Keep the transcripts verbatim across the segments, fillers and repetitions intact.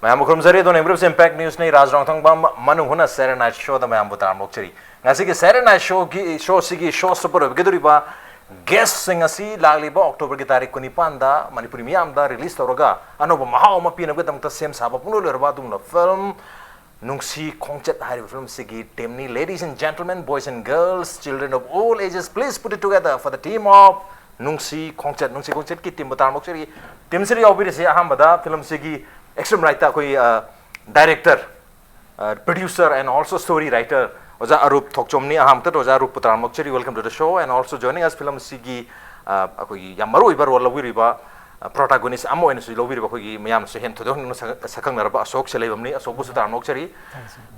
ꯃꯌꯥꯝꯕꯨ ꯈꯨꯔꯨꯝꯖꯔꯤ꯫ ꯑꯗꯣ ꯌꯦꯡꯕꯤꯔꯤꯕꯁꯤ Impact Newsꯅꯤ, ꯔꯥꯖ ꯔꯣꯡꯊꯪꯕꯝ ꯃꯅꯨꯡ ꯍꯨꯠꯅ Saturday Night Showꯗ ꯃꯌꯥꯝꯕꯨ ꯇꯔꯥꯝꯅ ꯑꯣꯛꯆꯔꯤ꯫ ꯉꯁꯤꯒꯤ Saturday Night Showꯒꯤ, ꯁꯣꯁꯤꯒꯤ ꯁꯣ ꯁꯨꯄꯔ ꯑꯣꯏꯕꯤꯒꯗꯧꯔꯤꯕ ꯒꯦꯁꯁꯤꯡ ꯑꯁꯤ ꯂꯥꯛꯂꯤꯕ ꯑꯣꯛꯇꯣꯕꯔꯒꯤ ꯇꯥꯔꯤꯛ ꯀꯨꯟꯅꯤꯄꯥꯟꯗ ꯃꯅꯤꯄꯨꯔꯤ ꯃꯤꯌꯥꯝꯗ ꯔꯤꯂꯤꯁ ꯇꯧꯔꯒ ꯑꯅꯧꯕ ꯃꯍꯥꯎ ꯑꯃ ꯄꯤꯅꯕꯒꯤꯗꯃꯛꯇ ꯁꯦꯝ ꯁꯥꯕ ꯄꯨꯡꯂꯣꯏ ꯂꯣꯏꯔꯕ ꯑꯗꯨꯒꯨꯝꯂꯕ ꯐꯤꯂꯝ ꯅꯨꯡꯁꯤ ꯈꯣꯡꯆꯠ ꯍꯥꯏꯔꯤꯕ ꯐꯤꯂꯝꯁꯤꯒꯤ ꯇꯤꯝꯅꯤ꯫ Ladies and gentlemen, boys and girls, children of all ages, please put it together for the team of ꯅꯨꯡꯁꯤ ꯈꯣꯡꯆꯠ꯫ ꯅꯨꯡꯁꯤ ꯈꯣꯡꯆꯠꯀꯤ ꯇꯤꯝꯕꯨ ꯇꯔꯥꯝꯅ ꯑꯣꯛꯆꯔꯤ꯫ ꯇꯤꯝꯁꯤꯗ ꯌꯥꯎꯕꯤꯔꯤꯁꯤ ꯑꯍꯥꯟꯕꯗ ꯐꯤꯂꯝꯁꯤꯒꯤ extreme rightꯇ ꯑꯩꯈꯣꯏ, ꯑ, director, ꯑ, producer and also story writer ꯑꯣꯖꯥ ꯑꯔꯨꯞ ꯊꯣꯛꯆꯣꯝꯅꯤ꯫ ꯑꯍꯥꯟꯕꯗ ꯑꯣꯖꯥ ꯑꯔꯨꯞꯄꯨ ꯇꯔꯥꯝꯅ ꯑꯣꯛꯆꯔꯤ꯫ Welcome to the show and also joining us ꯐꯤꯂꯝꯁꯤꯒꯤ, ꯑ, ꯑꯩꯈꯣꯏꯒꯤ ꯌꯥꯝ ꯃꯔꯨ ꯑꯣꯏꯕ ꯔꯣꯜ ꯂꯧꯕꯤꯔꯤꯕ, ꯑ, protagonist ꯑꯃ ꯑꯣꯏꯅꯁꯨ ꯂꯧꯕꯤꯔꯤꯕ ꯑꯩꯈꯣꯏꯒꯤ ꯃꯌꯥꯝꯅꯁꯨ ꯍꯦꯟꯅ ꯊꯣꯏꯗꯣꯛ ꯍꯦꯟꯗꯣꯛꯅ ꯁꯛ-, ꯁꯛꯈꯪꯅꯔꯕ ꯑꯁꯣꯛ ꯁꯦꯂꯩꯕꯝꯅꯤ꯫ ꯑꯁꯣꯛꯄꯨꯁꯨ ꯇꯔꯥꯝꯅ ꯑꯣꯛꯆꯔꯤ꯫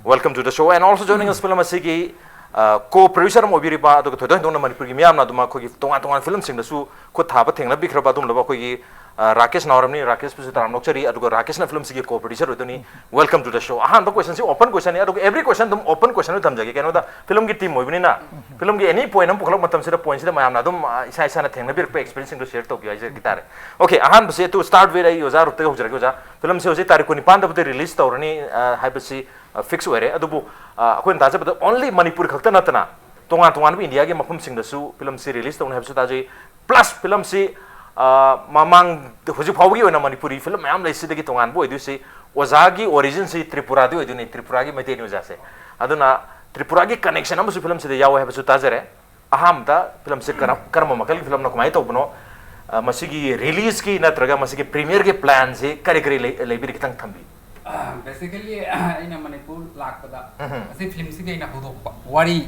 Welcome to the show and also joining us film ꯑꯁꯤꯒꯤ, ꯑ, co-producer ꯑꯃ ꯑꯣꯏꯕꯤꯔꯤꯕ, ꯑꯗꯨꯒ ꯊꯣꯏꯗꯣꯛ ꯍꯦꯟꯗꯣꯛꯅ ꯃꯅꯤꯄꯨꯔꯒꯤ ꯃꯤꯌꯥꯝꯅ ꯑꯗꯨꯝ ꯑꯩꯈꯣꯏꯒꯤ ꯇꯣꯉꯥꯟ ꯇꯣꯉꯥꯟꯕ ꯐꯤꯂꯝꯁꯤꯡꯗꯁꯨ ꯈꯨꯠ ꯊꯥꯕ ꯊꯦꯡꯅꯕꯤꯈ꯭ꯔꯕ ꯑꯗꯨꯒꯨꯝꯂꯕ ꯑꯩꯈꯣꯏꯒꯤ, ꯑ, ꯔꯥꯀꯦꯁ ꯅꯥꯎꯔꯦꯝꯅꯤ꯫ ꯔꯥꯀꯦꯁꯄꯨꯁꯨ ꯇꯔꯥꯝꯅ ꯑꯣꯛꯆꯔꯤ꯫ ꯑꯗꯨꯒ ꯔꯥꯀꯦꯁꯅ ꯐꯤꯂꯝꯁꯤꯒꯤ co-producer ꯑꯣꯏꯗꯣꯏꯅꯤ꯫ Welcome to the show꯫ ꯑꯍꯥꯟꯕ questionꯁꯤ open questionꯅꯤ, ꯑꯗꯨꯒ every question ꯑꯗꯨꯝ open question ꯑꯣꯏꯅ ꯊꯝꯖꯒꯦ꯫ ꯀꯩꯅꯣꯗ ꯐꯤꯂꯝꯒꯤ ꯇꯤꯝ ꯑꯣꯏꯕꯅꯤꯅ ꯐꯤꯂꯝꯒꯤ any point ꯑꯃ ꯄꯨꯈꯠꯂꯛꯄ ꯃꯇꯝꯁꯤꯗ pointꯁꯤꯗ ꯃꯌꯥꯝꯅ ꯑꯗꯨꯝ, ꯑ, ꯏꯁꯥ ꯏꯁꯥꯅ ꯊꯦꯡꯅꯕꯤꯔꯛꯄ experienceꯁꯤꯡꯗꯨ share ꯇꯧꯕꯤꯌꯨ ꯍꯥꯏꯖꯒꯦ ꯇꯥꯔꯦ꯫ Okay, ꯑꯍꯥꯟꯕꯁꯤ to start with ꯑꯩ ꯑꯣꯖꯥ ꯑꯔꯨꯞꯇꯒꯤ ꯍꯧꯖꯔꯛꯀꯦ꯫ ꯑꯣꯖꯥ, ꯐꯤꯂꯝꯁꯤ ꯍꯧꯖꯤꯛ ꯇꯥꯔꯤꯛ ꯀꯨꯟꯅꯤꯄꯥꯟꯗꯕꯨꯗꯤ release ꯇꯧꯔꯅꯤ, ꯑ, ꯍꯥꯏꯕꯁꯤ, ꯑ, fix ꯑꯣꯏꯔꯦ꯫ ꯑꯗꯨꯕꯨ, ꯑ, ꯑꯩꯈꯣꯏꯅ ꯇꯥꯖꯕꯗ only ꯃꯅꯤꯄꯨꯔ ꯈꯛꯇ ꯅꯠꯇꯅ ꯇꯣꯉꯥꯟ ꯇꯣꯉꯥꯟꯕ ꯏꯟꯗꯤꯌꯥꯒꯤ ꯃꯐꯝꯁꯤꯡꯗꯁꯨ ꯐꯤꯂꯝꯁꯤ release ꯇꯧꯅꯤ ꯍꯥꯏꯕꯁꯨ ꯇꯥꯖꯩ꯫ Plus ꯐꯤꯂꯝꯁꯤ, ꯑ, ꯃꯃꯥꯡ, ꯍꯧꯖꯤꯛ ꯐꯥꯎꯕꯒꯤ ꯑꯣꯏꯅ ꯃꯅꯤꯄꯨꯔꯤ ꯐꯤꯂꯝ ꯃꯌꯥꯝ ꯂꯩꯁꯤꯗꯒꯤ ꯇꯣꯉꯥꯟꯕ ꯑꯣꯏꯗꯣꯏꯁꯤ ꯑꯣꯖꯥꯒꯤ originꯁꯤ ꯇ꯭ꯔꯤꯄꯨꯔꯥꯗꯤ ꯑꯣꯏꯗꯣꯏꯅꯤ, ꯇ꯭ꯔꯤꯄꯨꯔꯥꯒꯤ ꯃꯩꯇꯩꯅꯤ ꯑꯣꯖꯥꯁꯦ꯫ ꯑꯗꯨꯅ ꯇ꯭ꯔꯤꯄꯨꯔꯥꯒꯤ connection ꯑꯃꯁꯨ ꯐꯤꯂꯝꯁꯤꯗ ꯌꯥꯎꯋꯦ ꯍꯥꯏꯕꯁꯨ ꯇꯥꯖꯔꯦ꯫ ꯑꯍꯥꯟꯕꯗ ꯐꯤꯂꯝꯁꯤ ꯀꯔꯝ-, ꯀꯔꯝꯕ ꯃꯈꯜꯒꯤ ꯐꯤꯂꯝꯅꯣ, ꯀꯃꯥꯏꯅ ꯇꯧꯕꯅꯣ? ꯑ, ꯃꯁꯤꯒꯤ releaseꯀꯤ ꯅꯠꯇ꯭ꯔꯒ ꯃꯁꯤꯒꯤ premiereꯒꯤ planꯁꯤ ꯀꯔꯤ ꯀꯔꯤ ꯂꯩ-, ꯂꯩꯕꯤꯔꯤ? ꯈꯤꯇꯪ ꯊꯝꯕꯤꯌꯨ꯫ Basically ꯑꯩꯅ ꯃꯅꯤꯄꯨꯔ ꯂꯥꯛꯄꯗ, ꯎꯝꯍꯨꯝ꯫ ꯑꯁꯤ ꯐꯤꯂꯝꯁꯤꯒꯤ ꯑꯩꯅ ꯍꯧꯗꯣꯛꯄ ꯋꯥꯔꯤ,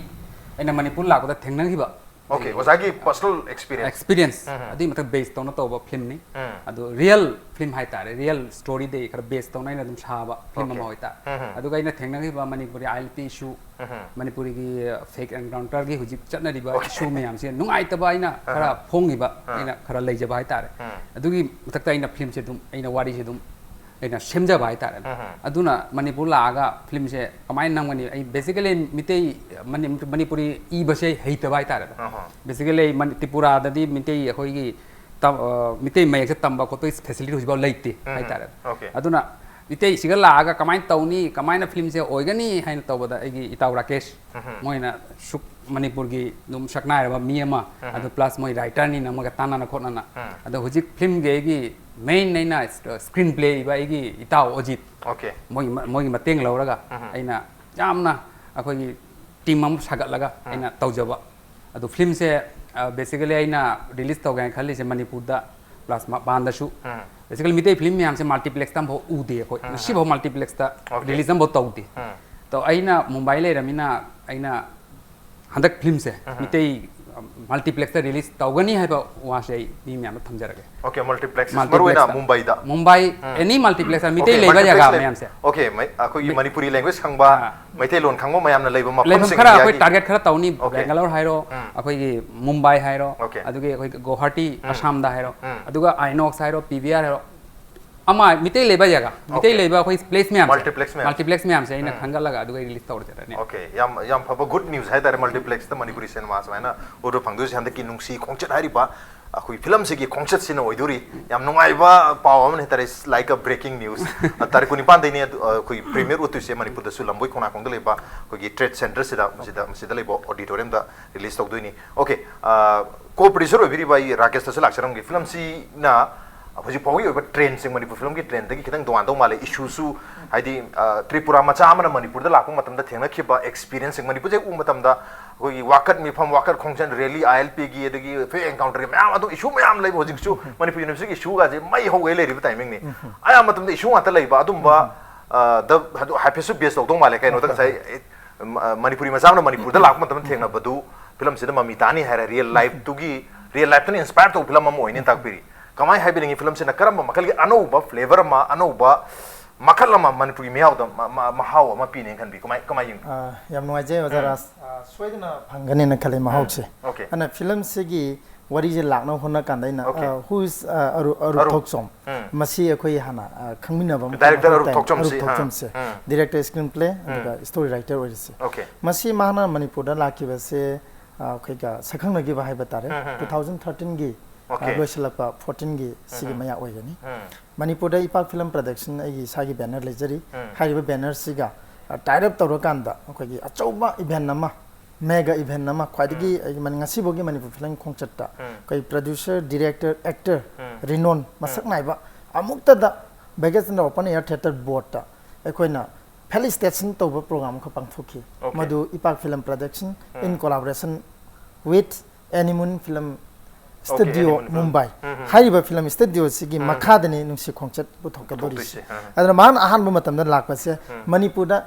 ꯑꯩꯅ ꯃꯅꯤꯄꯨꯔ ꯂꯥꯛꯄꯗ ꯊꯦꯡꯅꯈꯤꯕ Okay, ꯑꯣꯖꯥꯒꯤ personal experience꯫ Experience ꯎꯝꯍꯨꯝ꯫ ꯑꯗꯨꯒꯤ ꯃꯊꯛ base ꯇꯧꯅ ꯇꯧꯕ ꯐꯤꯂꯝꯅꯤ꯫ ꯎꯝ꯫ ꯑꯗꯣ real film ꯍꯥꯏꯇꯥꯔꯦ, real storyꯗꯒꯤ ꯈꯔ base ꯇꯧꯅ ꯑꯩꯅ ꯑꯗꯨꯝ ꯁꯥꯕ ꯐꯤꯂꯝ ꯑꯃ Okay꯫ ꯑꯣꯏꯇꯥꯔꯦ꯫ ꯎꯝꯍꯨꯝ꯫ ꯑꯗꯨꯒ ꯑꯩꯅ ꯊꯦꯡꯅꯈꯤꯕ ꯃꯅꯤꯄꯨꯔꯤ ILP issue, ꯎꯝꯍꯨꯝ꯫ ꯃꯅꯤꯄꯨꯔꯤꯒꯤ fake encounterꯒꯤ ꯍꯧꯖꯤꯛ ꯆꯠꯅꯔꯤꯕ Okay꯫ Issue ꯃꯌꯥꯝꯁꯦ ꯅꯨꯡꯉꯥꯏꯇꯕ ꯑꯩꯅ ꯈꯔ ꯑꯍꯥ꯫ ꯐꯣꯡꯉꯤꯕ, ꯑꯥ꯫ ꯑꯩꯅ ꯈꯔ ꯂꯩꯖꯕ ꯍꯥꯏꯇꯥꯔꯦ꯫ ꯎꯝ꯫ ꯑꯗꯨꯒꯤ ꯃꯊꯛꯇ ꯑꯩꯅ ꯐꯤꯂꯝꯁꯦ ꯑꯗꯨꯝ, ꯑꯩꯅ ꯋꯥꯔꯤꯁꯦ ꯑꯗꯨꯝ ꯑꯩꯅ ꯁꯦꯝꯖꯕ ꯍꯥꯏꯇꯥꯔꯦ꯫ ꯎꯝꯍꯨꯝ꯫ ꯑꯗꯨꯅ ꯃꯅꯤꯄꯨꯔ ꯂꯥꯛꯑꯒ ꯐꯤꯂꯝꯁꯦ ꯀꯃꯥꯏꯅ ꯅꯝꯒꯅꯤ? ꯑꯩ basically ꯃꯤꯇꯩ, ꯃꯅꯤ-, ꯃꯅꯤꯄꯨꯔꯤ ꯏꯕꯁꯦ ꯍꯩꯇꯕ ꯍꯥꯏꯇꯥꯔꯦ꯫ ꯑꯍꯥ꯫ Basically ꯑꯩ ꯃꯅꯤ-, ꯇ꯭ꯔꯤꯄꯨꯔꯥꯗꯗꯤ ꯃꯤꯇꯩ ꯑꯩꯈꯣꯏꯒꯤ ꯇꯝ-, ꯑ, ꯃꯤꯇꯩ ꯃꯌꯦꯛꯁꯦ ꯇꯝꯕ ꯈꯣꯠꯄꯒꯤ facility ꯍꯧꯖꯤꯛꯐꯥꯎ ꯂꯩꯇꯦ ꯎꯝꯍꯨꯝ꯫ ꯍꯥꯏꯇꯥꯔꯦ꯫ Okay꯫ ꯑꯗꯨꯅ ꯃꯤꯇꯩꯁꯤꯒ ꯂꯥꯛꯑꯒ ꯀꯃꯥꯏꯅ ꯇꯧꯅꯤ, ꯀꯃꯥꯏꯅ ꯐꯤꯂꯝꯁꯦ ꯑꯣꯏꯒꯅꯤ ꯍꯥꯏꯅ ꯇꯧꯕꯗ, ꯑꯩꯒꯤ ꯏꯇꯥꯎ ꯔꯥꯀꯦꯁ, ꯃꯣꯏꯅ ꯁꯨꯛ ꯃꯅꯤꯄꯨꯔꯒꯤ ꯑꯗꯨꯝ ꯁꯛꯅꯥꯏꯔꯕ ꯃꯤ ꯑꯃ, ꯑꯗꯨ ꯄ꯭ꯂꯁ ꯃꯣꯏ ꯔꯥꯏꯇꯔꯅꯤꯅ ꯑꯃꯒ ꯇꯥꯟꯅꯅ ꯈꯣꯠꯅꯅ꯫ ꯑꯗꯣ ꯍꯧꯖꯤꯛ ꯐꯤꯂꯝꯒꯤ ꯑꯩꯒꯤ ꯃꯦꯟ ꯑꯩꯅ ꯁ꯭ꯀ꯭ꯔꯤꯟ ꯄ꯭ꯂꯦ ꯏꯕ ꯑꯩꯒꯤ ꯏꯇꯥꯎ ꯑꯖꯤꯠ, ꯑꯣꯀꯦ ꯃꯣꯏꯒꯤ ꯃ- ꯃꯣꯏꯒꯤ ꯃꯇꯦꯡ ꯂꯧꯔꯒ ꯑꯩꯅ ꯌꯥꯝꯅ ꯑꯩꯈꯣꯏꯒꯤ ꯇꯤꯝ ꯑꯃ ꯁꯥꯒꯠꯂꯒ ꯑꯩꯅ ꯇꯧꯖꯕ꯫ ꯑꯗꯨ ꯐꯤꯂꯝꯁꯦ ꯕꯦꯁꯤꯀꯦꯂꯤ ꯑꯩꯅ ꯔꯤꯂꯤꯁ ꯇꯧꯒꯦ ꯍꯥꯏꯅ ꯈꯜꯂꯤꯁꯦ ꯃꯅꯤꯄꯨꯔꯗ ꯄ꯭ꯂꯁ ꯃꯄꯥꯟꯗꯁꯨ꯫ ꯕꯦꯁꯤꯀꯦꯂꯤ ꯃꯤꯇꯩ ꯐꯤꯂꯝ ꯃꯌꯥꯝꯁꯦ ꯃꯜꯇꯤꯄ꯭ꯂꯦꯛꯁꯇ ꯑꯃꯐꯥꯎ ꯎꯗꯦ ꯑꯩꯈꯣꯏ, ꯉꯁꯤꯐꯥꯎ ꯃꯜꯇꯤꯄ꯭ꯂꯦꯛꯁꯇ Okay. ꯔꯤꯂꯤꯁ ꯑꯃꯐꯥꯎ ꯇꯧꯗꯦ꯫ ꯑꯗꯣ ꯑꯩꯅ ꯃꯨꯝꯕꯥꯏ ꯂꯩꯔꯃꯤꯅ ꯑꯩꯅ ꯍꯟꯗꯛ ꯐꯤꯂꯝꯁꯦ ꯃꯤꯇꯩ ꯃꯜꯇꯤꯄ꯭ꯂꯦꯛꯁꯇ ꯔꯤꯂꯤꯁ ꯇꯧꯒꯅꯤ ꯍꯥꯏꯕ ꯋꯥꯁꯦ ꯑꯩ ꯃꯤ ꯃꯌꯥꯝꯗ ꯊꯝꯖꯔꯒꯦ꯫ ꯑꯣꯀꯦ ꯃꯜꯇꯤꯄ꯭ꯂꯦꯛꯁ ꯃꯔꯨ ꯑꯣꯏꯅ ꯃꯜꯇꯤꯄ꯭ꯂꯦꯛꯁꯇ ꯃꯨꯝꯕꯥꯏꯗ꯫ ꯃꯨꯝꯕꯥꯏ ꯑꯦꯅꯤ ꯃꯜꯇꯤꯄ꯭ꯂꯦꯛꯁ ꯃꯤꯇꯩ ꯂꯩꯕ ꯖꯒꯥ ꯃꯌꯥꯝꯁꯦ꯫ ꯑꯣꯀꯦ ꯑꯩꯈꯣꯏꯒꯤ ꯃꯤ- ꯃꯅꯤꯄꯨꯔꯤ ꯂꯦꯡꯒ꯭ꯋꯦꯖ ꯈꯪꯕ ꯑꯥ. ꯃꯩꯇꯩꯂꯣꯟ ꯈꯪꯕ ꯃꯌꯥꯝꯅ ꯂꯩꯕ ꯂꯩꯐꯝ ꯃꯐꯝꯁꯤꯡ ꯈꯔ ꯑꯩꯈꯣꯏ ꯍꯥꯏꯗꯤ- ꯇꯥꯔꯒꯦꯠ ꯈꯔ ꯇꯧꯅꯤ꯫ Okay. ꯕꯦꯡꯒꯂꯣꯔ ꯍꯥꯏꯔꯣ, ꯎꯝ. ꯑꯩꯈꯣꯏꯒꯤ ꯃꯨꯝꯕꯥꯏ ꯍꯥꯏꯔꯣ, Okay. ꯑꯗꯨꯒꯤ ꯑꯩꯈꯣꯏ ꯒꯧꯍꯥꯇꯤ ꯎꯝ. ꯑꯁꯥꯝꯗ ꯍꯥꯏꯔꯣ, ꯎꯝ. ꯑꯗꯨꯒ ꯑꯥꯏꯅꯣꯛꯁ ꯍꯥꯏꯔꯣ, ꯄꯤ ꯚꯤ ꯑꯥꯔ ꯍꯥꯏꯔꯣ, ꯑꯃ ꯃꯤꯇꯩ ꯂꯩꯕ ꯖꯒꯥ, ꯃꯤꯇꯩ Okay. ꯂꯩꯕ ꯑꯩꯈꯣꯏ ꯄ꯭ꯂꯦꯁ ꯃꯌꯥꯝꯁꯦ, Multiplex ꯃꯌꯥꯝ. ꯃꯜꯇꯤꯄ꯭ꯂꯦꯛꯁ ꯃꯌꯥꯝꯁꯦ ꯑꯩꯅ ꯎꯝ. ꯈꯟꯒꯠꯂꯒ ꯑꯗꯨꯒ ꯔꯤꯂꯤꯁ ꯇꯧꯔꯁꯤꯔꯅꯦ꯫ ꯑꯣꯀꯦ ꯌꯥꯝ ꯌꯥꯝ ꯐꯕ ꯒꯨꯗ ꯅ꯭ꯌꯨꯁ ꯍꯥꯏꯇꯥꯔꯦ ꯃꯜꯇꯤꯄ꯭ꯂꯦꯛꯁꯇ ꯃꯅꯤꯄꯨꯔꯤ ꯁꯤꯅꯦꯃꯥ ꯁꯨꯃꯥꯏꯅ ꯎꯠꯄ ꯐꯪꯗꯣꯏꯁꯦ꯫ ꯍꯟꯗꯛꯀꯤ ꯅꯨꯡꯁꯤ ꯈꯣꯡꯆꯠ ꯍꯥꯏꯔꯤꯕ ꯑꯩꯈꯣꯏ ꯐꯤꯂꯝꯁꯤꯒꯤ ꯈꯣꯡꯆꯠꯁꯤꯅ ꯑꯣꯏꯗꯣꯔꯤ꯫ ꯌꯥꯝ ꯅꯨꯡꯉꯥꯏꯕ ꯄꯥꯎ ꯑꯃꯅꯤ ꯍꯥꯏꯇꯥꯔꯦ, ꯂꯥꯏꯛ ꯑ ꯕ꯭ꯔꯦꯀꯤꯡ ꯅ꯭ꯌꯨꯁ꯫ ꯇꯥꯔꯤꯛ ꯀꯨꯟꯅꯤꯄꯥꯟꯗꯩꯅ ꯑꯩꯈꯣꯏ ꯄ꯭ꯔꯤꯃꯤꯌꯔ ꯎꯠꯇꯣꯏꯁꯦ ꯃꯅꯤꯄꯨꯔꯗꯁꯨ ꯂꯝꯕꯣꯏ ꯈꯣꯡꯅꯥꯡꯈꯣꯡꯗ ꯂꯩꯕ ꯑꯩꯈꯣꯏꯒꯤ ꯇ꯭ꯔꯦꯗ ꯁꯦꯟꯇꯔꯁꯤꯗ ꯃꯁꯤꯗ ꯃꯁꯤꯗ ꯂꯩꯕ ꯑꯣꯗꯤꯇꯣꯔꯤꯌꯝꯗ ꯔꯤꯂꯤꯁ ꯇꯧꯗꯣꯏꯅꯤ꯫ ꯑꯣꯀꯦ ꯀꯣ ꯄ꯭ꯔꯗ꯭ꯌꯨꯁꯔ ꯑꯣꯏꯕꯤꯔꯤꯕ ꯑꯩ ꯔꯥꯀꯦꯁꯇꯁꯨ ꯂꯥꯛꯆꯔꯝꯒꯦ꯫ ꯐꯤꯂꯝꯁꯤꯅ ꯍꯧꯖꯤꯛ ꯐꯥꯎꯒꯤ ꯑꯣꯏꯕ ꯇ꯭ꯔꯦꯟꯁꯦ ꯃꯅꯤꯄꯨꯔ ꯐꯤꯂꯝꯒꯤ ꯇ꯭ꯔꯦꯟꯗꯒꯤ ꯈꯤꯇꯪ ꯇꯣꯉꯥꯟꯗꯧ ꯃꯥꯜꯂꯦ꯫ ꯏꯁꯨꯁꯨ ꯍꯥꯏꯗꯤ ꯇ꯭ꯔꯤꯄꯨꯔꯥ ꯃꯆꯥ ꯑꯃꯅ ꯃꯅꯤꯄꯨꯔꯗ ꯂꯥꯛꯄ ꯃꯇꯝꯗ ꯊꯦꯡꯅꯈꯤꯕ ꯑꯦꯛꯁꯄꯤꯔꯤꯌꯦꯟꯁꯁꯤꯡ ꯃꯅꯤꯄꯨꯔꯁꯦ ꯎꯕ ꯃꯇꯝꯗꯗ ꯑꯩꯈꯣꯏꯒꯤ ꯋꯥꯀꯠ ꯃꯤꯐꯝ, ꯋꯥꯀꯠ ꯈꯣꯡꯖꯪ, ꯔꯦꯂꯤ, ꯑꯥꯏ ꯑꯦꯜ ꯄꯤꯒꯤ ꯑꯗꯒꯤ ꯐꯦꯛ ꯑꯦꯟꯀꯥꯎꯟꯇꯔꯒꯤ ꯃꯌꯥꯝ ꯑꯗꯨꯝ ꯏꯁꯨ ꯃꯌꯥꯝ ꯂꯩꯕ ꯍꯧꯖꯤꯛꯁꯨ ꯃꯅꯤꯄꯨꯔ ꯌꯨꯅꯤꯚꯔꯁꯤꯇꯤꯒꯤ ꯏꯁꯨꯒꯁꯦ ꯃꯩ ꯍꯧꯒꯩ ꯂꯩꯔꯤꯕ ꯇꯥꯏꯃꯤꯡꯅꯤ꯫ ꯑꯌꯥꯝꯕ ꯃꯇꯝꯗ ꯏꯁꯨ ꯉꯥꯛꯇ ꯂꯩꯕ ꯑꯗꯨꯝꯕ ꯍꯥꯏꯐꯦꯠꯁꯨ ꯕꯦꯁ ꯇꯧꯗꯧ ꯃꯥꯜꯂꯦ꯫ ꯀꯩꯅꯣꯗ ꯉꯁꯥꯏ ꯃꯅꯤꯄꯨꯔꯤ ꯃꯆꯥ ꯑꯃꯅ ꯃꯅꯤꯄꯨꯔꯗ ꯂꯥꯛꯄ ꯃꯇꯝꯗ ꯊꯦꯡꯅꯕꯗꯨ ꯐꯤꯂꯝꯁꯤꯗ ꯃꯃꯤ ꯇꯥꯅꯤ ꯍꯥꯏꯔꯦ꯫ ꯔꯤꯌꯦꯜ ꯂꯥꯏꯐꯇꯨꯒꯤ ꯔꯤꯌꯦꯜ ꯂꯥꯏꯐꯇꯨꯅ ꯏꯟꯁꯄꯥꯌꯔ ꯇꯧꯕ ꯐꯤꯂꯝ ꯑꯃ ꯑꯣꯏꯅꯤ ꯇꯥꯛꯄꯤꯔꯤ꯫ ꯀꯃꯥꯏꯅ ꯍꯥꯏꯕꯤꯅꯤꯡꯉꯤ ꯐꯤꯂꯝꯁꯤꯅ ꯀꯔꯝꯕ ꯃꯈꯜꯒꯤ ꯑꯅꯧꯕ ꯐ꯭ꯂꯦꯕꯔ ꯑꯃ, ꯑꯅꯧꯕ ꯃꯈꯜ ꯑꯃ ꯃꯅꯤꯄꯨꯔꯒꯤ ꯃꯤꯌꯥꯝꯗ ꯃ- ꯃ- ꯃꯍꯥꯎ ꯑꯃ ꯄꯤꯅꯦꯅ ꯈꯟꯕꯤ? ꯀꯃꯥꯏ ꯀꯃꯥꯏ ꯌꯦꯡꯕꯤ? ꯑ, ꯌꯥꯝ ꯅꯨꯡꯉꯥꯏꯖꯩ ꯑꯣꯖꯥ ꯔꯥꯖ꯫ ꯑ, ꯁꯣꯏꯗꯅ ꯐꯪꯒꯅꯦꯅ ꯈꯜꯂꯤ ꯃꯍꯥꯎꯁꯦ꯫ ꯑꯣꯀꯦ ꯑꯗꯨꯅ ꯐꯤꯂꯝꯁꯤꯒꯤ ꯋꯥꯔꯤꯁꯦ ꯂꯥꯛꯅꯕ ꯍꯣꯠꯅ ꯀꯥꯟꯗ ꯑꯩꯅ Okay. ꯑ, who is, ꯑ, ꯑꯔꯨ- ꯑꯔꯨꯞ ꯑꯔꯨꯞ. ꯊꯣꯛꯆꯣꯝ? ꯎꯝ. ꯃꯁꯤ ꯑꯩꯈꯣꯏ ꯍꯥꯟꯅ ꯑ, ꯈꯪꯃꯤꯟꯅꯕ ꯑꯃ Director ꯃꯊꯧ ꯑꯔꯨꯞ ꯇꯥꯏ꯫ ꯊꯣꯛꯆꯣꯝꯁꯤ, ꯑꯔꯨꯞ ꯑꯥ. ꯊꯣꯛꯆꯣꯝꯁꯦ ꯎꯝ. ꯗꯤꯔꯦꯛꯇꯔ, ꯁ꯭ꯀ꯭ꯔꯤꯟ ꯄ꯭ꯂꯦ ꯑꯗꯨꯒ ꯁ꯭ꯇꯣꯔꯤ ꯔꯥꯏꯇꯔ ꯑꯣꯏꯔꯤꯁꯦ꯫ ꯑꯣꯀꯦ ꯃꯁꯤ ꯃꯍꯥꯛꯅ ꯃꯅꯤꯄꯨꯔꯗ ꯂꯥꯛꯈꯤꯕꯁꯦ ꯑ, ꯑꯩꯈꯣꯏꯒ ꯁꯛꯈꯪꯅꯈꯤꯕ ꯍꯥꯏꯕ ꯇꯥꯔꯦ꯫ ꯎꯝ, ꯎꯝ, ꯎꯝ. ꯇꯨ ꯊꯥꯎꯖꯟ ꯊꯥꯔꯇꯤꯟꯒꯤ Okay. ꯂꯣꯏꯁꯤꯜꯂꯛꯄ ꯐꯣꯔꯇꯤꯟꯒꯤ ꯁꯤꯒꯤ ꯎꯝ꯫ ꯃꯌꯥ ꯑꯣꯏꯒꯅꯤ꯫ ꯎꯝ. ꯃꯅꯤꯄꯨꯔꯗ ꯏꯄꯥꯛ ꯐꯤꯂꯝ ꯄ꯭ꯔꯗꯛꯁꯟ ꯑꯩꯒꯤ ꯏꯁꯥꯒꯤ ꯕꯦꯅꯔ ꯂꯩꯖꯔꯤ꯫ ꯎꯝ. ꯍꯥꯏꯔꯤꯕ ꯕꯦꯅꯔꯁꯤꯒ ꯇꯥꯏ ꯑꯞ ꯇꯧꯔꯀꯥꯟꯗ ꯑꯩꯈꯣꯏꯒꯤ ꯑꯆꯧꯕ ꯏꯚꯦꯟ ꯑꯃ, ꯃꯦꯒꯥ ꯏꯚꯦꯟ ꯑꯃ, ꯈ꯭ꯋꯥꯏꯗꯒꯤ ꯎꯝ. ꯑꯩꯒꯤ ꯃꯅꯤ-, ꯉꯁꯤꯐꯥꯎꯒꯤ ꯃꯅꯤꯄꯨꯔ ꯐꯤꯂꯝ ꯈꯣꯡꯆꯠꯇ ꯎꯝ. ꯑꯩꯈꯣꯏ ꯄ꯭ꯔꯗ꯭ꯌꯨꯁꯔ, ꯗꯤꯔꯦꯛꯇꯔ, ꯑꯦꯛꯇꯔ, ꯎꯝ. ꯔꯤꯅꯣꯟ ꯃꯁꯛ ꯅꯥꯏꯕ ꯑꯃꯨꯛꯇꯗ ꯚꯥꯒ꯭ꯌꯆꯟꯗ꯭ꯔ ꯑꯣꯄꯟ ꯑꯦꯌꯔ ꯊꯤꯌꯦꯇꯔ ꯕꯣꯔꯗꯇ ꯑꯩꯈꯣꯏꯅ ꯐꯦꯂꯤꯁꯤꯇꯦꯁꯟ ꯇꯧꯕ ꯄ꯭ꯔꯣꯒ꯭ꯔꯥꯝ ꯑꯃꯈꯛ ꯄꯥꯡꯊꯣꯛꯈꯤ꯫ Okay. ꯃꯗꯨ ꯏꯄꯥꯛ ꯐꯤꯂꯝ ꯄ꯭ꯔꯗꯛꯁꯟ in ꯎꯝ. collaboration with Animun film Okay, studio Animun film. Mumbai ꯎꯝ, ꯎꯝ. ꯍꯥꯏꯔꯤꯕ ꯐꯤꯂꯝ ꯁ꯭ꯇꯨꯗꯤꯑꯣꯁꯤꯒꯤ ꯎꯝ. ꯃꯈꯥꯗꯅꯤ ꯅꯨꯡꯁꯤ ꯈꯣꯡꯆꯠ ꯄꯨꯊꯣꯛꯀꯗꯧꯔꯤꯁꯦ꯫ ꯄꯨꯊꯣꯛꯇꯣꯏꯁꯦ, ꯑꯥ. ꯑꯗꯨꯅ ꯃꯥꯅ ꯑꯍꯥꯟꯕ ꯃꯇꯝꯗ ꯂꯥꯛꯄꯁꯦ ꯎꯝ. ꯃꯅꯤꯄꯨꯔꯗ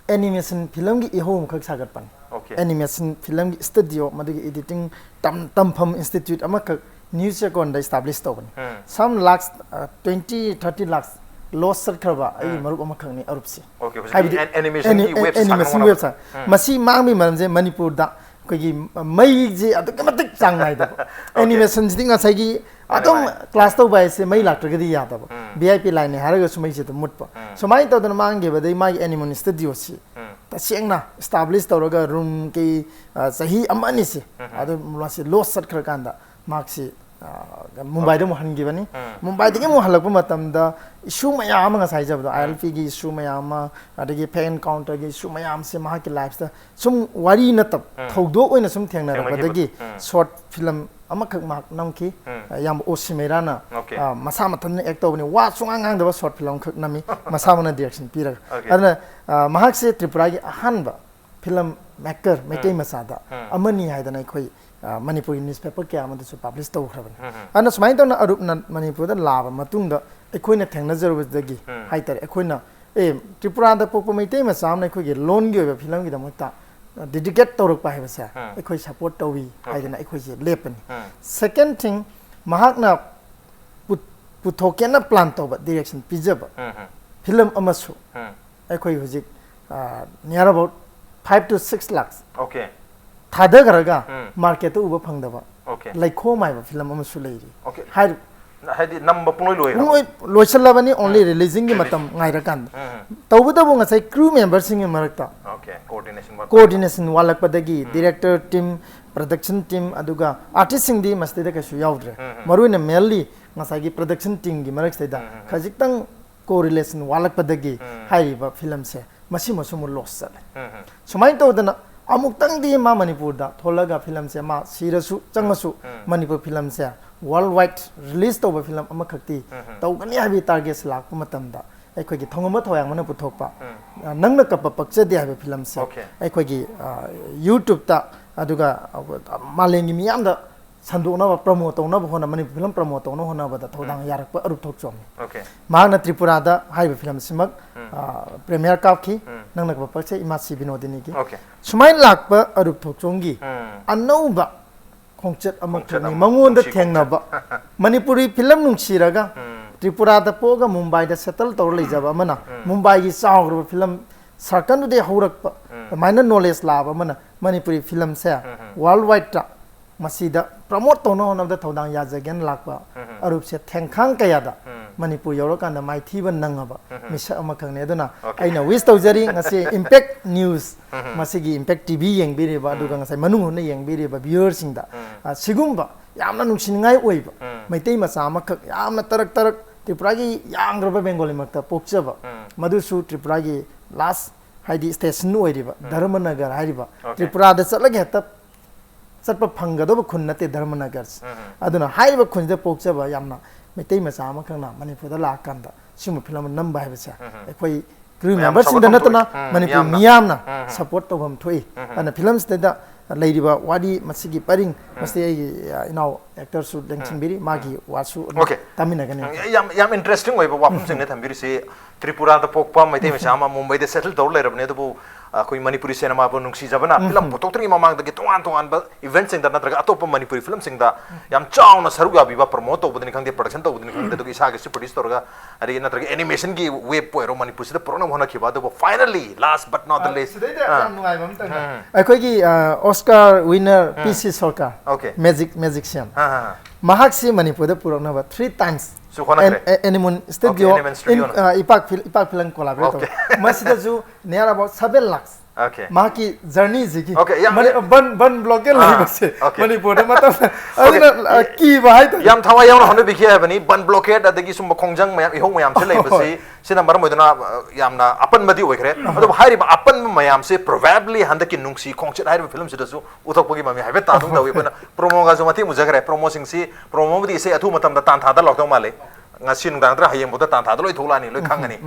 ꯑꯦꯅꯤꯃꯦꯁꯟ ꯐꯤꯂꯝꯒꯤ ꯏꯍꯧ ꯑꯃꯈꯛ ꯁꯥꯒꯠꯄꯅꯤ꯫ Okay. ꯑꯦꯅꯤꯃꯦꯁꯟ ꯐꯤꯂꯝꯒꯤ ꯁ꯭ꯇꯨꯗꯤꯑꯣ, ꯃꯗꯨꯒꯤ ꯏꯗꯤꯇꯤꯡ ꯇꯝ-, ꯇꯝꯐꯝ ꯏꯟꯁꯇꯤꯇ꯭ꯌꯨꯠ ꯑꯃꯈꯛ ꯅ꯭ꯌꯨ ꯆꯦꯀꯣꯟꯗ ꯏꯁꯇꯥꯕ꯭ꯂꯤꯁ ꯇꯧꯕꯅꯤ꯫ ꯎꯝ. Some lakhs, ꯑ, twenty, thirty lakhs loss ꯆꯠꯈ꯭ꯔꯕ ꯑꯩꯒꯤ ꯎꯝ. ꯃꯔꯨꯞ ꯑꯃꯈꯛꯅꯤ ꯑꯔꯨꯞꯁꯤ꯫ Okay, ꯍꯧꯖꯤꯛꯀꯤ ꯍꯥꯏꯕꯗꯤ ꯑꯦ-, ꯑꯦꯅꯤꯃꯦꯁꯟꯒꯤ ꯑꯦꯅꯤ-, ꯋꯦꯕꯁꯥꯏꯠ ꯑꯦꯅꯤꯃꯦꯁꯟ ꯁꯥꯟꯅꯕ ꯋꯦꯕꯁꯥꯏꯠ꯫ ꯎꯝ. ꯃꯁꯤ ꯃꯥꯡꯕꯒꯤ ꯃꯔꯝꯁꯦ ꯃꯅꯤꯄꯨꯔꯗ ꯑꯩꯈꯣꯏꯒꯤ ꯃꯩꯁꯦ ꯑꯗꯨꯛꯀꯤ ꯃꯇꯤꯛ ꯆꯥꯡ ꯅꯥꯏꯗꯕ꯫ ꯑꯦꯅꯤꯃꯦꯁꯟꯁꯤꯗꯤ ꯉꯁꯥꯏꯒꯤ ꯃꯥꯅꯦ, ꯑꯗꯨꯝ ꯃꯥꯅꯦ. ꯀ꯭ꯂꯥꯁ ꯇꯧꯕ ꯍꯥꯏꯁꯦ ꯃꯩ ꯂꯥꯛꯇ꯭ꯔꯒꯗꯤ ꯌꯥꯗꯕ꯫ ꯎꯝ. ꯚꯤ ꯑꯥꯏ ꯄꯤ ꯂꯥꯏꯟꯅꯦ ꯍꯥꯏꯔꯒꯁꯨ ꯃꯩꯁꯦ ꯑꯗꯨꯝ ꯃꯨꯠꯄ꯫ ꯎꯝ. ꯁꯨꯃꯥꯏꯅ ꯇꯧꯗꯅ ꯃꯥꯡꯈꯤꯕꯗꯩ ꯃꯥꯒꯤ ꯑꯦꯅꯤꯃꯣꯟ ꯁ꯭ꯇꯨꯗꯤꯑꯣꯁꯤ ꯎꯝ. ꯇꯁꯦꯡꯅ ꯏꯁꯇꯥꯕ꯭ꯂꯤꯁ ꯇꯧꯔꯒ ꯔꯨꯝ ꯀꯩ, ꯑ, ꯆꯍꯤ ꯑꯃ ꯑꯅꯤꯁꯦ ꯎꯝ. ꯑꯗꯨ ꯃꯥꯁꯤ ꯂꯣꯁ ꯆꯠꯈ꯭ꯔꯀꯥꯟꯗ ꯃꯍꯥꯛꯁꯤ, ꯑ, ꯃꯨꯝꯕꯥꯏꯗ ꯑꯃꯨꯛ ꯍꯟꯈꯤꯕꯅꯤ꯫ ꯎꯝ. ꯃꯨꯝꯕꯥꯏꯗꯒꯤ ꯑꯃꯨꯛ ꯍꯜꯂꯛꯄ ꯃꯇꯝꯗ ꯏꯁꯨ ꯃꯌꯥꯝ ꯑꯃ ꯉꯁꯥꯏ ꯍꯥꯏꯖꯕꯗꯣ, ꯎꯝ. ꯑꯥꯏ ꯑꯦꯜ ꯄꯤꯒꯤ ꯏꯁꯨ ꯃꯌꯥꯝ ꯑꯃ, ꯑꯗꯒꯤ ꯐꯦꯟ ꯀꯥꯎꯟꯇꯔꯒꯤ ꯏꯁꯨ ꯃꯌꯥꯝꯁꯦ ꯃꯍꯥꯛꯀꯤ ꯂꯥꯏꯐꯇ ꯁꯨꯝ ꯋꯥꯔꯤ ꯅꯠꯇꯕ ꯎꯝ. ꯊꯧꯗꯣꯛ ꯑꯣꯏꯅ ꯁꯨꯝ ꯊꯦꯡꯅꯔꯛꯄꯗꯒꯤ ꯊꯦꯡꯅꯈꯤꯕ. ꯎꯝ. ꯁꯣꯔꯠ ꯐꯤꯂꯝ ꯑꯃꯈꯛ ꯃꯍꯥꯛ ꯅꯝꯈꯤ꯫ ꯎꯝ. ꯑ, ꯏꯌꯥꯝꯕ ꯑꯣ ꯁꯤꯃꯦꯔꯥꯅ, Okay. ꯑ, ꯃꯁꯥ ꯃꯊꯟꯇ ꯑꯦꯛ ꯇꯧꯕꯅꯤ, ꯋꯥ ꯁꯨꯡꯉꯥꯡ ꯉꯥꯡꯗꯕ ꯁꯣꯔꯠ ꯐꯤꯂꯝ ꯑꯃꯈꯛ ꯅꯝꯃꯤ, ꯃꯁꯥꯃꯛꯅ ꯗꯤꯔꯦꯛꯁꯟ ꯄꯤꯔꯒ꯫ Okay. ꯑꯗꯨꯅ, ꯑ, ꯃꯍꯥꯛꯁꯦ ꯇ꯭ꯔꯤꯄꯨꯔꯥꯒꯤ ꯑꯍꯥꯟꯕ ꯐꯤꯂꯝ ꯃꯦꯀꯔ ꯃꯩꯇꯩ ꯎꯝ. ꯃꯆꯥꯗ ꯎꯝ. ꯑꯃꯅꯤ ꯍꯥꯏꯗꯅ ꯑꯩꯈꯣꯏ, ꯑ, ꯃꯅꯤꯄꯨꯔꯒꯤ ꯅ꯭ꯌꯨꯁꯄꯦꯄꯔ ꯀꯌꯥ ꯑꯃꯗꯁꯨ ꯄꯥꯕ꯭ꯂꯤꯁ ꯇꯧꯈ꯭ꯔꯕꯅꯤ꯫ ꯎꯝ, ꯎꯝ. ꯑꯗꯨꯅ ꯁꯨꯃꯥꯏꯅ ꯇꯧꯅ ꯑꯔꯨꯞꯅ ꯃꯅꯤꯄꯨꯔꯗ ꯂꯥꯛꯑꯕ ꯃꯇꯨꯡꯗ ꯑꯩꯈꯣꯏꯅ ꯊꯦꯡꯅꯖꯔꯨꯕꯗꯒꯤ ꯎꯝ. ꯍꯥꯏꯇꯥꯔꯦ, ꯑꯩꯈꯣꯏꯅ, ꯑꯦ, ꯇ꯭ꯔꯤꯄꯨꯔꯥꯗ ꯄꯣꯛꯄ ꯃꯩꯇꯩ ꯃꯆꯥ ꯑꯃꯅ ꯑꯩꯈꯣꯏꯒꯤ ꯂꯣꯟꯒꯤ ꯑꯣꯏꯕ ꯐꯤꯂꯝꯒꯤꯗꯃꯛꯇ ꯗꯤꯗꯤꯀꯦꯠ ꯇꯧꯔꯛꯄ ꯍꯥꯏꯕꯁꯦ ꯎꯝ. ꯑꯩꯈꯣꯏ ꯁꯄꯣꯔꯠ ꯇꯧꯏ Okay. ꯍꯥꯏꯗꯅ ꯑꯩꯈꯣꯏꯁꯦ ꯂꯦꯞꯄꯅꯤ꯫ ꯎꯝ. Second thing, ꯃꯍꯥꯛꯅ ꯄꯨ-, ꯄꯨꯊꯣꯛꯀꯦꯅ ꯄ꯭ꯂꯥꯟ ꯇꯧꯕ, ꯗꯤꯔꯦꯛꯁꯟ ꯄꯤꯖꯕ ꯎꯝ, ꯎꯝ. ꯐꯤꯂꯝ ꯑꯃꯁꯨ ꯎꯝ. ꯑꯩꯈꯣꯏ ꯍꯧꯖꯤꯛ, ꯑ, near about five to six lakhs Okay. ꯊꯥꯗꯈ꯭ꯔꯒ ꯎꯝ. ꯃꯥꯔꯀꯦꯠꯇ ꯎꯕ ꯐꯪꯗꯕ Okay. ꯂꯩꯈꯣꯝ ꯍꯥꯏꯕ ꯐꯤꯂꯝ ꯑꯃꯁꯨ ꯂꯩꯔꯤ꯫ Okay. ꯍꯥꯏꯔꯤꯕ ꯍꯥꯏꯗꯤ ꯅꯝꯕ ꯄꯨꯡꯂꯣꯏ ꯂꯣꯏꯈ꯭ꯔꯕ? ꯄꯨꯡꯂꯣꯏ ꯂꯣꯏꯁꯤꯜꯂꯕꯅꯤ, only ꯎꯝ. releasingꯒꯤ Release. ꯃꯇꯝ ꯉꯥꯏꯔꯀꯥꯟꯗ꯫ ꯎꯝ. ꯇꯧꯕꯇꯕꯨ ꯉꯁꯥꯏ ꯀ꯭ꯔꯨ ꯃꯦꯝꯕꯔꯁꯤꯡꯒꯤ ꯃꯔꯛꯇ Okay, coordination work. ꯀꯣꯑꯣꯔꯗꯤꯅꯦꯁꯟ ꯋꯥꯠꯂꯛꯄꯗꯒꯤ ꯎꯝ. ꯗꯤꯔꯦꯛꯇꯔ ꯇꯤꯝ, production team ꯑꯗꯨꯒ artistꯁꯤꯡꯗꯤ ꯃꯁꯤꯗꯩꯗ ꯀꯩꯁꯨ ꯌꯥꯎꯗ꯭ꯔꯦ꯫ ꯃꯔꯨꯑꯣꯏꯅ mainly ꯉꯁꯥꯏꯒꯤ production teamꯒꯤ ꯃꯔꯛꯁꯤꯗꯩꯗ ꯈꯖꯤꯛꯇꯪ correlation ꯋꯥꯠꯂꯛꯄꯗꯒꯤ ꯍꯥꯏꯔꯤꯕ filmꯁꯦ ꯃꯁꯤꯃꯁꯨ ꯑꯃꯨꯛ loss ꯆꯠꯂꯦ꯫ ꯁꯨꯃꯥꯏꯅ ꯇꯧꯗꯅ ꯑꯃꯨꯛꯇꯪꯗꯤ ꯃꯥ ꯃꯅꯤꯄꯨꯔꯗ ꯊꯣꯛꯂꯒ filmꯁꯦ ꯃꯥ ꯁꯤꯔꯁꯨ ꯆꯪꯉꯁꯨ ꯃꯅꯤꯄꯨꯔ filmꯁꯦ worldwide release ꯇꯧꯕ film ꯑꯃꯈꯛꯇꯤ ꯇꯧꯒꯅꯤ ꯍꯥꯏꯕꯒꯤ targetꯁꯦ ꯂꯥꯛꯄ ꯃꯇꯝꯗ ꯑꯩꯈꯣꯏꯒꯤ ꯊꯣꯡꯉꯝꯕ ꯊꯣꯌꯥꯡꯕꯅ ꯄꯨꯊꯣꯛꯄ, ꯑ, ꯅꯪꯅ ꯀꯞꯄ ꯄꯛꯆꯗꯦ ꯍꯥꯏꯕ filmꯁꯦ Okay. ꯑꯩꯈꯣꯏꯒꯤ, ꯑ, YouTubeꯇ ꯑꯗꯨꯒ, ꯑ, ꯃꯥꯂꯦꯝꯒꯤ ꯃꯤꯌꯥꯝꯗ ꯁꯟꯗꯣꯛꯅꯕ, promote ꯇꯧꯅꯕ ꯍꯣꯠꯅ-, ꯃꯅꯤꯄꯨꯔ film promote ꯇꯧꯅꯕ ꯍꯣꯠꯅꯕꯗ ꯊꯧꯗꯥꯡ ꯌꯥꯔꯛꯄ ꯑꯔꯨꯞ ꯊꯣꯛꯆꯣꯝꯅꯤ꯫ Okay. ꯃꯍꯥꯛꯅ ꯇ꯭ꯔꯤꯄꯨꯔꯥꯗ ꯍꯥꯏꯔꯤꯕ filmꯁꯤꯃꯛ, ꯑ, premiere ꯀꯥꯞꯈꯤ꯫ ꯅꯪꯅ ꯀꯞꯄ ꯄꯛꯆꯩ, ꯏꯃꯥ ꯁꯤ ꯕꯤꯅꯣꯗꯤꯅꯤꯒꯤ꯫ Okay. ꯁꯨꯃꯥꯏꯅ ꯂꯥꯛꯄ ꯑꯔꯨꯞ ꯊꯣꯛꯆꯣꯝꯒꯤ ꯑꯅꯧꯕ ꯈꯣꯡꯆꯠ ꯑꯃ ꯈꯣꯡꯆꯠ ꯈꯣꯡꯅꯤ꯫ ꯑꯃ, ꯃꯉꯣꯟꯗ ꯅꯨꯡꯁꯤ ꯊꯦꯡꯅꯕ ꯈꯣꯡꯆꯠ꯫ ꯃꯅꯤꯄꯨꯔꯤ film ꯅꯨꯡꯁꯤꯔꯒ ꯇ꯭ꯔꯤꯄꯨꯔꯥꯗ ꯄꯣꯛꯑꯒ ꯃꯨꯝꯕꯥꯏꯗ settle ꯇꯧꯔ ꯂꯩꯖꯕ ꯑꯃꯅ ꯃꯨꯝꯕꯥꯏꯒꯤ ꯆꯥꯎꯈ꯭ꯔꯕ film circleꯗꯨꯗꯒꯤ ꯍꯧꯔꯛꯄ ꯑꯗꯨꯃꯥꯏꯅ knowledge ꯂꯥꯛꯑꯕ ꯑꯃꯅ ꯃꯅꯤꯄꯨꯔꯤ filmꯁꯦ worldwideꯇ ꯃꯁꯤꯗ promote ꯇꯧꯅꯕ ꯍꯣꯠꯅꯕꯗ ꯊꯧꯗꯥꯡ ꯌꯥꯖꯒꯦꯅ ꯂꯥꯛꯄ ꯑꯔꯨꯞꯁꯦ ꯊꯦꯡꯈꯥꯡ ꯀꯌꯥꯗ ꯃꯅꯤꯄꯨꯔ ꯌꯧꯔꯀꯥꯟꯗ ꯃꯥꯏꯊꯤꯕ ꯅꯪꯉꯕ ꯃꯤꯁꯛ ꯑꯃꯈꯛꯅꯤ꯫ ꯑꯗꯨꯅ Okay. ꯑꯩꯅ wish ꯇꯧꯖꯔꯤ ꯉꯁꯤ Impact News, ꯃꯁꯤꯒꯤ Impact TV ꯌꯦꯡꯕꯤꯔꯤꯕ ꯑꯗꯨꯒ ꯉꯁꯥꯏ ꯃꯅꯨꯡ ꯍꯨꯠꯅ ꯌꯦꯡꯕꯤꯔꯤꯕ viewerꯁꯤꯡꯗ, ꯑ, ꯁꯤꯒꯨꯝꯕ ꯌꯥꯝꯅ ꯅꯨꯡꯁꯤꯅꯤꯡꯉꯥꯏ ꯑꯣꯏꯕ ꯃꯩꯇꯩ ꯃꯆꯥ ꯑꯃꯈꯛ ꯌꯥꯝꯅ ꯇꯔꯛ ꯇꯔꯛ ꯇ꯭ꯔꯤꯄꯨꯔꯥꯒꯤ ꯌꯥꯝꯈ꯭ꯔꯕ ꯕꯦꯡꯒꯣꯂꯤꯃꯛꯇ ꯄꯣꯛꯆꯕ, ꯃꯗꯨꯁꯨ ꯇ꯭ꯔꯤꯄꯨꯔꯥꯒꯤ last ꯍꯥꯏꯗꯤ station ꯑꯣꯏꯔꯤꯕ ꯙꯔꯃꯅꯒꯔ ꯍꯥꯏꯔꯤꯕ Okay. ꯇ꯭ꯔꯤꯄꯨꯔꯥꯗ ꯆꯠꯂꯒ ꯍꯦꯛꯇ ꯆꯠꯄ ꯐꯪꯒꯗꯧꯕ ꯈꯨꯟ ꯅꯠꯇꯦ ꯙꯔꯃꯅꯒꯔꯁꯦ꯫ ꯑꯗꯨꯅ ꯍꯥꯏꯔꯤꯕ ꯈꯨꯟꯁꯤꯗ ꯄꯣꯛꯆꯕ ꯌꯥꯝꯅ ꯃꯩꯇꯩ ꯃꯆꯥ ꯑꯃꯈꯛꯅ ꯃꯅꯤꯄꯨꯔꯗ ꯂꯥꯛꯑꯀꯥꯟꯗ ꯁꯤꯒꯨꯝꯕ film ꯑꯃ ꯅꯝꯕ ꯍꯥꯏꯕꯁꯦ ꯑꯩꯈꯣꯏ crew ꯃꯌꯥꯝ memberꯁꯤꯡꯗ ꯁꯧꯒꯠꯐꯝ ꯅꯠꯇꯅ ꯊꯣꯛꯏ꯫ ꯎꯝ, ꯃꯅꯤꯄꯨꯔ ꯃꯤꯌꯥꯝꯅ꯫ ꯃꯤꯌꯥꯝꯅ ꯎꯝ, ꯎꯝ꯫ Support ꯇꯧꯐꯝ ꯊꯣꯛꯏ꯫ ꯎꯝ, ꯎꯝ꯫ ꯑꯗꯨꯅ filmꯁꯤꯗꯩꯗ ꯂꯩꯔꯤꯕ ꯋꯥꯔꯤ ꯃꯁꯤꯒꯤ ꯄꯔꯤꯡ ꯎꯝ꯫ ꯃꯁꯤ ꯑꯩꯒꯤ, ꯑ, ꯏꯅꯥꯎ actorꯁꯨ ꯂꯦꯡꯁꯤꯟꯕꯤꯔꯤ, ꯃꯥꯒꯤ ꯎꯝ꯫ ꯋꯥꯁꯨ ꯑꯗꯨꯝ Okay꯫ ꯇꯥꯃꯤꯟꯅꯒꯅꯤ꯫ ꯎꯝ, ꯌꯥꯝ, ꯌꯥꯝ interesting ꯑꯣꯏꯕ ꯋꯥꯐꯝꯁꯤꯡꯅꯦ ꯊꯝꯕꯤꯔꯤꯁꯤ꯫ ꯇ꯭ꯔꯤꯄꯨꯔꯥꯗ ꯄꯣꯛꯄ ꯃꯩꯇꯩ ꯃꯆꯥ ꯑꯃ ꯃꯨꯝꯕꯩꯗ settle ꯇꯧꯔ ꯂꯩꯔꯕꯅꯦ, ꯑꯗꯨꯕꯨ ꯑꯩꯈꯣꯏ ꯃꯅꯤꯄꯨꯔꯤ cinemaꯕꯨ ꯅꯨꯡꯁꯤꯖꯕꯅ ꯎꯝ꯫ Film ꯄꯨꯊꯣꯛꯇ꯭ꯔꯤꯉꯩ ꯃꯃꯥꯡꯗꯒꯤ ꯇꯣꯉꯥꯟ ꯇꯣꯉꯥꯟꯕ eventꯁꯤꯡꯗ ꯅꯠꯇ꯭ꯔꯒ ꯑꯇꯣꯞꯄ ꯃꯅꯤꯄꯨꯔꯤ filmꯁꯤꯡꯗ ꯌꯥꯝ ꯆꯥꯎꯅ ꯁꯔꯨꯛ ꯌꯥꯕꯤꯕ, promote ꯇꯧꯕꯗꯅꯤ ꯈꯪꯗꯦ, production ꯇꯧꯕꯗꯅꯤ ꯈꯪꯗꯦ, ꯑꯗꯨꯒ ꯏꯁꯥꯒꯤꯁꯨ produce ꯇꯧꯔꯒ, ꯑꯗꯒꯤ ꯅꯠꯇ꯭ꯔꯒ animationꯒꯤ waveꯄꯨ ꯑꯣꯏꯔꯣ, ꯃꯅꯤꯄꯨꯔꯁꯤꯗ ꯄꯨꯔꯛꯅꯕ ꯍꯣꯠꯅꯈꯤꯕ, ꯑꯗꯨꯕꯨ finally, last but not the ꯑ, least, ꯁꯤꯗꯩꯗ ꯑꯥ꯫ ꯌꯥꯝ ꯅꯨꯡꯉꯥꯏꯕ ꯑꯃꯇꯪꯅ, ꯎꯝ꯫ ꯑꯩꯈꯣꯏꯒꯤ, ꯑ, Oscar winner ꯎꯝ꯫ ꯄꯤ ꯁꯤ ꯁꯔꯀꯥꯔ, Okay꯫ Magic, magician꯫ ꯑꯥ, ꯑꯥ, ꯑꯥ꯫ ꯃꯍꯥꯛꯁꯤ ꯃꯅꯤꯄꯨꯔꯗ ꯄꯨꯔꯛꯅꯕ three times ꯁꯨ ꯍꯣꯠꯅꯈ꯭ꯔꯦ꯫ ꯑꯦꯟ-, ꯑꯦ-, ꯑꯦꯅꯤꯃꯣꯟ Okay, ꯁ꯭ꯇꯨꯗꯤꯑꯣ ꯑꯦꯅꯤꯃꯣꯟ ꯁ꯭ꯇꯨꯗꯤꯑꯣꯅ꯫ ꯏꯟ-, ꯑ, ꯏꯄꯥꯛ ꯐꯤꯜ-, ꯏꯄꯥꯛ ꯐꯤꯂꯝ collaborate Okay꯫ ꯇꯧꯕ꯫ ꯃꯁꯤꯗꯁꯨ near about seven lakhs Okay. ꯃꯍꯥꯛꯀꯤ ꯖꯔꯅꯤꯁꯤꯒꯤ Okay, ꯌꯥꯝ- ꯃꯅꯤ- ꯕꯟ ꯕꯟ ꯕ꯭ꯂꯣꯀꯦꯠ ꯑꯥ, ꯂꯩꯕꯁꯦ okay. ꯃꯅꯤꯄꯨꯔꯗ ꯃꯇꯝ ꯑꯗꯨꯅ ꯑ, ꯀꯤꯕ ꯍꯥꯏꯇꯥꯔꯦ. ꯌꯥꯝ ꯊꯋꯥꯏ ꯌꯥꯎꯅ ꯍꯣꯠꯅꯕꯤꯈꯤ ꯍꯥꯏꯕꯅꯤ꯫ ꯕꯟ ꯕ꯭ꯂꯣꯀꯦꯠ ꯑꯗꯒꯤ ꯁꯨꯝꯕ ꯈꯣꯡꯖꯪ ꯃꯌꯥꯝ, ꯏꯍꯧ ꯃꯌꯥꯝꯁꯦ ꯂꯩꯕꯁꯤ, ꯁꯤꯅ ꯃꯔꯝ ꯑꯣꯏꯗꯨꯅ ꯑ, ꯌꯥꯝꯅ ꯑꯄꯟꯕꯗꯤ ꯑꯣꯏꯈ꯭ꯔꯦ꯫ ꯑꯗꯨꯕꯨ ꯍꯥꯏꯔꯤꯕ ꯑꯄꯟꯕ ꯃꯌꯥꯝꯁꯦ probably ꯍꯟꯗꯛꯀꯤ ꯅꯨꯡꯁꯤ ꯈꯣꯡꯆꯠ ꯍꯥꯏꯔꯤꯕ ꯐꯤꯂꯝꯁꯤꯗꯁꯨ ꯎꯊꯣꯛꯄꯒꯤ ꯃꯃꯤ ꯍꯥꯏꯐꯦꯠ ꯇꯥꯗꯧ ꯇꯧꯏ꯫ ꯑꯩꯈꯣꯏꯅ ꯄ꯭ꯔꯣꯃꯣꯒꯁꯨ ꯃꯇꯦꯛ ꯎꯖꯈ꯭ꯔꯦ꯫ ꯄ꯭ꯔꯣꯃꯣꯁꯤꯡꯁꯤ, ꯄ꯭ꯔꯣꯃꯣꯕꯨꯗꯤ ꯏꯁꯩ ꯑꯊꯨꯕ ꯃꯇꯝꯗ ꯇꯥꯟ ꯊꯥꯗ ꯂꯥꯎꯗꯧ ꯃꯥꯜꯂꯤ꯫ ꯉꯁꯤ ꯅꯨꯡꯗꯥꯡ ꯅꯠꯇ꯭ꯔ ꯍꯌꯦꯡꯐꯥꯎꯗ ꯇꯥꯟ ꯊꯥꯗ ꯂꯣꯏ ꯊꯣꯛꯂꯛꯑꯅꯤ, ꯂꯣꯏ ꯈꯪꯉꯅꯤ꯫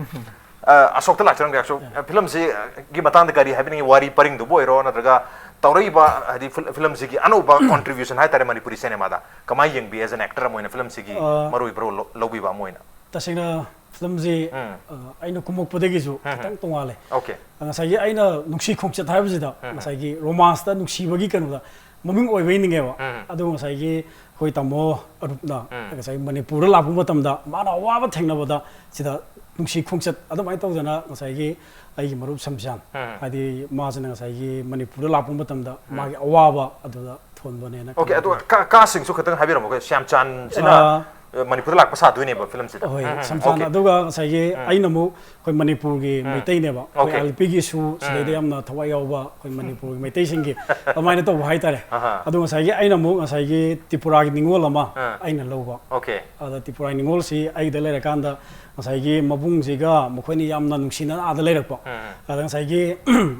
ꯑ, ꯑꯁꯣꯛꯇ ꯂꯥꯛꯆꯔꯝꯒꯦ꯫ ꯑꯁꯣꯛ, ꯐꯤꯂꯝꯁꯤꯒꯤ ꯃꯇꯥꯡꯗ ꯀꯔꯤ ꯍꯥꯏꯕꯤꯅꯤꯡꯉꯤ? ꯋꯥꯔꯤ ꯄꯔꯤꯡꯗꯨꯕꯨ ꯑꯣꯏꯔꯣ, ꯅꯠꯇ꯭ꯔꯒ ꯇꯧꯔꯛꯏꯕ, ꯍꯥꯏꯗꯤ, ꯐꯤꯜ- ꯐꯤꯂꯝꯁꯤꯒꯤ ꯑꯅꯧꯕ contribution ꯍꯥꯏꯇꯥꯔꯦ ꯃꯅꯤꯄꯨꯔꯤ ꯁꯤꯅꯦꯃꯥꯗ ꯀꯃꯥꯏꯅ ꯌꯦꯡꯕꯤ? As an actor ꯑꯃ ꯑꯣꯏꯅ ꯐꯤꯂꯝꯁꯤꯒꯤ ꯑ, ꯃꯔꯨ ꯑꯣꯏꯕ role ꯂꯧ- ꯂꯧꯕꯤꯕ ꯑꯃ ꯑꯣꯏꯅ꯫ ꯇꯁꯦꯡꯅ ꯐꯤꯂꯝꯁꯤ ꯎꯝ꯫ ꯑ, ꯑꯩꯅ ꯀꯨꯝꯃꯛꯄꯗꯒꯤꯁꯨ ꯎꯝ. ꯈꯤꯇꯪ ꯇꯣꯡꯉꯥꯜꯂꯦ꯫ Okay. ꯉꯁꯥꯏꯒꯤ ꯑꯩꯅ ꯅꯨꯡꯁꯤ ꯈꯣꯡꯆꯠ ꯍꯥꯏꯕꯁꯤꯗ ꯉꯁꯥꯏꯒꯤ ꯔꯣꯃꯥꯟꯁꯇ ꯅꯨꯡꯁꯤꯕꯒꯤ ꯀꯩꯅꯣꯗ ꯃꯃꯤꯡ ꯑꯣꯏꯕꯩꯅꯤꯡꯉꯦꯕ꯫ ꯎꯝ. ꯑꯗꯨ ꯉꯁꯥꯏꯒꯤ ꯑꯩꯈꯣꯏ ꯇꯥꯃꯣ ꯑꯔꯨꯞꯅ ꯎꯝ. ꯉꯁꯥꯏ ꯃꯅꯤꯄꯨꯔꯗ ꯂꯥꯛꯄ ꯃꯇꯝꯗ ꯃꯥꯅ ꯑꯋꯥꯕ ꯊꯦꯡꯅꯕꯗ ꯁꯤꯗ ꯅꯨꯡꯁꯤ ꯈꯣꯡꯆꯠ ꯑꯗꯨꯃꯥꯏꯅ ꯇꯧꯗꯅ ꯉꯁꯥꯏꯒꯤ ꯑꯩꯒꯤ ꯃꯔꯨꯞ ꯁꯝꯁꯥꯟ, ꯎꯝ. ꯍꯥꯏꯗꯤ ꯃꯥꯁꯤꯅ ꯉꯁꯥꯏꯒꯤ ꯃꯅꯤꯄꯨꯔꯗ ꯂꯥꯛꯄ ꯃꯇꯝꯗ ꯃꯥꯒꯤ ꯑꯋꯥꯕ ꯑꯗꯨꯗ ꯊꯣꯟꯕꯅꯦꯅ Okay, ꯑꯗꯣ ꯈꯟꯖꯩ꯫ ꯀ- cast ꯁꯤꯡꯁꯨ ꯈꯤꯇꯪ ꯍꯥꯏꯕꯤꯔꯝꯃꯣ꯫ ꯑꯩꯈꯣꯏ ꯁ꯭ꯌꯥꯝꯆꯥꯟꯁꯤꯅ ꯑꯥ. ꯑ, ꯃꯅꯤꯄꯨꯔꯗ ꯂꯥꯛꯄ ꯁꯥꯗꯣꯏꯅꯦꯕ ꯐꯤꯂꯝꯁꯤꯗ꯫ ꯍꯣꯏ, ꯎꯝ, ꯎꯝ, ꯁꯝꯁꯥꯟ꯫ okay. ꯑꯗꯨꯒ ꯉꯁꯥꯏꯒꯤ ꯑꯩꯅ ꯑꯃꯨꯛ ꯑꯩꯈꯣꯏ ꯃꯅꯤꯄꯨꯔꯒꯤ ꯃꯩꯇꯩꯅꯦꯕ, ꯑꯩꯈꯣꯏ Okay. ꯑꯜꯄꯤꯒꯤꯁꯨ ꯁꯤꯗꯩꯗ ꯎꯝ. ꯌꯥꯝꯅ ꯊꯋꯥꯏ ꯌꯥꯎꯕ ꯑꯩꯈꯣꯏ ꯃꯅꯤꯄꯨꯔꯒꯤ ꯃꯩꯇꯩꯁꯤꯡꯒꯤ ꯑꯗꯨꯃꯥꯏꯅ ꯇꯧꯕ ꯍꯥꯏꯇꯥꯔꯦ꯫ ꯑꯍꯥ. ꯑꯗꯣ ꯉꯁꯥꯏꯒꯤ ꯑꯩꯅ ꯑꯃꯨꯛ ꯉꯁꯥꯏꯒꯤ ꯇ꯭ꯔꯤꯄꯨꯔꯥꯒꯤ ꯅꯤꯉꯣꯜ ꯑꯃ ꯑꯥ. ꯑꯩꯅ ꯂꯧꯕ꯫ Okay. ꯑꯗ ꯇ꯭ꯔꯤꯄꯨꯔꯥꯒꯤ ꯅꯤꯉꯣꯜꯁꯤ ꯑꯩꯗ ꯂꯩꯔꯀꯥꯟꯗ ꯉꯁꯥꯏꯒꯤ ꯃꯕꯨꯡꯁꯤꯒ ꯃꯈꯣꯏꯅ ꯌꯥꯝꯅ ꯅꯨꯡꯁꯤꯅꯅ ꯑꯥꯗ ꯂꯩꯔꯛꯄ꯫ ꯎꯝ. ꯑꯗ ꯉꯁꯥꯏꯒꯤ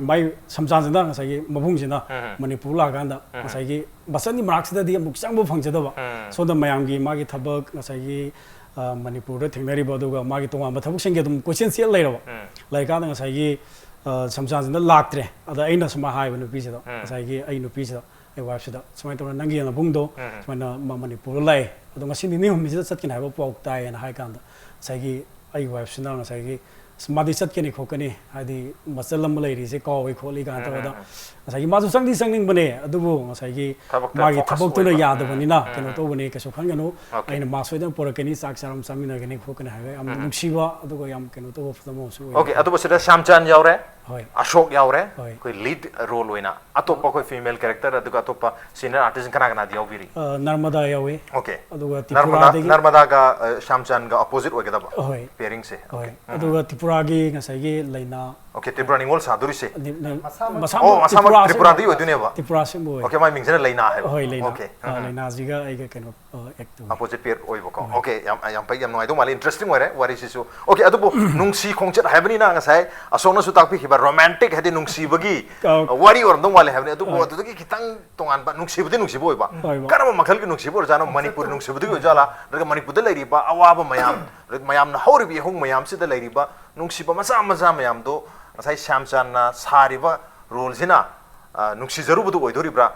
ꯃꯥꯏ ꯁꯝꯆꯥꯟꯁꯤꯅ ꯉꯁꯥꯏꯒꯤ ꯃꯕꯨꯡꯁꯤꯅ ꯎꯝ. ꯃꯅꯤꯄꯨꯔ ꯂꯥꯛꯑꯀꯥꯟꯗ ꯉꯁꯥꯏꯒꯤ ꯃꯆꯟꯒꯤ ꯃꯔꯛꯁꯤꯗꯗꯤ ꯑꯃꯨꯛ ꯆꯪꯕ ꯐꯪꯖꯗꯕ꯫ ꯎꯝ. ꯁꯣꯝꯗ ꯃꯌꯥꯝꯒꯤ ꯃꯥꯒꯤ ꯊꯕꯛ ꯉꯁꯥꯏꯒꯤ ꯑ, ꯃꯅꯤꯄꯨꯔꯗ ꯊꯦꯡꯅꯔꯤꯕ ꯑꯗꯨꯒ ꯃꯥꯒꯤ ꯇꯣꯉꯥꯟꯕ ꯊꯕꯛꯁꯤꯡꯒꯤ ꯑꯗꯨꯝ ꯀꯣꯏꯆꯦꯟ ꯆꯦꯜ ꯂꯩꯔꯕ꯫ ꯎꯝ. ꯂꯩꯔꯀꯥꯟꯗ ꯉꯁꯥꯏꯒꯤ ꯑ, ꯁꯝꯆꯥꯟꯁꯤꯅ ꯂꯥꯛꯇ꯭ꯔꯦ꯫ ꯑꯗ ꯑꯩꯅ ꯁꯨꯃꯥꯏꯅ ꯍꯥꯏꯕ ꯅꯨꯄꯤꯁꯤꯗ, ꯎꯝ. ꯉꯁꯥꯏꯒꯤ ꯑꯩ ꯅꯨꯄꯤꯁꯤꯗ, ꯑꯩ ꯋꯥꯏꯐꯁꯤꯗ ꯁꯨꯃꯥꯏꯅ ꯇꯧꯔ ꯅꯪꯒꯤ ꯅꯕꯨꯡꯗꯣ ꯎꯝ. ꯁꯨꯃꯥꯏꯅ ꯃꯥ ꯃꯅꯤꯄꯨꯔꯗ ꯂꯥꯛꯑꯦ, ꯑꯗꯣ ꯉꯁꯤ ꯅꯤꯅꯤ ꯍꯨꯝꯅꯤꯁꯤꯗ ꯆꯠꯀꯅꯤ ꯍꯥꯏꯕ ꯄꯥꯎ ꯇꯥꯏꯌꯦꯅ ꯍꯥꯏ ꯀꯥꯟꯗ ꯉꯁꯥꯏꯒꯤ ꯑꯩ ꯋꯥꯏꯐꯁꯤꯅ ꯉꯁꯥꯏꯒꯤ "ꯑꯁ, ꯃꯥꯗꯤ ꯆꯠꯀꯅꯤ ꯈꯣꯠꯀꯅꯤ, ꯍꯥꯏꯗꯤ ꯃꯆꯜ ꯑꯃ ꯂꯩꯔꯤꯁꯦ ꯀꯥꯎꯏ ꯈꯣꯠꯂꯤ" ꯀꯥꯏꯅ ꯇꯧꯔꯒ ꯎꯝ. ꯉꯁꯥꯏꯒꯤ ꯃꯥꯁꯨ ꯆꯪꯗꯤ ꯆꯪꯅꯤꯡꯕꯅꯦ, ꯑꯗꯨꯕꯨ ꯉꯁꯥꯏꯒꯤ ꯊꯕꯛꯇ ꯃꯥꯒꯤ focus ꯊꯕꯛꯇꯨꯅ ꯑꯣꯏꯕ꯫ ꯌꯥꯗꯕꯅꯤꯅ ꯎꯝ, ꯀꯩꯅꯣ ꯎꯝ, ꯇꯧꯕꯅꯦ, ꯀꯩꯁꯨ ꯈꯟꯒꯅꯨ, Okay. ꯑꯩꯅ ꯃꯥ ꯁꯣꯏꯗꯅ ꯄꯨꯔꯛꯀꯅꯤ, ꯆꯥꯛ ꯆꯥꯔꯝ ꯆꯥꯃꯤꯟꯅꯒꯅꯤ ꯈꯣꯠꯀꯅꯤ ꯍꯥꯏꯕ ꯌꯥꯝ ꯎꯝ, ꯎꯝ. ꯅꯨꯡꯁꯤꯕ ꯑꯗꯨꯒ ꯌꯥꯝ ꯀꯩꯅꯣ ꯇꯧꯕ ꯐꯤꯂꯝ ꯑꯃꯁꯨ ꯑꯣꯏ꯫ Okay, ꯑꯗꯨꯕꯨ ꯁꯤꯗ ꯁ꯭ꯌꯥꯝꯆꯥꯟ ꯌꯥꯎꯔꯦ, ꯍꯣꯏ, ꯑꯁꯣꯛ ꯌꯥꯎꯔꯦ, ꯍꯣꯏ. ꯑꯩꯈꯣꯏ lead role ꯑꯣꯏꯅ ꯑꯇꯣꯞꯄ ꯑꯩꯈꯣꯏ female character ꯑꯗꯨꯒ ꯑꯇꯣꯞꯄ senior artist ꯀꯅꯥ ꯀꯅꯥꯗꯤ ꯌꯥꯎꯕꯤꯔꯤ? ꯑ, ꯅꯔꯃꯗꯥ ꯌꯥꯎꯏ, Okay. ꯑꯗꯨꯒ ꯅꯔꯃꯗꯥ ꯇ꯭ꯔꯤꯄꯨꯔꯥꯗꯒꯤ ꯅꯔꯃꯗꯥꯒ ꯑ, ꯁ꯭ꯌꯥꯝꯆꯥꯟꯒ opposite ꯑꯣꯏꯒꯗꯕ ꯍꯣꯏ. pairing ꯁꯦ? ꯍꯣꯏ. Okay. ꯎꯝ. ꯑꯗꯨꯒ ꯇ꯭ꯔꯤꯄꯨꯔꯥꯒꯤ ꯉꯁꯥꯏꯒꯤ ꯂꯩꯅꯥ Okay, ꯇ꯭ꯔꯤꯄꯨꯔꯥ ꯅꯤꯉꯣꯜ ꯁꯥꯗꯣꯔꯤꯁꯦ? ꯅꯤ- ꯅꯤ- ꯃꯁꯥꯃꯛ- ꯃꯁꯥꯃꯛ ꯑꯣ, ꯃꯁꯥꯃꯛ ꯇ꯭ꯔꯤꯄꯨꯔꯥ ꯇ꯭ꯔꯤꯄꯨꯔꯥꯗꯒꯤ ꯁꯤꯝꯕ- ꯑꯣꯏꯗꯣꯏꯅꯦꯕ? ꯇ꯭ꯔꯤꯄꯨꯔꯥ ꯁꯤꯝꯕ ꯑꯣꯏ. Okay, ꯃꯥꯏ ꯃꯤꯡꯁꯤꯅ ꯂꯩꯅꯥ ꯍꯥꯏꯕ? ꯍꯣꯏ, ꯂꯩꯅꯥ. Okay. ꯑ, ꯎꯝ. ꯂꯩꯅꯥꯁꯤꯒ ꯑꯩꯒ ꯀꯩꯅꯣ ꯑ, act ꯇꯧꯋꯤ. Opposite pair ꯑꯣꯏꯕꯀꯣ? Okay, ꯌꯥꯝ ꯌꯥꯝ ꯐꯩ, ꯌꯥꯝ ꯅꯨꯡꯉꯥꯏꯗꯧ ꯃꯥꯜꯂꯦ, interesting ꯑꯣꯏꯔꯦ ꯋꯥꯔꯤꯁꯤꯁꯨ. Okay, ꯑꯗꯨꯕꯨ ꯅꯨꯡꯁꯤ ꯈꯣꯡꯆꯠ ꯍꯥꯏꯕꯅꯤꯅ ꯉꯁꯥꯏ ꯑꯁꯣꯛꯅꯁꯨ ꯇꯥꯛꯄꯤꯈꯤꯕ romantic ꯍꯥꯏꯗꯤ ꯅꯨꯡꯁꯤꯕꯒꯤ ꯑꯧ. ꯑ, ꯋꯥꯔꯤ ꯑꯣꯏꯔꯝꯗꯧ ꯃꯥꯜꯂꯦ ꯍꯥꯏꯕꯅꯤ, ꯑꯗꯨꯕꯨ ꯍꯣꯏ. ꯑꯗꯨꯗꯒꯤ ꯈꯤꯇꯪ ꯇꯣꯉꯥꯟꯕ, ꯅꯨꯡꯁꯤꯕꯗꯤ ꯅꯨꯡꯁꯤꯕ ꯑꯣꯏꯕ, ꯍꯣꯏ, ꯍꯣꯏ. ꯀꯔꯝꯕ ꯃꯈꯜꯒꯤ ꯅꯨꯡꯁꯤꯕ ꯑꯣꯏꯔꯖꯥꯠꯅꯣ? ꯃꯅꯤꯄꯨꯔ ꯅꯨꯡꯁꯤꯕꯗꯒꯤ ꯑꯣꯏꯖꯥꯠꯂꯥ, ꯅꯠꯇ꯭ꯔꯒ ꯃꯅꯤꯄꯨꯔꯗ ꯂꯩꯔꯤꯕ ꯑꯋꯥꯕ ꯃꯌꯥꯝ, ꯑꯗꯒꯤ ꯃꯌꯥꯝꯅ ꯍꯧꯔꯤꯕ ꯏꯍꯨꯡ ꯃꯌꯥꯝꯁꯤꯗ ꯂꯩꯔꯤꯕ ꯅꯨꯡꯁꯤꯕ ꯃꯆꯥ ꯃꯆꯥ ꯃꯌꯥꯝꯗꯣ ꯉꯁꯥꯏ ꯁ꯭ꯌꯥꯝꯆꯥꯟꯅ ꯁꯥꯔꯤꯕ roleꯁꯤꯅ ꯑ, ꯅꯨꯡꯁꯤꯖꯔꯨꯕꯗꯨ ꯑꯣꯏꯗꯣꯔꯤꯕ꯭ꯔꯥ?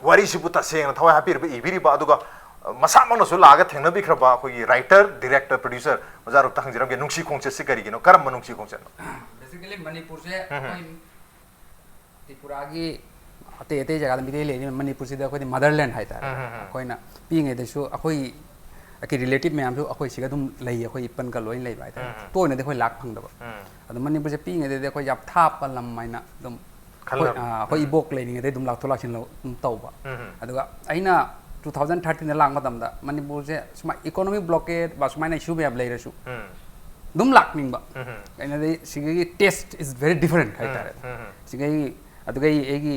ꯋꯥꯔꯤꯁꯤꯕꯨ ꯇꯁꯦꯡꯅ ꯊꯋꯥꯏ ꯍꯥꯞꯄꯤꯔꯕ ꯏꯕꯤꯔꯤꯕ, ꯑꯗꯨꯒ ꯑ, ꯃꯁꯥꯃꯛꯅꯁꯨ ꯂꯥꯛꯑꯒ ꯊꯦꯡꯅꯕꯤꯈ꯭ꯔꯕ ꯑꯩꯈꯣꯏꯒꯤ writer, director, producer ꯑꯣꯖꯥ ꯔꯨꯞꯇ ꯍꯪꯖꯔꯝꯒꯦ, ꯅꯨꯡꯁꯤ ꯈꯣꯡꯆꯠꯁꯤ ꯀꯔꯤꯒꯤꯅꯣ, ꯀꯔꯝꯕ ꯅꯨꯡꯁꯤ ꯈꯣꯡꯆꯠꯅꯣ? Basically ꯃꯅꯤꯄꯨꯔꯁꯦ ꯑꯩꯈꯣꯏ ꯇ꯭ꯔꯤꯄꯨꯔꯥꯒꯤ ꯑꯇꯩ ꯑꯇꯩ ꯖꯒꯥꯗ ꯃꯤꯇꯩ ꯂꯩꯔꯤ, ꯃꯅꯤꯄꯨꯔꯁꯤꯗ ꯑꯩꯈꯣꯏꯗꯤ motherland ꯍꯥꯏꯇꯥꯔꯦ꯫ ꯎꯝ, ꯎꯝ, ꯎꯝ. ꯑꯩꯈꯣꯏꯅ ꯄꯤꯛꯏꯉꯩꯗꯁꯨ ꯑꯩꯈꯣꯏ ꯑꯩꯒꯤ relative ꯃꯌꯥꯝꯁꯨ ꯑꯩꯈꯣꯏ ꯁꯤꯒ ꯑꯗꯨꯝ ꯂꯩ, ꯑꯩꯈꯣꯏ ꯏꯄꯟꯒ ꯂꯣꯏꯅ ꯂꯩꯕ ꯍꯥꯏꯇꯥꯔꯦ꯫ ꯎꯝ, ꯎꯝ. ꯇꯣꯏꯅꯗꯤ ꯑꯩꯈꯣꯏ ꯂꯥꯛ ꯐꯪꯗꯕ꯫ ꯎꯝ. ꯑꯗꯣ ꯃꯅꯤꯄꯨꯔꯁꯦ ꯄꯤꯛꯏꯉꯩꯗꯗꯤ ꯑꯩꯈꯣꯏ ꯌꯥꯝ ꯊꯥꯞꯄ ꯂꯝ ꯍꯥꯏꯅ ꯑꯗꯨꯝ ꯑꯩꯈꯣꯏ, ꯈꯜꯂꯝꯃꯤ. ꯑꯥ, ꯑꯩꯈꯣꯏ ꯏꯕꯣꯛ ꯂꯩꯔꯤꯉꯩꯗꯩ ꯑꯗꯨꯝ ꯂꯥꯛꯊꯣꯛ ꯂꯥꯛꯁꯤꯟ ꯂꯧ-, ꯑꯗꯨꯝ ꯇꯧꯕ꯫ ꯎꯝ, ꯎꯝ. ꯑꯗꯨꯒ ꯑꯩꯅ two thousand thirteenꯗ ꯂꯥꯛꯄ ꯃꯇꯝꯗ ꯃꯅꯤꯄꯨꯔꯁꯦ ꯁꯨꯃꯥꯏꯅ economic blockade ꯕ ꯁꯨꯃꯥꯏꯅ issue ꯃꯌꯥꯝ ꯂꯩꯔꯁꯨ ꯎꯝ. ꯑꯗꯨꯝ ꯂꯥꯛꯅꯤꯡꯕ꯫ ꯎꯝ, ꯎꯝ. ꯑꯩꯅꯗꯤ ꯁꯤꯒꯤ taste is very different ꯍꯥꯏꯇꯥꯔꯦ꯫ ꯎꯝ, ꯎꯝ. ꯁꯤꯒꯤ ꯑꯗꯨꯒꯩ ꯑꯩꯒꯤ,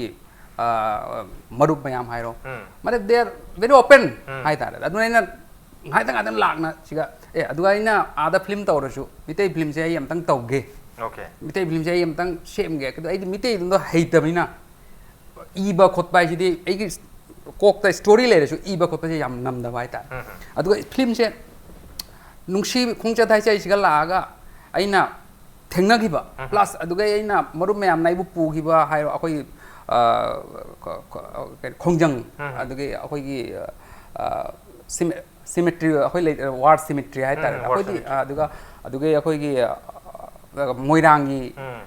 ꯑꯥ, ꯃꯔꯨꯞ ꯃꯌꯥꯝ ꯍꯥꯏꯔꯣ, ꯎꯝ. ꯃꯔꯨꯞ they are very open ꯎꯝ. ꯍꯥꯏꯇꯥꯔꯦ꯫ ꯑꯗꯨꯅ ꯑꯩꯅ ꯉꯥꯏꯇ ꯉꯥꯏꯇ ꯂꯥꯛꯅ ꯁꯤꯒ, ꯑꯦ, ꯑꯗꯨꯒ ꯑꯩꯅ ꯑꯥꯗ ꯐꯤꯂꯝ ꯇꯧꯔꯁꯨ ꯃꯤꯇꯩ ꯐꯤꯂꯝꯁꯦ ꯑꯩ ꯑꯝꯇꯪ ꯇꯧꯒꯦ, Okay. ꯃꯤꯇꯩ ꯐꯤꯂꯝꯁꯦ ꯑꯩ ꯑꯝꯇꯪ ꯁꯦꯝꯒꯦ꯫ ꯑꯗꯣ ꯑꯩꯗꯤ ꯃꯤꯇꯩꯗꯣ ꯍꯩꯇꯕꯅꯤꯅ ꯏꯕ ꯈꯣꯠꯄ ꯍꯥꯏꯁꯤꯗꯤ ꯑꯩꯒꯤ ꯀꯣꯛꯇ story ꯂꯩꯔꯁꯨ ꯏꯕ ꯈꯣꯠꯄꯁꯦ ꯌꯥꯝ ꯉꯝꯗꯕ ꯍꯥꯏꯇꯥꯔꯦ꯫ ꯎꯝ, ꯎꯝ. ꯑꯗꯨꯒ ꯐꯤꯂꯝꯁꯦ ꯅꯨꯡꯁꯤ ꯈꯣꯡꯆꯠ ꯍꯥꯏꯁꯦ ꯑꯩ ꯁꯤꯒ ꯂꯥꯛꯑꯒ ꯑꯩꯅ ꯊꯦꯡꯅꯈꯤꯕ, plus ꯑꯗꯨꯒ ꯑꯩꯅ ꯃꯔꯨꯞ ꯃꯌꯥꯝꯅ ꯑꯩꯕꯨ ꯄꯨꯈꯤꯕ ꯍꯥꯏꯔꯣ, ꯑꯩꯈꯣꯏꯒꯤ, ꯑ, ꯈ-, ꯈ-, ꯀꯩꯅꯣ, ꯈꯣꯡꯖꯪ, ꯎꯝ. ꯑꯗꯨꯒꯤ ꯑꯩꯈꯣꯏꯒꯤ, ꯑ, ꯁꯤꯃꯦ-, cemetery, ꯑꯩꯈꯣꯏ ꯂꯩ, war cemetery ꯍꯥꯏꯇꯥꯔꯦ꯫ ꯎꯝ, war ꯑꯩꯈꯣꯏꯗꯤ, cemetery. ꯑ, ꯑꯗꯨꯒ, ꯑꯗꯨꯒꯤ ꯑꯩꯈꯣꯏꯒꯤ, ꯑ, ꯃꯣꯏꯔꯥꯡꯒꯤ ꯎꯝ.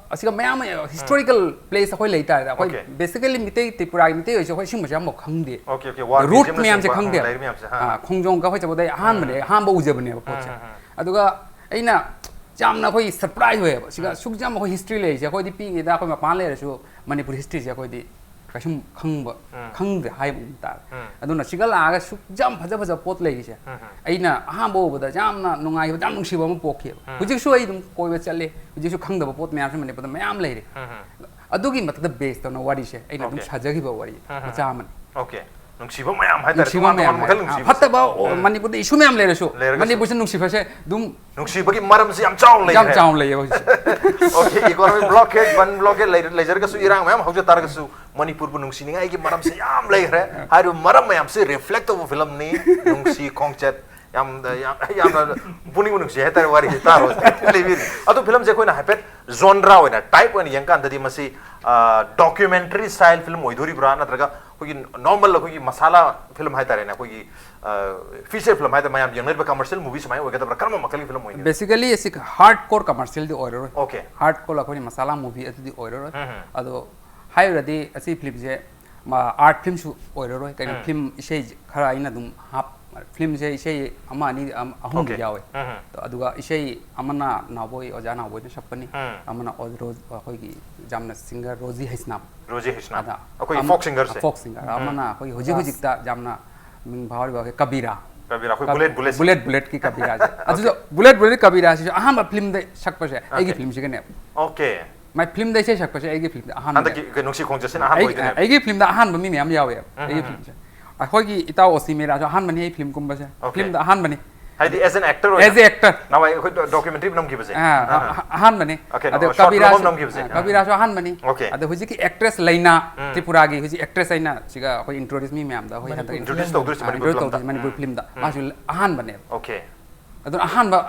ꯑꯁꯤꯒ ꯃꯌꯥꯝ ꯑꯃ historical place ꯑꯩꯈꯣꯏ ꯂꯩ ꯇꯥꯔꯦ꯫ ꯑꯩꯈꯣꯏ Okay. basically ꯃꯤꯇꯩ, ꯇ꯭ꯔꯤꯄꯨꯔꯥꯒꯤ ꯃꯤꯇꯩ ꯑꯣꯏꯁꯦ ꯑꯩꯈꯣꯏ ꯁꯤꯒꯨꯝꯕꯁꯦ ꯑꯃꯐꯥꯎ ꯈꯪꯗꯦ꯫ Okay, okay. War Root museum ꯃꯌꯥꯝꯁꯦ ꯅꯆꯤꯡꯕ ꯈꯪꯗꯦ꯫ ꯂꯩꯔꯤ ꯃꯌꯥꯝꯁꯦ, ꯍꯥ, ꯑꯥ, ꯍꯥ. ꯈꯣꯡꯖꯣꯝ ꯀꯥꯐꯩ ꯆꯠꯄꯗ ꯑꯩ ꯑꯍꯥꯟꯕꯅꯦ, ꯑꯍꯥꯟꯕ ꯎꯖꯕꯅꯦꯕ ꯄꯣꯠꯁꯦ꯫ ꯎꯝ, ꯎꯝ, ꯎꯝ. ꯑꯗꯨꯒ ꯑꯩꯅ ꯌꯥꯝꯅ ꯑꯩꯈꯣꯏ surprise ꯑꯣꯏꯌꯦꯕ꯫ ꯁꯤꯒ ꯁꯨꯛ ꯌꯥꯝ ꯑꯩꯈꯣꯏ history ꯂꯩꯔꯤꯁꯦ꯫ ꯑꯩꯈꯣꯏꯗꯤ ꯄꯤꯛꯏꯉꯩꯗ ꯑꯩꯈꯣꯏ ꯃꯄꯥꯟ ꯂꯩꯔꯁꯨ ꯃꯅꯤꯄꯨꯔ historyꯁꯦ ꯑꯩꯈꯣꯏꯗꯤ ꯀꯩꯁꯨꯝ ꯈꯪꯕ, ꯎꯝ. ꯈꯪꯗ꯭ꯔꯦ ꯍꯥꯏꯕ ꯇꯥꯔꯦ꯫ ꯎꯝ. ꯑꯗꯨꯅ ꯁꯤꯒ ꯂꯥꯛꯑꯒ ꯁꯨꯛ ꯌꯥꯝ ꯐꯖ ꯐꯖꯕ ꯄꯣꯠ ꯂꯩꯔꯤꯁꯦ꯫ ꯎꯝ, ꯎꯝ. ꯑꯩꯅ ꯑꯍꯥꯟꯕ ꯎꯕꯗ ꯌꯥꯝꯅ ꯅꯨꯡꯉꯥꯏꯕ, ꯌꯥꯝ ꯅꯨꯡꯁꯤꯕ ꯑꯃ ꯄꯣꯛꯈꯤꯕ꯫ ꯎꯝ. ꯍꯧꯖꯤꯛꯁꯨ ꯑꯩ ꯑꯗꯨꯝ ꯀꯣꯏꯕ ꯆꯠꯂꯦ꯫ ꯍꯧꯖꯤꯛꯁꯨ ꯈꯪꯗꯕ ꯄꯣꯠ ꯃꯌꯥꯝꯁꯨ ꯃꯅꯤꯄꯨꯔꯗ ꯃꯌꯥꯝ ꯂꯩꯔꯦ꯫ ꯎꯝ, ꯎꯝ. ꯑꯗꯨꯒꯤ ꯃꯊꯛꯇ base ꯇꯧꯅ ꯋꯥꯔꯤꯁꯦ ꯑꯩꯅ ꯑꯗꯨꯝ Okay. ꯁꯥꯖꯈꯤꯕ ꯋꯥꯔꯤ ꯎꯝ, ꯎꯝ. ꯃꯆꯥ ꯑꯃꯅꯤ꯫ Okay. ꯅꯨꯡꯁꯤꯕ ꯃꯌꯥꯝ ꯍꯥꯏꯇꯥꯔꯦ, ꯅꯨꯡꯁꯤꯕ ꯇꯣꯉꯥꯟ ꯃꯌꯥꯝ ꯇꯣꯉꯥꯟꯕ ꯃꯈꯜ ꯍꯥꯏ-, ꯅꯨꯡꯁꯤꯕꯁꯦ꯫ ꯐꯠꯇꯕ ꯑꯣ, ꯎꯝ. ꯃꯅꯤꯄꯨꯔꯗ issue ꯃꯌꯥꯝ ꯂꯩꯔꯁꯨ, ꯂꯩꯔꯒꯁꯨ. ꯃꯅꯤꯄꯨꯔꯁꯦ ꯅꯨꯡꯁꯤꯕꯁꯦ ꯑꯗꯨꯝ ꯅꯨꯡꯁꯤꯕꯒꯤ ꯃꯔꯝꯁꯤ ꯌꯥꯝ ꯆꯥꯎꯅ ꯌꯥꯝ ꯂꯩꯈ꯭ꯔꯦ꯫ ꯆꯥꯎꯅ ꯂꯩꯌꯦ ꯍꯧꯖꯤꯛꯁꯦ꯫ Okay, economic blockade, ꯕꯟ blockade ꯂꯩꯔ-, ꯂꯩꯖꯔꯒꯁꯨ, ꯏꯔꯥꯡ ꯃꯌꯥꯝ ꯍꯧꯖ ꯇꯥꯔꯒꯁꯨ, ꯃꯅꯤꯄꯨꯔꯕꯨ ꯅꯨꯡꯁꯤꯅꯤꯡꯉꯥꯏꯒꯤ ꯃꯔꯝꯁꯦ ꯌꯥꯝ ꯂꯩꯈ꯭ꯔꯦ꯫ ꯍꯥꯏꯔꯤꯕ ꯃꯔꯝ ꯃꯌꯥꯝꯁꯤ reflect ꯇꯧꯕ ꯐꯤꯂꯝꯅꯤ꯫ ꯅꯨꯡꯁꯤ ꯈꯣꯡꯆꯠ, ꯌꯥꯝ, ꯌꯥꯝ, ꯌꯥꯝꯅ ꯄꯨꯛꯅꯤꯡꯕꯨ ꯅꯨꯡꯁꯤ ꯍꯥꯏꯇꯥꯔꯦ꯫ ꯋꯥꯔꯤꯁꯦ ꯇꯥꯔꯣ, ꯂꯩꯕꯤꯔꯤ꯫ ꯑꯗꯨ ꯐꯤꯂꯝꯁꯦ ꯑꯩꯈꯣꯏꯅ ꯍꯥꯏꯐꯦꯠ genre ꯑꯣꯏꯅ, type ꯑꯣꯏꯅ ꯌꯦꯡꯀꯥꯟꯗꯗꯤ ꯃꯁꯤ documentary style film ꯑꯣꯏꯗꯣꯔꯤꯕ꯭ꯔꯥ, ꯅꯠꯇ꯭ꯔꯒ ꯑꯩꯈꯣꯏꯒꯤ normal, ꯑꯩꯈꯣꯏꯒꯤ ꯃꯁꯥꯂꯥ film ꯍꯥꯏꯇꯥꯔꯦꯅꯦ, ꯑꯩꯈꯣꯏꯒꯤ feature film ꯍꯥꯏꯗꯅ ꯃꯌꯥꯝ ꯌꯦꯡꯅꯔꯤꯕ commercial movie ꯁꯨꯃꯥꯏꯅ ꯑꯣꯏꯒꯗꯕ꯭ꯔꯥ? ꯀꯔꯝꯕ ꯃꯈꯜꯒꯤ film ꯑꯣꯏꯒꯅꯤ? Basically ꯑꯁꯤ hard core commercialꯗꯤ ꯑꯣꯏꯔꯔꯣꯏ꯫ Okay. Hard core ꯑꯩꯈꯣꯏꯅ ꯃꯁꯥꯂꯥ movie ꯑꯗꯨꯗꯤ ꯑꯣꯏꯔꯔꯣꯏ꯫ ꯎꯝ, ꯎꯝ. ꯑꯗꯣ ꯍꯥꯏꯔꯨꯔꯗꯤ ꯑꯁꯤ filmꯁꯦ ꯃꯥ art filmꯁꯨ ꯑꯣꯏꯔꯔꯣꯏ꯫ ꯀꯩꯅꯣ, ꯎꯝ. Film ꯏꯁꯩ ꯈꯔ ꯑꯩꯅ ꯑꯗꯨꯝ ꯍꯥꯞ, filmꯁꯦ ꯏꯁꯩ ꯑꯃ ꯑꯅꯤ ꯑꯃ ꯑꯍꯨꯝꯗꯤ Okay. ꯌꯥꯎꯋꯦ꯫ ꯎꯝ, ꯎꯝ. ꯑꯗꯨꯒ ꯏꯁꯩ ꯑꯃꯅ ꯅꯥꯎꯕꯣꯏ, ꯑꯣꯖꯥ ꯅꯥꯎꯕꯣꯏꯅ ꯁꯛꯄꯅꯤ꯫ ꯎꯝ. ꯑꯃꯅ ꯑꯣ-, ꯔꯣꯖ-, ꯑꯩꯈꯣꯏꯒꯤ ꯌꯥꯝꯅ singer Rosie Heisnam. Rosie Heisnam. ꯑꯗ ꯑꯩꯈꯣꯏꯒꯤ ꯑꯃ-, folk singerꯁꯦ꯫ Folk singer꯫ ꯑꯃꯅ ꯑꯩꯈꯣꯏꯒꯤ ꯍꯧꯖꯤꯛ ꯍꯧꯖꯤꯛꯇ ꯌꯥꯝꯅ ꯃꯤꯡ ꯐꯥꯎꯔꯤꯕ ꯑꯩꯈꯣꯏ ꯀꯕꯤꯔꯥ꯫ ꯀꯕꯤꯔꯥ, ꯑꯩꯈꯣꯏ ꯀꯕ-, Bullet, Bulletꯁꯦ꯫ Bullet, Bulletꯀꯤ ꯀꯕꯤꯔꯥꯁꯦ꯫ ꯑꯗꯨꯁꯨ Bullet, Bullet ꯀꯕꯤꯔꯥꯁꯤꯁꯨ ꯑꯍꯥꯟꯕ filmꯗ ꯁꯛꯄꯁꯦ ꯑꯩꯒꯤ Okay. filmꯁꯤꯒꯅꯦꯕ꯫ Okay. My filmꯗ ꯏꯁꯩ ꯁꯛꯄꯁꯦ ꯑꯩꯒꯤ filmꯗ ꯑꯍꯥꯟꯕ꯫ ꯍꯟꯗꯛꯀꯤ ꯀꯩꯅꯣ, ꯅꯨꯡꯁꯤ ꯈꯣꯡꯆꯠꯁꯤꯅ ꯑꯍꯥꯟꯕ ꯑꯩ-, ꯑꯣꯏꯗꯣꯏꯅꯦꯕ꯫ ꯑꯩꯒꯤ filmꯗ ꯑꯍꯥꯟꯕ ꯃꯤ ꯃꯌꯥꯝ ꯌꯥꯎꯋꯦꯕ ꯑꯩꯒꯤ filmꯁꯦ꯫ ꯑꯩꯈꯣꯏꯒꯤ ꯏꯇꯥꯎ ꯑꯣꯁꯤ ꯃꯦꯔꯥꯁꯨ ꯑꯍꯥꯟꯕꯅꯤ ꯑꯩ film ꯀꯨꯝꯕꯁꯦ꯫ Okay. Filmꯗ ꯑꯍꯥꯟꯕꯅꯤ꯫ ꯍꯥꯏꯗꯤ as an actor As ꯑꯣꯏꯅ? a actor꯫ ꯅꯍꯥꯟꯋꯥꯏ ꯑꯩꯈꯣꯏ documentary ꯐꯤꯂꯝ ꯅꯝꯈꯤꯕꯁꯦ? ꯑꯥ, ꯑꯥ, ꯑꯥ. ꯑꯍꯥꯟꯕꯅꯤ꯫ Okay, ꯑꯗꯣ short film ꯀꯕꯤꯔꯥꯁꯨ, ꯑꯃ ꯅꯝꯈꯤꯕꯁꯦ? ꯑꯥ, ꯀꯕꯤꯔꯥꯁꯨ ꯑꯍꯥꯟꯕꯅꯤ꯫ Okay. ꯑꯗꯣ ꯍꯧꯖꯤꯛꯀꯤ actress ꯂꯩꯅꯥ, ꯎꯝ. ꯇ꯭ꯔꯤꯄꯨꯔꯥꯒꯤ ꯍꯧꯖꯤꯛ actress ꯑꯩꯅ ꯁꯤꯒ ꯑꯩꯈꯣꯏ introduce ꯃꯤ ꯃꯌꯥꯝꯗ ꯑꯩꯈꯣꯏ ꯍꯟꯗꯛ Introduce ꯇꯧꯗꯣꯏꯁꯦ ꯑꯥ, ꯃꯅꯤꯄꯨꯔ introduce film ꯗ? ꯇꯧꯗꯣꯏꯁꯦ ꯃꯅꯤꯄꯨꯔ ꯎꯝ. film ꯗ꯫ ꯃꯥꯁꯨ ꯑꯍꯥꯟꯕꯅꯦꯕ꯫ Okay. ꯑꯗꯨꯅ ꯑꯍꯥꯟꯕ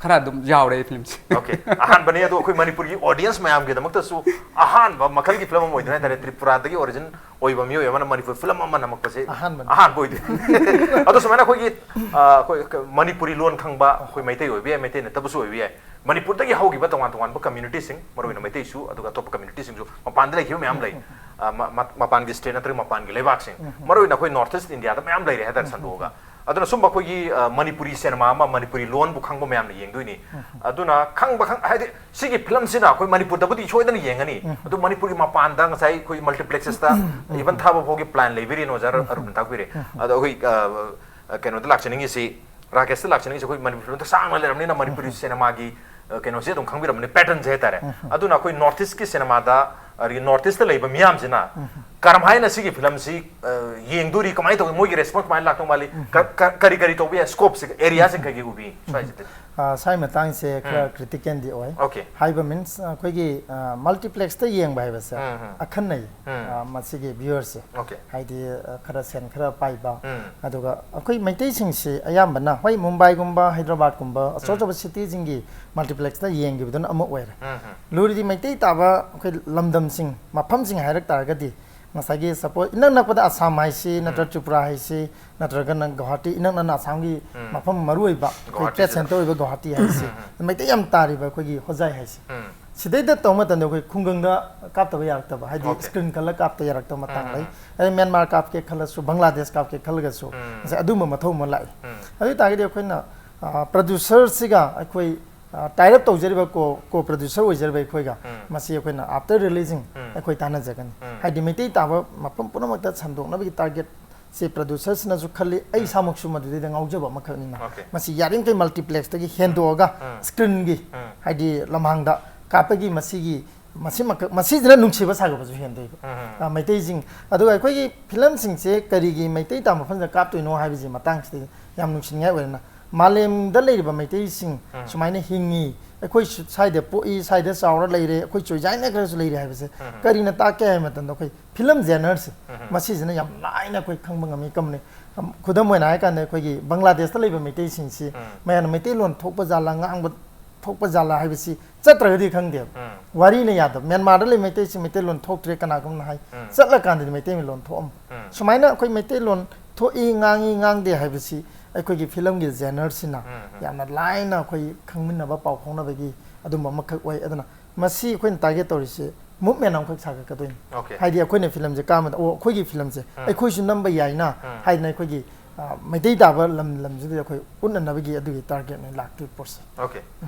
ꯈꯔ ꯑꯗꯨꯝ ꯌꯥꯎꯔꯦ ꯑꯩ ꯐꯤꯂꯝꯁꯦ꯫ ꯑꯣꯀꯦ, ꯑꯍꯥꯟꯕꯅꯤ꯫ ꯑꯗꯣ ꯑꯩꯈꯣꯏ ꯃꯅꯤꯄꯨꯔꯒꯤ ꯑꯣꯗꯤꯌꯦꯟꯁ ꯃꯌꯥꯝꯒꯤꯗꯃꯛꯇꯁꯨ ꯑꯍꯥꯟꯕ ꯃꯈꯜꯒꯤ ꯐꯤꯂꯝ ꯑꯃ ꯑꯣꯏꯗꯣꯏꯅꯦ ꯍꯥꯏꯇꯥꯔꯦ꯫ ꯇ꯭ꯔꯤꯄꯨꯔꯥꯗꯒꯤ ꯑꯣꯔꯤꯖꯤꯟ ꯑꯣꯏꯕ ꯃꯤꯑꯣꯏ ꯑꯃꯅ ꯃꯅꯤꯄꯨꯔ ꯐꯤꯂꯝ ꯑꯃ ꯅꯝꯃꯛꯄꯁꯦ ꯑꯍꯥꯟꯕꯅꯤ꯫ ꯑꯍꯥꯟꯕ ꯑꯣꯏꯗꯣꯏꯅꯦ꯫ ꯑꯗꯣ ꯁꯨꯃꯥꯏꯅ ꯑꯩꯈꯣꯏꯒꯤ ꯑ, ꯑꯩꯈꯣꯏ ꯀ- ꯃꯅꯤꯄꯨꯔꯤ ꯂꯣꯟ ꯈꯪꯕ ꯑꯩꯈꯣꯏ ꯃꯩꯇꯩ ꯑꯣꯏꯕ ꯌꯥꯏ, ꯃꯩꯇꯩ ꯅꯠꯇꯕꯁꯨ ꯑꯣꯏꯕ ꯌꯥꯏ, ꯃꯅꯤꯄꯨꯔꯗꯒꯤ ꯍꯧꯈꯤꯕ ꯇꯣꯉꯥꯟ ꯇꯣꯉꯥꯟꯕ ꯀꯝꯃ꯭ꯌꯨꯅꯤꯇꯤꯁꯤꯡ, ꯃꯔꯨꯑꯣꯏꯅ ꯃꯩꯇꯩꯁꯨ ꯑꯗꯨꯒ ꯑꯇꯣꯞꯄ ꯀꯝꯃ꯭ꯌꯨꯅꯤꯇꯤꯁꯤꯡꯁꯨ, ꯃꯄꯥꯟꯗ ꯂꯩꯈꯤꯕ ꯃꯌꯥꯝ ꯂꯩ꯫ ꯑ, ꯃ- ꯃ- ꯃꯄꯥꯟꯒꯤ ꯁ꯭ꯇꯦꯠ ꯅꯠꯇ꯭ꯔꯒ ꯃꯄꯥꯟꯒꯤ ꯂꯩꯕꯥꯛꯁꯤꯡ, ꯃꯔꯨꯑꯣꯏꯅ ꯑꯩꯈꯣꯏ ꯅꯣꯔꯠ ꯏꯁ ꯏꯟꯗꯤꯌꯥꯗ ꯃꯌꯥꯝ ꯂꯩꯔꯦ ꯍꯥꯏꯇꯥꯔꯦ ꯁꯟꯗꯣꯛꯑꯒ꯫ ꯑꯗꯨꯅ ꯁꯨꯝꯕ ꯑꯩꯈꯣꯏꯒꯤ ꯑ, ꯃꯅꯤꯄꯨꯔꯤ ꯁꯤꯅꯦꯃꯥ ꯑꯃ, ꯃꯅꯤꯄꯨꯔꯤ ꯂꯣꯟꯕꯨ ꯈꯪꯕ ꯃꯌꯥꯝꯅ ꯌꯦꯡꯗꯣꯏꯅꯤ꯫ ꯑꯗꯨꯅ ꯈꯪꯕ ꯈꯪ ꯍꯥꯏꯗꯤ ꯁꯤꯒꯤ ꯐꯤꯂꯝꯁꯤꯅ ꯑꯩꯈꯣꯏ ꯃꯅꯤꯄꯨꯔꯗꯕꯨꯗꯤ ꯁꯣꯏꯗꯅ ꯌꯦꯡꯒꯅꯤ, ꯑꯗꯨ ꯃꯅꯤꯄꯨꯔꯒꯤ ꯃꯄꯥꯟꯗ ꯉꯁꯥꯏ ꯑꯩꯈꯣꯏ ꯃꯜꯇꯤꯄ꯭ꯂꯦꯛꯁꯦꯁꯇ ꯏꯚꯟ ꯊꯥꯕ ꯐꯥꯎꯒꯤ ꯄ꯭ꯂꯥꯟ ꯂꯩꯕꯤꯔꯤꯅ ꯑꯣꯖꯥ ꯑꯔꯨꯟꯅ ꯇꯥꯛꯄꯤꯔꯦ꯫ ꯑꯗꯣ ꯑꯩꯈꯣꯏ ꯑ, ꯑ, ꯀꯩꯅꯣꯗ ꯂꯥꯛꯆꯅꯤꯡꯉꯤꯁꯤ, ꯔꯥꯀꯦꯁꯇ ꯂꯥꯛꯆꯅꯤꯡꯉꯤꯁꯤ ꯑꯩꯈꯣꯏ ꯃꯅꯤꯄꯨꯔꯗ ꯁꯥꯡꯅ ꯂꯩꯔꯕꯅꯤꯅ ꯃꯅꯤꯄꯨꯔꯤ ꯁꯤꯅꯦꯃꯥꯒꯤ ꯑ, ꯀꯩꯅꯣꯁꯦ ꯑꯗꯨꯝ ꯈꯪꯕꯤꯔꯝꯃꯅꯤ, ꯄꯦꯇꯔꯟꯁꯦ ꯍꯥꯏꯇꯥꯔꯦ꯫ ꯑꯗꯨꯅ ꯑꯩꯈꯣꯏ ꯅꯣꯔꯠ ꯏꯁꯀꯤ ꯁꯤꯅꯦꯃꯥꯗ, ꯑꯗꯒꯤ ꯅꯣꯔꯠ ꯏꯁꯇ ꯂꯩꯕ ꯃꯤꯌꯥꯝꯁꯤꯅ ꯀꯔꯝ ꯍꯥꯏꯅ ꯁꯤꯒꯤ ꯐꯤꯂꯝꯁꯤ ꯑ, ꯌꯦꯡꯗꯣꯔꯤ, ꯀꯃꯥꯏꯅ ꯇꯧꯏ, ꯃꯣꯏꯒꯤ ꯔꯦꯁꯄꯣꯟꯁ ꯀꯃꯥꯏꯅ ꯂꯥꯛꯇꯧ ꯃꯥꯜꯂꯤ, ꯀ- ꯀ- ꯀꯔꯤ ꯀꯔꯤ ꯇꯧꯕ ꯌꯥꯏ, ꯁ꯭ꯀꯣꯞꯁꯦ ꯑꯦꯔꯤꯌꯥꯁꯦ ꯀꯩꯀꯩ ꯎꯕꯤ ꯁ꯭ꯋꯥꯏꯁꯤꯗ? ꯑ, ꯁ꯭ꯋꯥꯏ ꯃꯇꯥꯡꯁꯦ ꯈꯔ ꯀ꯭ꯔꯤꯇꯤꯀꯦꯜꯗꯤ ꯑꯣꯏ꯫ ꯑꯣꯀꯦ꯫ ꯍꯥꯏꯕ ꯃꯤꯟꯁ ꯑꯩꯈꯣꯏꯒꯤ ꯃꯜꯇꯤꯄ꯭ꯂꯦꯛꯁꯇ ꯌꯦꯡꯕ ꯍꯥꯏꯕꯁꯦ ꯎꯝ, ꯎꯝ꯫ ꯑꯈꯟꯅꯩ꯫ ꯎꯝ꯫ ꯑ, ꯃꯁꯤꯒꯤ ꯚ꯭ꯌꯨꯋꯔꯁꯦ ꯑꯣꯀꯦ꯫ ꯍꯥꯏꯗꯤ ꯑ, ꯈꯔ ꯁꯦꯟ ꯈꯔ ꯄꯥꯏꯕ, ꯎꯝ꯫ ꯑꯗꯨꯒ ꯑꯩꯈꯣꯏ ꯃꯩꯇꯩꯁꯤꯡꯁꯤ ꯑꯌꯥꯝꯕꯅ ꯍꯣꯏ ꯃꯨꯝꯕꯥꯏꯒꯨꯝꯕ ꯍꯥꯏꯗ꯭ꯔꯕꯥꯠꯀꯨꯝꯕ ꯑꯆꯧ ꯑꯆꯧꯕ ꯁꯤꯇꯤꯁꯤꯡꯒꯤ ꯃꯜꯇꯤꯄ꯭ꯂꯦꯛꯁꯇ ꯌꯦꯡꯈꯤꯕꯗꯨꯅ ꯑꯃ ꯑꯣꯏꯔꯦ꯫ ꯎꯝ, ꯎꯝ꯫ ꯂꯨꯔꯤꯗꯤ ꯃꯩꯇꯩ ꯇꯥꯕ ꯑꯩꯈꯣꯏ ꯂꯝꯗꯝꯁꯤꯡ, ꯃꯐꯝꯁꯤꯡ ꯍꯥꯏꯔꯛ ꯇꯥꯔꯒꯗꯤ ꯉꯁꯥꯏꯒꯤ ꯁꯄꯣꯖ ꯏꯅꯛ ꯅꯛꯄꯗ ꯑꯁꯥꯝ ꯍꯥꯏꯁꯤ, ꯅꯠꯇ꯭ꯔꯒ ꯇ꯭ꯔꯤꯄꯨꯔꯥ ꯍꯥꯏꯁꯤ, ꯅꯠꯇ꯭ꯔꯒꯅ ꯒꯨꯋꯥꯍꯥꯇꯤ, ꯏꯅꯛ ꯅꯛꯅ ꯑꯁꯥꯝꯒꯤ ꯃꯐꯝ ꯃꯔꯨꯑꯣꯏꯕ ꯑꯩꯈꯣꯏ ꯇ꯭ꯔꯦꯗ ꯒꯨꯋꯥꯍꯥꯇꯤꯁꯤꯗ꯫ ꯁꯦꯟꯇꯔ ꯑꯣꯏꯕ ꯒꯨꯋꯥꯍꯥꯇꯤ ꯍꯥꯏꯁꯤ, ꯃꯩꯇꯩ ꯌꯥꯝ ꯇꯥꯔꯤꯕ ꯑꯩꯈꯣꯏꯒꯤ ꯍꯣꯖꯥꯏ ꯍꯥꯏꯁꯤ꯫ ꯎꯝ꯫ ꯁꯤꯗꯩꯗ ꯇꯧꯕ ꯃꯇꯝꯗ ꯑꯩꯈꯣꯏ ꯈꯨꯡꯒꯪꯗ ꯀꯥꯞꯇꯕ ꯌꯥꯔꯛꯇꯕ, ꯍꯥꯏꯗꯤ ꯑꯣꯀꯦ꯫ ꯁ꯭ꯀ꯭ꯔꯤꯟ ꯈꯜꯂ ꯀꯥꯞꯇ ꯌꯥꯔꯛꯇꯕ ꯃꯇꯥꯡ ꯎꯝ, ꯂꯩ꯫ ꯑꯗꯩ ꯃ꯭ꯌꯥꯟꯃꯥꯔ ꯀꯥꯞꯀꯦ ꯈꯜꯂꯁꯨ, ꯕꯪꯒ꯭ꯂꯥꯗꯦꯁ ꯀꯥꯞꯀꯦ ꯈꯜꯂꯒꯁꯨ, ꯎꯝ꯫ ꯉꯁꯥꯏ ꯑꯗꯨꯝꯕ ꯃꯊꯧ ꯑꯃ ꯂꯥꯛꯏ꯫ ꯎꯝ꯫ ꯑꯗꯨ ꯑꯣꯏ ꯇꯥꯔꯒꯗꯤ ꯑꯩꯈꯣꯏꯅ ꯄ꯭ꯔꯗ꯭ꯌꯨꯁꯔꯁꯤꯒ ꯑꯩꯈꯣꯏ ꯇꯥꯏ ꯑꯞ ꯇꯧꯖꯔꯤꯕ ꯀꯣ ꯀꯣ ꯄ꯭ꯔꯗ꯭ꯌꯨꯁꯔ ꯑꯣꯏꯖꯔꯤꯕ ꯑꯩꯈꯣꯏꯒ ꯎꯝ꯫ ꯃꯁꯤ ꯑꯩꯈꯣꯏꯅ ꯑꯥꯐꯇꯔ ꯔꯤꯂꯤꯖꯤꯡ ꯎꯝ꯫ ꯑꯩꯈꯣꯏ ꯇꯥꯟꯅꯖꯒꯅꯤ꯫ ꯎꯝ꯫ ꯍꯥꯏꯗꯤ ꯃꯩꯇꯩ ꯇꯥꯕ ꯃꯐꯝ ꯄꯨꯝꯅꯃꯛꯇ ꯁꯟꯗꯣꯛꯅꯕꯒꯤ ꯇꯥꯔꯒꯦꯠꯁꯦ ꯄ꯭ꯔꯗ꯭ꯌꯨꯁꯔꯁꯤꯅꯁꯨ ꯈꯜꯂꯤ, ꯑꯩ ꯏꯁꯥꯃꯛꯁꯨ ꯃꯗꯨꯗꯩꯗ ꯉꯥꯎꯖꯕ ꯑꯃꯈꯛꯅꯤꯅ꯫ ꯑꯣꯀꯦ꯫ ꯃꯁꯤ ꯌꯥꯔꯤꯃꯈꯩ ꯃꯜꯇꯤꯄ꯭ꯂꯦꯛꯁꯇꯒꯤ ꯍꯦꯟꯗꯣꯛꯑꯒ ꯎꯝ꯫ ꯁ꯭ꯀ꯭ꯔꯤꯟꯒꯤ ꯎꯝ꯫ ꯍꯥꯏꯗꯤ ꯂꯝꯍꯥꯡꯗ ꯀꯥꯞꯄꯒꯤ ꯃꯁꯤꯒꯤ ꯃꯁꯤꯃꯛ ꯃꯁꯤꯁꯤꯅ ꯅꯨꯡꯁꯤꯕ ꯁꯥꯒꯠꯄꯁꯨ ꯍꯦꯟꯗꯣꯏꯕ꯫ ꯎꯝ꯫ ꯑ, ꯃꯩꯇꯩꯁꯤꯡ ꯑꯗꯨꯒ ꯑꯩꯈꯣꯏꯒꯤ ꯐꯤꯂꯝꯁꯤꯡꯁꯦ ꯀꯔꯤꯒꯤ ꯃꯩꯇꯩ ꯇꯥꯕ ꯃꯐꯝꯗ ꯀꯥꯞꯇꯣꯏꯅꯣ ꯍꯥꯏꯕꯁꯤ ꯃꯇꯥꯡꯁꯤꯗ ꯌꯥꯝ ꯅꯨꯡꯁꯤꯅꯤꯡꯉꯥꯏ ꯑꯣꯏꯔꯦꯅ꯫ ꯃꯥꯂꯦꯝꯗ ꯂꯩꯔꯤꯕ ꯃꯩꯇꯩꯁꯤꯡ ꯁꯨꯃꯥꯏꯅ ꯍꯤꯡꯉꯤ, ꯑꯩꯈꯣꯏ ꯁꯨ- ꯁ꯭ꯋꯥꯏꯗ ꯄꯣꯛꯏ, ꯁ꯭ꯋꯥꯏꯗ ꯆꯥꯎꯔ ꯂꯩꯔꯦ, ꯑꯩꯈꯣꯏ ꯆꯣꯏꯖꯥꯏꯅ ꯈꯔꯁꯨ ꯂꯩꯔꯦ ꯍꯥꯏꯕꯁꯦ ꯀꯔꯤꯅ ꯇꯥꯛꯀꯦ ꯍꯥꯏꯕ ꯃꯇꯝꯗ ꯑꯩꯈꯣꯏ ꯐꯤꯂꯝ ꯖꯦꯅꯔꯁꯦ ꯃꯁꯤꯁꯤꯅ ꯌꯥꯝ ꯂꯥꯏꯅ ꯑꯩꯈꯣꯏ ꯈꯪꯕ ꯉꯝꯃꯤ꯫ ꯀꯝꯕꯅꯤ ꯈꯨꯗꯝ ꯑꯣꯏꯅ ꯍꯥꯏꯔꯀꯥꯟꯗ ꯑꯩꯈꯣꯏꯒꯤ ꯕꯪꯒ꯭ꯂꯥꯗꯦꯁꯇ ꯂꯩꯕ ꯃꯩꯇꯩꯁꯤꯡꯁꯤ ꯃꯌꯥꯝꯅ ꯃꯩꯇꯩꯂꯣꯟ ꯊꯣꯛꯄ ꯖꯥꯠꯂꯥ, ꯉꯥꯡꯕ ꯊꯣꯛꯄ ꯖꯥꯠꯂꯥ ꯍꯥꯏꯕꯁꯤ ꯆꯠꯇ꯭ꯔꯒꯗꯤ ꯈꯪꯗꯦꯕ꯫ ꯋꯥꯔꯤꯅ ꯌꯥꯗꯕ꯫ ꯃ꯭ꯌꯥꯟꯃꯥꯔꯗ ꯂꯩꯕ ꯃꯩꯇꯩꯁꯤꯡ ꯃꯩꯇꯩꯂꯣꯟ ꯊꯣꯛꯇ꯭ꯔꯦ ꯀꯅꯥꯒꯨꯝꯅ ꯍꯥꯏ꯫ ꯆꯠꯂꯀꯥꯟꯗꯗꯤ ꯃꯩꯇꯩꯂꯣꯟ ꯊꯣꯛꯑꯝꯕ꯫ ꯁꯨꯃꯥꯏꯅ ꯑꯩꯈꯣꯏ ꯃꯩꯇꯩꯂꯣꯟ ꯊꯣꯛꯏ, ꯉꯥꯡꯉꯤ, ꯉꯥꯡꯗꯦ ꯍꯥꯏꯕꯁꯤ ꯑꯩꯈꯣꯏꯒꯤ ꯐꯤꯂꯝꯒꯤ ꯖꯦꯅꯔꯁꯤꯅ ꯌꯥꯝꯅ ꯂꯥꯏꯅ ꯑꯩꯈꯣꯏ ꯈꯪꯃꯤꯟꯅꯕ, ꯄꯥꯎ ꯐꯥꯎꯅꯕꯒꯤ ꯑꯗꯨꯝꯕ ꯑꯃꯈꯛ ꯑꯣꯏ꯫ ꯑꯗꯨꯅ ꯃꯁꯤ ꯑꯩꯈꯣꯏꯅ ꯇꯥꯔꯒꯦꯠ ꯇꯧꯔꯤꯁꯦ ꯃꯨꯞꯃꯦꯟ ꯑꯃꯈꯛ ꯁꯥꯒꯠꯀꯗꯣꯏꯅꯤ꯫ Okay. ꯍꯥꯏꯗꯤ ꯑꯩꯈꯣꯏꯅ ꯐꯤꯂꯝꯁꯦ ꯀꯥꯕꯗ, "ꯑꯣ, ꯑꯩꯈꯣꯏꯒꯤ ꯐꯤꯂꯝꯁꯦ ꯑꯩꯈꯣꯏꯁꯨ ꯅꯝꯕ ꯌꯥꯏꯅ" ꯍꯥꯏꯗꯅ ꯑꯩꯈꯣꯏꯒꯤ, ꯑ, ꯃꯩꯇꯩ ꯇꯥꯕ ꯂꯝ ꯂꯝꯁꯤꯗ ꯑꯩꯈꯣꯏ ꯎꯠꯅꯅꯕꯒꯤ ꯑꯗꯨꯒꯤ ꯇꯥꯔꯒꯦꯠꯅ ꯂꯥꯛꯇꯣꯏ ꯄꯣꯠꯁꯦ꯫ Okay.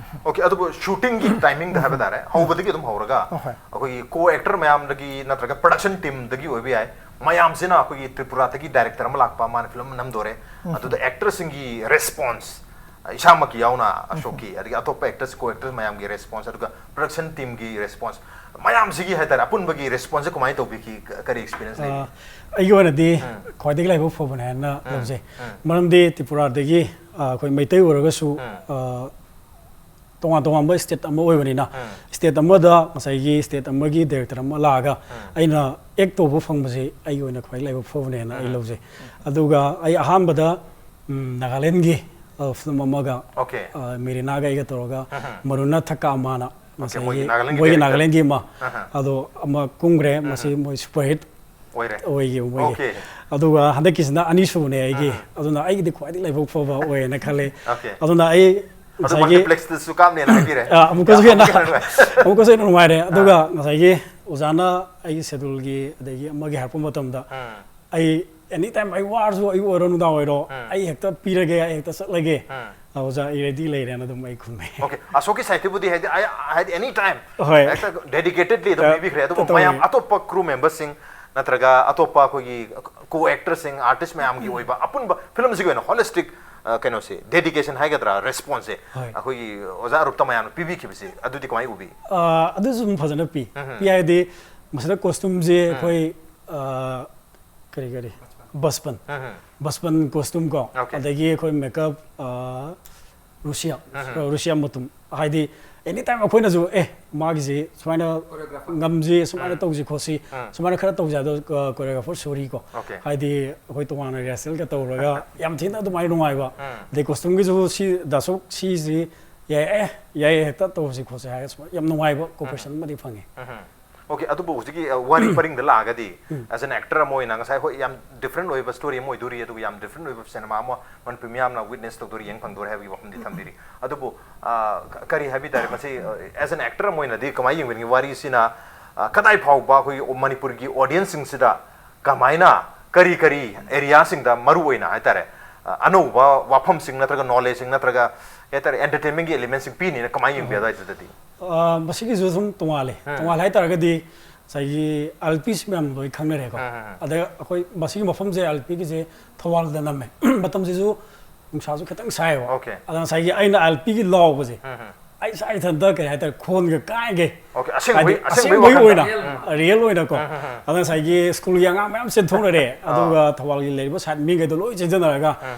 Okay, ꯑꯗꯨꯕꯨ ꯁꯨꯇꯤꯡꯒꯤ ꯇꯥꯏꯃꯤꯡꯗ ꯍꯥꯏꯕ ꯇꯥꯔꯦ, ꯍꯧꯕꯗꯒꯤ ꯑꯗꯨꯝ ꯍꯧꯔꯒ ꯑꯍꯣꯏ꯫ ꯑꯩꯈꯣꯏꯒꯤ ꯀꯣ ꯑꯦꯛꯇꯔ ꯃꯌꯥꯝꯗꯒꯤ ꯅꯠꯇ꯭ꯔꯒ ꯄ꯭ꯔꯗꯛꯁꯟ ꯇꯤꯝꯗꯒꯤ ꯑꯣꯏꯕ ꯌꯥꯏ, ꯃꯌꯥꯝꯁꯤꯅ ꯑꯩꯈꯣꯏꯒꯤ ꯇ꯭ꯔꯤꯄꯨꯔꯥꯗꯒꯤ ꯗꯥꯏꯔꯦꯛꯇꯔ ꯑꯃ ꯂꯥꯛꯄ, ꯃꯥꯅ ꯐꯤꯂꯝ ꯑꯃ ꯅꯝꯗꯣꯔꯦ, ꯑꯗꯨꯗ ꯑꯦꯛꯇꯔꯁꯤꯡꯒꯤ ꯔꯦꯁꯄꯣꯟꯁ, ꯏꯁꯥꯃꯛꯀꯤ ꯌꯥꯎꯅ ꯑꯁꯣꯛꯀꯤ, ꯑꯗꯒꯤ ꯑꯇꯣꯞꯄ ꯑꯦꯛꯇꯔꯁ, ꯀꯣ ꯑꯦꯛꯇꯔꯁ ꯃꯌꯥꯝꯒꯤ ꯔꯦꯁꯄꯣꯟꯁ, ꯑꯗꯨꯒ ꯄ꯭ꯔꯗꯛꯁꯟ ꯇꯤꯝꯒꯤ ꯔꯦꯁꯄꯣꯟꯁ, ꯃꯌꯥꯝꯁꯤꯒꯤ ꯍꯥꯏꯇꯥꯔꯦ, ꯑꯄꯨꯟꯕꯒꯤ ꯔꯦꯁꯄꯣꯟꯁꯁꯦ ꯀꯃꯥꯏꯅ ꯇꯧꯕꯤꯈꯤ? ꯀ- ꯀꯔꯤ ꯑꯦꯛꯁꯄꯤꯔꯤꯌꯦꯟꯁ ꯂꯩꯕꯤ? ꯑꯩꯒꯤ ꯑꯣꯏꯅꯗꯤ ꯈ꯭ꯋꯥꯏꯗꯒꯤ ꯂꯥꯏꯕꯛ ꯐꯕꯅꯦ ꯍꯥꯏꯅ ꯂꯧꯖꯩ꯫ ꯃꯔꯝꯗꯤ ꯇ꯭ꯔꯤꯄꯨꯔꯥꯗꯒꯤ, ꯑ, ꯑꯩꯈꯣꯏ ꯃꯩꯇꯩ ꯑꯣꯏꯔꯒꯁꯨ, ꯑ, ꯇꯣꯉꯥꯟ ꯇꯣꯉꯥꯟꯕ ꯁ꯭ꯇꯦꯠ ꯑꯃ ꯑꯣꯏꯕꯅꯤꯅ, ꯁ꯭ꯇꯦꯠ ꯑꯃꯗ ꯉꯁꯥꯏꯒꯤ ꯁ꯭ꯇꯦꯠ ꯑꯃꯒꯤ ꯗꯥꯏꯔꯦꯛꯇꯔ ꯑꯃ ꯂꯥꯛꯑꯒ ꯑꯩꯅ ꯑꯦꯛ ꯇꯧꯕ ꯐꯪꯕꯁꯤ ꯑꯩꯒꯤ ꯑꯣꯏꯅ ꯈ꯭ꯋꯥꯏ ꯂꯥꯏꯕꯛ ꯐꯕꯅꯦꯅ ꯑꯩ ꯂꯧꯖꯩ꯫ ꯑꯗꯨꯒ ꯑꯩ ꯑꯍꯥꯟꯕꯗ, ꯎꯝ, ꯅꯥꯒꯥꯂꯦꯟꯒꯤ, ꯑ, ꯐꯤꯂꯝ ꯑꯃꯒ, Okay. ꯑ, ꯃꯦꯔꯤꯅꯥꯒ ꯑꯩꯒ ꯇꯧꯔꯒ ꯃꯔꯨꯅꯥ ꯊꯛꯀꯥꯃꯥꯅ ꯉꯁꯥꯏꯒꯤ ꯃꯣꯏꯒꯤ ꯅꯥꯒꯥꯂꯦꯟꯒꯤ ꯃꯣꯏꯒꯤ character. ꯅꯥꯒꯥꯂꯦꯟꯒꯤ ꯑꯃ, ꯑꯍꯥ. ꯑꯗꯣ ꯑꯃ ꯀꯨꯝꯈ꯭ꯔꯦ, ꯃꯁꯤ ꯃꯣꯏ ꯁꯨꯄꯔ ꯍꯤꯠ ꯑꯣꯏꯔꯦ꯫ ꯑꯣꯏꯈꯤꯕ ꯃꯣꯏꯒꯤ꯫ Okay. ꯑꯗꯨꯒ ꯍꯟꯗꯛꯀꯤꯁꯤꯅ ꯑꯅꯤꯁꯨꯕꯅꯦ ꯑꯩꯒꯤ꯫ ꯑꯗꯨꯅ ꯑꯩꯒꯤꯗꯤ ꯈ꯭ꯋꯥꯏꯗꯒꯤ ꯂꯥꯏꯕꯛ ꯐꯕ ꯑꯣꯏꯌꯦꯅ ꯈꯜꯂꯦ꯫ Okay. ꯑꯗꯨꯅ ꯑꯩ ꯑꯗꯨ ꯉꯁꯥꯏꯒꯤ ꯃꯜꯇꯤꯄ꯭ꯂꯦꯛꯁꯇꯁꯨ ꯀꯥꯞꯅꯦꯅ ꯍꯥꯏꯕꯤꯔꯦ꯫ ꯑ, ꯑꯃꯨꯛꯀꯁꯨ ꯍꯦꯟꯅ ꯑꯃꯨꯛꯀ ꯍꯦꯟꯅ ꯑꯃꯨꯛꯀꯁꯨ ꯍꯦꯟꯅ ꯅꯨꯡꯉꯥꯏꯔꯦ꯫ ꯑꯗꯨꯒ ꯉꯁꯥꯏꯒꯤ ꯑꯣꯖꯥꯅ ꯑꯩꯒꯤ ꯁꯦꯗꯨꯜꯒꯤ ꯑꯗꯒꯤ ꯑꯃꯒꯤ ꯍꯥꯏꯔꯛꯄ ꯃꯇꯝꯗ ꯑꯩ ꯑꯦꯅꯤ ꯇꯥꯏꯝ, ꯑꯩ ꯋꯥꯔꯁꯨ, ꯑꯌꯨꯛ ꯑꯣꯏꯔꯣ ꯅꯨꯡꯗꯥꯡ ꯑꯣꯏꯔꯣ, ꯑꯩ ꯍꯦꯛꯇ ꯄꯤꯔꯒꯦ, ꯑꯩ ꯍꯦꯛꯇ ꯆꯠꯂꯒꯦ꯫ ꯑ, ꯑꯣꯖꯥ, ꯑꯩ ꯔꯦꯗꯤ ꯂꯩꯔꯦꯅ ꯑꯗꯨꯝ ꯑꯩ ꯈꯨꯝꯃꯦ꯫ Okay, ꯑꯁꯣꯛꯀꯤ ꯁꯥꯏꯠꯇꯕꯨꯗꯤ ꯍꯥꯏꯗꯤ ꯑꯩ ꯍꯥꯏꯗꯤ ꯑꯦꯅꯤ ꯇꯥꯏꯝ ꯍꯣꯏ꯫ ꯍꯦꯛꯇ ꯗꯦꯗꯤꯀꯦꯇꯦꯗꯂꯤ ꯑꯗꯨꯝ ꯇ- ꯄꯤꯕꯤꯈ꯭ꯔꯦ꯫ ꯑꯗꯨꯕꯨ ꯇꯧꯋꯤ꯫ ꯃꯌꯥꯝ ꯑꯇꯣꯞꯄ ꯀ꯭ꯔꯨ ꯃꯦꯝꯕꯔꯁꯤꯡ ꯅꯠꯇ꯭ꯔꯒ ꯑꯇꯣꯞꯄ ꯑꯩꯈꯣꯏꯒꯤ ꯀꯣ ꯑꯦꯛꯇꯔꯁꯤꯡ, ꯑꯥꯔꯇꯤꯁ ꯃꯌꯥꯝꯒꯤ ꯑꯣꯏꯕ ꯑꯄꯨꯟꯕ ꯐꯤꯂꯝꯁꯤꯒꯤ ꯑꯣꯏꯅ ꯍꯣꯂꯤꯁꯇꯤꯛ, ꯑ, ꯀꯩꯅꯣꯁꯦ, ꯗꯦꯗꯤꯀꯦꯁꯟ ꯍꯥꯏꯒꯗ꯭ꯔꯥ, ꯔꯦꯁꯄꯣꯟꯁꯁꯦ ꯍꯣꯏ꯫ ꯑꯩꯈꯣꯏꯒꯤ ꯑꯣꯖꯥ ꯑꯔꯨꯞꯇ ꯃꯌꯥꯝꯅ ꯄꯤꯕꯤꯈꯤꯕꯁꯦ ꯑꯗꯨꯗꯤ ꯀꯃꯥꯏꯅ ꯎꯕꯤ? ꯑ, ꯑꯗꯨꯁꯨ ꯑꯗꯨꯝ ꯐꯖꯅ ꯄꯤ꯫ ꯄꯤ ꯍꯥꯏꯗꯤ ꯃꯁꯤꯗ ꯀꯣꯁꯇ꯭ꯌꯨꯝꯁꯦ ꯑꯩꯈꯣꯏ, ꯑ, ꯀꯔꯤ ꯀꯔꯤ, ꯕꯁꯄꯟ, ꯕꯁꯄꯟ ꯀꯣꯁꯇ꯭ꯌꯨꯝ ꯀꯣ, Okay. ꯑꯗꯒꯤ ꯑꯩꯈꯣꯏ ꯃꯦꯀꯞ, ꯑ, ꯔꯨꯁꯤꯌꯥ, ꯔꯨꯁꯤꯌꯥ ꯃꯇꯨꯝ, ꯍꯥꯏꯗꯤ ꯑꯦꯅꯤ ꯇꯥꯏꯝ ꯑꯩꯈꯣꯏꯅꯁꯨ ꯑꯦ ꯃꯥꯒꯤꯁꯤ ꯁꯨꯃꯥꯏꯅ ꯉꯝꯁꯤ, ꯁꯨꯃꯥꯏꯅ ꯇꯧꯁꯤ ꯈꯣꯠꯁꯤ, ꯁꯨꯃꯥꯏꯅ ꯈꯔ ꯇꯧꯁꯤ, ꯑꯗꯣ ꯀꯣꯔꯤꯌꯣꯒ꯭ꯔꯥꯐꯔ ꯁꯣꯔꯤ ꯀꯣ, ꯍꯥꯏꯗꯤ ꯑꯩꯈꯣꯏ ꯇꯣꯉꯥꯟꯅ ꯔꯤꯍꯔꯁꯦꯜꯒ ꯇꯧꯔꯒ ꯌꯥꯝ ꯊꯤꯅ ꯑꯗꯨꯃꯥꯏꯅ ꯅꯨꯡꯉꯥꯏꯕ꯫ ꯑꯗꯩ ꯀꯣꯁꯇ꯭ꯌꯨꯝꯒꯤꯁꯨ ꯁꯤ ꯗꯥ ꯁꯣꯛ ꯁꯤꯁꯤ ꯌꯥꯏ, ꯑꯦ ꯌꯥꯏ, ꯍꯦꯛꯇ ꯇꯧꯁꯤ ꯈꯣꯠꯁꯤ ꯍꯥꯏꯔꯒ ꯁꯨꯃꯥꯏꯅ ꯌꯥꯝ ꯅꯨꯡꯉꯥꯏꯕ ꯀꯣꯄꯔꯦꯁꯟ ꯑꯃꯗꯤ ꯐꯪꯉꯤ꯫ ꯑꯣꯀꯦ, ꯑꯗꯨꯕꯨ ꯍꯧꯖꯤꯛꯀꯤ ꯑ, ꯋꯥꯔꯤ ꯄꯔꯤꯡꯗ ꯂꯥꯛꯑꯒꯗꯤ ꯑꯦꯁ ꯑꯦꯟ ꯑꯦꯛꯇꯔ ꯑꯃ ꯑꯣꯏꯅ ꯉꯁꯥꯏ ꯍꯣꯏ ꯌꯥꯝ ꯗꯤꯐ꯭ꯔꯦꯟ ꯑꯣꯏꯕ ꯁ꯭ꯇꯣꯔꯤ ꯑꯃ ꯑꯣꯏꯗꯣꯔꯤ, ꯑꯗꯨꯒ ꯌꯥꯝ ꯗꯤꯐ꯭ꯔꯦꯟ ꯑꯣꯏꯕ ꯁꯤꯅꯦꯃꯥ ꯑꯃ ꯃꯅꯤꯄꯨꯔ ꯃꯤꯌꯥꯝꯅ ꯋꯤꯠꯅꯦꯁ ꯇꯧꯗꯣꯔꯤ, ꯌꯦꯡ ꯐꯪꯗꯣꯔꯤ ꯍꯥꯏꯕꯒꯤ ꯋꯥꯐꯝꯗꯤ ꯊꯝꯕꯤꯔꯤ꯫ ꯑꯗꯨꯕꯨ ꯑ, ꯀ- ꯀꯔꯤ ꯍꯥꯏꯕꯤ ꯇꯥꯔꯦ ꯃꯁꯤ, ꯑꯦꯁ ꯑꯦꯟ ꯑꯦꯛꯇꯔ ꯑꯃ ꯑꯣꯏꯅꯗꯤ ꯀꯃꯥꯏꯅ ꯌꯦꯡꯕꯤꯅꯤꯡꯉꯤ ꯋꯥꯔꯤꯁꯤꯅ? ꯑ, ꯀꯗꯥꯏ ꯐꯥꯎꯕ ꯑꯩꯈꯣꯏꯒꯤ ꯃꯅꯤꯄꯨꯔꯒꯤ ꯑꯣꯗꯤꯌꯟꯁꯁꯤꯡꯁꯤꯗ ꯀꯃꯥꯏꯅ ꯀꯔꯤ ꯀꯔꯤ ꯑꯦꯔꯤꯌꯥꯁꯤꯡꯗ ꯃꯔꯨ ꯑꯣꯏꯅ ꯍꯥꯏꯇꯥꯔꯦ, ꯑ, ꯑꯅꯧꯕ ꯋꯥꯐꯝꯁꯤꯡ ꯅꯠꯇ꯭ꯔꯒ ꯅꯣꯂꯦꯖꯁꯤꯡ ꯅꯠꯇ꯭ꯔꯒ ꯀꯩ ꯍꯥꯏꯇꯥꯔꯦ ꯑꯦꯟꯇꯔꯇꯦꯟꯃꯦꯟꯒꯤ ꯑꯦꯂꯤꯃꯦꯟꯁꯤꯡ ꯄꯤꯅꯤꯅ ꯀꯃꯥꯏꯅ ꯌꯦꯡꯕꯤ ꯑꯗꯨꯋꯥꯏꯗꯨꯗꯗꯤ? ꯑ, ꯃꯁꯤꯒꯤꯁꯨ ꯁꯨꯝ ꯇꯣꯉꯥꯜꯂꯦ꯫ ꯇꯣꯉꯥꯜꯂꯦ ꯍꯥꯏ ꯇꯥꯔꯒꯗꯤ ꯉꯁꯥꯏꯒꯤ ꯑꯦꯜ ꯄꯤꯁꯤ ꯃꯌꯥꯝ ꯂꯣꯏ ꯈꯪꯅꯔꯦꯀꯣ꯫ ꯑꯗ ꯑꯩꯈꯣꯏ ꯃꯁꯤꯒꯤ ꯃꯐꯝꯁꯦ ꯑꯦꯜ ꯄꯤꯒꯤꯁꯦ ꯊꯧꯕꯥꯜꯗ ꯅꯝꯃꯦ꯫ ꯃꯇꯝꯁꯤꯁꯨ ꯅꯨꯡꯁꯥꯁꯨ ꯈꯤꯇꯪ ꯁꯥꯏꯌꯦꯕ꯫ ꯑꯣꯀꯦ꯫ ꯑꯗ ꯉꯁꯥꯏꯒꯤ ꯑꯩꯅ ꯑꯦꯜ ꯄꯤꯒꯤ ꯂꯥꯎꯕꯁꯦ ꯑꯩ ꯏꯁꯥ ꯏꯊꯟꯇ ꯀꯩ ꯍꯥꯏꯇꯥꯔꯦ ꯈꯣꯟꯒ ꯀꯥꯏꯒꯩ꯫ ꯑꯣꯀꯦ, ꯑꯁꯦꯡꯕꯒꯤ- ꯍꯥꯏꯗꯤ ꯑꯁꯦꯡꯕꯒꯤ ꯑꯁꯦꯡꯕꯒꯤ ꯋꯥꯈꯜꯗ꯫ ꯑꯣꯏꯅ ꯔꯤꯌꯦꯜ ꯑꯣꯏꯅꯀꯣ꯫ ꯑꯗ ꯉꯁꯥꯏꯒꯤ ꯁ꯭ꯀꯨꯜꯒꯤ ꯑꯉꯥꯡ ꯃꯌꯥꯝ ꯆꯦꯟꯊꯣꯛꯅꯔꯦ꯫ ꯑꯗꯨꯒ ꯊꯧꯕꯥꯜꯒꯤ ꯂꯩꯔꯤꯕ ꯁꯥꯏꯠ ꯃꯤꯈꯩꯗꯣ ꯂꯣꯏ ꯆꯦꯟꯖꯟꯅꯔꯒ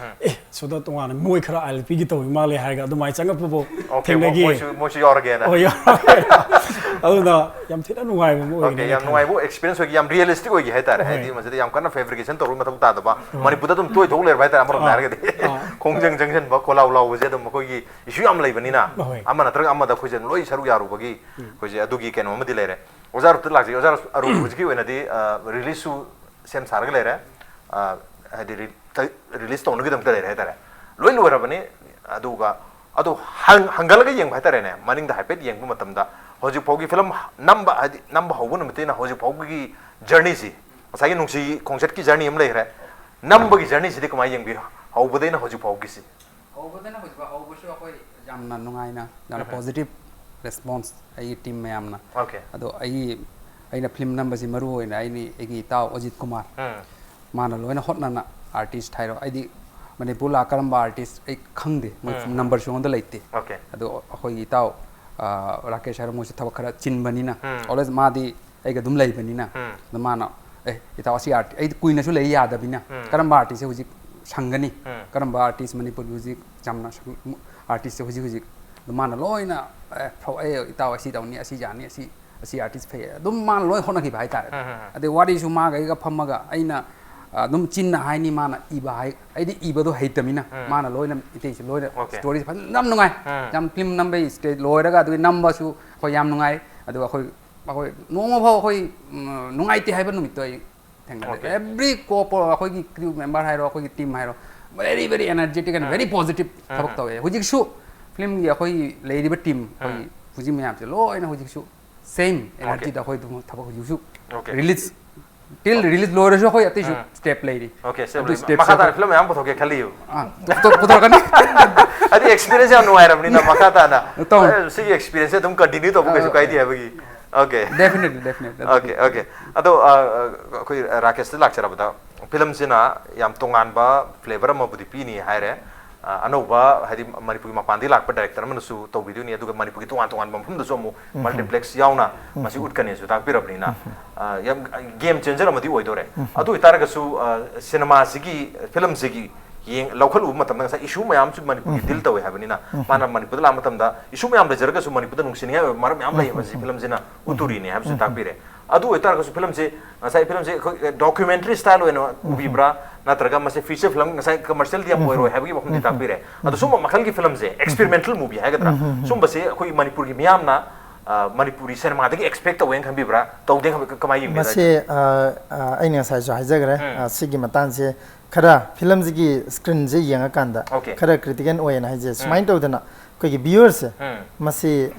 ꯑꯦ ꯁꯤꯗ ꯇꯣꯉꯥꯟꯅ ꯃꯣꯏ ꯈꯔ ꯑꯦꯜ ꯄꯤꯒꯤ ꯇꯧꯔꯤ ꯃꯥꯜꯂꯦ ꯍꯥꯏꯔꯒ ꯑꯗꯨꯃꯥꯏꯅ ꯆꯪꯉꯛꯄꯐꯥꯎ ꯑꯣꯀꯦ, ꯊꯦꯡꯅꯈꯤ꯫ ꯃꯣꯏꯁꯨ- ꯃꯣꯏꯁꯨ ꯌꯥꯎꯔꯒꯦꯅ꯫ ꯍꯣꯏ, ꯌꯥꯎꯔꯒꯦ꯫ ꯑꯗꯨꯅ ꯌꯥꯝ ꯊꯤꯅ ꯅꯨꯡꯉꯥꯏꯕ ꯑꯃ ꯑꯣꯀꯦ, ꯑꯣꯏꯒꯅꯤ ꯌꯥꯝ ꯅꯨꯡꯉꯥꯏꯕ ꯑꯦꯛꯁꯄꯤꯔꯤꯌꯟꯁ ꯑꯣꯏꯒꯤ, ꯌꯥꯝ ꯔꯤꯌꯦꯂꯤꯁꯇꯤꯛ ꯑꯣꯏꯒꯤ ꯍꯥꯏꯇꯥꯔꯦ꯫ ꯍꯣꯏ꯫ ꯍꯥꯏꯗꯤ ꯃꯁꯤꯗ ꯌꯥꯝ ꯀꯟꯅ ꯐꯦꯕ꯭ꯔꯤꯀꯦꯁꯟ ꯇꯧꯔꯨꯕ ꯃꯊꯧ ꯇꯥꯗꯕ, ꯃꯅꯤꯄꯨꯔꯗ ꯑꯗꯨꯝ ꯇꯣꯏ ꯊꯣꯛ ꯂꯩꯔꯕ ꯍꯥꯏꯇꯥꯔꯦ꯫ ꯑꯃꯔꯣꯝꯗ ꯑꯥ꯫ ꯍꯥꯏꯔꯒꯗꯤ ꯈꯣꯡꯖꯪ ꯖꯪꯁꯟꯕ, ꯈꯣꯜꯂꯥꯎ ꯂꯥꯎꯕꯁꯦ ꯑꯗꯨꯝ ꯑꯩꯈꯣꯏꯒꯤ ꯏꯁꯨ ꯌꯥꯝ ꯂꯩꯕꯅꯤꯅ ꯍꯣꯏ꯫ ꯑꯃ ꯅꯠꯇ꯭ꯔꯒ ꯑꯃꯗ ꯑꯩꯈꯣꯏꯁꯦ ꯑꯗꯨꯝ ꯂꯣꯏ ꯁꯔꯨꯛ ꯌꯥꯔꯨꯕꯒꯤ ꯑꯩꯈꯣꯏꯁꯦ ꯑꯗꯨꯒꯤ ꯀꯩꯅꯣ ꯑꯃꯗꯤ ꯂꯩꯔꯦ꯫ ꯑꯣꯖꯥ ꯑꯔꯨꯞꯇ ꯂꯥꯛꯆꯒꯦ꯫ ꯑꯣꯖꯥ ꯑꯔꯨꯞ ꯍꯧꯖꯤꯛꯀꯤ ꯑꯣꯏꯅꯗꯤ ꯔꯤꯂꯤꯁꯁꯨ ꯁꯦꯝ ꯁꯥꯔꯒ ꯂꯩꯔꯦ꯫ ꯑ, ꯍꯥꯏꯗꯤ ꯔꯤ- ꯇ- ꯔꯤꯂꯤꯁ ꯇꯧꯅꯈꯤꯗꯃꯛꯇ ꯂꯩꯔꯦ ꯍꯥꯏꯇꯥꯔꯦ꯫ ꯂꯣꯏ ꯂꯣꯏꯔꯕꯅꯤ꯫ ꯑꯗꯨꯒ ꯑꯗꯨ ꯍꯪ- ꯍꯪꯒꯠꯂꯒ ꯌꯦꯡꯕ ꯍꯥꯏꯇꯥꯔꯦꯅꯦ, ꯃꯅꯤꯡꯗ ꯍꯥꯏꯐꯦꯠ ꯌꯦꯡꯕ ꯃꯇꯝꯗ ꯍꯧꯖꯤꯛ ꯐꯥꯎꯒꯤ ꯐꯤꯂꯝ ꯅꯝꯕ, ꯍꯥꯏꯗꯤ ꯅꯝꯕ ꯍꯧꯕ ꯅꯨꯃꯤꯠꯇꯩꯅ ꯍꯧꯖꯤꯛ ꯐꯥꯎꯒꯤ ꯖꯔꯅꯤꯁꯤ, ꯉꯁꯥꯏꯒꯤ ꯅꯨꯡꯁꯤ ꯈꯣꯡꯆꯠꯀꯤ ꯖꯔꯅꯤ ꯑꯃ ꯂꯩꯈ꯭ꯔꯦ, ꯅꯝꯕꯒꯤ ꯖꯔꯅꯤꯁꯤꯗꯤ ꯀꯃꯥꯏꯅ ꯌꯦꯡꯕꯤ? ꯍꯧꯕꯗꯩꯅ ꯍꯧꯖꯤꯛ ꯐꯥꯎꯒꯤꯁꯤ꯫ ꯍꯧꯕꯗꯅ ꯍꯧꯖꯤꯛ ꯐꯥꯎ ꯍꯧꯕꯁꯨ ꯑꯩꯈꯣꯏ ꯌꯥꯝꯅ ꯅꯨꯡꯉꯥꯏꯅ, ꯌꯥꯝꯅ ꯄꯣꯖꯤꯇꯤꯚ ꯔꯦꯁꯄꯣꯟꯁ ꯑꯩꯒꯤ ꯇꯤꯝ ꯃꯌꯥꯝꯅ꯫ ꯑꯣꯀꯦ꯫ ꯑꯗꯣ ꯑꯩꯒꯤ, ꯑꯩꯅ ꯐꯤꯂꯝ ꯅꯝꯕꯁꯤ ꯃꯔꯨ ꯑꯣꯏꯅ ꯑꯩꯅ, ꯑꯩꯒꯤ ꯏꯇꯥꯎ ꯑꯖꯤꯠ ꯀꯨꯃꯥꯔ, ꯎꯝ꯫ ꯃꯥꯅ ꯂꯣꯏꯅ ꯍꯣꯠꯅꯅ, ꯑꯥꯔꯇꯤꯁ ꯍꯥꯏꯔꯣ, ꯑꯩꯗꯤ ꯃꯅꯤꯄꯨꯔ ꯂꯥꯛ ꯀꯔꯝꯕ ꯑꯥꯔꯇꯤꯁ ꯑꯩ ꯈꯪꯗꯦ, ꯃꯣꯏ ꯎꯝ꯫ ꯅꯝꯕꯔꯁꯨ ꯑꯩꯉꯣꯟꯗ ꯂꯩꯇꯦ꯫ ꯑꯣꯀꯦ꯫ ꯑꯗꯣ ꯑꯩꯈꯣꯏꯒꯤ ꯏꯇꯥꯎ, ꯑ, ꯔꯥꯀꯦꯁ ꯍꯥꯏꯔꯣ, ꯃꯣꯏꯁꯨ ꯊꯕꯛ ꯈꯔ ꯆꯤꯟꯕꯅꯤꯅ, ꯎꯝ꯫ ꯑꯣꯜꯋꯦꯁ ꯃꯥꯗꯤ ꯑꯩꯒ ꯑꯗꯨꯝ ꯂꯩꯕꯅꯤꯅ, ꯎꯝ꯫ ꯑꯗꯣ ꯃꯥꯅ, "ꯑꯦ ꯏꯇꯥꯎ, ꯑꯁꯤ ꯑꯥꯔꯇꯤ-, ꯑꯩꯗꯤ ꯀꯨꯏꯅꯁꯨ ꯂꯩ ꯌꯥꯗꯕꯅꯤꯅ, ꯎꯝ꯫ ꯀꯔꯝꯕ ꯑꯥꯔꯇꯤꯁꯁꯦ ꯍꯧꯖꯤꯛ ꯁꯪꯒꯅꯤ? ꯎꯝ꯫ ꯀꯔꯝꯕ ꯑꯥꯔꯇꯤꯁ ꯃꯅꯤꯄꯨꯔꯒꯤ ꯍꯧꯖꯤꯛ ꯌꯥꯝꯅ ꯁꯪ-, ꯑꯥꯔꯇꯤꯁꯁꯦ ꯍꯧꯖꯤꯛ ꯍꯧꯖꯤꯛ ꯑꯗꯨ ꯃꯥꯅ ꯂꯣꯏꯅ ꯑꯦ ꯐꯧ ꯑꯦ ꯏꯇꯥꯎ ꯑꯁꯤ ꯇꯧꯅꯤ, ꯑꯁꯤ ꯌꯥꯅꯤ, ꯑꯁꯤ ꯑꯁꯤ ꯑꯥꯔꯇꯤꯁ ꯐꯩ, ꯑꯗꯨꯝ ꯃꯥꯅ ꯂꯣꯏ ꯍꯣꯠꯅꯈꯤꯕ ꯍꯥꯏꯇꯥꯔꯦ꯫ ꯑꯗꯩ ꯋꯥꯔꯤꯁꯨ ꯃꯥꯒ ꯑꯩꯒ ꯐꯝꯃꯒ ꯑꯩꯅ ꯑꯗꯨꯝ ꯆꯤꯟꯅ ꯍꯥꯏꯅꯤ, ꯃꯥꯅ ꯏꯕ ꯍꯥꯏ, ꯑꯩꯗꯤ ꯏꯕꯗꯣ ꯍꯩꯇꯕꯅꯤꯅ ꯃꯥꯅ ꯂꯣꯏꯅ ꯏꯇꯩꯁꯨ ꯂꯣꯏꯅ꯫ ꯁ꯭ꯇꯣꯔꯤꯁꯦ ꯐꯖꯅ ꯌꯥꯝ ꯅꯨꯡꯉꯥꯏ꯫ ꯌꯥꯝ ꯐꯤꯂꯝ ꯅꯝꯕꯩ ꯁ꯭ꯇꯦꯖ ꯂꯣꯏꯔꯒ ꯑꯗꯨꯒꯤ ꯅꯝꯕꯁꯨ ꯑꯩꯈꯣꯏ ꯌꯥꯝ ꯅꯨꯡꯉꯥꯏ꯫ ꯑꯗꯨꯒ ꯑꯩꯈꯣꯏ ꯑꯩꯈꯣꯏ ꯅꯣꯡꯃꯐꯥꯎ ꯑꯩꯈꯣꯏ ꯅꯨꯡꯉꯥꯏꯇꯦ ꯍꯥꯏꯕ ꯅꯨꯃꯤꯠꯇꯣ ꯑꯩ ꯊꯦꯡꯅꯗꯦ꯫ ꯑꯦꯕ꯭ꯔꯤ ꯀꯣ ꯑꯩꯈꯣꯏꯒꯤ ꯀ꯭ꯔꯤꯌꯨ ꯃꯦꯝꯕꯔ ꯍꯥꯏꯔꯣ, ꯑꯩꯈꯣꯏꯒꯤ ꯇꯤꯝ ꯍꯥꯏꯔꯣ, very very energetic and very positive ꯊꯕꯛ ꯇꯧꯋꯦ꯫ ꯍꯧꯖꯤꯛꯁꯨ ꯐꯤꯂꯝꯒꯤ ꯑꯩꯈꯣꯏꯒꯤ ꯂꯩꯔꯤꯕ ꯇꯤꯝ ꯑꯩꯈꯣꯏꯒꯤ ꯍꯧꯖꯤꯛ ꯃꯌꯥꯝꯁꯦ ꯂꯣꯏꯅ ꯍꯧꯖꯤꯛꯁꯨ ꯁꯦꯝ ꯑꯦꯅꯔꯖꯤꯗ ꯑꯩꯈꯣꯏ ꯑꯗꯨꯝ ꯊꯕꯛ ꯍꯧꯖꯤꯛꯁꯨ ꯔꯤꯂꯤꯖ ꯇꯤꯜ ꯔꯤꯂꯤꯖ ꯂꯣꯏꯔꯁꯨ ꯑꯩꯈꯣꯏ ꯑꯇꯩꯁꯨ ꯁ꯭ꯇꯦꯞ ꯂꯩꯔꯤ꯫ ꯑꯣꯀꯦ꯫ ꯑꯗꯨ ꯁ꯭ꯇꯦꯞ ꯁ꯭ꯇꯦꯞꯁꯦ ꯃꯈꯥ ꯇꯥꯅ ꯑꯩꯈꯣꯏ ꯐꯤꯂꯝ ꯃꯌꯥꯝ ꯄꯨꯊꯣꯛꯀꯦ ꯈꯜꯂꯤꯌꯨ꯫ ꯑꯥ, ꯄꯨꯊꯣꯛ- ꯄꯨꯊꯣꯔꯛꯀꯅꯤ꯫ ꯍꯥꯏꯗꯤ ꯑꯦꯛꯁꯄꯤꯔꯤꯌꯦꯟꯁ ꯌꯥꯝ ꯅꯨꯡꯉꯥꯏꯔꯕꯅꯤꯅ ꯃꯈꯥ ꯇꯥꯅ ꯇꯧ꯫ ꯑꯦ, ꯁꯤꯒꯤ ꯑꯦꯛꯁꯄꯤꯔꯤꯌꯦꯟꯁꯁꯦ ꯑꯗꯨꯝ ꯀꯟꯇꯤꯅ꯭ꯌꯨ ꯇꯧꯕ ꯀꯩꯁꯨ ꯀꯥꯏꯗꯦ ꯍꯥꯏꯕꯒꯤ꯫ Okay. Definitely, definitely. Okay. Okay. ꯑꯗꯣ ꯑ, ꯑ, ꯑꯩꯈꯣꯏ ꯔꯥꯀꯦꯁꯇ ꯂꯥꯛꯆꯔꯕꯗ, ꯐꯤꯂꯝꯁꯤꯅ ꯌꯥꯝ ꯇꯣꯉꯥꯟꯕ ꯐ꯭ꯂꯦꯕꯔ ꯑꯃꯕꯨꯗꯤ ꯄꯤꯅꯤ ꯍꯥꯏꯔꯦ꯫ ꯑ, ꯑꯅꯧꯕ, ꯍꯥꯏꯗꯤ ꯃꯅꯤꯄꯨꯔꯒꯤ ꯃꯄꯥꯟꯗꯒꯤ ꯂꯥꯛꯄ ꯗꯥꯏꯔꯦꯛꯇꯔ ꯑꯃꯅꯁꯨ ꯇꯧꯕꯤꯗꯣꯏꯅꯤ, ꯑꯗꯨꯒ ꯃꯅꯤꯄꯨꯔꯒꯤ ꯇꯣꯉꯥꯟ ꯇꯣꯉꯥꯟꯕ ꯃꯐꯝꯗꯁꯨ ꯑꯃꯨꯛ ꯃꯜꯇꯤꯄ꯭ꯂꯦꯛꯁ ꯌꯥꯎꯅ ꯃꯁꯤ ꯎꯠꯀꯅꯤꯁꯨ ꯇꯥꯛꯄꯤꯔꯕꯅꯤꯅ, ꯑ, ꯌꯥꯝ ꯒꯦꯝ ꯆꯦꯟꯖꯔ ꯑꯃꯗꯤ ꯑꯣꯏꯗꯣꯔꯦ꯫ ꯑꯗꯨ ꯑꯣꯏꯇꯥꯔꯒꯁꯨ, ꯑ, ꯁꯤꯅꯦꯃꯥꯁꯤꯒꯤ, ꯐꯤꯂꯝꯁꯤꯒꯤ ꯌꯦꯡ ꯂꯧꯈꯠꯂꯨꯕ ꯃꯇꯝꯗ ꯉꯁꯥꯏ ꯏꯁꯨ ꯃꯌꯥꯝꯁꯨ ꯃꯅꯤꯄꯨꯔꯒꯤ ꯗꯤꯜ ꯇꯧꯋꯦ ꯍꯥꯏꯕꯅꯤꯅ, ꯃꯥꯅ ꯃꯅꯤꯄꯨꯔꯗ ꯂꯥꯛꯄ ꯃꯇꯝꯗ ꯏꯁꯨ ꯃꯌꯥꯝ ꯂꯩꯖꯔꯒꯁꯨ ꯃꯅꯤꯄꯨꯔꯗ ꯅꯨꯡꯁꯤꯅꯤꯡꯉꯥꯏ ꯑꯣꯏꯕ ꯃꯔꯝ ꯃꯌꯥꯝ ꯂꯩ ꯍꯥꯏꯕꯁꯤ ꯐꯤꯂꯝꯁꯤꯅ ꯎꯠꯇꯣꯔꯤꯅꯦ ꯍꯥꯏꯕꯁꯤ ꯇꯥꯛꯄꯤꯔꯦ꯫ ꯑꯗꯨ ꯑꯣꯏꯇꯥꯔꯒꯁꯨ ꯐꯤꯂꯝꯁꯦ, ꯉꯁꯥꯏ ꯐꯤꯂꯝꯁꯦ ꯑꯩꯈꯣꯏ ꯗꯣꯀ꯭ꯌꯨꯃꯦꯟꯇꯔꯤ ꯁ꯭ꯇꯥꯏꯜ ꯑꯣꯏꯅ ꯎꯕꯤꯕ꯭ꯔꯥ, ꯅꯠꯇ꯭ꯔꯒ ꯃꯁꯤ ꯐꯤꯆꯔ ꯐꯤꯂꯝ, ꯉꯁꯥꯏ ꯀꯃꯔꯁꯤꯌꯦꯜꯗꯤ ꯌꯥꯝ ꯑꯣꯏꯔꯣꯏ ꯍꯥꯏꯕꯒꯤ ꯋꯥꯐꯝꯗꯤ ꯇꯥꯛꯄꯤꯔꯦ꯫ ꯑꯗꯣ ꯁꯨꯝꯕ ꯃꯈꯜꯒꯤ ꯐꯤꯂꯝꯁꯦ, ꯑꯦꯛꯁꯄꯦꯔꯤꯃꯦꯟꯇꯦꯜ ꯃꯨꯚꯤ ꯍꯥꯏꯒꯗ꯭ꯔꯥ, ꯁꯨꯝꯕꯁꯦ ꯑꯩꯈꯣꯏ ꯃꯅꯤꯄꯨꯔꯒꯤ ꯃꯤꯌꯥꯝꯅ, ꯑ, ꯃꯅꯤꯄꯨꯔꯤ ꯁꯤꯅꯦꯃꯥꯗꯒꯤ ꯑꯦꯛꯁꯄꯦꯛ ꯇꯧꯋꯦꯅ ꯈꯟꯕꯤꯕ꯭ꯔꯥ, ꯇꯧꯗꯦ ꯈꯟꯕ-, ꯀꯃꯥꯏꯅ ꯌꯦꯡꯕꯤꯕ꯭ꯔꯥ? ꯃꯁꯤ ꯑ, ꯑ, ꯑꯩꯅ ꯉꯁꯥꯏꯁꯨ ꯍꯥꯏꯖꯈ꯭ꯔꯦ꯫ ꯑ, ꯁꯤꯒꯤ ꯃꯇꯥꯡꯁꯦ ꯈꯔ ꯐꯤꯂꯝꯁꯤꯒꯤ ꯁ꯭ꯀ꯭ꯔꯤꯟꯁꯦ ꯌꯦꯡꯉꯀꯥꯟꯗ ꯑꯣꯀꯦ꯫ ꯈꯔ ꯀ꯭ꯔꯤꯇꯤꯀꯦꯜ ꯑꯣꯏꯌꯦꯅ ꯍꯥꯏꯖꯩ꯫ ꯁꯨꯃꯥꯏꯅ ꯇꯧꯗꯅ ꯑꯩꯈꯣꯏꯒꯤ ꯚ꯭ꯌꯨꯋꯔꯁꯦ, ꯎꯝ꯫ ꯃꯁꯤ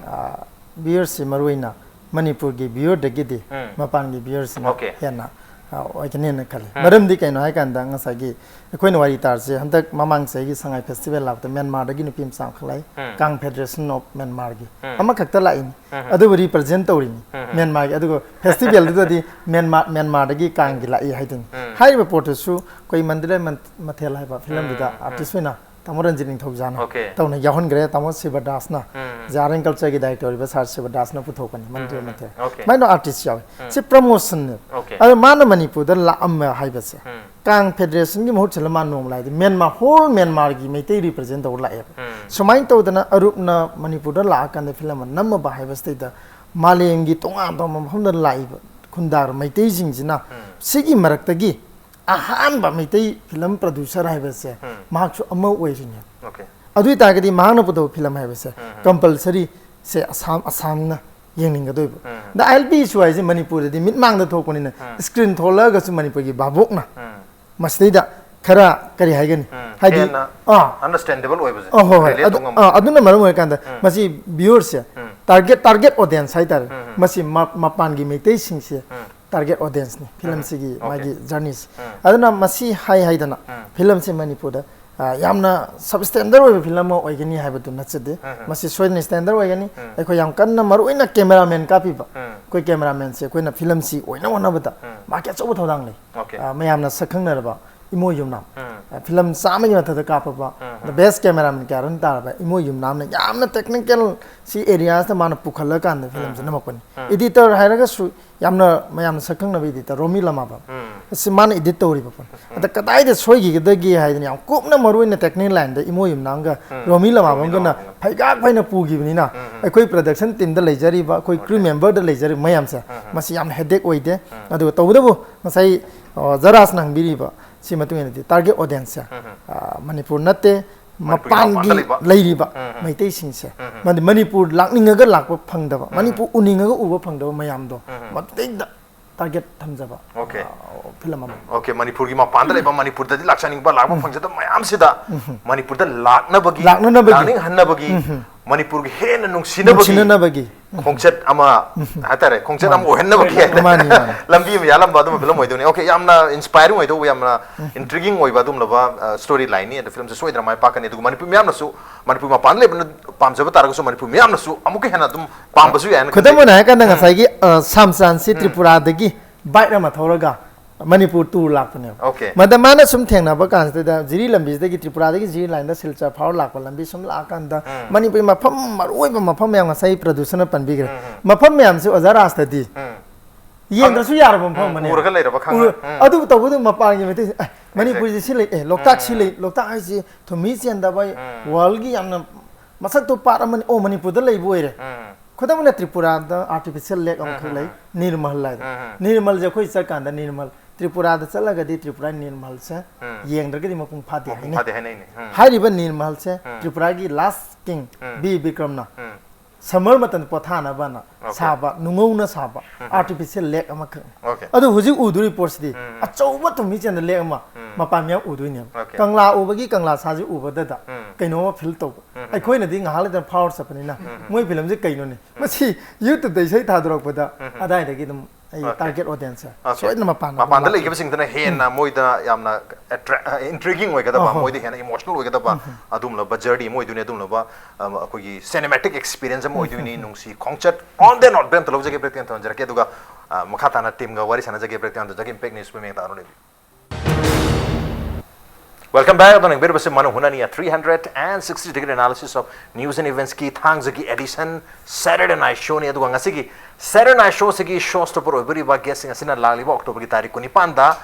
ꯚ꯭ꯌꯨꯋꯔꯁꯤ ꯃꯔꯨ ꯑꯣꯏꯅ ꯃꯅꯤꯄꯨꯔꯒꯤ ꯚ꯭ꯌꯨꯋꯔꯗꯒꯤꯗꯤ ꯎꯝ꯫ ꯃꯄꯥꯟꯒꯤ ꯚ꯭ꯌꯨꯋꯔꯁꯤꯅ ꯑꯣꯀꯦ꯫ ꯍꯦꯟꯅ ꯑ, ꯑꯣꯏꯒꯅꯦꯅ ꯈꯜꯂꯤ꯫ ꯃꯔꯝꯗꯤ ꯀꯩꯅꯣ ꯍꯥꯏꯀꯥꯟꯗ ꯉꯁꯥꯏꯒꯤ ꯑꯩꯈꯣꯏꯅ ꯋꯥꯔꯤ ꯇꯥꯔꯁꯦ, ꯍꯟꯗꯛ ꯃꯃꯥꯡ ꯆꯍꯤꯒꯤ ꯁꯉꯥꯏ ꯐꯦꯁꯇꯤꯚꯦꯜ ꯂꯥꯛꯄꯗ ꯃ꯭ꯌꯥꯟꯃꯥꯔꯗꯒꯤ ꯅꯨꯄꯤ ꯃꯆꯥ ꯑꯃꯈꯛ ꯂꯥꯛꯏ꯫ ꯎꯝ꯫ ꯀꯥꯡ ꯐꯦꯗꯔꯦꯁꯟ ꯑꯣꯐ ꯃ꯭ꯌꯥꯟꯃꯥꯔꯒꯤ ꯎꯝ꯫ ꯑꯃꯈꯛꯇ ꯂꯥꯛꯏꯅꯤ꯫ ꯎꯝ꯫ ꯑꯗꯨꯕꯨ ꯔꯤꯄ꯭ꯔꯖꯦꯟ ꯇꯧꯔꯤꯅꯤ ꯎꯝ꯫ ꯃ꯭ꯌꯥꯟꯃꯥꯔꯒꯤ꯫ ꯑꯗꯨꯒ ꯐꯦꯁꯇꯤꯚꯦꯜꯗꯨꯗꯗꯤ ꯃ꯭ꯌꯥꯟꯃꯥꯔ, ꯃ꯭ꯌꯥꯟꯃꯥꯔꯗꯒꯤ ꯀꯥꯡꯒꯤ ꯂꯥꯛꯏ ꯍꯥꯏꯗꯨꯅꯤ꯫ ꯎꯝ꯫ ꯍꯥꯏꯔꯤꯕ ꯄꯣꯠꯇꯨꯁꯨ ꯑꯩꯈꯣꯏ ꯃꯟꯗꯤꯔ ꯃꯟ-, ꯃꯊꯦꯜ ꯍꯥꯏꯕ ꯐꯤꯂꯝꯗꯨꯗ ꯎꯝ, ꯎꯝ꯫ ꯑꯥꯔꯇꯤꯁ ꯑꯣꯏꯅ ꯇꯥꯃꯣ ꯔꯟꯖꯤꯠ ꯅꯤꯡꯊꯧꯖꯥꯅ ꯑꯣꯀꯦ꯫ ꯇꯧꯅ ꯌꯥꯎꯍꯟꯈ꯭ꯔꯦ꯫ ꯇꯥꯃꯣ ꯁꯤꯕꯗꯥꯁꯅ, ꯎꯝ꯫ ꯖꯦ ꯑꯥꯔ ꯑꯦꯟ ꯀꯜꯆꯔꯒꯤ ꯗꯥꯏꯔꯦꯛꯇꯔ ꯑꯣꯏꯔꯤꯕ ꯁꯥꯔ ꯁꯤꯕꯗꯥꯁꯅ ꯄꯨꯊꯣꯛꯄꯅꯤ ꯃꯟꯗꯤꯔ ꯎꯝ, ꯃꯊꯦꯜ꯫ ꯑꯣꯀꯦ꯫ ꯁꯨꯃꯥꯏꯅ ꯑꯥꯔꯇꯤꯁ ꯌꯥꯎꯋꯤ꯫ ꯎꯝ꯫ ꯁꯤ ꯄ꯭ꯔꯃꯣꯁꯟꯅꯦꯕ꯫ ꯑꯣꯀꯦ꯫ ꯑꯗꯣ ꯃꯥꯅ ꯃꯅꯤꯄꯨꯔꯗ ꯂꯥꯛꯑꯝꯃꯦ ꯍꯥꯏꯕꯁꯦ, ꯎꯝ꯫ ꯀꯥꯡ ꯐꯦꯗꯔꯦꯁꯟꯒꯤ ꯃꯍꯨꯠ ꯁꯤꯜꯂ ꯃꯥ ꯅꯣꯡꯃ ꯂꯥꯛꯑꯦ꯫ ꯃ꯭ꯌꯥꯟꯃꯥꯔ, ꯍꯣꯜ ꯃ꯭ꯌꯥꯟꯃꯥꯔꯒꯤ ꯃꯩꯇꯩ ꯔꯤꯄ꯭ꯔꯖꯦꯟ ꯇꯧꯔ ꯂꯥꯛꯑꯦꯕ꯫ ꯎꯝ꯫ ꯁꯨꯃꯥꯏꯅ ꯇꯧꯗꯅ ꯑꯔꯨꯞꯅ ꯃꯅꯤꯄꯨꯔꯗ ꯂꯥꯛꯑꯀꯥꯟꯗ ꯐꯤꯂꯝ ꯑꯃ ꯅꯝꯃꯕ ꯍꯥꯏꯕꯁꯤꯗꯩꯗ ꯃꯥꯂꯦꯝꯒꯤ ꯇꯣꯉꯥꯟ ꯇꯣꯉꯥꯟꯕ ꯃꯐꯝꯗ ꯂꯥꯛꯏꯕ ꯈꯨꯟꯗꯥꯔ ꯃꯩꯇꯩꯁꯤꯡꯁꯤꯅ ꯁꯤꯒꯤ ꯃꯔꯛꯇꯒꯤ ꯑꯍꯥꯟꯕ ꯃꯩꯇꯩ ꯐꯤꯂꯝ ꯄ꯭ꯔꯗ꯭ꯌꯨꯁꯔ ꯍꯥꯏꯕꯁꯦ ꯃꯍꯥꯛꯁꯨ ꯑꯃ ꯑꯣꯏꯔꯤꯅꯦ꯫ ꯑꯣꯀꯦ꯫ ꯑꯗꯨ ꯑꯣꯏꯇꯥꯔꯒꯗꯤ ꯃꯍꯥꯛꯅ ꯄꯨꯊꯣꯛꯄ ꯐꯤꯂꯝ ꯍꯥꯏꯕꯁꯦ ꯀꯝꯄꯜꯁꯔꯤ ꯁꯦ ꯑꯁꯥꯝ ꯑꯁꯥꯝꯅ ꯌꯦꯡꯅꯤꯡꯒꯗꯣꯏꯕ꯫ ꯗ ꯑꯥꯏ ꯑꯦꯜ ꯄꯤ ꯏꯁꯨ ꯍꯥꯏꯁꯦ ꯃꯅꯤꯄꯨꯔꯗꯗꯤ ꯃꯤꯠꯃꯥꯡꯗ ꯊꯣꯛꯄꯅꯤꯅ ꯁ꯭ꯀ꯭ꯔꯤꯟ ꯊꯣꯛꯂꯛꯑꯒꯁꯨ ꯃꯅꯤꯄꯨꯔꯒꯤ ꯚꯥꯕꯣꯛꯅ ꯃꯁꯤꯗꯩꯗ ꯈꯔ ꯀꯔꯤ ꯍꯥꯏꯒꯅꯤ? ꯍꯥꯏꯗꯤ ꯍꯦꯟꯅ ꯑꯥ ꯑꯟꯗꯔꯁꯇꯦꯟꯗꯦꯕꯜ ꯑꯣꯏꯕꯁꯦ ꯑ, ꯍꯣꯏ ꯍꯣꯏ ꯔꯤꯂꯦꯠ ꯑꯗꯨ ꯇꯧ ꯉꯝꯕ꯫ ꯑꯥ, ꯑꯗꯨꯅ ꯃꯔꯝ ꯑꯣꯏꯔꯀꯥꯟꯗ ꯃꯁꯤ ꯚ꯭ꯌꯨꯋꯔꯁꯦ ꯇꯥꯔꯒꯦꯠ ꯇꯥꯔꯒꯦꯠ ꯑꯣꯗꯤꯌꯟꯁ ꯍꯥꯏꯇꯥꯔꯦ꯫ ꯃꯁꯤ ꯃ- ꯃꯄꯥꯟꯒꯤ ꯃꯩꯇꯩꯁꯤꯡꯁꯦ ꯇꯥꯔꯒꯦꯠ ꯑꯣꯗꯤꯌꯟꯁꯅꯤ ꯐꯤꯂꯝꯁꯤꯒꯤ ꯑꯣꯀꯦ꯫ ꯃꯥꯒꯤ ꯖꯔꯅꯤꯁꯦ꯫ ꯑꯗꯨꯅ ꯃꯁꯤ ꯍꯥꯏ ꯍꯥꯏꯗꯅ ꯐꯤꯂꯝꯁꯦ ꯃꯅꯤꯄꯨꯔꯗ ꯑ, ꯌꯥꯝꯅ ꯁꯕ ꯁ꯭ꯇꯦꯟꯗꯔ ꯑꯣꯏꯕ ꯐꯤꯂꯝ ꯑꯃ ꯑꯣꯏꯒꯅꯤ ꯍꯥꯏꯕꯗꯨ ꯅꯠꯆꯗꯦ꯫ ꯃꯁꯤ ꯁꯣꯏꯗꯅ ꯁ꯭ꯇꯦꯟꯗꯔ ꯑꯣꯏꯒꯅꯤ꯫ ꯑꯩꯈꯣꯏ ꯌꯥꯝ ꯀꯟꯅ ꯃꯔꯨ ꯑꯣꯏꯅ ꯀꯦꯃꯦꯔꯥꯃꯦꯟ ꯀꯥꯞꯄꯤꯕ ꯑꯩꯈꯣꯏ ꯀꯦꯃꯦꯔꯥꯃꯦꯟꯁꯦ ꯑꯩꯈꯣꯏꯅ ꯐꯤꯂꯝꯁꯤ ꯑꯣꯏꯅ ꯍꯣꯠꯅꯕꯗ ꯃꯥꯒꯤ ꯑꯆꯧꯕ ꯊꯧꯗꯥꯡ ꯂꯩ꯫ ꯑꯣꯀꯦ꯫ ꯑ, ꯃꯌꯥꯝꯅ ꯁꯛ ꯈꯪꯅꯔꯕ ꯏꯃꯣ ꯌꯨꯝꯅꯥꯝ꯫ ꯑ, ꯐꯤꯂꯝ ꯆꯥꯝꯃꯒꯤ ꯃꯊꯛꯇ ꯀꯥꯞꯄꯕ the best cameraman ꯀꯌꯥꯔꯣꯝ ꯇꯥꯔꯕ ꯏꯃꯣ ꯌꯨꯝꯅꯥꯝꯅ ꯌꯥꯝꯅ ꯇꯦꯛꯅꯤꯀꯦꯜ ꯁꯤ ꯑꯦꯔꯤꯌꯥꯁꯇ ꯃꯥꯅ ꯄꯨꯈꯠꯂꯀꯥꯟꯗ ꯐꯤꯂꯝꯁꯦ ꯅꯝꯃꯛꯄꯅꯤ꯫ ꯏꯗꯤꯇꯔ ꯍꯥꯏꯔꯒꯁꯨ ꯌꯥꯝꯅ ꯃꯌꯥꯝꯅ ꯁꯛ ꯈꯪꯅꯕ ꯏꯗꯤꯇꯔ ꯔꯣꯃꯤ ꯂꯃꯥꯕꯝ꯫ ꯑꯁꯤ ꯃꯥꯅ ꯏꯗꯤꯠ ꯇꯧꯔꯤꯕ ꯄꯣꯠꯅꯤ꯫ ꯑꯗ ꯀꯗꯥꯏꯗ ꯁꯣꯏꯈꯤꯒꯗꯒꯦ ꯍꯥꯏꯗꯅ ꯌꯥꯝ ꯀꯨꯞꯅ ꯃꯔꯨ ꯑꯣꯏꯅ ꯇꯦꯛꯅꯤꯀꯦꯜ ꯂꯥꯏꯟꯗ ꯏꯃꯣ ꯌꯨꯝꯅꯥꯝꯒ ꯔꯣꯃꯤ ꯂꯃꯥꯕꯝꯒꯅ ꯐꯩꯒꯥꯛ ꯐꯩꯅ ꯄꯨꯈꯤꯕꯅꯤꯅ ꯑꯩꯈꯣꯏ ꯄ꯭ꯔꯗꯛꯁꯟ ꯇꯤꯝꯗ ꯂꯩꯖꯔꯤꯕ ꯑꯩꯈꯣꯏ ꯀ꯭ꯔꯨ ꯃꯦꯝꯕꯔꯗ ꯂꯩꯖꯔꯤꯕ ꯃꯌꯥꯝꯁꯦ ꯃꯁꯤ ꯌꯥꯝꯅ ꯍꯦꯗꯦꯛ ꯑꯣꯏꯗꯦ꯫ ꯑꯗꯨꯒ ꯇꯧꯕꯇꯕꯨ ꯉꯁꯥꯏ ꯑ, ꯖꯔꯥꯖꯅ ꯍꯪꯕꯤꯔꯤꯕ ꯁꯤ ꯃꯇꯨꯡ ꯏꯟꯅꯗꯤ ꯇꯥꯔꯒꯦꯠ ꯑꯣꯗꯤꯌꯟꯁꯁꯦ ꯑ, ꯃꯅꯤꯄꯨꯔ ꯅꯠꯇꯦ, ꯃꯅꯤꯄꯨꯔꯒꯤ ꯃꯄꯥꯟꯒꯤ ꯃꯄꯥꯟꯗ ꯂꯩꯕ꯫ ꯂꯩꯔꯤꯕ ꯃꯩꯇꯩꯁꯤꯡꯁꯦ ꯃꯗꯤ ꯃꯅꯤꯄꯨꯔ ꯂꯥꯛꯅꯤꯡꯉꯒ ꯂꯥꯛꯄ ꯐꯪꯗꯕ, ꯃꯅꯤꯄꯨꯔ ꯎꯅꯤꯡꯉꯒ ꯎꯕ ꯐꯪꯗꯕ ꯃꯌꯥꯝꯗꯣ ꯃꯗꯨꯗꯩꯗ ꯇꯥꯔꯒꯦꯠ ꯊꯝꯖꯕ ꯑꯣꯀꯦ꯫ ꯑ, ꯐꯤꯂꯝ ꯑꯃꯅꯤ꯫ ꯑꯣꯀꯦ, ꯃꯅꯤꯄꯨꯔꯒꯤ ꯃꯄꯥꯟꯗ ꯂꯩꯕ ꯃꯅꯤꯄꯨꯔꯗꯗꯤ ꯂꯥꯛꯆꯅꯤꯡꯕ ꯂꯥꯛꯄ ꯐꯪꯖꯗꯕ ꯃꯌꯥꯝꯁꯤꯗ ꯃꯅꯤꯄꯨꯔꯗ ꯂꯥꯛꯅꯕꯒꯤ ꯂꯥꯛꯅꯅꯕꯒꯤ꯫ ꯂꯥꯛꯅꯤꯡꯍꯟꯅꯕꯒꯤ ꯃꯅꯤꯄꯨꯔꯒꯤ ꯍꯦꯟꯅ ꯅꯨꯡꯁꯤꯅꯕꯒꯤ ꯅꯨꯡꯁꯤꯅꯅꯕꯒꯤ꯫ ꯈꯣꯡꯆꯠ ꯑꯃ ꯍꯥꯏꯇꯥꯔꯦ, ꯈꯣꯡꯆꯠ ꯑꯃ ꯑꯣꯏꯍꯟꯅꯕꯒꯤ ꯍꯥꯏꯇꯥꯔꯦ꯫ ꯃꯥꯅꯤ, ꯃꯥꯅꯤ꯫ ꯂꯝꯕꯤ ꯑꯃ ꯌꯥꯜꯂꯝꯕ ꯑꯗꯨꯝꯕ ꯐꯤꯂꯝ ꯑꯣꯏꯗꯣꯏꯅꯤ꯫ ꯑꯣꯀꯦ, ꯌꯥꯝꯅ ꯏꯟꯁꯄꯥꯏꯔꯤꯡ ꯑꯣꯏꯗꯧꯕ, ꯌꯥꯝꯅ ꯏꯟꯇ꯭ꯔꯤꯒꯤꯡ ꯑꯣꯏꯕ ꯑꯗꯨꯝꯂꯕ ꯁ꯭ꯇꯣꯔꯤ ꯂꯥꯏꯟꯅꯤ꯫ ꯑꯗ ꯐꯤꯂꯝꯁꯦ ꯁꯣꯏꯗꯅ ꯃꯥꯏ ꯄꯥꯛꯀꯅꯤ꯫ ꯑꯗꯨꯒ ꯃꯅꯤꯄꯨꯔ ꯃꯤꯌꯥꯝꯅꯁꯨ ꯃꯅꯤꯄꯨꯔ ꯃꯄꯥꯟꯗ ꯂꯩꯕꯅ ꯄꯥꯝꯖꯕ ꯇꯥꯔꯒꯁꯨ ꯃꯅꯤꯄꯨꯔ ꯃꯤꯌꯥꯝꯅꯁꯨ ꯑꯃꯨꯛꯀ ꯍꯦꯟꯅ ꯑꯗꯨꯝ ꯄꯥꯝꯕꯁꯨ ꯌꯥꯏꯅ ꯈꯨꯗꯝ ꯈꯟꯖꯩ꯫ ꯑꯣꯏꯅ ꯍꯥꯏꯔꯀꯥꯟꯗ ꯉꯁꯥꯏꯒꯤ ꯑ, ꯁꯥꯝꯆꯥꯟꯁꯤ ꯇ꯭ꯔꯤꯄꯨꯔꯥꯗꯒꯤ ꯕꯥꯏꯛ ꯑꯃ ꯊꯧꯔꯒ ꯃꯅꯤꯄꯨꯔ ꯇꯨꯔ ꯂꯥꯛꯄꯅꯦꯕ꯫ ꯑꯣꯀꯦ꯫ ꯃꯗ ꯃꯥꯅ ꯁꯨꯝ ꯊꯦꯡꯅꯕ ꯀꯥꯟꯁꯤꯗ ꯖꯤꯔꯤ ꯂꯝꯕꯤꯁꯤꯗꯒꯤ, ꯇ꯭ꯔꯤꯄꯨꯔꯥꯗꯒꯤ ꯖꯤꯔꯤ ꯂꯥꯏꯟꯗ ꯁꯤꯜꯆꯔ ꯐꯥꯎꯔ ꯂꯥꯛꯄ ꯂꯝꯕꯤ ꯁꯨꯝ ꯂꯥꯛꯑꯀꯥꯟꯗ ꯃꯅꯤꯄꯨꯔꯒꯤ ꯃꯐꯝ ꯃꯔꯨ ꯑꯣꯏꯕ ꯃꯐꯝ ꯃꯌꯥꯝ ꯉꯁꯥꯏ ꯄ꯭ꯔꯗ꯭ꯌꯨꯁꯔꯅ ꯄꯟꯕꯤꯈ꯭ꯔꯦ꯫ ꯃꯐꯝ ꯃꯌꯥꯝꯁꯤ ꯑꯣꯖꯥ ꯔꯥꯖꯇꯗꯤ ꯌꯦꯡꯗ꯭ꯔꯁꯨ ꯌꯥꯔꯕ ꯃꯐꯝ ꯎꯝ, ꯑꯃꯅꯦ꯫ ꯎꯔꯒ ꯂꯩꯔꯕ ꯈꯪꯉꯦ꯫ ꯎꯔ-, ꯎꯝ꯫ ꯑꯗꯨꯕꯨ ꯇꯧꯕꯗ ꯃꯄꯥꯟꯒꯤ ꯃꯩꯇꯩ "ꯑꯦ, ꯃꯅꯤꯄꯨꯔꯁꯦ ꯁꯤ ꯂꯩ, ꯑꯦ, ꯂꯣꯛꯇꯥꯛ ꯁꯤ ꯂꯩ, ꯂꯣꯛꯇꯥꯛ ꯍꯥꯏꯁꯤ ꯊꯨꯝꯃꯤ ꯆꯦꯟꯗꯕ, ꯎꯝ꯫ Worldꯒꯤ ꯌꯥꯝꯅ ꯃꯁꯛ ꯊꯣꯛꯄ ꯄꯥꯠ ꯑꯃꯅꯤ꯫ ꯑꯣ, ꯃꯅꯤꯄꯨꯔꯗ ꯂꯩꯕ ꯑꯣꯏꯔꯦ꯫ ꯎꯝ꯫ ꯈꯨꯗꯝ ꯑꯣꯏꯅ ꯇ꯭ꯔꯤꯄꯨꯔꯥꯗ artificial lake ꯑꯃꯈꯛ ꯎꯝ꯫ ꯂꯩ, ꯅꯤꯔꯃꯜ ꯍꯥꯏꯗꯅ꯫ ꯎꯝ꯫ ꯅꯤꯔꯃꯜꯁꯦ ꯑꯩꯈꯣꯏ ꯆꯠꯀꯥꯟꯗ ꯅꯤꯔꯃꯜ, ꯇ꯭ꯔꯤꯄꯨꯔꯥꯗ ꯆꯠꯂꯒꯗꯤ ꯇ꯭ꯔꯤꯄꯨꯔꯥ ꯅꯤꯔꯃꯜꯁꯦ ꯎꯝ꯫ ꯌꯦꯡꯗ꯭ꯔꯒꯗꯤ ꯃꯄꯨꯡ ꯐꯥꯗꯦ ꯃꯄꯨꯡ ꯍꯥꯏꯅꯩ꯫ ꯐꯥꯗꯦ ꯍꯥꯏꯅꯩꯅꯦ꯫ ꯎꯝ꯫ ꯍꯥꯏꯔꯤꯕ ꯅꯤꯔꯃꯜꯁꯦ ꯎꯝ꯫ ꯇ꯭ꯔꯤꯄꯨꯔꯥꯒꯤ last king ꯎꯝ꯫ ꯕꯤ ꯕꯤꯀ꯭ꯔꯝꯅ ꯎꯝ꯫ Summer ꯃꯇꯝꯗ ꯄꯣꯊꯥꯅꯕꯅ Okay. ꯁꯥꯕ, ꯅꯨꯡꯉꯧꯅ ꯁꯥꯕ ꯎꯝ꯫ Artificial lake ꯑꯃꯈꯛꯅꯤ꯫ Okay. ꯑꯗꯨ ꯍꯧꯖꯤꯛ ꯎꯗꯣꯔꯤ ꯄꯣꯠꯁꯤꯗꯤ ꯎꯝ꯫ ꯑꯆꯧꯕ ꯊꯨꯝꯃꯤ ꯆꯦꯟꯗ lake ꯑꯃ ꯎꯝ꯫ ꯃꯄꯥꯟ ꯃꯌꯥꯝ ꯎꯗꯣꯏꯅꯦꯕ꯫ Okay꯫ ꯀꯪꯂꯥ ꯎꯕꯒꯤ ꯀꯪꯂꯥ ꯁꯥꯁꯤ ꯎꯕꯗꯗ ꯎꯝ꯫ ꯀꯩꯅꯣꯝꯃ feel ꯇꯧꯕ꯫ ꯎꯝ꯫ ꯑꯩꯈꯣꯏꯅꯗꯤ ꯉꯥꯏꯍꯥꯛ ꯂꯩꯇꯅ ꯐꯥꯎꯔ ꯆꯠꯄꯅꯤꯅ ꯎꯝ꯫ ꯃꯣꯏ filmꯁꯦ ꯀꯩꯅꯣꯅꯦ? ꯎꯝ꯫ ꯃꯁꯤ YouTubeꯇ ꯏꯁꯩ ꯊꯥꯗꯣꯔꯛꯄꯗ ꯎꯝ꯫ ꯑꯗꯥꯏꯗꯒꯤ ꯑꯗꯨꯝ ꯑꯩ Okay꯫ Target audienceꯁꯦ Okay꯫ ꯁꯣꯏꯗꯅ ꯃꯄꯥꯟꯗ ꯃꯄꯥꯟꯗ ꯂꯥꯛꯄ ꯂꯩꯈꯤꯕꯁꯤꯡꯗꯨꯅ ꯍꯦꯟꯅ ꯎꯝ꯫ ꯃꯣꯏꯗ ꯌꯥꯝꯅ attra-, ꯑ, intriguing ꯑꯣꯏꯒꯗꯕ, ꯑꯍꯣꯏ꯫ ꯃꯣꯏꯗ ꯍꯦꯟꯅ emotional ꯑꯣꯏꯒꯗꯕ ꯎꯝ꯫ ꯑꯗꯨꯒꯨꯝꯂꯕ journey ꯑꯃ ꯑꯣꯏꯗꯣꯏꯅꯦ, ꯑꯗꯨꯒꯨꯝꯂꯕ, ꯑ, ꯑꯩꯈꯣꯏꯒꯤ cinematic experience ꯑꯃ ꯑꯣꯏꯗꯣꯏꯅꯤ꯫ ꯎꯝ꯫ ꯅꯨꯡꯁꯤ ꯈꯣꯡꯆꯠ on the nod ꯑꯝꯇ ꯂꯧꯖꯒꯦ, break ꯑꯝꯇ ꯊꯝꯖꯔꯛꯀꯦ, ꯑꯗꯨꯒ, ꯑ, ꯃꯈꯥ ꯇꯥꯅ teamꯒ ꯋꯥꯔꯤ ꯁꯥꯟꯅꯖꯒꯦ꯫ Break ꯑꯝꯇ ꯊꯝꯖꯒꯦ, Impact News ꯄꯨꯝꯃꯦꯡ ꯇꯥꯔꯣ ꯂꯩꯕꯤꯌꯨ꯫ Welcome back. ꯑꯗꯣ ꯌꯦꯡꯕꯤꯔꯤꯕꯁꯤ ꯃꯅꯨꯡ ꯍꯨꯠꯅꯅꯤ, a three hundred and sixty degree analysis of news and eventsꯀꯤ ꯊꯥꯡꯖꯒꯤ edition Saturday Night Showꯅꯤ꯫ ꯑꯗꯨꯒ ꯉꯁꯤꯒꯤ Saturday Night Showꯁꯤꯒꯤ showstopper ꯑꯣꯏꯕꯤꯔꯤꯕ guestꯁꯤꯡ ꯑꯁꯤꯅ ꯂꯥꯛꯂꯤꯕ Octoberꯒꯤ ꯇꯥꯔꯤꯛ ꯀꯨꯟꯅꯤꯄꯥꯟꯗ,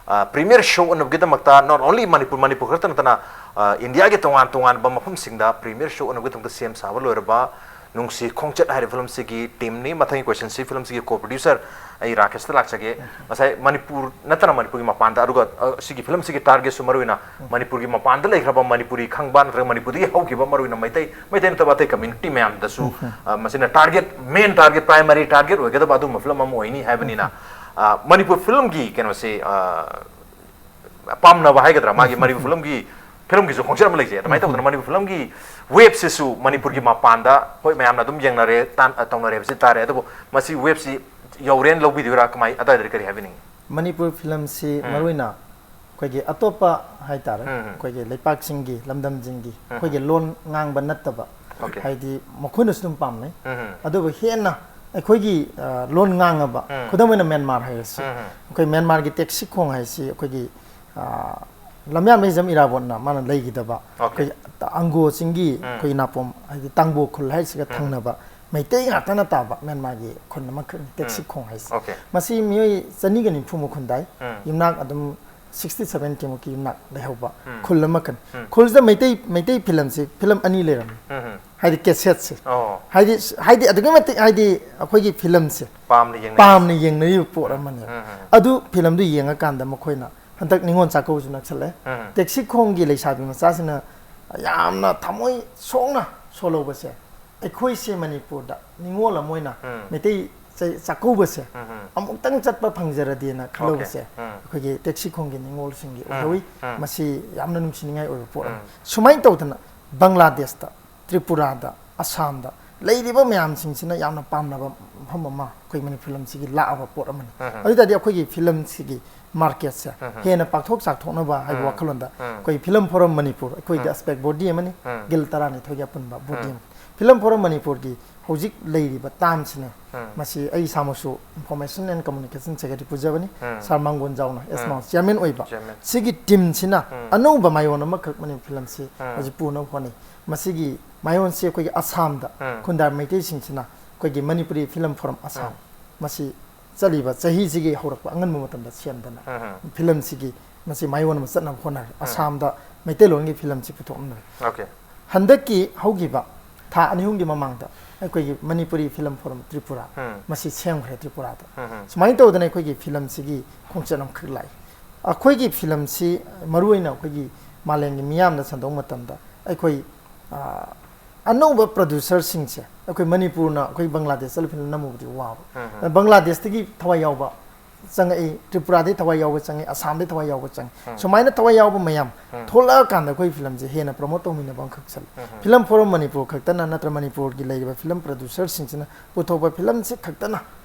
ꯑ, premiere show ꯎꯠꯅꯕꯒꯤꯗꯃꯛꯇ not only Manipur, Manipur ꯈꯛꯇ ꯅꯠꯇꯅ, ꯑ, Indiaꯒꯤ ꯇꯣꯉꯥꯟ ꯇꯣꯉꯥꯟꯕ ꯃꯐꯝꯁꯤꯡꯗ premiere show ꯎꯠꯅꯕꯒꯤꯗꯃꯛꯇ ꯁꯦꯝ ꯁꯥꯕ ꯂꯣꯏꯔꯕ ꯅꯨꯡꯁꯤ ꯈꯣꯡꯆꯠ ꯍꯥꯏꯔꯤꯕ filmꯁꯤꯒꯤ teamꯅꯤ꯫ ꯃꯊꯪꯒꯤ questionꯁꯤ filmꯁꯤꯒꯤ co-producer ꯑꯩ ꯔꯥꯀꯦꯁꯇ ꯂꯥꯛꯆꯒꯦ꯫ ꯉꯁꯥꯏ ꯃꯅꯤꯄꯨꯔ ꯅꯠꯇꯅ ꯃꯅꯤꯄꯨꯔꯒꯤ ꯃꯄꯥꯟꯗ, ꯑꯗꯨꯒ, ꯑ, ꯁꯤꯒꯤ filmꯁꯤꯒꯤ targetꯁꯨ ꯃꯔꯨꯑꯣꯏꯅ ꯃꯅꯤꯄꯨꯔꯒꯤ ꯃꯄꯥꯟꯗ ꯂꯩꯈ꯭ꯔꯕ ꯃꯅꯤꯄꯨꯔꯤ ꯈꯪꯕ ꯅꯠꯇ꯭ꯔꯒ ꯃꯅꯤꯄꯨꯔꯗꯒꯤ ꯍꯧꯈꯤꯕ ꯃꯔꯨꯑꯣꯏꯅ ꯃꯩꯇꯩ, ꯃꯩꯇꯩ ꯅꯠꯇꯕ ꯑꯇꯩ community ꯃꯌꯥꯝꯗꯁꯨ, ꯎꯝ꯫ ꯑ, ꯃꯁꯤꯅ target, main target, primary target ꯑꯣꯏꯒꯗꯕ ꯑꯗꯨꯒꯨꯝꯕ film ꯑꯃ ꯑꯣꯏꯅꯤ ꯍꯥꯏꯕꯅꯤꯅ, ꯎꯝ꯫ ꯑ, ꯃꯅꯤꯄꯨꯔ filmꯒꯤ ꯀꯩꯅꯣꯁꯤ, ꯑ, ꯄꯥꯝꯅꯕ ꯍꯥꯏꯒꯗ꯭ꯔꯥ, ꯃꯥꯒꯤ ꯎꯝ꯫ ꯃꯅꯤꯄꯨꯔ filmꯒꯤ, filmꯒꯤꯁꯨ ꯈꯣꯡꯆꯠ ꯑꯃ ꯂꯩꯖꯩ꯫ ꯑꯗꯨꯃꯥꯏꯅ ꯎꯝ꯫ ꯇꯧꯗꯅ ꯃꯅꯤꯄꯨꯔ filmꯒꯤ waveꯁꯤꯁꯨ ꯃꯅꯤꯄꯨꯔꯒꯤ ꯃꯄꯥꯟꯗ, ꯍꯣꯏ, ꯃꯌꯥꯝꯅ ꯑꯗꯨꯝ ꯌꯦꯡꯅꯔꯦ, ꯇꯥꯟ-, ꯑ, ꯇꯧꯅꯔꯦ ꯍꯥꯏꯕꯁꯤ ꯇꯥꯔꯦ, ꯑꯗꯨꯕꯨ ꯃꯁꯤ waveꯁꯤ ꯌꯧꯔꯦꯅ ꯂꯧꯕꯤꯗꯣꯏꯔꯥ? ꯀꯃꯥꯏ, ꯑꯗꯨꯋꯥꯏꯗꯗꯤ ꯀꯔꯤ ꯍꯥꯏꯕꯤꯅꯤꯡꯉꯤ? ꯃꯅꯤꯄꯨꯔ filmꯁꯤ ꯎꯝ꯫ ꯃꯔꯨꯑꯣꯏꯅ ꯑꯩꯈꯣꯏꯒꯤ ꯑꯇꯣꯞꯄ ꯍꯥꯏꯇꯥꯔꯦ, ꯎꯝ꯫ ꯑꯩꯈꯣꯏꯒꯤ ꯂꯩꯄꯥꯛꯁꯤꯡꯒꯤ, ꯂꯝꯗꯝꯁꯤꯡꯒꯤ ꯎꯝ꯫ ꯑꯩꯈꯣꯏꯒꯤ ꯂꯣꯟ ꯉꯥꯡꯕ ꯅꯠꯇꯕ, Okay꯫ ꯍꯥꯏꯗꯤ ꯃꯈꯣꯏꯅꯁꯨ ꯑꯗꯨꯝ ꯄꯥꯝꯅꯩ꯫ ꯎꯝ꯫ ꯑꯗꯨꯕꯨ ꯍꯦꯟꯅ ꯑꯩꯈꯣꯏꯒꯤ, ꯑ, ꯂꯣꯟ ꯉꯥꯡꯉꯕ, ꯎꯝ꯫ ꯈꯨꯗꯝ ꯑꯣꯏꯅ ꯃ꯭ꯌꯥꯟꯃꯥꯔ ꯍꯥꯏꯔꯁꯤ꯫ ꯎꯝ꯫ ꯑꯩꯈꯣꯏ ꯃ꯭ꯌꯥꯟꯃꯥꯔꯒꯤ ꯇꯦꯛꯁꯤꯈꯣꯡ ꯍꯥꯏꯁꯤ ꯑꯩꯈꯣꯏꯒꯤ, ꯑ, ꯂꯝꯌꯥꯟꯕ ꯍꯤꯖꯝ ꯏꯔꯥꯕꯣꯠꯅ ꯃꯥꯅ ꯂꯩꯈꯤꯗꯕ Okay꯫ ꯑꯩꯈꯣꯏ ꯑꯪꯒꯣ ꯆꯤꯡꯒꯤ ꯎꯝ꯫ ꯑꯩꯈꯣꯏꯒꯤ ꯅꯥꯄꯣꯝ, ꯍꯥꯏꯗꯤ ꯇꯥꯡꯕꯣ ꯈꯨꯜ ꯍꯥꯏꯁꯤꯒ ꯎꯝ꯫ ꯊꯪꯅꯕ ꯃꯩꯇꯩ ꯉꯥꯛꯇꯅ ꯇꯥꯕ ꯃ꯭ꯌꯥꯟꯃꯥꯔꯒꯤ ꯈꯨꯟ ꯑꯃꯈꯛꯅꯤ, ꯎꯝ꯫ ꯇꯦꯛꯁꯤꯈꯣꯡ ꯍꯥꯏꯁꯦ꯫ Okay꯫ ꯃꯁꯤ ꯃꯤꯑꯣꯏ ꯆꯅꯤꯒ ꯅꯤꯐꯨꯃꯨꯛ ꯈꯨꯟꯗꯥꯏ꯫ ꯎꯝ꯫ ꯌꯨꯝꯅꯥꯛ ꯑꯗꯨꯝ ꯁꯤꯛꯁꯇꯤ ꯁꯕꯦꯟꯇꯤꯃꯨꯛꯀꯤ ꯃꯅꯥꯛ ꯂꯩꯍꯧꯕ ꯈꯨꯜ ꯑꯃꯈꯛꯅꯤ꯫ ꯈꯨꯜꯁꯤꯗ ꯃꯩꯇꯩ ꯃꯩꯇꯩ ꯐꯤꯂꯝꯁꯤ ꯐꯤꯂꯝ ꯑꯅꯤ ꯂꯩꯔꯝꯃꯤ꯫ ꯎꯝ. ꯍꯥꯏꯗꯤ ꯀꯦꯁꯦꯠꯁꯦ꯫ ꯑꯣ. ꯍꯥꯏꯗꯤ ꯍꯥꯏꯗꯤ ꯑꯗꯨꯛꯀꯤ ꯃꯇꯤꯛ ꯍꯥꯏꯗꯤ ꯑꯩꯈꯣꯏꯒꯤ ꯐꯤꯂꯝꯁꯦ ꯄꯥꯝꯅ ꯌꯦꯡꯅꯩ. ꯄꯥꯝꯅ ꯌꯦꯡꯅꯔꯤꯕ ꯄꯣꯠ ꯑꯃꯅꯦꯕ꯫ ꯎꯝ. ꯑꯗꯨ ꯐꯤꯂꯝꯗꯨ ꯌꯦꯡꯉꯀꯥꯟꯗ ꯃꯈꯣꯏꯅ ꯍꯟꯗꯛ ꯅꯤꯉꯣꯜ ꯆꯥꯛꯀꯧꯕꯁꯨ ꯅꯛꯁꯜꯂꯛꯑꯦ꯫ ꯎꯝ. ꯇꯦꯛꯁꯤ ꯈꯣꯡꯒꯤ ꯂꯩꯁꯥꯕꯤ ꯃꯆꯥꯁꯤꯅ ꯌꯥꯝꯅ ꯊꯃꯣꯏ ꯁꯣꯛꯅ ꯁꯣꯜꯍꯧꯕꯁꯦ, ꯑꯩꯈꯣꯏꯁꯦ ꯃꯅꯤꯄꯨꯔꯗ ꯅꯤꯉꯣꯜ ꯑꯃ ꯑꯣꯏꯅ ꯎꯝ. ꯃꯩꯇꯩ ꯆ- ꯆꯥꯛꯀꯧꯕꯁꯦ ꯎꯝ. ꯑꯃꯨꯛꯇꯪ ꯆꯠꯄ ꯐꯪꯖꯔꯗꯤꯅ ꯈꯜꯍꯧꯕꯁꯦ ꯎꯝ. ꯑꯩꯈꯣꯏꯒꯤ ꯇꯦꯛꯁꯤ ꯈꯣꯡꯒꯤ ꯅꯤꯉꯣꯜꯁꯤꯡꯒꯤ ꯑꯣꯏꯍꯧꯋꯤ꯫ ꯎꯝ. ꯃꯁꯤ ꯌꯥꯝꯅ ꯅꯨꯡꯁꯤꯅꯤꯡꯉꯥꯏ ꯑꯣꯏꯕ ꯄꯣꯠ ꯑꯃ꯫ ꯎꯝ. ꯁꯨꯃꯥꯏꯅ ꯇꯧꯗꯅ ꯕꯪꯒ꯭ꯂꯥꯗꯦꯁꯇ, ꯇ꯭ꯔꯤꯄꯨꯔꯥꯗ, ꯑꯁꯥꯝꯗ ꯂꯩꯔꯤꯕ ꯃꯌꯥꯝꯁꯤꯡꯁꯤꯅ ꯌꯥꯝꯅ ꯄꯥꯝꯅꯕ ꯃꯐꯝ ꯑꯃ ꯑꯩꯈꯣꯏ ꯃꯅꯤꯄꯨꯔ ꯐꯤꯂꯝꯁꯤꯒꯤ ꯂꯥꯛꯑꯕ ꯄꯣꯠ ꯑꯃꯅꯤ꯫ ꯎꯝ. ꯑꯗꯨ ꯑꯣꯏ ꯇꯥꯔꯗꯤ ꯑꯩꯈꯣꯏꯒꯤ ꯐꯤꯂꯝꯁꯤꯒꯤ ꯃꯥꯔꯀꯦꯠꯁꯦ ꯎꯝ. ꯍꯦꯟꯅ ꯄꯥꯛꯊꯣꯛ ꯆꯥꯎꯊꯣꯛꯅꯕ ꯍꯥꯏꯕ ꯎꯝ. ꯋꯥꯈꯜꯂꯣꯟꯗ ꯎꯝ. ꯑꯩꯈꯣꯏ ꯐꯤꯂꯝ ꯐꯣꯔꯝ ꯃꯅꯤꯄꯨꯔ, ꯑꯩꯈꯣꯏꯗꯤ ꯎꯝ. ꯑꯁꯄꯦꯛ ꯕꯣꯗꯤ ꯑꯃꯅꯤ, ꯎꯝ. ꯒꯤꯜ ꯇꯔꯥꯅꯤꯊꯣꯏꯒꯤ ꯑꯄꯨꯟꯕ ꯕꯣꯗꯤ ꯎꯝ. ꯑꯃꯅꯤ꯫ ꯐꯤꯂꯝ ꯐꯣꯔꯝ ꯃꯅꯤꯄꯨꯔꯒꯤ ꯍꯧꯖꯤꯛ ꯂꯩꯔꯤꯕ ꯇꯥꯝꯁꯤꯅ ꯎꯝ. ꯃꯁꯤ ꯑꯩ ꯏꯁꯥꯃꯛꯁꯨ ꯏꯟꯐꯣꯔꯃꯦꯁꯟ ꯑꯦꯟ ꯀꯝꯃꯨꯅꯤꯀꯦꯁꯟ ꯁꯦꯀ꯭ꯔꯦꯇꯔꯤ ꯄꯨꯖꯕꯅꯤ꯫ ꯎꯝ. ꯁꯥꯔ ꯃꯥꯡꯒꯣꯟꯖꯥꯎꯅ ꯑꯦꯁ ꯎꯝ. ꯃꯥꯎ ꯆꯤꯌꯥꯔꯃꯦꯟ ꯑꯣꯏꯕ ꯆꯤꯌꯥꯔꯃꯦꯟ. ꯁꯤꯒꯤ ꯇꯤꯝꯁꯤꯅ ꯎꯝ. ꯑꯅꯧꯕ ꯃꯥꯏꯑꯣꯟ ꯑꯃꯈꯛ ꯃꯅꯤꯄꯨꯔ ꯐꯤꯂꯝꯁꯤ ꯎꯝ. ꯍꯧꯖꯤꯛ ꯄꯨꯅꯕ ꯍꯣꯠꯅꯩ꯫ ꯃꯁꯤꯒꯤ ꯃꯥꯏꯑꯣꯟꯁꯤ ꯑꯩꯈꯣꯏꯒꯤ ꯑꯁꯥꯝꯗ ꯎꯝ. ꯈꯨꯟꯗꯥ ꯃꯩꯇꯩꯁꯤꯡꯁꯤꯅ ꯑꯩꯈꯣꯏꯒꯤ ꯃꯅꯤꯄꯨꯔꯤ ꯐꯤꯂꯝ ꯐꯣꯔꯝ ꯑꯁꯥꯝ ꯎꯝ. ꯃꯁꯤ ꯆꯠꯂꯤꯕ ꯆꯍꯤꯁꯤꯒꯤ ꯍꯧꯔꯛꯄ ꯑꯉꯟꯕ ꯃꯇꯝꯗ ꯁꯦꯝꯗꯅ ꯎꯝ. ꯐꯤꯂꯝꯁꯤꯒꯤ ꯃꯁꯤ ꯃꯥꯏꯑꯣꯟ ꯑꯃ ꯆꯠꯅꯕ ꯍꯣꯠꯅꯔꯦ꯫ ꯑꯁꯥꯝꯗ ꯃꯩꯇꯩꯂꯣꯟꯒꯤ ꯐꯤꯂꯝꯁꯤ ꯄꯨꯊꯣꯛꯅꯔꯦ꯫ Okay. ꯍꯟꯗꯛꯀꯤ ꯍꯧꯈꯤꯕ ꯊꯥ ꯑꯅꯤ ꯑꯍꯨꯝꯒꯤ ꯃꯃꯥꯡꯗ ꯑꯩꯈꯣꯏꯒꯤ ꯃꯅꯤꯄꯨꯔꯤ ꯐꯤꯂꯝ ꯐꯣꯔꯝ ꯇ꯭ꯔꯤꯄꯨꯔꯥ ꯎꯝ. ꯃꯁꯤ ꯁꯦꯝꯈ꯭ꯔꯦ ꯇ꯭ꯔꯤꯄꯨꯔꯥꯗ꯫ ꯎꯝ. ꯁꯨꯃꯥꯏꯅ ꯇꯧꯗꯅ ꯑꯩꯈꯣꯏꯒꯤ ꯐꯤꯂꯝꯁꯤꯒꯤ ꯈꯣꯡꯆꯠ ꯑꯃꯈꯛ ꯂꯥꯛꯏ꯫ ꯑꯩꯈꯣꯏꯒꯤ ꯐꯤꯂꯝꯁꯤ ꯃꯔꯨꯑꯣꯏꯅ ꯑꯩꯈꯣꯏꯒꯤ ꯃꯥꯂꯦꯝꯒꯤ ꯃꯤꯌꯥꯝꯗ ꯁꯟꯗꯣꯛꯄ ꯃꯇꯝꯗ ꯑꯩꯈꯣꯏ, ꯑ, ꯑꯅꯧꯕ ꯄ꯭ꯔꯣꯗ꯭ꯌꯨꯁꯔꯁꯤꯡꯁꯦ ꯑꯩꯈꯣꯏ ꯃꯅꯤꯄꯨꯔꯅ ꯑꯩꯈꯣꯏ ꯕꯪꯒ꯭ꯂꯥꯗꯦꯁꯇ ꯐꯤꯂꯝ ꯅꯝꯃꯨꯕꯗꯤ ꯋꯥꯕ꯫ ꯎꯝ. ꯕꯪꯒ꯭ꯂꯥꯗꯦꯁꯇꯒꯤ ꯊꯋꯥꯏ ꯌꯥꯎꯕ ꯆꯪꯉꯛꯏ, ꯇ꯭ꯔꯤꯄꯨꯔꯥꯗꯒꯤ ꯊꯋꯥꯏ ꯌꯥꯎꯕ ꯆꯪꯉꯛꯏ, ꯑꯁꯥꯝꯗꯒꯤ ꯊꯋꯥꯏ ꯌꯥꯎꯕ ꯆꯪꯉꯛꯏ꯫ ꯎꯝ. ꯁꯨꯃꯥꯏꯅ ꯊꯋꯥꯏ ꯌꯥꯎꯕ ꯃꯌꯥꯝ ꯎꯝ. ꯊꯣꯛꯂꯛꯑꯀꯥꯟꯗ ꯑꯩꯈꯣꯏ ꯐꯤꯂꯝꯁꯦ ꯍꯦꯟꯅ ꯄ꯭ꯔꯣꯃꯣꯠ ꯇꯧꯃꯤꯟꯅꯕ ꯑꯃꯈꯛ ꯆꯠꯂꯦ꯫ ꯎꯝ. ꯐꯤꯂꯝ ꯐꯣꯔꯝ ꯃꯅꯤꯄꯨꯔ ꯈꯛꯇꯅ ꯅꯠꯇ꯭ꯔ ꯃꯅꯤꯄꯨꯔꯒꯤ ꯂꯩꯔꯤꯕ ꯐꯤꯂꯝ ꯄ꯭ꯔꯣꯗ꯭ꯌꯨꯁꯔꯁꯤꯡꯁꯤꯅ ꯄꯨꯊꯣꯛꯄ ꯐꯤꯂꯝꯁꯤ ꯈꯛꯇꯅ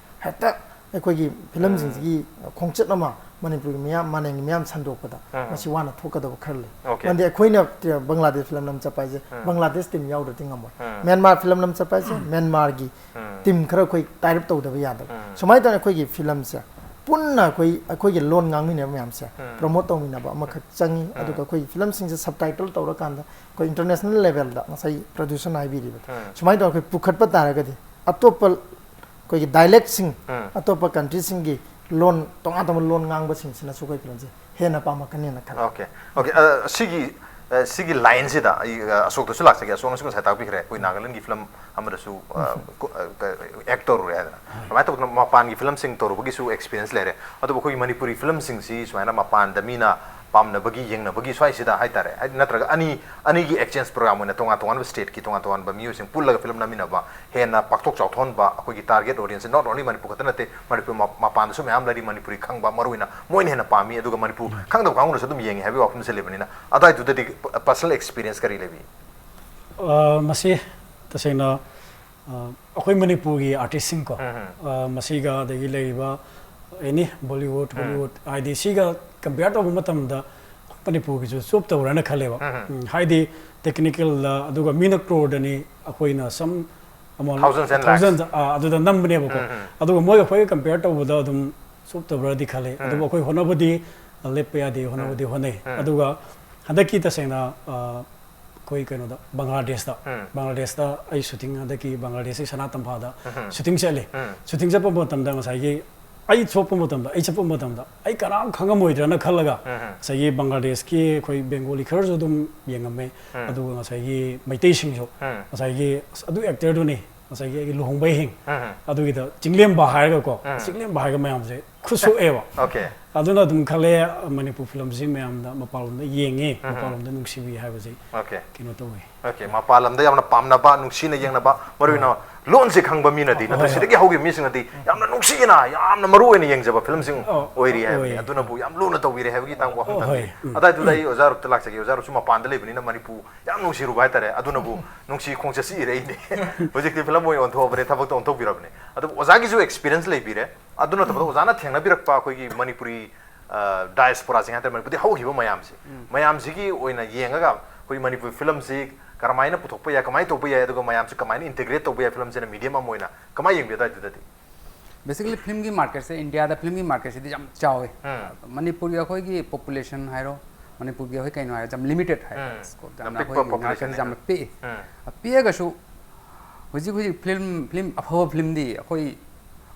ꯍꯦꯛꯇ ꯑꯩꯈꯣꯏꯒꯤ ꯐꯤꯂꯝꯁꯤꯡꯁꯤꯒꯤ ꯈꯣꯡꯆꯠ ꯑꯃ ꯃꯅꯤꯄꯨꯔꯒꯤ ꯃꯤꯌꯥꯝ, ꯃꯥꯂꯦꯝꯒꯤ ꯃꯤꯌꯥꯝ ꯁꯟꯗꯣꯛꯄꯗ ꯎꯝ. ꯃꯁꯤ ꯋꯥꯅ ꯊꯣꯛꯀꯗꯕ ꯈꯔ ꯂꯩ꯫ Okay. ꯃꯔꯝꯗꯤ ꯑꯩꯈꯣꯏꯅ ꯕꯪꯒ꯭ꯂꯥꯗꯦꯁ ꯐꯤꯂꯝ ꯅꯝ ꯆꯠꯄ ꯍꯥꯏꯁꯦ ꯎꯝ. ꯕꯪꯒ꯭ꯂꯥꯗꯦꯁ ꯇꯤꯝ ꯌꯥꯎꯗ꯭ꯔꯗꯤ ꯉꯝꯃꯣꯏ꯫ ꯎꯝ. ꯃ꯭ꯌꯥꯟꯃꯥꯔ ꯐꯤꯂꯝ ꯅꯝ ꯆꯠꯄ ꯍꯥꯏꯁꯦ ꯃ꯭ꯌꯥꯟꯃꯥꯔꯒꯤ ꯎꯝ. ꯇꯤꯝ ꯈꯔ ꯑꯩꯈꯣꯏ ꯇꯥꯏ ꯑꯞ ꯇꯧꯗꯕ ꯌꯥꯗꯕ꯫ ꯎꯝ. ꯁꯨꯃꯥꯏꯅ ꯇꯧꯗꯅ ꯑꯩꯈꯣꯏꯒꯤ ꯐꯤꯂꯝꯁꯦ ꯄꯨꯟꯅ ꯑꯩꯈꯣꯏ, ꯑꯩꯈꯣꯏꯒꯤ ꯂꯣꯟ ꯉꯥꯡꯃꯤꯟꯅꯕ ꯃꯌꯥꯝꯁꯦ ꯎꯝ. ꯄ꯭ꯔꯣꯃꯣꯠ ꯇꯧꯃꯤꯟꯅꯕ ꯑꯃꯈꯛ ꯆꯪꯉꯤ꯫ ꯑꯗꯨꯒ ꯑꯩꯈꯣꯏꯒꯤ ꯐꯤꯂꯝꯁꯤꯡꯁꯦ ꯁꯕꯇꯥꯏꯇꯜ ꯇꯧꯔꯀꯥꯟꯗ ꯑꯩꯈꯣꯏ ꯏꯟꯇꯔꯅꯦꯁꯅꯦꯜ ꯂꯦꯚꯦꯜꯗ ꯉꯁꯥꯏ ꯄ꯭ꯔꯣꯗ꯭ꯌꯨꯁꯔꯅ ꯍꯥꯏꯕꯤꯔꯤꯕꯗꯣ ꯎꯝ. ꯁꯨꯃꯥꯏꯅ ꯇꯧꯔꯒ ꯑꯩꯈꯣꯏ ꯄꯨꯈꯠꯄ ꯇꯥꯔꯒꯗꯤ ꯑꯇꯣꯞꯄ ꯑꯩꯈꯣꯏꯒꯤ ꯗꯥꯏꯂꯦꯛꯁꯤꯡ, ꯎꯝ. ꯑꯇꯣꯞꯄ ꯀꯟꯇ꯭ꯔꯤꯁꯤꯡꯒꯤ ꯂꯣꯟ ꯇꯣꯉꯥꯟ ꯇꯣꯉꯥꯟꯕ ꯂꯣꯟ ꯉꯥꯡꯕꯁꯤꯡꯁꯤꯅꯁꯨ ꯑꯩꯈꯣꯏ ꯐꯤꯂꯝꯁꯦ ꯍꯦꯟꯅ ꯄꯥꯝꯃꯛꯀꯅꯦꯅ ꯈꯜꯂꯦ꯫ ꯑꯣꯀꯦ ꯑꯣꯀꯦ ꯁꯤꯒꯤ ꯑ, ꯁꯤꯒꯤ ꯂꯥꯏꯟꯁꯤꯗ ꯑꯩ ꯑ, ꯑꯁꯣꯛꯇꯁꯨ ꯂꯥꯛꯆꯒꯦ꯫ ꯑꯁꯣꯛꯅꯁꯨ ꯉꯁꯥꯏ ꯇꯥꯛꯄꯤꯈ꯭ꯔꯦ, ꯑꯩꯈꯣꯏ ꯅꯥꯒꯥꯂꯦꯟꯒꯤ ꯐꯤꯂꯝ ꯑꯃꯗꯁꯨ ꯑ, ꯀꯣ- ꯑ, ꯀ- ꯑꯦꯛ ꯇꯧꯔꯨꯔꯦ ꯍꯥꯏꯗꯅ꯫ ꯑꯗꯨꯃꯥꯏꯅ ꯇꯧꯗꯅ ꯃꯄꯥꯟꯒꯤ ꯐꯤꯂꯝꯁꯤꯡ ꯇꯧꯔꯨꯕꯒꯤꯁꯨ ꯑꯦꯛꯁꯄꯤꯔꯤꯌꯦꯟꯁ ꯂꯩꯔꯦ꯫ ꯑꯗꯨꯕꯨ ꯑꯩꯈꯣꯏꯒꯤ ꯃꯅꯤꯄꯨꯔꯤ ꯐꯤꯂꯝꯁꯤꯡꯁꯤ ꯁꯨꯃꯥꯏꯅ ꯃꯄꯥꯟꯗ ꯃꯤꯅ ꯄꯥꯝꯅꯕꯒꯤ, ꯌꯦꯡꯅꯕꯒꯤ ꯁ꯭ꯋꯥꯏꯁꯤꯗ ꯍꯥꯏꯇꯥꯔꯦ, ꯍꯥꯏꯗꯤ ꯅꯠꯇ꯭ꯔꯒ ꯑꯅꯤ ꯑꯅꯤꯒꯤ ꯑꯦꯛꯆꯦꯟꯖ ꯄ꯭ꯔꯣꯒ꯭ꯔꯥꯝ ꯑꯣꯏꯅ ꯇꯣꯉꯥꯟ ꯇꯣꯉꯥꯟꯕ ꯁ꯭ꯇꯦꯠꯀꯤ ꯇꯣꯉꯥꯟ ꯇꯣꯉꯥꯟꯕ ꯃꯤꯑꯣꯏꯁꯤꯡ ꯄꯨꯜꯂꯒ ꯐꯤꯂꯝ ꯅꯝꯃꯤꯟꯅꯕ, ꯍꯦꯟꯅ ꯄꯥꯛꯊꯣꯛ ꯆꯥꯎꯊꯣꯛꯍꯟꯕ, ꯑꯩꯈꯣꯏꯒꯤ ꯇꯥꯔꯒꯦꯠ ꯑꯣꯗꯤꯌꯦꯟꯁꯁꯦ not only ꯃꯅꯤꯄꯨꯔ ꯈꯛꯇ ꯅꯠꯇꯦ, ꯃꯅꯤꯄꯨꯔ ꯃ- ꯃꯄꯥꯟꯗꯁꯨ ꯃꯌꯥꯝ ꯂꯩꯔꯤ, ꯃꯅꯤꯄꯨꯔꯤ ꯈꯪꯕ ꯃꯔꯨ ꯑꯣꯏꯅ ꯃꯣꯏꯅ ꯍꯦꯟꯅ ꯄꯥꯝꯃꯤ, ꯑꯗꯨꯒ ꯃꯅꯤꯄꯨꯔ ꯈꯪꯗꯕ ꯀꯥꯡꯕꯨꯅꯁꯨ ꯑꯗꯨꯝ ꯌꯦꯡꯉꯤ ꯍꯥꯏꯕꯒꯤ ꯋꯥꯐꯝꯁꯦ ꯂꯩꯕꯅꯤꯅ, ꯑꯗꯨꯋꯥꯏꯗꯨꯗꯗꯤ ꯄꯔꯁꯅꯦꯜ ꯑꯦꯛꯁꯄꯤꯔꯤꯌꯦꯟꯁ ꯀꯔꯤ ꯂꯩꯕꯤ? ꯑ, ꯃꯁꯤ ꯇꯁꯦꯡꯅ ꯑ, ꯑꯩꯈꯣꯏ ꯃꯅꯤꯄꯨꯔꯒꯤ ꯑꯥꯔꯇꯤꯁꯁꯤꯡꯀꯣ, ꯑ, ꯃꯁꯤꯒ ꯑꯗꯒꯤ ꯂꯩꯔꯤꯕ ꯑꯦꯅꯤ ꯕꯣꯂꯤꯋꯨꯗ, ꯍꯣꯂꯤꯋꯨꯗ, ꯍꯥꯏꯗꯤ ꯁꯤꯒ ꯀꯝꯄꯤꯌꯔ ꯇꯧꯕ ꯃꯇꯝꯗ ꯑꯩꯈꯣꯏ ꯃꯅꯤꯄꯨꯔꯒꯤꯁꯨ ꯆꯣꯞ ꯇꯧꯔꯅ ꯈꯜꯂꯦꯕ꯫ ꯎꯝ, ꯍꯥꯏꯗꯤ ꯇꯦꯛꯅꯤꯀꯦꯜꯗ, ꯑꯗꯨꯒ ꯃꯤꯅ ꯀ꯭ꯔꯣꯔꯗꯅꯤ, ꯑꯩꯈꯣꯏꯅ ꯁꯝ Thousands and lakhs. ꯑꯗꯨꯗ ꯅꯝꯕꯅꯦꯕꯀꯣ꯫ ꯑꯗꯨꯒ ꯃꯣꯏꯒ ꯑꯩꯈꯣꯏꯒ ꯀꯝꯄꯤꯌꯔ ꯇꯧꯕꯗ ꯑꯗꯨꯝ ꯆꯣꯞꯇꯕ꯭ꯔꯗꯤ ꯈꯜꯂꯦ꯫ ꯑꯗꯨꯕꯨ ꯑꯩꯈꯣꯏ ꯍꯣꯠꯅꯕꯗꯤ ꯂꯦꯞꯄ ꯌꯥꯗꯦ, ꯍꯣꯠꯅꯕꯗꯤ ꯍꯣꯠꯅꯩ꯫ ꯑꯗꯨꯒ ꯍꯟꯗꯛꯀꯤ ꯇꯁꯦꯡꯅ ꯑ, ꯑꯩꯈꯣꯏ ꯀꯩꯅꯣꯗ ꯕꯪꯒ꯭ꯂꯥꯗꯦꯁꯇ, ꯕꯪꯒ꯭ꯂꯥꯗꯦꯁꯇ ꯑꯩ ꯁꯨꯇꯤꯡ, ꯍꯟꯗꯛꯀꯤ ꯕꯪꯒ꯭ꯂꯥꯗꯦꯁꯀꯤ ꯁꯅꯥ ꯇꯝꯐꯥꯜꯗ ꯁꯨꯇꯤꯡ ꯆꯠꯂꯤ꯫ ꯁꯨꯇꯤꯡ ꯆꯠꯄ ꯃꯇꯝꯗ ꯉꯁꯥꯏꯒꯤ ꯑꯩ ꯊꯣꯛꯄ ꯃꯇꯝꯗ, ꯑꯩ ꯆꯠꯄ ꯃꯇꯝꯗ ꯑꯩ ꯀꯅꯥꯝ ꯈꯪꯉꯝꯃꯣꯏꯗ꯭ꯔꯅ ꯈꯜꯂꯒ ꯉꯁꯥꯏꯒꯤ ꯕꯪꯒ꯭ꯂꯥꯗꯦꯁꯀꯤ ꯑꯩꯈꯣꯏ ꯕꯦꯡꯒꯣꯂꯤ ꯈꯔꯁꯨ ꯑꯗꯨꯝ ꯌꯦꯡꯉꯝꯃꯦ꯫ ꯑꯗꯨꯒ ꯉꯁꯥꯏꯒꯤ ꯃꯩꯇꯩꯁꯤꯡꯁꯨ ꯉꯁꯥꯏꯒꯤ ꯑꯁ ꯑꯗꯨ ꯑꯦꯛꯇꯔꯗꯨꯅꯤ ꯉꯁꯥꯏꯒꯤ ꯑꯩꯒꯤ ꯂꯨꯍꯣꯡꯕꯩ ꯍꯤꯡ ꯑꯗꯨꯒꯤꯗ ꯆꯤꯡꯂꯦꯝꯕ ꯍꯥꯏꯔꯒꯀꯣ, ꯆꯤꯡꯂꯦꯝꯕ ꯍꯥꯏꯔꯒ ꯃꯌꯥꯝꯁꯦ ꯈꯨꯠꯁꯣꯛꯑꯦꯕ꯫ ꯑꯣꯀꯦ ꯑꯗꯨꯅ ꯑꯗꯨꯝ ꯈꯜꯂꯦ, ꯃꯅꯤꯄꯨꯔ ꯐꯤꯂꯝꯁꯤ ꯃꯌꯥꯝꯗ ꯃꯄꯥꯟꯂꯣꯝꯗ ꯌꯦꯡꯉꯤ, ꯃꯄꯥꯟꯂꯣꯝꯗ ꯅꯨꯡꯁꯤꯕꯤ ꯍꯥꯏꯕꯁꯤ ꯑꯣꯀꯦ ꯀꯩꯅꯣ ꯇꯧꯋꯤ꯫ ꯑꯣꯀꯦ ꯃꯄꯥꯟ ꯂꯝꯗ ꯌꯥꯝꯅ ꯄꯥꯝꯅꯕ, ꯅꯨꯡꯁꯤꯅ ꯌꯦꯡꯅꯕ, ꯃꯔꯨ ꯑꯣꯏꯅ ꯂꯣꯟꯁꯦ ꯈꯪꯕ ꯃꯤꯅꯗꯤ, ꯅꯠꯇ꯭ꯔꯒ ꯁꯤꯗꯒꯤ ꯍꯧꯈꯤꯕ ꯃꯤꯁꯤꯡꯅꯗꯤ ꯌꯥꯝꯅ ꯅꯨꯡꯁꯤꯅ, ꯌꯥꯝꯅ ꯃꯔꯨ ꯑꯣꯏꯅ ꯌꯦꯡꯖꯕ ꯐꯤꯂꯝꯁꯤꯡ ꯑꯣꯏꯔꯤ ꯍꯥꯏꯕꯅꯤ꯫ ꯑꯗꯨꯅꯕꯨ ꯌꯥꯝ ꯂꯨꯅ ꯇꯧꯕꯤꯔꯦ ꯍꯥꯏꯕꯒꯤ ꯇꯥꯡꯕ ꯋꯥꯐꯝ ꯊꯝꯕꯤꯔꯤ꯫ ꯑꯗꯨꯋꯥꯏꯗꯨꯗ ꯑꯩ ꯑꯣꯖꯥ ꯔꯨꯞꯇ ꯂꯥꯛꯆꯒꯦ꯫ ꯑꯣꯖꯥ ꯔꯨꯞꯁꯨ ꯃꯄꯥꯟꯗ ꯂꯩꯕꯅꯤꯅ ꯃꯅꯤꯄꯨꯔ ꯌꯥꯝ ꯅꯨꯡꯁꯤꯔꯨꯕ ꯍꯥꯏꯇꯥꯔꯦ꯫ ꯑꯗꯨꯅꯕꯨ ꯅꯨꯡꯁꯤ ꯈꯣꯡꯆꯠꯁꯤ ꯏꯔꯛꯏꯅꯦ꯫ ꯍꯧꯖꯤꯛꯇꯤ ꯐꯤꯂꯝ ꯑꯣꯏꯅ ꯑꯣꯟꯊꯣꯛꯑꯕꯅꯦ, ꯊꯕꯛꯇ ꯑꯣꯟꯊꯣꯛꯄꯤꯔꯕꯅꯦ꯫ ꯑꯗꯨꯕꯨ ꯑꯣꯖꯥꯒꯤꯁꯨ ꯑꯦꯛꯁꯄꯤꯔꯤꯌꯦꯟꯁ ꯂꯩꯕꯤꯔꯦ꯫ ꯑꯗꯨ ꯅꯠꯇꯕꯗ ꯑꯣꯖꯥꯅ ꯊꯦꯡꯅꯕꯤꯔꯛꯄ ꯑꯩꯈꯣꯏꯒꯤ ꯃꯅꯤꯄꯨꯔꯤ ꯗꯥꯏꯁꯄꯣꯔꯥꯁꯤꯡ ꯍꯥꯏꯇꯥꯔꯦ, ꯃꯅꯤꯄꯨꯔꯗ ꯍꯧꯈꯤꯕ ꯃꯌꯥꯝꯁꯦ, ꯃꯌꯥꯝꯁꯤꯒꯤ ꯑꯣꯏꯅ ꯌꯦꯡꯉꯒ ꯑꯩꯈꯣꯏ ꯃꯅꯤꯄꯨꯔꯤ ꯐꯤꯂꯝꯁꯤ ꯀꯔꯝꯍꯥꯏꯅ ꯄꯨꯊꯣꯛꯄ ꯌꯥꯏ, ꯀꯃꯥꯏꯅ ꯇꯧꯕ ꯌꯥꯏ, ꯑꯗꯨꯒ ꯃꯌꯥꯝꯁꯤ ꯀꯃꯥꯏꯅ ꯏꯟꯇꯤꯒ꯭ꯔꯦꯠ ꯇꯧꯕ ꯌꯥꯏ ꯐꯤꯂꯝꯁꯤꯅ ꯃꯤꯗꯤꯌꯝ ꯑꯃ ꯑꯣꯏꯅ, ꯀꯃꯥꯏꯅ ꯌꯦꯡꯕꯤ ꯑꯗꯨꯋꯥꯏꯗꯨꯗꯗꯤ? ꯕꯦꯁꯤꯀꯦꯂꯤ ꯐꯤꯂꯝꯒꯤ ꯃꯥꯔꯀꯦꯠꯁꯦ, ꯏꯟꯗꯤꯌꯥꯗ ꯐꯤꯂꯝꯒꯤ ꯃꯥꯔꯀꯦꯠꯁꯤꯗꯤ ꯌꯥꯝ ꯆꯥꯎꯋꯤ꯫ ꯃꯅꯤꯄꯨꯔꯒꯤ ꯑꯩꯈꯣꯏꯒꯤ ꯄꯣꯄꯨꯂꯦꯁꯟ ꯍꯥꯏꯔꯣ, ꯃꯅꯤꯄꯨꯔꯒꯤ ꯑꯩꯈꯣꯏ ꯀꯩꯅꯣ ꯍꯥꯏꯔꯣ, ꯌꯥꯝ ꯂꯤꯃꯤꯇꯦꯠ ꯍꯥꯏ꯫ ꯎꯝ꯫ Scope ꯌꯥꯝ ꯌꯥꯝꯅ ꯄꯤꯛꯄ ꯑꯩꯈꯣꯏꯒꯤ population ꯃꯥꯔꯀꯦꯠꯁꯦ ꯌꯥꯝꯅ ꯅꯤꯅ꯫ ꯄꯤꯛꯏ꯫ ꯎꯝ꯫ ꯄꯤꯛꯑꯒꯁꯨ ꯍꯧꯖꯤꯛ ꯍꯧꯖꯤꯛ ꯐꯤꯂꯝ, ꯐꯤꯂꯝ ꯑꯐꯕ ꯐꯤꯂꯝꯗꯤ ꯑꯩꯈꯣꯏ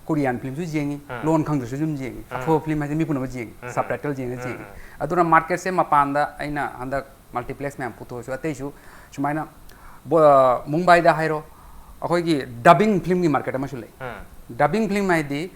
ꯀꯣꯔꯤꯌꯥꯟ ꯐꯤꯂꯝꯁꯨ ꯌꯦꯡꯉꯤ, ꯎꯝ꯫ ꯂꯣꯟ ꯈꯪꯗ꯭ꯔꯁꯨ ꯑꯗꯨꯝ ꯌꯦꯡꯉꯤ꯫ ꯎꯝ꯫ ꯑꯐꯕ ꯐꯤꯂꯝ ꯍꯥꯏꯁꯦ ꯃꯤ ꯄꯨꯝꯅꯃꯛ ꯌꯦꯡꯉꯤ, ꯎꯝ꯫ ꯁꯕ ꯇꯥꯏꯇꯜ ꯌꯦꯡꯉꯒ ꯎꯝ꯫ ꯌꯦꯡꯉꯤ꯫ ꯑꯗꯨꯅ ꯃꯥꯔꯀꯦꯠꯁꯦ ꯃꯄꯥꯟꯗ ꯑꯩꯅ ꯍꯟꯗꯛ ꯃꯜꯇꯤꯄ꯭ꯂꯦꯛꯁ ꯃꯌꯥꯝ ꯄꯨꯊꯣꯛꯑꯁꯨ ꯑꯇꯩꯁꯨ ꯁꯨꯃꯥꯏꯅ ꯕꯣ-, ꯃꯨꯝꯕꯥꯏꯗ ꯍꯥꯏꯔꯣ, ꯑꯩꯈꯣꯏꯒꯤ ꯗꯕꯤꯡ ꯐꯤꯂꯝꯒꯤ ꯃꯥꯔꯀꯦꯠ ꯑꯃꯁꯨ ꯂꯩ꯫ ꯎꯝ꯫ ꯗꯕꯤꯡ ꯐꯤꯂꯝ ꯍꯥꯏꯗꯤ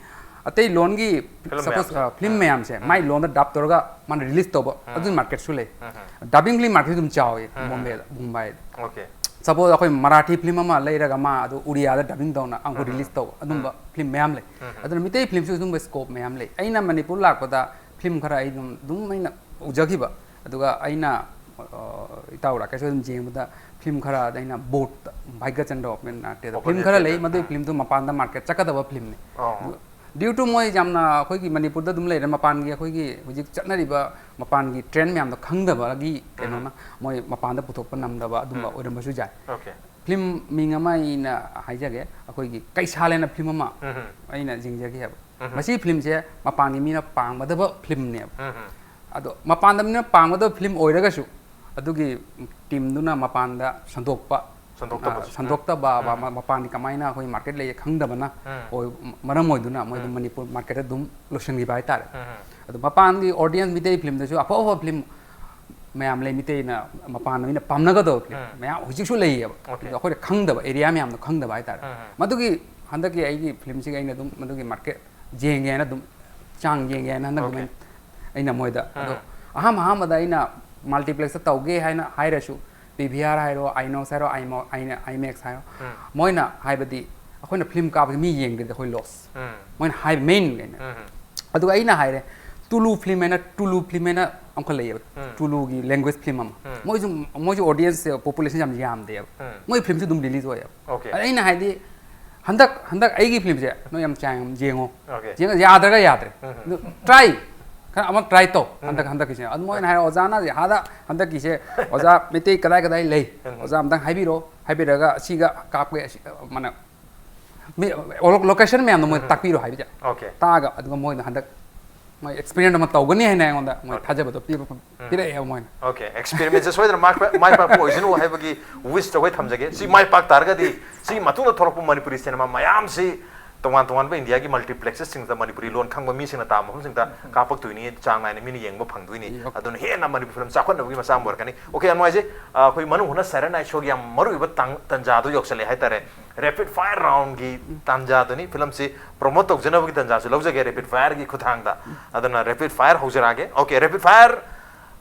ꯑꯇꯩ ꯂꯣꯟꯒꯤ ꯐꯤꯂꯝ ꯁꯄꯣꯁ, ꯃꯌꯥꯝꯁꯦ꯫ ꯑ, ꯐꯤꯂꯝ ꯎꯝ꯫ ꯃꯌꯥꯝꯁꯦ ꯎꯝ꯫ ꯃꯥꯏ ꯂꯣꯟꯗ ꯗꯕ ꯇꯧꯔꯒ ꯃꯥꯅ ꯔꯤꯂꯤꯁ ꯇꯧꯕ, ꯎꯝ꯫ ꯑꯗꯨꯒꯤ ꯃꯥꯔꯀꯦꯠꯁꯨ ꯂꯩ꯫ ꯎꯝ꯫ ꯗꯕꯤꯡ ꯐꯤꯂꯝ ꯃꯥꯔꯀꯦꯠꯁꯨ ꯑꯗꯨꯝ ꯆꯥꯎꯋꯤ ꯎꯝ꯫ ꯃꯨꯝꯕꯥꯏꯗ, ꯃꯨꯝꯕꯥꯏꯗ꯫ ꯑꯣꯀꯦ꯫ ꯁꯄꯣꯁ ꯑꯩꯈꯣꯏ ꯃꯔꯥꯊꯤ ꯐꯤꯂꯝ ꯑꯃ ꯂꯩꯔꯒ ꯃꯥ ꯑꯗꯨ ꯎꯔꯤꯌꯥꯗ ꯗꯕꯤꯡ ꯇꯧꯅ ꯑꯃꯨꯛ ꯎꯝ꯫ ꯔꯤꯂꯤꯁ ꯇꯧꯕ, ꯑꯗꯨꯝꯕ ꯎꯝ꯫ ꯐꯤꯂꯝ ꯃꯌꯥꯝ ꯂꯩ꯫ ꯎꯝ꯫ ꯑꯗꯨꯅ ꯃꯤꯇꯩ ꯐꯤꯂꯝꯁꯨ ꯑꯗꯨꯝꯕ ꯁ꯭ꯀꯣꯞ ꯃꯌꯥꯝ ꯂꯩ꯫ ꯑꯩꯅ ꯃꯅꯤꯄꯨꯔ ꯂꯥꯛꯄꯗ ꯐꯤꯂꯝ ꯈꯔ ꯑꯩ ꯑꯗꯨꯝ, ꯑꯗꯨꯝ ꯑꯩꯅ ꯎꯖꯈꯤꯕ, ꯑꯗꯨꯒ ꯑꯩꯅ, ꯑ, ꯏꯇꯥꯎ ꯔꯥꯀꯦꯁ ꯑꯗꯨꯝ ꯌꯦꯡꯕꯗ ꯐꯤꯂꯝ ꯈꯔ ꯑꯗ ꯑꯩꯅ ꯕꯣꯠꯇ, ꯚꯥꯏꯒꯆꯟꯗ꯭ꯔ ꯑꯣꯄꯦꯟ ꯅꯥꯇ꯭ꯌꯗ ꯐꯤꯂꯝ ꯈꯔ ꯂꯩ, ꯃꯗꯨꯒꯤ ꯐꯤꯂꯝꯗꯨ ꯃꯄꯥꯟꯗ ꯃꯥꯔꯀꯦꯠ ꯆꯠꯀꯗꯕ ꯐꯤꯂꯝꯅꯤ꯫ ꯑꯣ꯫ ꯗ꯭ꯌꯨ ꯇꯨ ꯃꯣꯏ ꯌꯥꯝꯅ ꯑꯩꯈꯣꯏꯒꯤ ꯃꯅꯤꯄꯨꯔꯗ ꯑꯗꯨꯝ ꯂꯩꯔꯦ, ꯃꯄꯥꯟꯒꯤ ꯑꯩꯈꯣꯏꯒꯤ ꯍꯧꯖꯤꯛ ꯆꯠꯅꯔꯤꯕ ꯃꯄꯥꯟꯒꯤ ꯇ꯭ꯔꯦꯟ ꯃꯌꯥꯝꯗꯣ ꯈꯪꯗꯕꯒꯤ ꯎꯝ꯫ ꯀꯩꯅꯣꯅ ꯃꯣꯏ ꯃꯄꯥꯟꯗ ꯄꯨꯊꯣꯛꯄ ꯅꯝꯗꯕ ꯑꯗꯨꯝꯕ ꯎꯝ꯫ ꯑꯣꯏꯔꯝꯕꯁꯨ ꯌꯥꯏ꯫ ꯑꯣꯀꯦ꯫ ꯐꯤꯂꯝ ꯃꯤꯡ ꯑꯃ ꯑꯩꯅ ꯍꯥꯏꯖꯒꯦ, ꯑꯩꯈꯣꯏꯒꯤ ꯀꯩꯁꯥꯜ ꯍꯥꯏꯅ ꯐꯤꯂꯝ ꯑꯃ ꯎꯝ꯫ ꯑꯩꯅ ꯌꯦꯡꯖꯈꯤ ꯍꯥꯏꯕ꯫ ꯎꯝ꯫ ꯃꯁꯤ ꯐꯤꯂꯝꯁꯦ ꯃꯄꯥꯟꯒꯤ ꯃꯤꯅ ꯄꯥꯝꯒꯗꯕ ꯐꯤꯂꯝꯅꯦꯕ꯫ ꯎꯝ꯫ ꯑꯗꯣ ꯃꯄꯥꯟꯗ ꯃꯤꯅ ꯄꯥꯝꯒꯗꯕ ꯐꯤꯂꯝ ꯑꯣꯏꯔꯒꯁꯨ ꯑꯗꯨꯒꯤ ꯇꯤꯝꯗꯨꯅ ꯃꯄꯥꯟꯗ ꯁꯟꯗꯣꯛꯄ, ꯁꯟꯗꯣꯛꯇꯕꯁꯨ꯫ ꯑ, ꯁꯟꯗꯣꯛꯇꯕ, ꯎꯝ꯫ ꯃ-, ꯃꯄꯥꯟꯒꯤ ꯀꯃꯥꯏꯅ ꯑꯩꯈꯣꯏ ꯃꯥꯔꯀꯦꯠ ꯂꯩ ꯈꯪꯗꯕꯅ ꯎꯝ꯫ ꯑꯣꯏ-, ꯃꯔꯝ ꯑꯣꯏꯗꯨꯅ ꯃꯣꯏꯗꯣ ꯎꯝ꯫ ꯃꯅꯤꯄꯨꯔ ꯃꯥꯔꯀꯦꯠꯇ ꯑꯗꯨꯝ ꯂꯣꯏꯁꯤꯟꯈꯤꯕ ꯍꯥꯏꯇꯥꯔꯦ꯫ ꯎꯝ꯫ ꯑꯗꯣ ꯃꯄꯥꯟꯒꯤ ꯑꯣꯗꯤꯌꯟꯁ ꯃꯤꯇꯩ ꯐꯤꯂꯝꯗꯁꯨ ꯑꯐ ꯑꯐꯕ ꯐꯤꯂꯝ ꯃꯌꯥꯝ ꯂꯩ, ꯃꯤꯇꯩꯅ ꯃꯄꯥꯟꯗ ꯃꯤꯅ ꯄꯥꯝꯅꯒꯗꯕ ꯐꯤꯂꯝ ꯎꯝ꯫ ꯃꯌꯥꯝ ꯍꯧꯖꯤꯛꯁꯨ ꯂꯩꯌꯦꯕ꯫ ꯑꯣꯀꯦ꯫ ꯑꯗꯣ ꯑꯩꯈꯣꯏꯅ ꯈꯪꯗꯕ ꯑꯦꯔꯤꯌꯥ ꯃꯌꯥꯝꯗꯣ ꯈꯪꯗꯕ ꯍꯥꯏꯇꯥꯔꯦ꯫ ꯎꯝ꯫ ꯃꯗꯨꯒꯤ ꯍꯟꯗꯛꯀꯤ ꯑꯩꯒꯤ ꯐꯤꯂꯝꯁꯤꯒꯤ ꯑꯩꯅ ꯑꯗꯨꯝ ꯃꯗꯨꯒꯤ ꯃꯥꯔꯀꯦꯠ ꯌꯦꯡꯒꯦ ꯍꯥꯏꯅ ꯑꯗꯨꯝ ꯆꯥꯡ ꯌꯦꯡꯒꯦ ꯍꯥꯏꯅ ꯍꯟꯗꯛ ꯑꯣꯀꯦ꯫ ꯑꯗꯨꯃꯥꯏꯅ ꯑꯩꯅ ꯃꯣꯏꯗ ꯑꯗꯣ ꯎꯝ꯫ ꯑꯍꯥꯟꯕ ꯑꯍꯥꯟꯕꯗ ꯑꯩꯅ ꯃꯜꯇꯤꯄ꯭ꯂꯦꯛꯁꯇ ꯇꯧꯒꯦ ꯍꯥꯏꯅ ꯍꯥꯏꯔꯁꯨ, ꯄꯤ ꯚꯤ ꯑꯥꯔ ꯍꯥꯏꯔꯣ, ꯑꯥꯏꯅꯣꯛꯁ ꯍꯥꯏꯔꯣ, ꯑꯥꯏꯃꯣ-, ꯑꯥꯏꯅ-, ꯑꯥꯏꯃꯦꯛꯁ ꯍꯥꯏꯔꯣ, ꯎꯝ꯫ ꯃꯣꯏꯅ ꯍꯥꯏꯕꯗꯤ ꯑꯩꯈꯣꯏꯅ ꯐꯤꯂꯝ ꯀꯥꯞꯄꯁꯦ ꯃꯤ ꯌꯦꯡꯗ꯭ꯔꯗꯤ ꯑꯩꯈꯣꯏ ꯂꯣꯁ꯫ ꯎꯝ꯫ ꯃꯣꯏꯅ ꯍꯥꯏꯕ ꯃꯦꯟ ꯑꯩꯅ꯫ ꯎꯝ꯫ ꯑꯗꯨꯒ ꯑꯩꯅ ꯍꯥꯏꯔꯦ, ꯇꯨꯂꯨ ꯐꯤꯂꯝ ꯍꯥꯏꯅ, ꯇꯨꯂꯨ ꯐꯤꯂꯝ ꯍꯥꯏꯅ ꯑꯃꯈꯛ ꯂꯩꯌꯦꯕ, ꯎꯝ꯫ ꯇꯨꯂꯨꯒꯤ ꯂꯦꯡꯒ꯭ꯋꯦꯖ ꯐꯤꯂꯝ ꯑꯃ꯫ ꯎꯝ꯫ ꯃꯣꯏꯁꯨ, ꯃꯣꯏꯁꯨ ꯑꯣꯗꯤꯌꯟꯁ ꯄꯣꯄꯨꯂꯦꯁꯟ ꯌꯥꯝ ꯌꯥꯝꯗꯦꯕ꯫ ꯎꯝ꯫ ꯃꯣꯏ ꯐꯤꯂꯝꯁꯨ ꯑꯗꯨꯝ ꯔꯤꯂꯤꯖ ꯑꯣꯏꯌꯦꯕ꯫ ꯑꯣꯀꯦ꯫ ꯑꯗ ꯑꯩꯅ ꯍꯥꯏꯗꯤ, ꯍꯟꯗꯛ, ꯍꯟꯗꯛ ꯑꯩꯒꯤ ꯐꯤꯂꯝꯁꯦ ꯅꯣꯏ ꯌꯥꯝ ꯆꯥꯡ ꯌꯥꯝ ꯌꯦꯡꯉꯣ꯫ ꯑꯣꯀꯦ꯫ ꯌꯦꯡꯉ-, ꯌꯥꯗ꯭ꯔꯒ ꯌꯥꯗ꯭ꯔꯦ꯫ ꯎꯝ꯫ ꯑꯗꯨ ꯇ꯭ꯔꯥꯏ, ꯈꯔ ꯑꯃ ꯇ꯭ꯔꯥꯏ ꯇꯧ꯫ ꯎꯝ꯫ ꯍꯟꯗꯛ, ꯍꯟꯗꯛꯀꯤꯁꯦ꯫ ꯑꯗꯨ ꯃꯣꯏꯅ ꯍꯥꯏꯔꯦ, "ꯑꯣꯖꯥꯅ ꯑꯥꯗ ꯍꯟꯗꯛꯀꯤꯁꯦ, ꯑꯣꯖꯥ ꯃꯩꯇꯩ ꯀꯗꯥꯏ ꯀꯗꯥꯏ ꯂꯩ? ꯎꯝ꯫ ꯑꯣꯖꯥ ꯑꯝꯇꯪ ꯍꯥꯏꯕꯤꯔꯣ, ꯍꯥꯏꯕꯤꯔꯒ ꯁꯤꯒ ꯀꯥꯞꯀꯦ, ꯑꯁꯤ, ꯃꯥꯅ ꯃꯤ-, ꯂꯣ-, ꯂꯣꯀꯦꯁꯟ ꯃꯌꯥꯝꯗꯣ ꯃꯣꯏ ꯎꯝ꯫ ꯇꯥꯛꯄꯤꯔꯣ" ꯍꯥꯏꯕꯁꯦ꯫ ꯑꯣꯀꯦ꯫ ꯇꯥꯛꯑꯒ, ꯑꯗꯨꯒ ꯃꯣꯏꯅ ꯍꯟꯗꯛ ꯃꯣꯏ ꯑꯦꯛꯁꯄꯤꯔꯤꯌꯦꯟꯁ ꯑꯃ ꯇꯧꯒꯅꯤ ꯍꯥꯏꯅ ꯑꯩꯉꯣꯟꯗ ꯃꯣꯏ ꯑꯣꯀꯦ꯫ ꯊꯥꯖꯕꯗꯣ ꯄꯤꯕ, ꯎꯝ꯫ ꯄꯤꯔꯛꯑꯦꯕ ꯃꯣꯏꯅ꯫ ꯑꯣꯀꯦ, ꯑꯦꯛꯁꯄꯦꯔꯤꯃꯦꯟꯁꯦ ꯁꯣꯏꯗꯅ ꯃꯥꯏ ꯄꯥꯛ-, ꯃꯥꯏ ꯄꯥꯛꯄ ꯑꯣꯏꯁꯅꯨ ꯍꯥꯏꯕꯒꯤ ꯋꯤꯁꯇꯣ ꯑꯩꯈꯣꯏ ꯊꯝꯖꯒꯦ꯫ ꯁꯤ ꯃꯥꯏ ꯄꯥꯛ ꯇꯥꯔꯒꯗꯤ ꯁꯤꯒꯤ ꯃꯇꯨꯡꯗ ꯊꯣꯛꯂꯛꯄ ꯃꯅꯤꯄꯨꯔꯤ ꯁꯤꯅꯦꯃꯥ ꯃꯌꯥꯝꯁꯤ ꯇꯣꯉꯥꯟ ꯇꯣꯉꯥꯟꯕ ꯏꯟꯗꯤꯌꯥꯒꯤ ꯃꯜꯇꯤꯄ꯭ꯂꯦꯛꯁꯦꯁꯁꯤꯡꯗ ꯃꯅꯤꯄꯨꯔꯤ ꯂꯣꯟ ꯈꯪꯕ ꯃꯤꯁꯤꯡꯅ ꯇꯥꯕ ꯃꯐꯝꯁꯤꯡꯗ ꯀꯥꯞꯄꯛꯇꯣꯏꯅꯤ, ꯆꯥꯡ ꯅꯥꯏꯅ ꯃꯤꯅ ꯌꯦꯡꯕ ꯐꯪꯗꯣꯏꯅꯤ꯫ ꯑꯗꯨꯅ ꯍꯦꯟꯅ ꯃꯅꯤꯄꯨꯔ ꯐꯤꯂꯝ ꯆꯥꯎꯈꯠꯅꯕꯒꯤ ꯃꯆꯥꯛ ꯑꯃ ꯑꯣꯏꯔꯛꯀꯅꯤ꯫ ꯑꯣꯀꯦ, ꯌꯥꯝ ꯅꯨꯡꯉꯥꯏꯖꯩ꯫ ꯑ, ꯑꯩꯈꯣꯏ ꯃꯅꯨꯡ ꯍꯨꯠꯅ ꯁꯥꯏꯔꯦꯟ ꯑꯥꯏ ꯁꯣꯒꯤ ꯌꯥꯝ ꯃꯔꯨꯑꯣꯏꯕ ꯇꯥꯡ-, ꯇꯥꯟꯖꯥꯗꯨ ꯌꯧꯁꯜꯂꯦ ꯍꯥꯏꯇꯥꯔꯦ꯫ ꯔꯦꯄꯤꯗ ꯐꯥꯌꯔ ꯔꯥꯎꯟꯒꯤ ꯇꯥꯟꯖꯥꯗꯨꯅꯤ꯫ ꯐꯤꯂꯝꯁꯤ ꯄ꯭ꯔꯣꯃꯣꯠ ꯇꯧꯖꯅꯕꯒꯤ ꯇꯥꯟꯖꯥꯁꯨ ꯂꯧꯖꯒꯦ ꯔꯦꯄꯤꯗ ꯐꯥꯌꯔꯒꯤ ꯈꯨꯠꯊꯥꯡꯗ꯫ ꯑꯗꯨꯅ ꯔꯦꯄꯤꯗ ꯐꯥꯌꯔ ꯍꯧꯖꯔꯛꯑꯒꯦ꯫ Okay, rapid fire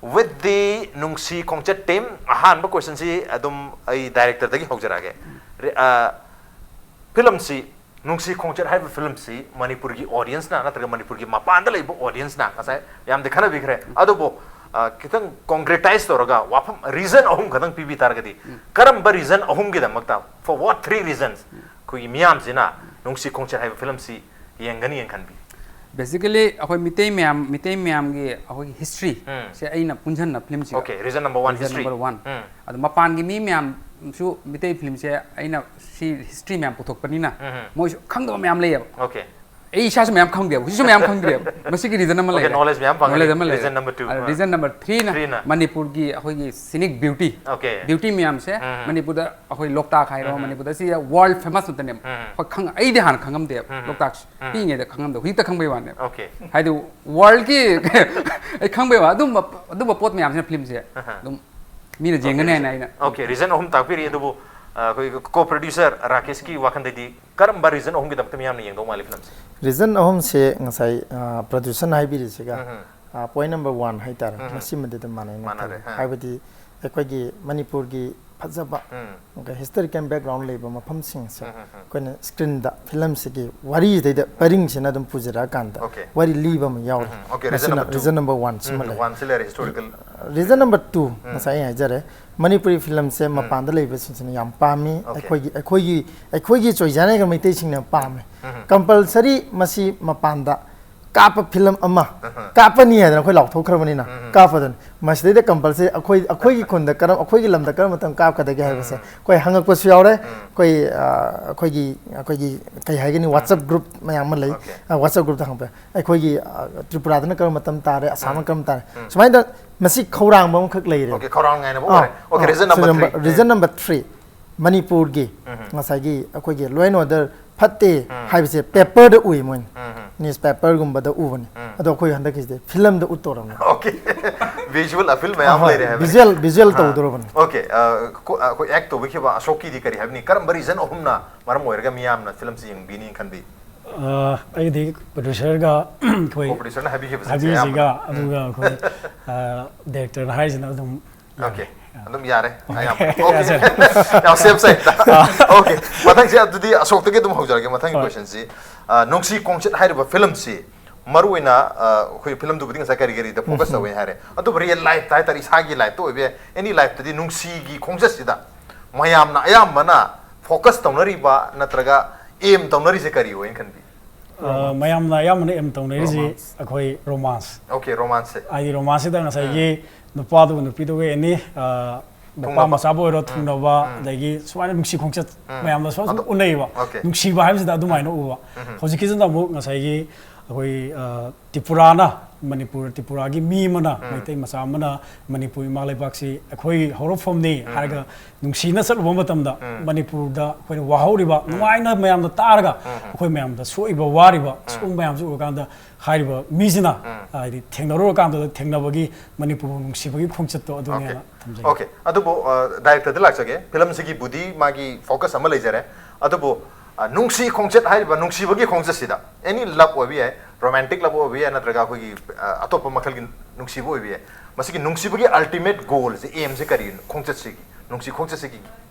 with the ꯅꯨꯡꯁꯤ ꯈꯣꯡꯆꯠ ꯇꯤꯝ꯫ ꯑꯍꯥꯟꯕ ꯀꯣꯏꯁꯟꯁꯤ ꯑꯗꯨꯝ ꯑꯩ ꯗꯥꯏꯔꯦꯛꯇꯔꯗꯒꯤ ꯍꯧꯖꯔꯛꯑꯒꯦ꯫ ꯔꯦ-, ꯑ, ꯐꯤꯂꯝꯁꯤ ꯅꯨꯡꯁꯤ ꯈꯣꯡꯆꯠ ꯍꯥꯏꯕ ꯐꯤꯂꯝꯁꯤ ꯃꯅꯤꯄꯨꯔꯒꯤ ꯑꯣꯗꯤꯌꯟꯁꯅ ꯅꯠꯇ꯭ꯔꯒ ꯃꯅꯤꯄꯨꯔꯒꯤ ꯃꯄꯥꯟꯗ ꯂꯩꯕ ꯑꯣꯗꯤꯌꯟꯁꯅ ꯉꯁꯥꯏ ꯌꯥꯝꯗꯤ ꯈꯟꯅꯕꯤꯈ꯭ꯔꯦ, ꯑꯗꯨꯕꯨ, ꯑ, ꯈꯤꯇꯪ ꯀꯣꯡꯀ꯭ꯔꯦꯇꯥꯏꯁ ꯇꯧꯔꯒ ꯋꯥꯐꯝ ꯔꯤꯖꯟ ꯑꯍꯨꯝ ꯈꯛꯇꯪ ꯄꯤꯕꯤ ꯇꯥꯔꯒꯗꯤ, ꯀꯔꯝꯕ region ꯑꯍꯨꯝꯒꯤꯗꯃꯛꯇ, for what three reasons, ꯑꯩꯈꯣꯏꯒꯤ ꯃꯤꯌꯥꯝꯁꯤꯅ ꯅꯨꯡꯁꯤ ꯈꯣꯡꯆꯠ ꯍꯥꯏꯕ ꯐꯤꯂꯝꯁꯤ ꯌꯦꯡꯒꯅꯤ ꯌꯦꯡꯍꯟꯕꯤ? Basically ꯑꯩꯈꯣꯏ ꯃꯤꯇꯩ ꯃꯌꯥꯝ, ꯃꯤꯇꯩ ꯃꯌꯥꯝꯒꯤ ꯑꯩꯈꯣꯏꯒꯤ ꯍꯤꯁꯇ꯭ꯔꯤ ꯎꯝ꯫ ꯁꯦ ꯑꯩꯅ ꯄꯨꯟꯁꯤꯟꯅ ꯐꯤꯂꯝꯁꯤꯒ okay, reason number one, reason history. Number one. ꯎꯝ꯫ ꯑꯗꯣ ꯃꯄꯥꯟꯒꯤ ꯃꯤ ꯃꯌꯥꯝꯁꯨ ꯃꯤꯇꯩ ꯐꯤꯂꯝꯁꯦ ꯑꯩꯅ ꯁꯤ ꯍꯤꯁꯇ꯭ꯔꯤ ꯃꯌꯥꯝ ꯄꯨꯊꯣꯛꯄꯅꯤꯅ ꯎꯝ꯫ ꯃꯣꯏꯁꯨ ꯈꯪꯗꯕ ꯃꯌꯥꯝ ꯂꯩꯌꯦꯕ꯫ ꯑꯣꯀꯦ꯫ ꯑꯩ ꯏꯁꯥꯁꯨ ꯃꯌꯥꯝ ꯈꯪꯗꯦꯕ, ꯍꯧꯖꯤꯛꯁꯨ ꯃꯌꯥꯝ ꯈꯪꯗ꯭ꯔꯦꯕ꯫ ꯃꯁꯤꯒꯤ ꯔꯤꯖꯟ ꯑꯃ ꯑꯣꯀꯦ, ꯂꯩꯔꯦ꯫ ꯅꯣꯂꯦꯖ ꯃꯌꯥꯝ ꯐꯪꯒꯅꯤ꯫ ꯅꯣꯂꯦꯖ ꯑꯃ ꯂꯩꯔꯦ꯫ Region number two. ꯑ, ꯔꯤꯖꯟ ꯅꯝꯕꯔ ꯊ꯭ꯔꯤꯅ ꯊ꯭ꯔꯤꯅ꯫ ꯃꯅꯤꯄꯨꯔꯒꯤ ꯑꯩꯈꯣꯏꯒꯤ ꯁꯤꯅꯤꯛ ꯕ꯭ꯌꯨꯇꯤ꯫ ꯑꯣꯀꯦ꯫ ꯕ꯭ꯌꯨꯇꯤ ꯃꯌꯥꯝꯁꯦ ꯎꯝ꯫ ꯃꯅꯤꯄꯨꯔꯗ ꯑꯩꯈꯣꯏ ꯂꯣꯛꯇꯥꯛ ꯍꯥꯏꯔꯣ, ꯎꯝ꯫ ꯃꯅꯤꯄꯨꯔꯗ ꯁꯤ ꯋꯥꯔꯜ ꯐꯦꯃꯁ ꯉꯥꯛꯇꯅꯦꯕ꯫ ꯎꯝ꯫ ꯑꯩꯈꯣꯏ ꯈꯪ-, ꯑꯩꯗꯤ ꯍꯥꯟꯅ ꯈꯪꯉꯝꯗꯦꯕ ꯎꯝ꯫ ꯂꯣꯛꯇꯥꯛꯁꯦ꯫ ꯎꯝ꯫ ꯄꯤꯛꯏꯉꯩꯗ ꯈꯪꯉꯝꯗꯦ, ꯍꯧꯖꯤꯛꯇ ꯈꯪꯕꯩ ꯋꯥꯅꯦꯕ꯫ ꯑꯣꯀꯦ꯫ ꯍꯥꯏꯗꯤ ꯋꯥꯔꯜꯒꯤ ꯑꯩ ꯈꯪꯕꯩ ꯋꯥ, ꯑꯗꯨꯝꯕ, ꯑꯗꯨꯝꯕ ꯄꯣꯠ ꯃꯌꯥꯝꯁꯤꯅ ꯐꯤꯂꯝꯁꯦ ꯑꯍ꯫ ꯑꯗꯨꯝ ꯃꯤꯅ ꯌꯦꯡꯒꯅꯤ ꯍꯥꯏꯅ ꯑꯩꯅ ꯑꯣꯀꯦ, ꯔꯤꯖꯟ ꯑꯍꯨꯝ ꯇꯥꯛꯄꯤꯔꯤ, ꯑꯗꯨꯕꯨ, ꯑ, ꯑꯩꯈꯣꯏꯒꯤ ꯀꯣ ꯄ꯭ꯔꯣꯗ꯭ꯌꯨꯁꯔ ꯔꯥꯀꯦꯁꯀꯤ ꯋꯥꯈꯜꯗꯗꯤ ꯀꯔꯝꯕ ꯔꯤꯖꯟ ꯑꯍꯨꯝꯒꯤꯗꯃꯛꯇ ꯃꯤꯌꯥꯝꯅ ꯌꯦꯡꯗꯧ ꯃꯥꯜꯂꯤ ꯐꯤꯂꯝꯁꯦ? ꯔꯤꯖꯟ ꯑꯍꯨꯝꯁꯦ ꯉꯁꯥꯏ ꯄ꯭ꯔꯗ꯭ꯌꯨꯁꯔꯅ ꯍꯥꯏꯕꯤꯔꯤꯁꯤꯒ ꯎꯝ꯫ ꯄꯣꯏꯟ ꯅꯝꯕꯔ ꯋꯥꯟ ꯍꯥꯏꯇꯥꯔꯦ, ꯎꯝ꯫ ꯃꯁꯤꯃꯗꯤ ꯑꯗꯨꯝ ꯃꯥꯟꯅꯩꯅ ꯃꯥꯟꯅꯔꯦ, ꯈꯜꯂꯤ꯫ ꯑ꯫ ꯍꯥꯏꯕꯗꯤ ꯑꯩꯈꯣꯏꯒꯤ ꯃꯅꯤꯄꯨꯔꯒꯤ ꯐꯖꯕ ꯎꯝ꯫ ꯍꯤꯁꯇꯣꯔꯤꯀꯦꯜ ꯕꯦꯛꯒ꯭ꯔꯥꯎꯟ ꯂꯩꯕ ꯃꯐꯝꯁꯤꯡꯁꯦ ꯎꯝ, ꯎꯝ, ꯎꯝ꯫ ꯑꯩꯈꯣꯏꯅ ꯁ꯭ꯀ꯭ꯔꯤꯟꯗ ꯐꯤꯂꯝꯁꯤꯒꯤ ꯋꯥꯔꯤꯁꯤꯗꯩꯗ ꯄꯔꯤꯡꯁꯤꯅ ꯑꯗꯨꯝ ꯄꯨꯖꯔꯛꯑꯀꯥꯟꯗ ꯑꯣꯀꯦ꯫ ꯋꯥꯔꯤ ꯂꯤꯕ ꯑꯃ ꯌꯥꯎꯔꯤ꯫ ꯎꯝ, ꯑꯣꯀꯦ, ꯔꯤꯖꯟ ꯃꯁꯤꯅ number two. Region number one ꯁꯤꯃ ꯎꯝ, ꯂꯩ꯫ ꯋꯥꯟꯁꯤ ꯂꯩꯔꯦ, ꯍꯤꯁꯇꯣꯔꯤꯀꯦꯜ꯫ ꯔꯤꯖꯟ ꯅꯝꯕꯔ ꯇꯨ ꯉꯁꯥꯏ ꯑꯩ ꯍꯥꯏꯖꯔꯦ, ꯃꯅꯤꯄꯨꯔꯤ ꯐꯤꯂꯝꯁꯦ ꯃꯄꯥꯟꯗ ꯂꯩꯕꯁꯤꯡꯁꯤꯅ ꯌꯥꯝ ꯄꯥꯝꯃꯤ꯫ ꯑꯣꯀꯦ꯫ ꯑꯩꯈꯣꯏꯒꯤ ꯑꯩꯈꯣꯏꯒꯤ ꯑꯩꯈꯣꯏꯒꯤ ꯆꯣꯏꯖꯥꯅꯤꯒ ꯃꯩꯇꯩꯁꯤꯡꯅ ꯄꯥꯝꯃꯦ꯫ ꯎꯝ꯫ ꯀꯝꯄꯜꯁꯔꯤ ꯃꯁꯤ ꯃꯄꯥꯟꯗ ꯀꯥꯞꯄ ꯐꯤꯂꯝ ꯑꯃ ꯑꯍ꯫ ꯀꯥꯞꯄꯅꯤ ꯍꯥꯏꯗꯅ ꯑꯩꯈꯣꯏ ꯂꯥꯎꯊꯣꯛꯈ꯭ꯔꯕꯅꯤꯅ ꯎꯝ꯫ ꯀꯥꯞꯄꯗꯅꯤ꯫ ꯃꯁꯤꯗꯩꯗ ꯀꯝꯄꯜꯁꯔꯤ ꯑꯩꯈꯣꯏ ꯑꯩꯈꯣꯏꯒꯤ ꯈꯨꯟꯗ ꯀꯔꯝ ꯑꯩꯈꯣꯏꯒꯤ ꯂꯝꯗ ꯀꯔꯝꯕ ꯃꯇꯝ ꯀꯥꯞꯀꯗꯒꯦ ꯍꯥꯏꯕꯁꯦ ꯎꯝ꯫ ꯑꯩꯈꯣꯏ ꯍꯪꯉꯛꯄꯁꯨ ꯌꯥꯎꯔꯦ꯫ ꯎꯝ꯫ ꯑꯩꯈꯣꯏ ꯑ, ꯑꯩꯈꯣꯏꯒꯤ ꯑꯩꯈꯣꯏꯒꯤ ꯀꯩ ꯍꯥꯏꯒꯅꯤ, ꯋꯥꯆꯞ ꯒ꯭ꯔꯨꯞ ꯃꯌꯥꯝ ꯑꯃ ꯂꯩ꯫ ꯑꯣꯀꯦ꯫ ꯑ, ꯋꯥꯆꯞ ꯒ꯭ꯔꯨꯞꯇ ꯍꯪꯉꯛꯄ ꯌꯥꯏ꯫ ꯑꯩꯈꯣꯏꯒꯤ ꯑ, ꯇ꯭ꯔꯤꯄꯨꯔꯥꯗꯅ ꯀꯔꯝꯕ ꯃꯇꯝ ꯇꯥꯔꯦ, ꯑꯁꯥꯝꯅ ꯎꯝ꯫ ꯀꯔꯝꯕ ꯇꯥꯔꯦ, ꯎꯝ꯫ ꯁꯨꯃꯥꯏꯅ ꯃꯁꯤ ꯈꯧꯔꯥꯡꯕ ꯑꯃꯈꯛ ꯂꯩꯔꯦ꯫ ꯑꯣꯀꯦ, ꯈꯧꯔꯥꯡ ꯉꯥꯏꯅꯕ ꯑꯥ, ꯑꯣꯏꯔꯦ꯫ ꯑꯣꯀꯦ, ꯑꯥ, ꯔꯤꯖꯟ ꯅꯝꯕꯔ ꯁꯤꯗ ꯊ꯭ꯔꯤ꯫ ꯔꯤꯖꯟ ꯅꯝꯕꯔ ꯊ꯭ꯔꯤ, ꯃꯅꯤꯄꯨꯔꯒꯤ ꯎꯝ꯫ ꯉꯁꯥꯏꯒꯤ ꯑꯩꯈꯣꯏꯒꯤ ꯂꯣ ꯑꯦꯟ ꯑꯣꯔꯗꯔ ꯐꯠꯇꯦ ꯍꯥꯏꯕꯁꯦ ꯄꯦꯄꯔꯗ ꯎꯏ ꯃꯣꯏꯅ, ꯅ꯭ꯌꯨꯁ ꯄꯦꯄꯔꯒꯨꯝꯕꯗ ꯎꯕꯅꯤ꯫ ꯑꯗꯣ ꯑꯩꯈꯣꯏ ꯍꯟꯗꯛꯀꯤꯁꯤꯗꯤ ꯐꯤꯂꯝꯗ ꯎꯠꯇꯧꯔꯕꯅꯤ꯫ ꯑꯣꯀꯦ꯫ ꯚꯤꯖꯨꯋꯦꯜ ꯑꯄꯤꯜ ꯃꯌꯥꯝ ꯑꯍꯣꯏ, ꯂꯩꯔꯦ ꯍꯥꯏꯕꯅꯤ꯫ ꯚꯤꯖꯨꯋꯦꯜ ꯚꯤꯖꯨꯋꯦꯜ ꯑꯥ꯫ ꯇꯧꯗꯧꯔꯕꯅꯤ꯫ ꯑꯣꯀꯦ꯫ ꯑ, ꯀꯣ- ꯑ, ꯑꯩꯈꯣꯏ ꯑꯦꯛ ꯇꯧꯕꯤꯈꯤꯕ ꯑꯁꯣꯛꯀꯤꯗꯤ ꯀꯔꯤ ꯍꯥꯏꯕꯤꯅꯤ? ꯀꯔꯝꯕ ꯔꯤꯖꯟ ꯑꯍꯨꯝꯅ ꯃꯔꯝ ꯑꯣꯏꯔꯒ ꯃꯤꯌꯥꯝꯅ ꯐꯤꯂꯝꯁꯤ ꯌꯦꯡꯕꯤꯅꯤ ꯈꯟꯕꯤ? ꯑ, ꯑꯩꯗꯤ ꯄ꯭ꯔꯣꯗ꯭ꯌꯨꯁꯔꯒ ꯑꯩꯈꯣꯏ ꯀꯣ ꯄ꯭ꯔꯣꯗ꯭ꯌꯨꯁꯔꯅ ꯍꯥꯏꯕꯤꯈꯤꯕꯁꯤꯡꯁꯦ ꯍꯥꯏꯕꯤꯔꯤꯁꯤꯒ ꯑꯌꯥꯝꯕꯅ꯫ ꯑꯗꯨꯒ ꯑꯩꯈꯣꯏ ꯗꯥꯏꯔꯦꯛꯇꯔꯅ ꯍꯥꯏꯔꯤꯁꯤꯅ ꯑꯗꯨꯝ ꯑꯣꯀꯦ꯫ ꯑꯗꯨꯝ ꯌꯥꯔꯦ꯫ ꯑꯌꯥꯝꯕ꯫ ꯌꯥꯔꯦ꯫ ꯑꯣꯀꯦ꯫ ꯌꯥꯝ ꯁꯦꯐ ꯁꯥꯏꯠꯇ꯫ ꯑꯣꯀꯦ꯫ ꯃꯊꯪꯁꯦ ꯑꯗꯨꯗꯤ ꯑꯁꯣꯛꯇꯒꯤ ꯑꯗꯨꯝ ꯍꯧꯖꯔꯒꯦ꯫ ꯃꯊꯪꯒꯤ ꯍꯣꯏ꯫ ꯀꯣꯏꯁꯟꯁꯤ, ꯑ, ꯅꯨꯡꯁꯤ ꯈꯣꯡꯆꯠ ꯍꯥꯏꯔꯤꯕ ꯐꯤꯂꯝꯁꯤ ꯃꯔꯨ ꯑꯣꯏꯅ, ꯑ, ꯑꯩꯈꯣꯏ ꯐꯤꯂꯝꯗꯨꯕꯨꯗꯤ ꯉꯁꯥꯏ ꯀꯔꯤ ꯀꯔꯤꯗ ꯐꯣꯀꯁ ꯇꯧꯋꯦ ꯍꯥꯏꯔꯦ, ꯑꯗꯨꯕꯨ ꯔꯤꯌꯦꯜ ꯂꯥꯏꯐꯇ ꯍꯥꯏꯇꯥꯔꯦ, ꯏꯁꯥꯒꯤ ꯂꯥꯏꯐꯇ ꯑꯣꯏꯕ ꯌꯥꯏ, ꯑꯦꯅꯤ ꯂꯥꯏꯐꯇꯗꯤ ꯅꯨꯡꯁꯤꯒꯤ ꯈꯣꯡꯆꯠꯁꯤꯗ ꯃꯌꯥꯝꯅ ꯑꯌꯥꯝꯕꯅ ꯐꯣꯀꯁ ꯇꯧꯅꯔꯤꯕ ꯅꯠꯇ꯭ꯔꯒ ꯑꯦꯝ ꯇꯧꯅꯔꯤꯁꯦ ꯀꯔꯤ ꯑꯣꯏꯅ ꯈꯟꯕꯤ? ꯑ, ꯃꯌꯥꯝꯅ ꯑꯌꯥꯝꯕꯅ ꯑꯦꯝ ꯇꯧꯅꯔꯤꯁꯤ Romance. ꯑꯩꯈꯣꯏ ꯔꯣꯃꯥꯟꯁ꯫ ꯑꯣꯀꯦ, ꯔꯣꯃꯥꯟꯁꯁꯦ꯫ ꯍꯥꯏꯗꯤ ꯔꯣꯃꯥꯟꯁꯁꯤꯗ ꯉꯁꯥꯏꯒꯤ ꯅꯨꯄꯥꯗꯨꯕꯨ ꯅꯨꯄꯤꯗꯨꯒ ꯑꯦꯅꯤ, ꯑ, ꯃꯄꯥ ꯊꯨꯡꯅꯕ꯫ ꯃꯆꯥꯕꯨ ꯑꯣꯏꯔꯣ, ꯊꯨꯡꯅꯕ, ꯑꯗꯒꯤ ꯁꯨꯃꯥꯏꯅ ꯅꯨꯡꯁꯤ ꯈꯣꯡꯆꯠ ꯃꯌꯥꯝꯗ ꯁꯨꯃꯥꯏꯅ ꯁꯨꯝ ꯑꯗꯣ- ꯎꯅꯩꯌꯦꯕ꯫ ꯑꯣꯀꯦ꯫ ꯅꯨꯡꯁꯤꯕ ꯍꯥꯏꯕꯁꯤꯗ ꯑꯗꯨꯃꯥꯏꯅ ꯎꯕ꯫ ꯍꯧꯖꯤꯛꯀꯤꯁꯤꯅ ꯑꯃꯨꯛ ꯉꯁꯥꯏꯒꯤ ꯑꯩꯈꯣꯏ, ꯑ, ꯇ꯭ꯔꯤꯄꯨꯔꯥꯅ ꯃꯅꯤꯄꯨꯔ, ꯇ꯭ꯔꯤꯄꯨꯔꯥꯒꯤ ꯃꯤ ꯑꯃꯅ, ꯃꯩꯇꯩ ꯃꯆꯥ ꯑꯃꯅ ꯃꯅꯤꯄꯨꯔ ꯏꯃꯥ ꯂꯩꯕꯥꯛꯁꯤ ꯑꯩꯈꯣꯏ ꯍꯧꯔꯛꯐꯝꯅꯤ ꯍꯥꯏꯔꯒ ꯅꯨꯡꯁꯤꯅ ꯆꯠꯂꯨꯕ ꯃꯇꯝꯗ ꯃꯅꯤꯄꯨꯔꯗ ꯑꯩꯈꯣꯏꯅ ꯋꯥꯍꯧꯔꯤꯕ ꯅꯨꯡꯉꯥꯏꯅ ꯃꯌꯥꯝꯗ ꯇꯥꯔꯒ ꯑꯩꯈꯣꯏ ꯃꯌꯥꯝꯗ ꯁꯣꯛꯏꯕ ꯋꯥꯔꯤꯕ ꯁꯤꯒꯨꯝꯕ ꯃꯌꯥꯝꯁꯤ ꯎꯔꯀꯥꯟꯗ ꯍꯥꯏꯔꯤꯕ ꯃꯤꯁꯤꯅ ꯍꯥꯏꯗꯤ ꯊꯦꯡꯅꯔꯨꯔꯀꯥꯟꯗ ꯊꯦꯡꯅꯕꯒꯤ ꯃꯅꯤꯄꯨꯔꯕꯨ ꯅꯨꯡꯁꯤꯕꯒꯤ ꯈꯣꯡꯆꯠꯇꯣ ꯑꯗꯨꯅꯦꯅ ꯊꯝꯖꯒꯦ꯫ ꯑꯣꯀꯦ꯫ ꯑꯗꯨꯕꯨ, ꯑ, ꯗꯥꯏꯔꯦꯛꯇꯔꯗ ꯂꯥꯛꯆꯒꯦ꯫ ꯐꯤꯂꯝꯁꯤꯒꯤꯕꯨꯗꯤ ꯃꯥꯒꯤ ꯐꯣꯀꯁ ꯑꯃ ꯂꯩꯖꯔꯦ, ꯑꯗꯨꯕꯨ, ꯑ, ꯅꯨꯡꯁꯤ ꯈꯣꯡꯆꯠ ꯍꯥꯏꯔꯤꯕ ꯅꯨꯡꯁꯤꯕꯒꯤ ꯈꯣꯡꯆꯠꯁꯤꯗ ꯑꯦꯅꯤ ꯂꯞ ꯑꯣꯏꯕ ꯌꯥꯏ, ꯔꯣꯃꯥꯟꯇꯤꯛ ꯂꯞ ꯑꯣꯏꯕ ꯌꯥꯏ, ꯅꯠꯇ꯭ꯔꯒ ꯑꯩꯈꯣꯏꯒꯤ, ꯑ, ꯑꯇꯣꯞꯄ ꯃꯈꯜꯒꯤ ꯅꯨꯡꯁꯤꯕ ꯑꯣꯏꯕ ꯌꯥꯏ, ꯃꯁꯤꯒꯤ ꯅꯨꯡꯁꯤꯕꯒꯤ ꯑꯜꯇꯤꯃꯦꯠ ꯒꯣꯜꯁꯦ, ꯑꯦꯝꯁꯦ ꯀꯔꯤꯅꯣ ꯈꯣꯡꯆꯠꯁꯤꯒꯤ, ꯅꯨꯡꯁꯤ ꯈꯣꯡꯆꯠꯁꯤꯒꯤ?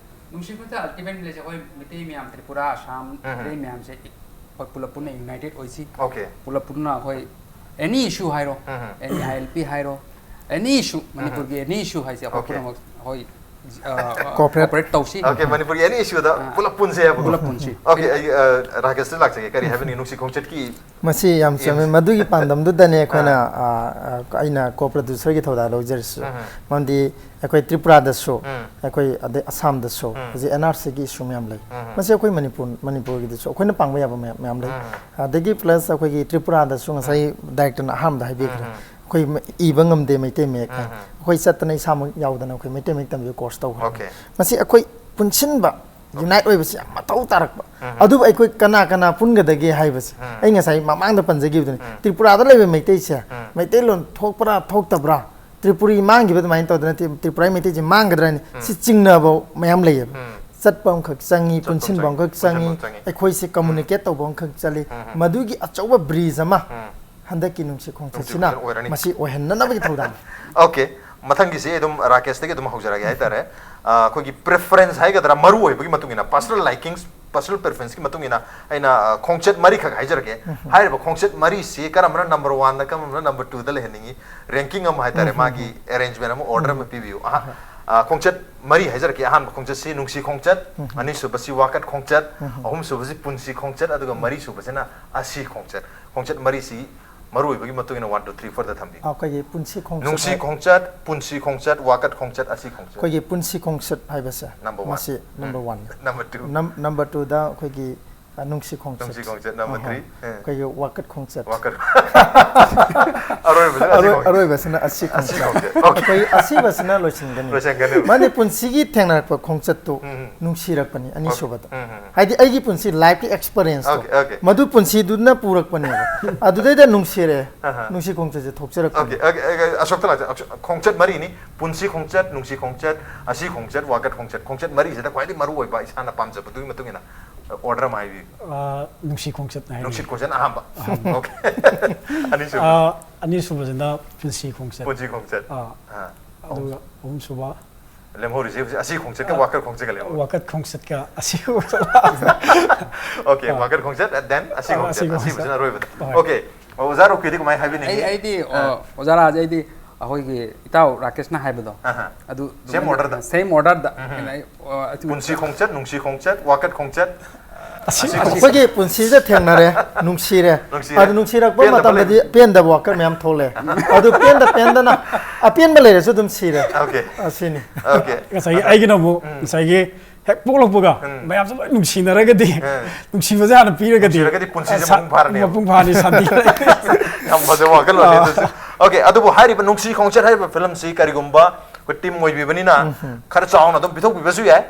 ꯅꯨꯡꯁꯤ ꯈꯣꯡꯆꯠ ꯑꯜꯇꯤꯃꯦꯠꯂꯤꯁꯦ ꯑꯩꯈꯣꯏ ꯃꯩꯇꯩ ꯃꯌꯥꯝ, ꯇ꯭ꯔꯤꯄꯨꯔꯥ, ꯑꯁꯥꯝ, ꯎꯝ꯫ ꯃꯩꯇꯩ ꯃꯌꯥꯝꯁꯦ ꯑꯩꯈꯣꯏ ꯄꯨꯂꯞ ꯄꯨꯟꯅ ꯌꯨꯅꯥꯏꯇꯦꯠ ꯑꯣꯏꯁꯤ꯫ ꯑꯣꯀꯦ꯫ ꯄꯨꯂꯞ ꯄꯨꯟꯅ ꯑꯩꯈꯣꯏ ꯑꯦꯅꯤ ꯏꯁꯨ ꯍꯥꯏꯔꯣ, ꯎꯝ꯫ ꯑꯦꯅꯤ ꯑꯥꯏ ꯑꯦꯜ ꯄꯤ ꯍꯥꯏꯔꯣ, ꯑꯦꯅꯤ ꯏꯁꯨ, ꯃꯅꯤꯄꯨꯔꯒꯤ ꯑꯦꯅꯤ ꯏꯁꯨ ꯍꯥꯏꯁꯦ ꯑꯩꯈꯣꯏ ꯑꯣꯀꯦ꯫ ꯄꯨꯝꯅꯃꯛ ꯑꯩꯈꯣꯏ Cooperate. ꯀꯣꯑꯣꯄꯔꯦꯠ ꯇꯧꯁꯤ꯫ ꯑꯣꯀꯦ, ꯃꯅꯤꯄꯨꯔꯒꯤ ꯑꯦꯅꯤ ꯏꯁꯨꯗ ꯑꯥ꯫ ꯄꯨꯂꯞ ꯄꯨꯟꯁꯦ ꯍꯥꯏꯕꯀꯣ꯫ ꯄꯨꯂꯞ ꯄꯨꯟꯁꯤ꯫ ꯑꯣꯀꯦ, ꯑꯩ, ꯑ, ꯔꯥꯀꯦꯁꯇ ꯂꯥꯛꯆꯒꯦ꯫ ꯀꯔꯤ ꯍꯥꯏꯕꯅꯤ, ꯅꯨꯡꯁꯤ ꯈꯣꯡꯆꯠꯀꯤ? ꯃꯁꯤ ꯌꯥꯝ ꯆꯨꯝꯃꯦ꯫ Yes. ꯃꯗꯨꯒꯤ ꯄꯥꯟꯗꯝꯗꯨꯗꯅꯦ ꯑꯩꯈꯣꯏꯅ, ꯑ, ꯑ, ꯑꯩꯅ ꯀꯣ ꯄ꯭ꯔꯣꯗ꯭ꯌꯨꯁꯔꯒꯤ ꯊꯧꯗꯥꯡ ꯂꯧꯖꯔꯤꯁꯨ꯫ ꯃꯔꯝꯗꯤ ꯑꯩꯈꯣꯏ ꯇ꯭ꯔꯤꯄꯨꯔꯥꯗꯁꯨ, ꯑꯩꯈꯣꯏ ꯑꯗꯩ ꯑꯁꯥꯝꯗꯁꯨ ꯍꯧꯖꯤꯛ ꯑꯦꯟ ꯑꯥꯔ ꯁꯤꯒꯤ ꯏꯁꯨ ꯃꯌꯥꯝ ꯂꯩ꯫ ꯃꯁꯤ ꯑꯩꯈꯣꯏ ꯃꯅꯤꯄꯨꯔ, ꯃꯅꯤꯄꯨꯔꯒꯤꯗꯁꯨ ꯑꯩꯈꯣꯏꯅ ꯄꯥꯡꯕ ꯌꯥꯕ ꯃꯌꯥꯝ, ꯃꯌꯥꯝ ꯂꯩ꯫ ꯑꯗꯒꯤ ꯄ꯭ꯂꯁ ꯑꯩꯈꯣꯏꯒꯤ ꯇ꯭ꯔꯤꯄꯨꯔꯥꯗꯁꯨ ꯉꯁꯥꯏ ꯗꯥꯏꯔꯦꯛꯇꯔꯅ ꯑꯍꯥꯟꯕꯗ ꯍꯥꯏꯕꯤꯈ꯭ꯔꯦ꯫ ꯑꯩꯈꯣꯏ ꯃ-, ꯏꯕ ꯉꯝꯗꯦ ꯃꯩꯇꯩ ꯃꯌꯦꯛ ꯍꯥꯏꯅ꯫ ꯑꯩꯈꯣꯏ ꯆꯠꯇꯅ ꯏꯁꯥꯃꯛ ꯌꯥꯎꯗꯅ ꯑꯩꯈꯣꯏ ꯃꯩꯇꯩ ꯃꯌꯦꯛ ꯇꯝꯕꯤꯕ ꯀꯣꯔꯁ ꯇꯧꯈ꯭ꯔꯦ꯫ ꯑꯣꯀꯦ꯫ ꯃꯁꯤ ꯑꯩꯈꯣꯏ ꯄꯨꯟꯁꯤꯟꯕ ꯌꯨꯅꯥꯏꯠ ꯑꯣꯏꯕꯁꯤ ꯌꯥꯝ ꯃꯊꯧ ꯇꯥꯔꯛꯄ꯫ ꯑꯗꯨꯕꯨ ꯑꯩꯈꯣꯏ ꯀꯅꯥ ꯀꯅꯥ ꯄꯨꯟꯒꯗꯒꯦ ꯍꯥꯏꯕꯁꯦ ꯑꯩ ꯉꯁꯥꯏ ꯃꯃꯥꯡꯗ ꯄꯟꯖꯈꯤꯕꯗꯨꯅꯤ꯫ ꯇ꯭ꯔꯤꯄꯨꯔꯥꯗ ꯂꯩꯕ ꯃꯩꯇꯩꯁꯦ ꯃꯩꯇꯩꯂꯣꯟ ꯊꯣꯛꯄ꯭ꯔꯥ ꯊꯣꯛꯇꯕ꯭ꯔꯥ, ꯇ꯭ꯔꯤꯄꯨꯔꯤ ꯃꯥꯡꯈꯤꯕ ꯑꯗꯨꯃꯥꯏꯅ ꯇꯧꯗꯅ ꯇ꯭ꯔꯤ- ꯇ꯭ꯔꯤꯄꯨꯔꯥ ꯃꯩꯇꯩꯁꯦ ꯃꯥꯡꯒꯗ꯭ꯔꯅꯤ, ꯁꯤ ꯆꯤꯡꯅꯕ ꯃꯌꯥꯝ ꯂꯩꯌꯦꯕ꯫ ꯆꯠꯄ ꯑꯃꯈꯛ ꯆꯪꯉꯤ, ꯆꯠꯄ ꯑꯃ ꯄꯨꯟꯁꯤꯟꯕ ꯆꯪꯉꯤ, ꯑꯃꯈꯛ ꯆꯪꯉꯤ, ꯄꯨꯟꯁꯤꯟꯕ ꯑꯃ ꯆꯪꯉꯤ꯫ ꯑꯩꯈꯣꯏꯁꯦ ꯀꯝꯃꯨꯅꯤꯀꯦꯠ ꯇꯧꯕ ꯑꯃꯈꯛ ꯆꯠꯂꯤ꯫ ꯃꯗꯨꯒꯤ ꯑꯆꯧꯕ ꯕ꯭ꯔꯤꯖ ꯑꯃ ꯍꯟꯗꯛꯀꯤ ꯅꯨꯡꯁꯤ ꯈꯣꯡꯆꯠꯁꯤꯅ ꯈꯣꯡꯆꯠ ꯑꯣꯏꯔꯅꯤ꯫ ꯃꯁꯤ ꯑꯣꯏꯍꯟꯅꯅꯕꯒꯤ ꯊꯧꯗꯥꯡ꯫ ꯑꯣꯀꯦ, ꯃꯊꯪꯒꯤꯁꯤ ꯑꯗꯨꯝ ꯔꯥꯀꯦꯁꯇꯒꯤ ꯑꯗꯨꯝ ꯍꯧꯖꯔꯒꯦ ꯍꯥꯏꯇꯥꯔꯦ꯫ ꯑ, ꯑꯩꯈꯣꯏꯒꯤ ꯄ꯭ꯔꯤꯐꯔꯦꯟꯁ ꯍꯥꯏꯒꯗ꯭ꯔꯥ, ꯃꯔꯨ ꯑꯣꯏꯕꯒꯤ ꯃꯇꯨꯡ ꯏꯟꯅ, ꯄꯔꯁꯅꯦꯜ ꯂꯥꯏꯀꯤꯡꯁ, ꯄꯔꯁꯅꯦꯜ ꯄ꯭ꯔꯤꯐꯔꯦꯟꯁꯀꯤ ꯃꯇꯨꯡ ꯏꯟꯅ ꯑꯩꯅ, ꯑ, ꯈꯣꯡꯆꯠ ꯃꯔꯤꯈꯛ ꯍꯥꯏꯖꯔꯒꯦ꯫ ꯍꯥꯏꯔꯤꯕ ꯈꯣꯡꯆꯠ ꯃꯔꯤꯁꯤ ꯀꯔꯝꯕꯅ ꯅꯝꯕꯔ ꯋꯥꯟꯗ, ꯀꯔꯝꯕꯅ ꯅꯝꯕꯔ ꯇꯨꯗ ꯂꯩꯍꯟꯅꯤꯡꯉꯤ, ꯔꯦꯡꯀꯤꯡ ꯑꯃ ꯍꯥꯏꯇꯥꯔꯦ, ꯃꯥꯒꯤ ꯑꯦꯔꯦꯟꯖꯃꯦꯟ ꯑꯃ, ꯑꯣꯔꯗꯔ ꯑꯃ ꯄꯤꯕꯤꯌꯨ꯫ ꯑꯍ-, ꯑ, ꯈꯣꯡꯆꯠ ꯃꯔꯤ ꯍꯥꯏꯖꯔꯛꯀꯦ꯫ ꯑꯍꯥꯟꯕ ꯈꯣꯡꯆꯠꯁꯤ ꯅꯨꯡꯁꯤ ꯈꯣꯡꯆꯠ, ꯑꯅꯤꯁꯨꯕꯁꯤ ꯋꯥꯀꯠ ꯈꯣꯡꯆꯠ, ꯑꯍꯨꯝꯁꯨꯕꯁꯤ ꯄꯨꯟꯁꯤ ꯈꯣꯡꯆꯠ, ꯑꯗꯨꯒ ꯃꯔꯤꯁꯨꯕꯁꯤꯅ ꯑꯁꯤ ꯈꯣꯡꯆꯠ꯫ ꯈꯣꯡꯆꯠ ꯃꯔꯤꯁꯤ ꯃꯔꯨ ꯑꯣꯏꯕꯒꯤ ꯃꯇꯨꯡ ꯏꯟꯅ ꯋꯥꯟ ꯇꯨ ꯊ꯭ꯔꯤ ꯐꯣꯔꯗ ꯊꯝꯕꯤꯌꯨ꯫ ꯑꯩꯈꯣꯏꯒꯤ ꯄꯨꯟꯁꯤ ꯈꯣꯡꯆꯠ ꯅꯨꯡꯁꯤ ꯍꯥꯏ- ꯈꯣꯡꯆꯠ, ꯄꯨꯟꯁꯤ ꯈꯣꯡꯆꯠ, ꯋꯥꯀꯠ ꯈꯣꯡꯆꯠ, ꯑꯁꯤ ꯈꯣꯡꯆꯠ꯫ ꯑꯩꯈꯣꯏꯒꯤ ꯄꯨꯟꯁꯤ ꯈꯣꯡꯆꯠ ꯍꯥꯏꯕꯁꯦ Number one. ꯃꯁꯤ number one. Number two. Number ꯇꯨꯗ ꯑꯩꯈꯣꯏꯒꯤ ꯑ, ꯅꯨꯡꯁꯤ ꯈꯣꯡꯆꯠ꯫ ꯅꯨꯡꯁꯤ ꯈꯣꯡꯆꯠ꯫ ꯅꯝꯕꯔ ꯑꯍꯣꯏ꯫ ꯊ꯭ꯔꯤ꯫ ꯑꯦ꯫ ꯑꯩꯈꯣꯏꯒꯤ ꯋꯥꯀꯠ ꯈꯣꯡꯆꯠ꯫ ꯋꯥꯀꯠ꯫ ꯑꯔꯣꯏꯕꯁꯤꯅ ꯑꯁꯤ ꯑꯔꯣꯏ- ꯈꯣꯡꯆꯠ꯫ ꯑꯔꯣꯏꯕꯁꯤꯅ ꯑꯁꯤ ꯑꯁꯤ ꯈꯣꯡꯆꯠ꯫ ꯈꯣꯡꯆꯠ꯫ ꯑꯣꯀꯦ꯫ ꯑꯩꯈꯣꯏ ꯑꯁꯤꯕꯁꯤꯅ ꯂꯣꯏꯁꯤꯟꯒꯅꯤ꯫ ꯂꯣꯏꯁꯤꯟꯒꯅꯤ꯫ ꯃꯥꯅꯤ, ꯄꯨꯟꯁꯤꯒꯤ ꯊꯦꯡꯅꯔꯛꯄ ꯈꯣꯡꯆꯠꯇꯨ ꯅꯨꯡꯁꯤꯔꯛꯄꯅꯤ ꯑꯅꯤꯁꯨꯕꯗ꯫ ꯎꯝ, ꯎꯝ꯫ ꯍꯥꯏꯗꯤ ꯑꯩꯒꯤ ꯄꯨꯟꯁꯤ ꯂꯥꯏꯐꯀꯤ ꯑꯦꯛꯁꯄꯤꯔꯤꯌꯦꯟꯁꯇꯣ ꯑꯣꯀꯦ, ꯑꯣꯀꯦ꯫ ꯃꯗꯨ ꯄꯨꯟꯁꯤꯗꯨꯅ ꯄꯨꯔꯛꯄꯅꯦꯕ꯫ ꯑꯗꯨꯗꯩꯗ ꯅꯨꯡꯁꯤꯔꯦ꯫ ꯑꯍ꯫ ꯅꯨꯡꯁꯤ ꯈꯣꯡꯆꯠꯁꯦ ꯊꯣꯛꯆꯔꯛꯄꯅꯤ꯫ ꯑꯣꯀꯦ, ꯑꯣꯀꯦ, ꯑꯣꯀꯦ, ꯑꯁꯣꯛꯇ ꯂꯥꯛꯆ-, ꯑꯁꯣꯛ-, ꯈꯣꯡꯆꯠ ꯃꯔꯤꯅꯤ: ꯄꯨꯟꯁꯤ ꯈꯣꯡꯆꯠ, ꯅꯨꯡꯁꯤ ꯈꯣꯡꯆꯠ, ꯑꯁꯤ ꯈꯣꯡꯆꯠ, ꯋꯥꯀꯠ ꯈꯣꯡꯆꯠ꯫ ꯈꯣꯡꯆꯠ ꯃꯔꯤꯁꯤꯗ ꯈ꯭ꯋꯥꯏꯗꯒꯤ ꯃꯔꯨ ꯑꯣꯏꯕ ꯏꯁꯥꯅ ꯄꯥꯝꯖꯕꯗꯨꯒꯤ ꯃꯇꯨꯡ ꯏꯟꯅ ꯑꯣꯔꯗꯔ ꯑꯃ ꯍꯥꯏꯕꯤꯌꯨ꯫ ꯑ, ꯅꯨꯡꯁꯤ ꯈꯣꯡꯆꯠ ꯍꯥꯏꯅꯤ꯫ ꯅꯨꯡꯁꯤ ꯈꯣꯡꯆꯠ ꯑꯍꯥꯟꯕ꯫ ꯑꯍꯥꯟꯕ꯫ ꯑꯣꯀꯦ꯫ ꯑꯅꯤꯁꯨꯕ꯫ ꯑ, ꯑꯅꯤꯁꯨꯕꯁꯤꯅ ꯄꯨꯟꯁꯤ ꯈꯣꯡꯆꯠ꯫ ꯄꯨꯟꯁꯤ ꯈꯣꯡꯆꯠ꯫ ꯑ, ꯑꯥ꯫ ꯑꯗꯨꯒ ꯑꯍꯨꯝꯁꯨꯕ ꯂꯦꯝꯍꯧꯔꯤꯁꯦ ꯍꯧꯖꯤꯛ ꯑꯁꯤ ꯈꯣꯡꯆꯠꯀ ꯋꯥꯀꯠ ꯈꯣꯡꯆꯠꯀ ꯂꯦꯝꯍꯧꯔꯦ꯫ ꯋꯥꯀꯠ ꯈꯣꯡꯆꯠꯀ ꯑꯁꯤ ꯈꯣꯡꯆꯠ꯫ ꯑꯣꯀꯦ, ꯑꯥ꯫ ꯋꯥꯀꯠ ꯈꯣꯡꯆꯠ, then ꯑꯁꯤ ꯑꯥ, ꯈꯣꯡꯆꯠ, ꯑꯁꯤ ꯈꯣꯡꯆꯠ꯫ ꯑꯁꯤꯕꯁꯤꯅ ꯑꯔꯣꯏꯕꯗ꯫ ꯍꯣꯏ꯫ ꯑꯣꯀꯦ, ꯑꯣꯖꯥ ꯔꯣꯀꯤꯗꯤ ꯀꯃꯥꯏꯅ ꯍꯥꯏꯕꯤꯅꯤꯡꯉꯤ? ꯑꯩ ꯑꯩꯗꯤ ꯑꯥ꯫ ꯑꯣ, ꯑꯣꯖꯥ ꯔꯥꯖ, ꯑꯩꯗꯤ ꯑꯩꯈꯣꯏꯒꯤ ꯏꯇꯥꯎ ꯔꯥꯀꯦꯁꯅ ꯍꯥꯏꯕꯗꯣ ꯑꯍꯥ꯫ ꯑꯗꯨ Same order ꯗ꯫ ꯁꯦꯝ ꯑꯣꯔꯗꯔꯗ ꯎꯝ꯫ ꯑꯩ, ꯑꯣ, ꯑꯗꯨ ꯄꯨꯟꯁꯤ ꯈꯣꯡꯆꯠ, ꯅꯨꯡꯁꯤ ꯈꯣꯡꯆꯠ, ꯋꯥꯀꯠ ꯈꯣꯡꯆꯠ꯫ ꯑꯁꯤ ꯑꯁꯤ ꯑꯁꯤ ꯑꯩꯈꯣꯏꯒꯤ ꯄꯨꯟꯁꯤꯗ ꯊꯦꯡꯅꯔꯦ, ꯅꯨꯡꯁꯤꯔꯦ꯫ ꯅꯨꯡꯁꯤꯔꯦ꯫ ꯑꯗꯨ ꯅꯨꯡꯁꯤꯔꯛꯄ ꯄꯦꯟꯗꯕ ꯃꯇꯝꯗꯗꯤ ꯂꯩ꯫ ꯄꯦꯟꯗꯕ ꯋꯥꯈꯜ ꯃꯌꯥꯝ ꯊꯣꯛꯂꯛꯑꯦ꯫ ꯑꯗꯨ ꯄꯦꯟꯗ ꯄꯦꯟꯗꯅ ꯑꯄꯦꯟꯕ ꯂꯩꯔꯁꯨ ꯑꯗꯨꯝ ꯁꯤꯔꯦ꯫ ꯑꯣꯀꯦ꯫ ꯑꯁꯤꯅꯤ꯫ ꯑꯣꯀꯦ꯫ ꯉꯁꯥꯏꯒꯤ ꯑꯩꯒꯤꯅ ꯑꯃꯨꯛ ꯉꯁꯥꯏꯒꯤ ꯍꯦꯛ ꯄꯣꯛꯂꯛꯄꯒ ꯃꯌꯥꯝꯁꯦ ꯂꯣꯏ ꯅꯨꯡꯁꯤꯅꯔꯒꯗꯤ, ꯎꯝ꯫ ꯅꯨꯡꯁꯤꯕꯁꯦ ꯍꯥꯟꯅ ꯄꯤꯔꯒꯗꯤ, ꯅꯨꯡꯁꯤꯔꯒꯗꯤ ꯄꯨꯟꯁꯤꯁꯦ ꯁ-, ꯃꯄꯨꯡ ꯐꯥꯔꯅꯦꯕ꯫ ꯃꯄꯨꯡ ꯐꯥꯔꯅꯤ, ꯁꯥꯟꯇꯤ ꯂꯩꯔꯅꯤ꯫ ꯌꯥꯝ ꯐꯖꯕ ꯋꯥꯈꯜꯂꯣꯟꯅꯦ ꯑꯗꯨꯁꯨ꯫ ꯑꯣꯀꯦ, ꯑꯗꯨꯕꯨ ꯍꯥꯏꯔꯤꯕ ꯅꯨꯡꯁꯤ ꯈꯣꯡꯆꯠ ꯍꯥꯏꯔꯤꯕ ꯐꯤꯂꯝꯁꯤ ꯀꯔꯤꯒꯨꯝꯕ ꯇꯤꯝ ꯑꯣꯏꯕꯤꯕꯅꯤꯅ ꯈꯔ ꯆꯥꯎꯅ ꯑꯗꯨꯝ ꯄꯤꯊꯣꯛꯄꯤꯕꯁꯨ ꯌꯥꯏ꯫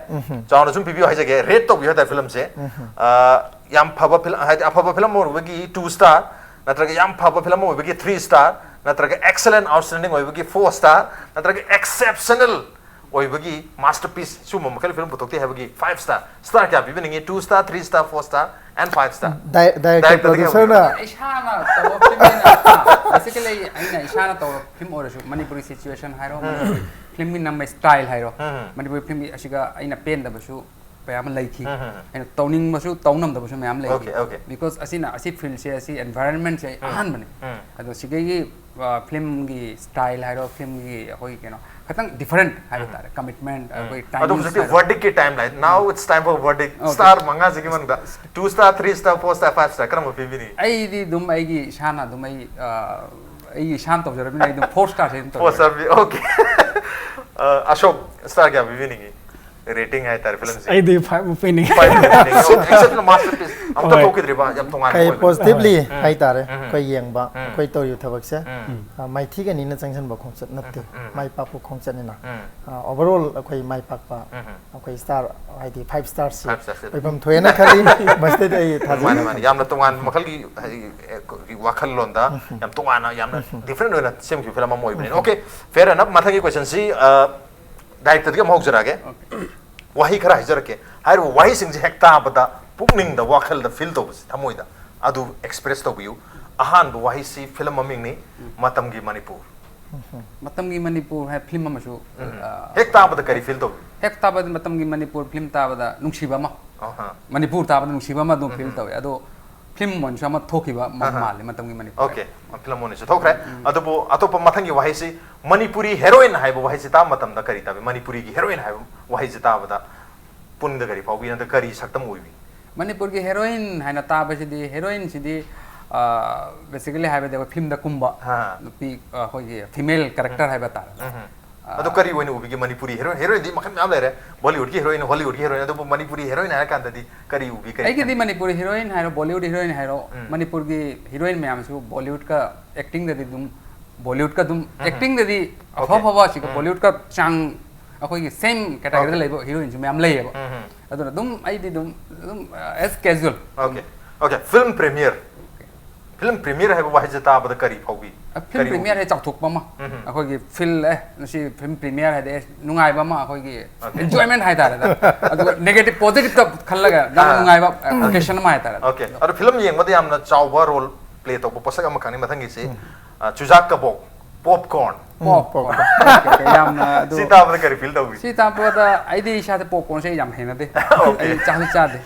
ꯆꯥꯎꯅ ꯁꯨꯝ ꯄꯤꯕꯤꯌꯨ ꯍꯥꯏꯖꯒꯦ, ꯔꯦꯠ ꯇꯧꯕꯤꯌꯨ ꯍꯥꯏꯇꯥꯔꯦ ꯐꯤꯂꯝꯁꯦ꯫ ꯑ, ꯌꯥꯝ ꯐꯕ ꯐꯤꯂꯝ, ꯍꯥꯏꯗꯤ ꯑꯐꯕ ꯐꯤꯂꯝ ꯑꯣꯏꯔꯨꯕꯒꯤ two star, ꯅꯠꯇ꯭ꯔꯒ ꯌꯥꯝ ꯐꯕ ꯐꯤꯂꯝ ꯑꯣꯏꯕꯒꯤ three star, ꯅꯠꯇ꯭ꯔꯒ excellent, outstanding ꯑꯣꯏꯕꯒꯤ four star, ꯅꯠꯇ꯭ꯔꯒ exceptional ꯑꯣꯏꯕꯒꯤ masterpiece, ꯁꯤꯒꯨꯝꯕ ꯃꯈꯜ ꯐꯤꯂꯝ ꯄꯨꯊꯣꯛꯇꯦ ꯍꯥꯏꯕꯒꯤ five star꯫ Star ꯀꯌꯥ ꯄꯤꯕꯤꯅꯤꯡꯉꯤ? Two star, three star, four star and five star꯫ Director, Director ꯗꯒꯤ producer ꯅ ꯑꯩ ꯏꯁꯥꯅ ꯇꯧꯕ ꯐꯤꯂꯝ ꯑꯩꯅ basically ꯑꯩꯅ ꯏꯁꯥꯅ ꯇꯧꯕ ꯐꯤꯂꯝ ꯑꯣꯏꯔꯁꯨ ꯃꯅꯤꯄꯨꯔꯒꯤ situation ꯍꯥꯏꯔꯣ, ꯃꯅꯤꯄꯨꯔꯤ ꯐꯤꯂꯝꯒꯤ ꯅꯝꯕ style ꯍꯥꯏꯔꯣ, ꯃꯅꯤꯄꯨꯔꯤ ꯐꯤꯂꯝꯒꯤ ꯑꯁꯤꯒ ꯑꯩꯅ ꯄꯦꯟꯗꯕꯁꯨ ꯃꯌꯥꯝ ꯑꯃ ꯂꯩꯈꯤ꯫ ꯑꯩꯅ ꯇꯧꯅꯤꯡꯕꯁꯨ ꯇꯧ ꯉꯝꯗꯕꯁꯨ ꯃꯌꯥꯝ ꯂꯩꯈꯤ꯫ Okay, okay. Because ꯑꯁꯤꯅ, ꯑꯁꯤ field ꯁꯦ, ꯑꯁꯤ environment ꯁꯦ ꯑꯩ ꯑꯍꯥꯟꯕꯅꯤ꯫ ꯑꯗꯣ ꯁꯤꯒꯤ ꯐꯤꯂꯝꯒꯤ style ꯍꯥꯏꯔꯣ, ꯐꯤꯂꯝꯒꯤ ꯑꯩꯈꯣꯏꯒꯤ ꯀꯩꯅꯣ ꯈꯤꯇꯪ different ꯍꯥꯏꯕ ꯇꯥꯔꯦ, commitment, ꯑꯩꯈꯣꯏ ꯑꯗꯣ timing ꯍꯧꯖꯤꯛꯇꯤ ꯍꯥꯏꯔꯣ꯫ Verdict ꯀꯤ time line꯫ Now it's time for verdict꯫ Okay. Star ꯃꯉꯥꯁꯤꯒꯤ ꯃꯅꯨꯡꯗ two star, three star, four star, five star ꯀꯔꯝꯕ ꯄꯤꯕꯤꯅꯤꯡꯉꯤ? ꯑꯩꯗꯤ ꯑꯗꯨꯝ ꯑꯩꯒꯤ ꯏꯁꯥꯅ ꯑꯗꯨꯝ ꯑꯩ ꯑ, ꯑꯩ ꯏꯁꯥꯅ ꯇꯧꯖꯔꯕꯅꯤꯅ ꯑꯩ ꯑꯗꯨꯝ four star ꯁꯦ ꯑꯗꯨꯝ Four ꯇꯧꯖꯔꯦ꯫ star ꯄꯤ-, okay꯫ ꯑ, ꯑꯁꯣꯛ, star ꯀꯌꯥ ꯄꯤꯕꯤꯅꯤꯡꯉꯤ? Rating ꯍꯥꯏꯇꯥꯔꯦ ꯐꯤꯂꯝꯁꯦ꯫ ꯑꯩꯗꯤ five ꯃꯨꯛ ꯄꯤꯅꯤꯡꯉꯤ꯫ Five ꯄꯤꯕꯤꯅꯤꯡꯉꯤ꯫ Exceptional masterpiece꯫ ꯑꯝꯇ ꯍꯣꯏ꯫ ꯊꯣꯛꯈꯤꯗ꯭ꯔꯤꯕ, ꯌꯥꯝ ꯇꯣꯉꯥꯟꯕ ꯀꯩ ꯑꯣꯏꯕ꯫ positively ꯎꯝ꯫ ꯍꯥꯏꯇꯥꯔꯦ, ꯎꯝ꯫ ꯑꯩꯈꯣꯏ ꯌꯦꯡꯕ, ꯎꯝ꯫ ꯑꯩꯈꯣꯏ ꯇꯧꯔꯤꯕ ꯊꯕꯛꯁꯦ ꯎꯝ꯫ ꯑ, ꯃꯥꯏꯊꯤꯒ ꯅꯤꯅ ꯆꯪꯁꯤꯟꯕ ꯈꯣꯡꯆꯠ ꯅꯠꯇꯦ꯫ ꯎꯝ꯫ ꯃꯥꯏ ꯄꯥꯛꯄ ꯈꯣꯡꯆꯠꯅꯤꯅ꯫ ꯎꯝ꯫ ꯑ, overall ꯑꯩꯈꯣꯏ ꯃꯥꯏ ꯄꯥꯛꯄ, ꯎꯝ꯫ ꯑꯩꯈꯣꯏ star ꯍꯥꯏꯗꯤ five star ꯁꯤ Five star ꯁꯤ ꯑꯗꯨꯝ꯫ ꯑꯣꯏꯐꯝ ꯊꯣꯛꯑꯦꯅ ꯈꯜꯂꯤ꯫ ꯃꯁꯤꯗꯩꯗ ꯑꯩ ꯊꯥꯖꯩ꯫ ꯃꯥꯅꯦ, ꯃꯥꯅꯦ꯫ ꯌꯥꯝꯅ ꯇꯣꯉꯥꯟꯕ ꯃꯈꯜꯒꯤ, ꯍꯥꯏꯗꯤ, ꯑꯦ, ꯀꯣ-, ꯋꯥꯈꯜꯂꯣꯟꯗ ꯌꯥꯝ ꯇꯣꯉꯥꯟꯅ, ꯌꯥꯝꯅ different ꯑꯣꯏꯅ ꯁꯦꯝꯈꯤꯕ ꯐꯤꯂꯝ ꯑꯃ ꯑꯣꯏꯕꯅꯤꯅ꯫ Okay, fair enough꯫ ꯃꯊꯪꯒꯤ question ꯁꯤ, ꯑ, director ꯗꯒꯤ ꯑꯃꯨꯛ ꯍꯧꯖꯔꯛꯑꯒꯦ꯫ ꯋꯥꯍꯩ ꯈꯔ ꯍꯥꯏꯖꯔꯛꯀꯦ꯫ ꯍꯥꯏꯔꯤꯕ ꯋꯥꯍꯩꯁꯤꯡꯁꯦ ꯍꯦꯛ ꯇꯥꯕꯗ ꯄꯨꯛꯅꯤꯡꯗ, ꯋꯥꯈꯜꯗ feel ꯇꯧꯕꯁꯦ, ꯊꯃꯣꯏꯗ, ꯑꯗꯨ express ꯇꯧꯕꯤꯌꯨ꯫ ꯑꯍꯥꯟꯕ ꯋꯥꯍꯩꯁꯤ ꯐꯤꯂꯝ ꯃꯃꯤꯡꯅꯤ, ꯃꯇꯝꯒꯤ ꯃꯅꯤꯄꯨꯔ꯫ ꯃꯇꯝꯒꯤ ꯃꯅꯤꯄꯨꯔ ꯍꯥꯏꯕ ꯐꯤꯂꯝ ꯑꯃꯁꯨ, ꯑ, ꯍꯦꯛ ꯇꯥꯕꯗ ꯀꯔꯤ feel ꯇꯧꯕꯤ? ꯍꯦꯛ ꯇꯥꯕꯗ ꯃꯇꯝꯒꯤ ꯃꯅꯤꯄꯨꯔ ꯐꯤꯂꯝ ꯇꯥꯕꯗ ꯅꯨꯡꯁꯤꯕ ꯑꯃ, ꯑꯍꯥ꯫ ꯃꯅꯤꯄꯨꯔ ꯇꯥꯕꯗ ꯅꯨꯡꯁꯤꯕ ꯑꯃ ꯑꯗꯨꯝ feel ꯇꯧꯋꯦ꯫ ꯑꯗꯣ ꯐꯤꯂꯝ ꯑꯣꯏꯅꯁꯨ ꯑꯃ ꯊꯣꯛꯈꯤꯕ ꯃ-, ꯑꯍꯥ꯫ ꯃꯥꯜꯂꯦ ꯃꯇꯝꯒꯤ ꯃꯅꯤꯄꯨꯔ꯫ Okay, ꯐꯤꯂꯝ ꯑꯣꯏꯅꯁꯨ ꯊꯣꯛꯈ꯭ꯔꯦ꯫ ꯑꯗꯨꯕꯨ ꯑꯇꯣꯞꯄ ꯃꯊꯪꯒꯤ ꯋꯥꯍꯩꯁꯤ ꯃꯅꯤꯄꯨꯔꯤ heroine ꯍꯥꯏꯕ ꯋꯥꯍꯩꯁꯤ ꯇꯥꯕ ꯃꯇꯝꯗ ꯀꯔꯤ ꯇꯥꯕꯤ? ꯃꯅꯤꯄꯨꯔꯤꯒꯤ heroine ꯍꯥꯏꯕ ꯋꯥꯍꯩꯁꯤ ꯇꯥꯕꯗ ꯄꯨꯛꯅꯤꯡꯗ ꯀꯔꯤ ꯐꯥꯎꯕꯤ? ꯅꯠꯇ꯭ꯔꯒ ꯀꯔꯤ ꯁꯛꯇꯝ ꯑꯣꯏꯕꯤ? ꯃꯅꯤꯄꯨꯔꯒꯤ heroine ꯍꯥꯏꯅ ꯇꯥꯕꯁꯤꯗꯤ, heroine ꯁꯤꯗꯤ, ꯑ, basically ꯍꯥꯏꯕꯗꯤ ꯑꯩꯈꯣꯏ ꯐꯤꯂꯝꯗ ꯀꯨꯝꯕ ꯑꯥ꯫ ꯅꯨꯄꯤ, ꯑ, ꯑꯩꯈꯣꯏꯒꯤ female character ꯍꯥꯏꯕ ꯇꯥꯔꯦ꯫ ꯑꯗꯣ ꯀꯔꯤ ꯑꯣꯏꯅ ꯎꯕꯤꯒꯦ ꯃꯅꯤꯄꯨꯔꯤ heroine? Heroine ꯗꯤ ꯃꯈꯜ ꯃꯌꯥꯝ ꯂꯩꯔꯦ, Bollywood ꯀꯤ heroine, Hollywood ꯀꯤ heroine, ꯑꯗꯨꯕꯨ ꯃꯅꯤꯄꯨꯔꯤ heroine ꯍꯥꯏꯔ ꯀꯥꯟꯗꯗꯤ ꯀꯔꯤ ꯎꯕꯤ? ꯀꯔꯤ ꯑꯩꯒꯤꯗꯤ ꯈꯟꯕꯤ? ꯃꯅꯤꯄꯨꯔꯤ heroine ꯍꯥꯏꯔꯣ, Bollywood heroine ꯍꯥꯏꯔꯣ, ꯎꯝ꯫ ꯃꯅꯤꯄꯨꯔꯒꯤ heroine ꯃꯌꯥꯝꯁꯨ Bollywood ꯀ acting ꯗꯗꯤ ꯑꯗꯨꯝ ꯕꯣꯂꯤꯋꯨꯗꯀ ꯑꯗꯨꯝ ꯑꯦꯛꯇꯤꯡꯗꯗꯤ ꯑꯐ ꯑꯐꯕ ꯁꯤꯒ ꯕꯣꯂꯤꯋꯨꯗꯀ ꯆꯥꯡ ꯑꯩꯈꯣꯏꯒꯤ ꯁꯦꯝ ꯀꯦꯇꯥꯒꯣꯔꯤꯗ ꯂꯩꯕ ꯍꯤꯔꯣꯏꯟꯁꯨ ꯃꯌꯥꯝ ꯂꯩꯌꯦꯕ꯫ ꯑꯗꯨꯅ ꯑꯗꯨꯝ ꯑꯩꯗꯤ ꯑꯗꯨꯝ ꯑꯗꯨꯝ ꯑꯦꯁ casual. Okay, okay. Film premiere. Film premiere ꯍꯥꯏꯕ ꯋꯥꯍꯩꯁꯦ ꯇꯥꯕꯗ ꯀꯔꯤ ꯐꯥꯎꯕꯤ? ꯐꯤꯂꯝ ꯄ꯭ꯔꯤꯃꯤꯌꯔ ꯍꯥꯏ ꯆꯥꯎꯊꯣꯛꯄ ꯑꯃ꯫ ꯑꯩꯈꯣꯏꯒꯤ ꯐꯤꯜ ꯑꯦ ꯉꯁꯤ ꯐꯤꯂꯝ ꯄ꯭ꯔꯤꯃꯤꯌꯔ ꯍꯥꯏꯗꯤ ꯑꯦ ꯅꯨꯡꯉꯥꯏꯕ ꯑꯃ ꯑꯩꯈꯣꯏꯒꯤ ꯑꯦꯟꯖꯣꯏꯃꯦꯟ ꯍꯥꯏꯇꯥꯔꯦꯗ꯫ ꯑꯗꯨꯒ ꯅꯦꯒꯦꯇꯤꯚ ꯄꯣꯖꯤꯇꯤꯚꯇ ꯈꯜꯂꯒ ꯌꯥꯝꯅ ꯅꯨꯡꯉꯥꯏꯕ ꯑꯣꯀꯦꯁꯟ ꯑꯃ ꯍꯥꯏꯇꯥꯔꯦ꯫ Okay, ꯑꯗꯣ ꯐꯤꯂꯝ ꯌꯦꯡꯕꯗ ꯌꯥꯝꯅ ꯆꯥꯎꯕ ꯔꯣꯜ ꯄ꯭ꯂꯦ ꯇꯧꯕ ꯄꯣꯠꯁꯛ ꯑꯃꯈꯛꯅꯤ ꯃꯊꯪꯒꯤꯁꯤ꯫ ꯑ, ꯆꯨꯖꯥꯛ ꯀꯕꯣꯛ, ꯄꯣꯞꯀꯣꯔꯟ꯫ ꯄꯣꯞ ꯌꯥꯝꯅ ꯑꯗꯨ ꯁꯤ ꯇꯥꯕꯗ ꯀꯔꯤ ꯐꯤꯜ ꯇꯧꯕꯤ? ꯁꯤ ꯇꯥꯕꯗ ꯑꯩꯗꯤ ꯏꯁꯥꯗ ꯄꯣꯞꯀꯣꯔꯟꯁꯦ ꯑꯩ ꯌꯥꯝ ꯍꯩꯅꯗꯦ꯫ ꯑꯩ ꯆꯥꯁꯨ ꯆꯥꯗꯦ꯫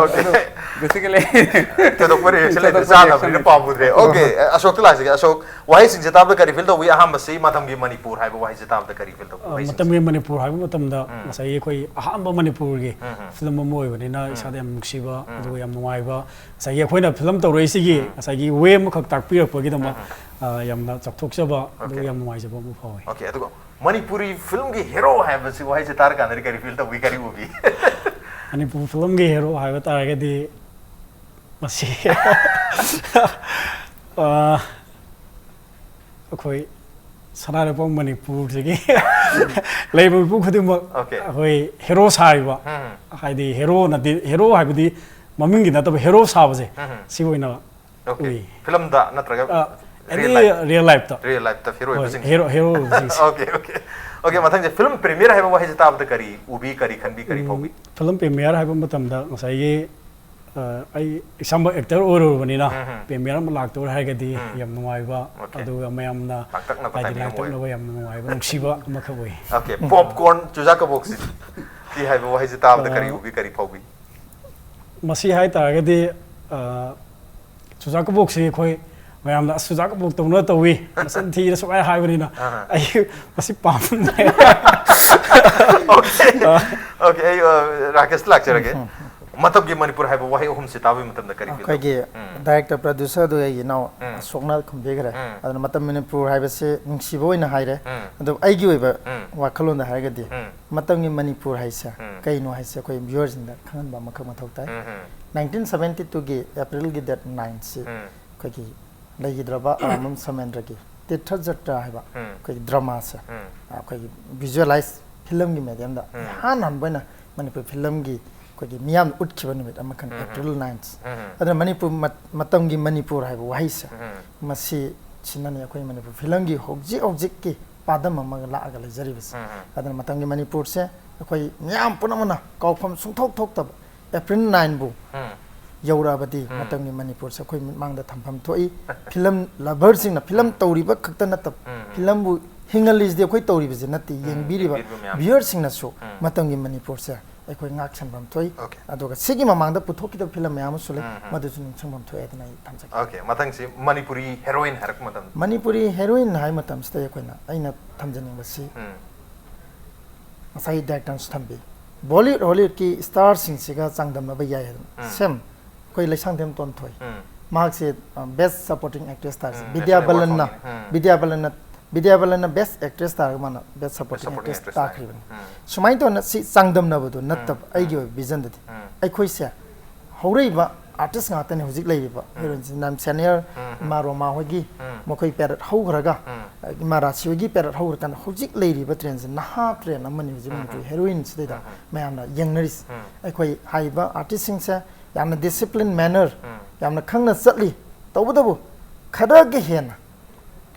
Okay. ꯕꯦꯁꯤꯀꯦꯂꯤ ꯊꯣꯏꯗꯣꯛꯄ ꯔꯤꯌꯦꯛꯁꯟ ꯂꯩꯇꯦ, ꯆꯥꯅꯕꯅꯤꯅ ꯄꯥꯝꯃꯨꯗ꯭ꯔꯦ꯫ Okay, ꯑ, ꯑꯁꯣꯛꯇ ꯂꯥꯛꯁꯤꯒꯦ꯫ ꯑꯁꯣꯛ, ꯋꯥꯍꯩꯁꯤꯡꯁꯦ ꯇꯥꯕꯗ ꯀꯔꯤ ꯐꯤꯜ ꯇꯧꯕꯤ? ꯑꯍꯥꯟꯕꯁꯤ ꯃꯇꯝꯒꯤ ꯃꯅꯤꯄꯨꯔ ꯍꯥꯏꯕ ꯋꯥꯍꯩꯁꯦ ꯇꯥꯕꯗ ꯀꯔꯤ ꯐꯤꯜ ꯇꯧꯕꯤ? ꯑ, ꯃꯇꯝꯒꯤ ꯃꯅꯤꯄꯨꯔ ꯍꯥꯏꯕ ꯃꯇꯝꯗ ꯉꯁꯥꯏꯒꯤ ꯑꯩꯈꯣꯏ ꯑꯍꯥꯟꯕ ꯃꯅꯤꯄꯨꯔꯒꯤ ꯐꯤꯂꯝ ꯑꯃ ꯑꯣꯏꯕꯅꯤꯅ ꯏꯁꯥꯗ ꯌꯥꯝ ꯅꯨꯡꯁꯤꯕ ꯑꯗꯨꯒ ꯌꯥꯝ ꯅꯨꯡꯉꯥꯏꯕ, ꯉꯁꯥꯏꯒꯤ ꯑꯩꯈꯣꯏꯅ ꯐꯤꯂꯝ ꯇꯧꯔꯛꯏꯁꯤꯒꯤ ꯉꯁꯥꯏꯒꯤ ꯋꯦ ꯑꯃꯈꯛ ꯇꯥꯛꯄꯤꯔꯛꯄꯒꯤꯗꯃꯛ ꯑ, ꯌꯥꯝꯅ ꯆꯥꯎꯊꯣꯛꯆꯕ ꯑꯗꯨꯒ ꯌꯥꯝ ꯅꯨꯡꯉꯥꯏꯖꯕ ꯑꯃ ꯐꯥꯎꯏ꯫ Okay, ꯑꯗꯨꯒ ꯃꯅꯤꯄꯨꯔꯤ ꯐꯤꯂꯝꯒꯤ ꯍꯦꯔꯣ ꯍꯥꯏꯕꯁꯤ ꯋꯥꯍꯩꯁꯦ ꯇꯥꯔꯀꯥꯟꯗꯗꯤ ꯀꯔꯤ ꯐꯤꯜ ꯇꯧꯕꯤ, ꯀꯔꯤ ꯎꯕꯤ? ꯃꯅꯤꯄꯨꯔ ꯐꯤꯂꯝꯒꯤ ꯍꯦꯔꯣ ꯍꯥꯏꯕ ꯇꯥꯔꯒꯗꯤ ꯃꯁꯤ ꯑ, ꯑꯩꯈꯣꯏ ꯁꯅꯥ ꯂꯩꯕꯥꯛ ꯃꯅꯤꯄꯨꯔꯁꯤꯒꯤ ꯂꯩꯕ ꯃꯤꯄꯨꯝ ꯈꯨꯗꯤꯡꯃꯛ Okay. ꯑꯩꯈꯣꯏ ꯍꯦꯔꯣ ꯁꯥꯔꯤꯕ, ꯍꯥꯏꯗꯤ ꯍꯦꯔꯣ ꯅꯠꯇꯦ, ꯍꯦꯔꯣ ꯍꯥꯏꯕꯗꯤ ꯃꯃꯤꯡꯒꯤ ꯅꯠꯇꯕ ꯍꯦꯔꯣ ꯁꯥꯕꯁꯦ ꯁꯤ ꯑꯣꯏꯅ Okay. ꯎꯏ꯫ ꯐꯤꯂꯝꯗ ꯅꯠꯇ꯭ꯔꯒ ꯑ, real any life? Real lifeꯇ Real lifeꯇ ꯍꯦꯔꯣ ꯍꯣꯏ, ꯑꯣꯏꯕꯁꯤꯡꯁꯦ? ꯍꯦꯔꯣ ꯍꯦꯔꯣꯁꯤꯡꯁꯦ꯫ Okay, okay. Okay, ꯃꯊꯪꯁꯦ ꯐꯤꯂꯝ ꯄ꯭ꯔꯤꯃꯤꯌꯔ ꯍꯥꯏꯕ ꯋꯥꯍꯩꯁꯦ ꯇꯥꯕꯗ ꯀꯔꯤ ꯎꯕꯤ, ꯀꯔꯤ ꯈꯟꯕꯤ, ꯀꯔꯤ ꯐꯥꯎꯕꯤ? ꯐꯤꯂꯝ ꯄ꯭ꯔꯤꯃꯤꯌꯔ ꯍꯥꯏꯕ ꯃꯇꯝꯗ ꯉꯁꯥꯏꯒꯤ ꯑ, ꯑꯩ ꯏꯁꯥꯃꯛ ꯑꯦꯛꯇꯔ ꯑꯣꯏꯔꯨꯔꯕꯅꯤꯅ ꯄ꯭ꯔꯤꯃꯤꯌꯔ ꯑꯃ ꯂꯥꯛꯇꯧꯔꯦ ꯍꯥꯏꯔꯒꯗꯤ ꯌꯥꯝ ꯅꯨꯡꯉꯥꯏꯕ, Okay. ꯑꯗꯨꯒ ꯃꯌꯥꯝꯅ ꯂꯥꯡꯇꯛꯅꯕ ꯍꯥꯏꯗꯤ timing ꯑꯃ ꯑꯣꯏ꯫ ꯂꯥꯡꯇꯛꯅꯕ ꯌꯥꯝꯅ ꯅꯨꯡꯉꯥꯏꯕ ꯅꯨꯡꯁꯤꯕ ꯑꯃꯈꯛ ꯑꯣꯏ꯫ Okay, ꯄꯣꯞꯀꯣꯔꯟ ꯆꯨꯖꯥꯛ ꯀꯕꯣꯛꯁꯤ ꯇꯤ ꯍꯥꯏꯕ ꯋꯥꯍꯩꯁꯦ ꯇꯥꯕꯗ ꯀꯔꯤ ꯑ, ꯎꯕꯤ, ꯀꯔꯤ ꯐꯥꯎꯕꯤ? ꯃꯁꯤ ꯍꯥꯏ ꯇꯥꯔꯒꯗꯤ ꯑ, ꯆꯨꯖꯥꯛ ꯀꯕꯣꯛꯁꯤ ꯑꯩꯈꯣꯏ ꯃꯌꯥꯝꯅ "ꯑꯁ, ꯆꯨꯖꯥꯛ ꯀꯕꯣꯛ ꯇꯧꯅ ꯇꯧꯏ, ꯃꯆꯤꯟ ꯊꯤꯅ" ꯁꯨꯃꯥꯏꯅ ꯍꯥꯏꯕꯅꯤꯅ ꯑꯍ꯫ ꯑꯩ ꯃꯁꯤ ꯄꯥꯝꯗ꯭ꯔꯦ꯫ Okay, okay, ꯑꯩ ꯑ, ꯔꯥꯀꯦꯁꯇ ꯂꯥꯛꯆꯔꯒꯦ꯫ ꯃꯇꯝꯒꯤ ꯃꯅꯤꯄꯨꯔ ꯍꯥꯏꯕ ꯋꯥꯍꯩ ꯑꯍꯨꯝꯁꯤ ꯇꯥꯕꯒꯤ ꯃꯇꯝꯗ ꯀꯔꯤ feel ꯇꯧ-, ꯑꯩꯈꯣꯏꯒꯤ ꯎꯝ, ꯗꯥꯏꯔꯦꯛꯇꯔ ꯄ꯭ꯔꯗ꯭ꯌꯨꯁꯔꯗꯨ ꯑꯩꯒꯤ ꯏꯅꯥꯎ ꯎꯝ, ꯑꯁꯣꯛꯅ ꯈꯨꯝꯕꯤꯈ꯭ꯔꯦ꯫ ꯎꯝ, ꯑꯗꯨꯅ ꯃꯇꯝ ꯃꯅꯤꯄꯨꯔ ꯍꯥꯏꯕꯁꯤ ꯅꯨꯡꯁꯤꯕ ꯑꯣꯏꯅ ꯍꯥꯏꯔꯦ꯫ ꯎꯝ, ꯑꯗꯨ ꯑꯩꯒꯤ ꯑꯣꯏꯕ ꯎꯝ, ꯋꯥꯈꯜꯂꯣꯟꯗ ꯍꯥꯏꯔꯒꯗꯤ ꯎꯝ, ꯃꯇꯝꯒꯤ ꯃꯅꯤꯄꯨꯔ ꯍꯥꯏꯁꯦ ꯎꯝ, ꯀꯩꯅꯣ ꯍꯥꯏꯁꯦ ꯑꯩꯈꯣꯏ ꯚ꯭ꯌꯨꯋꯔꯁꯤꯡꯗ ꯈꯪꯍꯟꯕ ꯑꯃꯈꯛ ꯃꯊꯧ ꯇꯥꯏ꯫ ꯎꯝ, ꯎꯝ, ꯅꯥꯏꯟꯇꯤꯟ ꯁꯕꯦꯟꯇꯤ ꯇꯨꯒꯤ ꯑꯦꯄ꯭ꯔꯤꯜꯒꯤ ꯗꯦꯠ ꯅꯥꯏꯟꯁꯤ ꯎꯝ, ꯑꯩꯈꯣꯏꯒꯤ ꯂꯩꯈꯤꯗ꯭ꯔꯕ ꯑꯔꯥꯝꯕꯝ ꯁꯃꯦꯟꯗ꯭ꯔꯒꯤ ꯇꯤꯔꯊ ꯖꯇ꯭ꯔꯥ ꯍꯥꯏꯕ ꯎꯝ꯫ ꯑꯩꯈꯣꯏꯒꯤ ꯗ꯭ꯔꯃꯥꯁꯦ ꯎꯝ꯫ ꯑꯩꯈꯣꯏꯒꯤ ꯚꯤꯖꯨꯋꯦꯂꯥꯏꯁ ꯐꯤꯂꯝꯒꯤ ꯃꯦꯗꯤꯌꯝꯗ ꯎꯝ꯫ ꯏꯍꯥꯟ ꯍꯥꯟꯕ ꯑꯣꯏꯅ ꯃꯅꯤꯄꯨꯔ ꯐꯤꯂꯝꯒꯤ ꯑꯩꯈꯣꯏꯒꯤ ꯃꯤꯌꯥꯝ ꯎꯠꯈꯤꯕ ꯅꯨꯃꯤꯠ ꯑꯃꯈꯛꯅꯤ, ꯎꯝ꯫ ꯑꯦꯄ꯭ꯔꯤꯜ ꯅꯥꯏꯟꯁ꯫ ꯎꯝ꯫ ꯑꯗꯨꯅ ꯃꯅꯤꯄꯨꯔ ꯃꯠ- ꯃꯇꯝꯒꯤ ꯃꯅꯤꯄꯨꯔ ꯍꯥꯏꯕ ꯋꯥꯍꯩꯁꯦ ꯎꯝ꯫ ꯃꯁꯤ ꯁꯤꯅꯅꯤ ꯑꯩꯈꯣꯏ ꯃꯅꯤꯄꯨꯔ ꯐꯤꯂꯝꯒꯤ ꯍꯧꯖꯤꯛ ꯍꯧꯖꯤꯛꯀꯤ ꯄꯥꯗꯝ ꯑꯃꯒ ꯂꯥꯛꯑꯒ ꯂꯩꯖꯔꯤꯕꯁꯦ꯫ ꯎꯝ꯫ ꯑꯗꯨꯅ ꯃꯇꯝꯒꯤ ꯃꯅꯤꯄꯨꯔꯁꯦ ꯑꯩꯈꯣꯏ ꯃꯤꯌꯥꯝ ꯄꯨꯝꯅꯃꯛꯅ ꯀꯥꯎꯐꯝ ꯁꯨꯡꯊꯣꯛ ꯊꯣꯛꯇꯕ ꯑꯦꯄ꯭ꯔꯤꯜ ꯅꯥꯏꯟꯕꯨ ꯎꯝ꯫ ꯌꯧꯔꯛꯑꯕꯗꯤ ꯎꯝ꯫ ꯃꯇꯝꯒꯤ ꯃꯅꯤꯄꯨꯔꯁꯦ ꯑꯩꯈꯣꯏ ꯃꯤꯠꯃꯥꯡꯗ ꯊꯝꯐꯝ ꯊꯣꯛꯏ꯫ ꯐꯤꯂꯝ ꯂꯚꯔꯁꯤꯡꯅ, ꯐꯤꯂꯝ ꯎꯝ꯫ ꯇꯧꯔꯤꯕ ꯈꯛꯇ ꯅꯠꯇꯕ, ꯎꯝ, ꯎꯝ꯫ ꯐꯤꯂꯝꯕꯨ ꯍꯤꯡꯍꯜꯂꯤꯁꯤꯗꯤ ꯑꯩꯈꯣꯏ ꯇꯧꯔꯤꯕꯁꯤ ꯅꯠꯇꯦ, ꯎꯝ, ꯌꯦꯡꯕꯤꯔꯤꯕ ꯌꯦꯡꯕꯤꯔꯤꯕ ꯃꯌꯥꯝ꯫ ꯚ꯭ꯌꯨꯋꯔꯁꯤꯡꯅꯁꯨ ꯎꯝ꯫ ꯃꯇꯝꯒꯤ ꯃꯅꯤꯄꯨꯔꯁꯦ ꯑꯩꯈꯣꯏ ꯉꯥꯛ ꯁꯦꯟꯐꯝ ꯊꯣꯛꯏ꯫ Okay꯫ ꯑꯗꯨꯒ ꯁꯤꯒꯤ ꯃꯃꯥꯡꯗ ꯄꯨꯊꯣꯛꯈꯤꯗꯕ ꯐꯤꯂꯝ ꯃꯌꯥꯝ ꯑꯃꯁꯨ ꯂꯩ, ꯎꯝ, ꯎꯝ꯫ ꯃꯗꯨꯁꯨ ꯅꯤꯡꯁꯤꯡꯐꯝ ꯊꯣꯛꯑꯦ ꯑꯗꯨꯅ ꯑꯩ ꯊꯝꯖꯒꯦ꯫ Okay, ꯃꯊꯪꯁꯤ ꯃꯅꯤꯄꯨꯔꯤ ꯍꯦꯔꯣꯏꯟ ꯍꯥꯏꯔꯛꯄ ꯃꯇꯝꯗ꯫ ꯃꯅꯤꯄꯨꯔꯤ ꯍꯦꯔꯣꯏꯟ ꯍꯥꯏ ꯃꯇꯝꯁꯤꯗ ꯑꯩꯈꯣꯏꯅ, ꯑꯩꯅ ꯊꯝꯖꯅꯤꯡꯕꯁꯤ ꯎꯝ꯫ ꯉꯁꯥꯏ ꯗꯥꯏꯔꯦꯛꯇꯔꯅꯁꯨ ꯊꯝꯕꯤ, ꯕꯣꯂꯤꯋꯨꯗ ꯍꯣꯂꯤꯋꯨꯗꯀꯤ ꯁ꯭ꯇꯥꯔꯁꯤꯡꯁꯤꯒ ꯆꯥꯡꯗꯝꯅꯕ ꯌꯥꯏ ꯍꯥꯏꯗꯅ꯫ ꯎꯝ꯫ ꯁꯦꯝ, ꯑꯩꯈꯣꯏ ꯂꯩꯁꯥꯡꯊꯦꯝ ꯇꯣꯟꯊꯣꯏ, ꯎꯝ꯫ ꯃꯍꯥꯛꯁꯦ, ꯑ, Best Supporting Actress ꯇꯥꯔꯁꯦ꯫ ꯎꯝ, ꯕꯤꯗ꯭ꯌꯥ National Award ꯕꯂꯟꯅ, ꯐꯪꯉꯤꯅꯦ꯫ ꯎꯝ꯫ ꯕꯤꯗ꯭ꯌꯥ ꯕꯂꯟꯅ, ꯕꯤꯗ꯭ꯌꯥ ꯕꯂꯟꯅ Best Actress ꯇꯥꯔꯒ ꯃꯥꯅ Best Supporting Supporting Actress Actress ꯇꯥꯈ꯭ꯔꯤꯕꯅꯤ꯫ ꯎꯝ꯫ ꯁꯨꯃꯥꯏꯅ ꯇꯧꯅ ꯁꯤ ꯆꯥꯡꯗꯝꯅꯕꯗꯣ ꯅꯠꯇꯕ, ꯎꯝ꯫ ꯑꯩꯒꯤ ꯑꯣꯏꯕ ꯚꯤꯖꯟꯗꯗꯤ ꯎꯝ꯫ ꯑꯩꯈꯣꯏꯁꯦ ꯍꯧꯔꯛꯏꯕ ꯑꯥꯔꯇꯤꯁ ꯉꯥꯛꯇꯅꯤ ꯍꯧꯖꯤꯛ ꯂꯩꯔꯤꯕ ꯍꯦꯔꯣꯏꯟꯁꯤꯡ, ꯅꯝ ꯁꯦꯅꯤꯌꯔ ꯎꯝ, ꯎꯝ꯫ ꯏꯃꯥ ꯔꯣꯃꯥ ꯍꯣꯏꯒꯤ ꯎꯝ꯫ ꯃꯈꯣꯏ ꯄꯦꯔꯠ ꯍꯧꯈ꯭ꯔꯒ, ꯎꯝ꯫ ꯏꯃꯥ ꯔꯥꯁꯤ ꯍꯣꯏꯒꯤ ꯄꯦꯔꯠ ꯍꯧꯈ꯭ꯔꯀꯥꯟꯗ ꯍꯧꯖꯤꯛ ꯂꯩꯔꯤꯕ ꯇ꯭ꯔꯦꯟꯁꯦ ꯅꯍꯥ ꯇ꯭ꯔꯦꯟ ꯑꯃꯅꯤ ꯍꯧꯖꯤꯛ ꯎꯝ, ꯃꯅꯤꯄꯨꯔꯤ ꯎꯝ꯫ ꯍꯦꯔꯣꯏꯟꯁꯤꯗꯩꯗ ꯎꯝ, ꯎꯝ꯫ ꯃꯌꯥꯝꯅ ꯌꯦꯡꯅꯔꯤꯁꯦ꯫ ꯎꯝ꯫ ꯑꯩꯈꯣꯏ ꯍꯥꯏꯔꯤꯕ ꯑꯥꯔꯇꯤꯁꯁꯤꯡꯁꯦ ꯌꯥꯝꯅ ꯗꯤꯁꯤꯄ꯭ꯂꯤꯟ ꯃꯦꯅꯔ ꯎꯝ꯫ ꯌꯥꯝꯅ ꯈꯪꯅ ꯆꯠꯂꯤ, ꯇꯧꯕꯇꯕꯨ ꯈꯔꯒ ꯍꯦꯟꯅ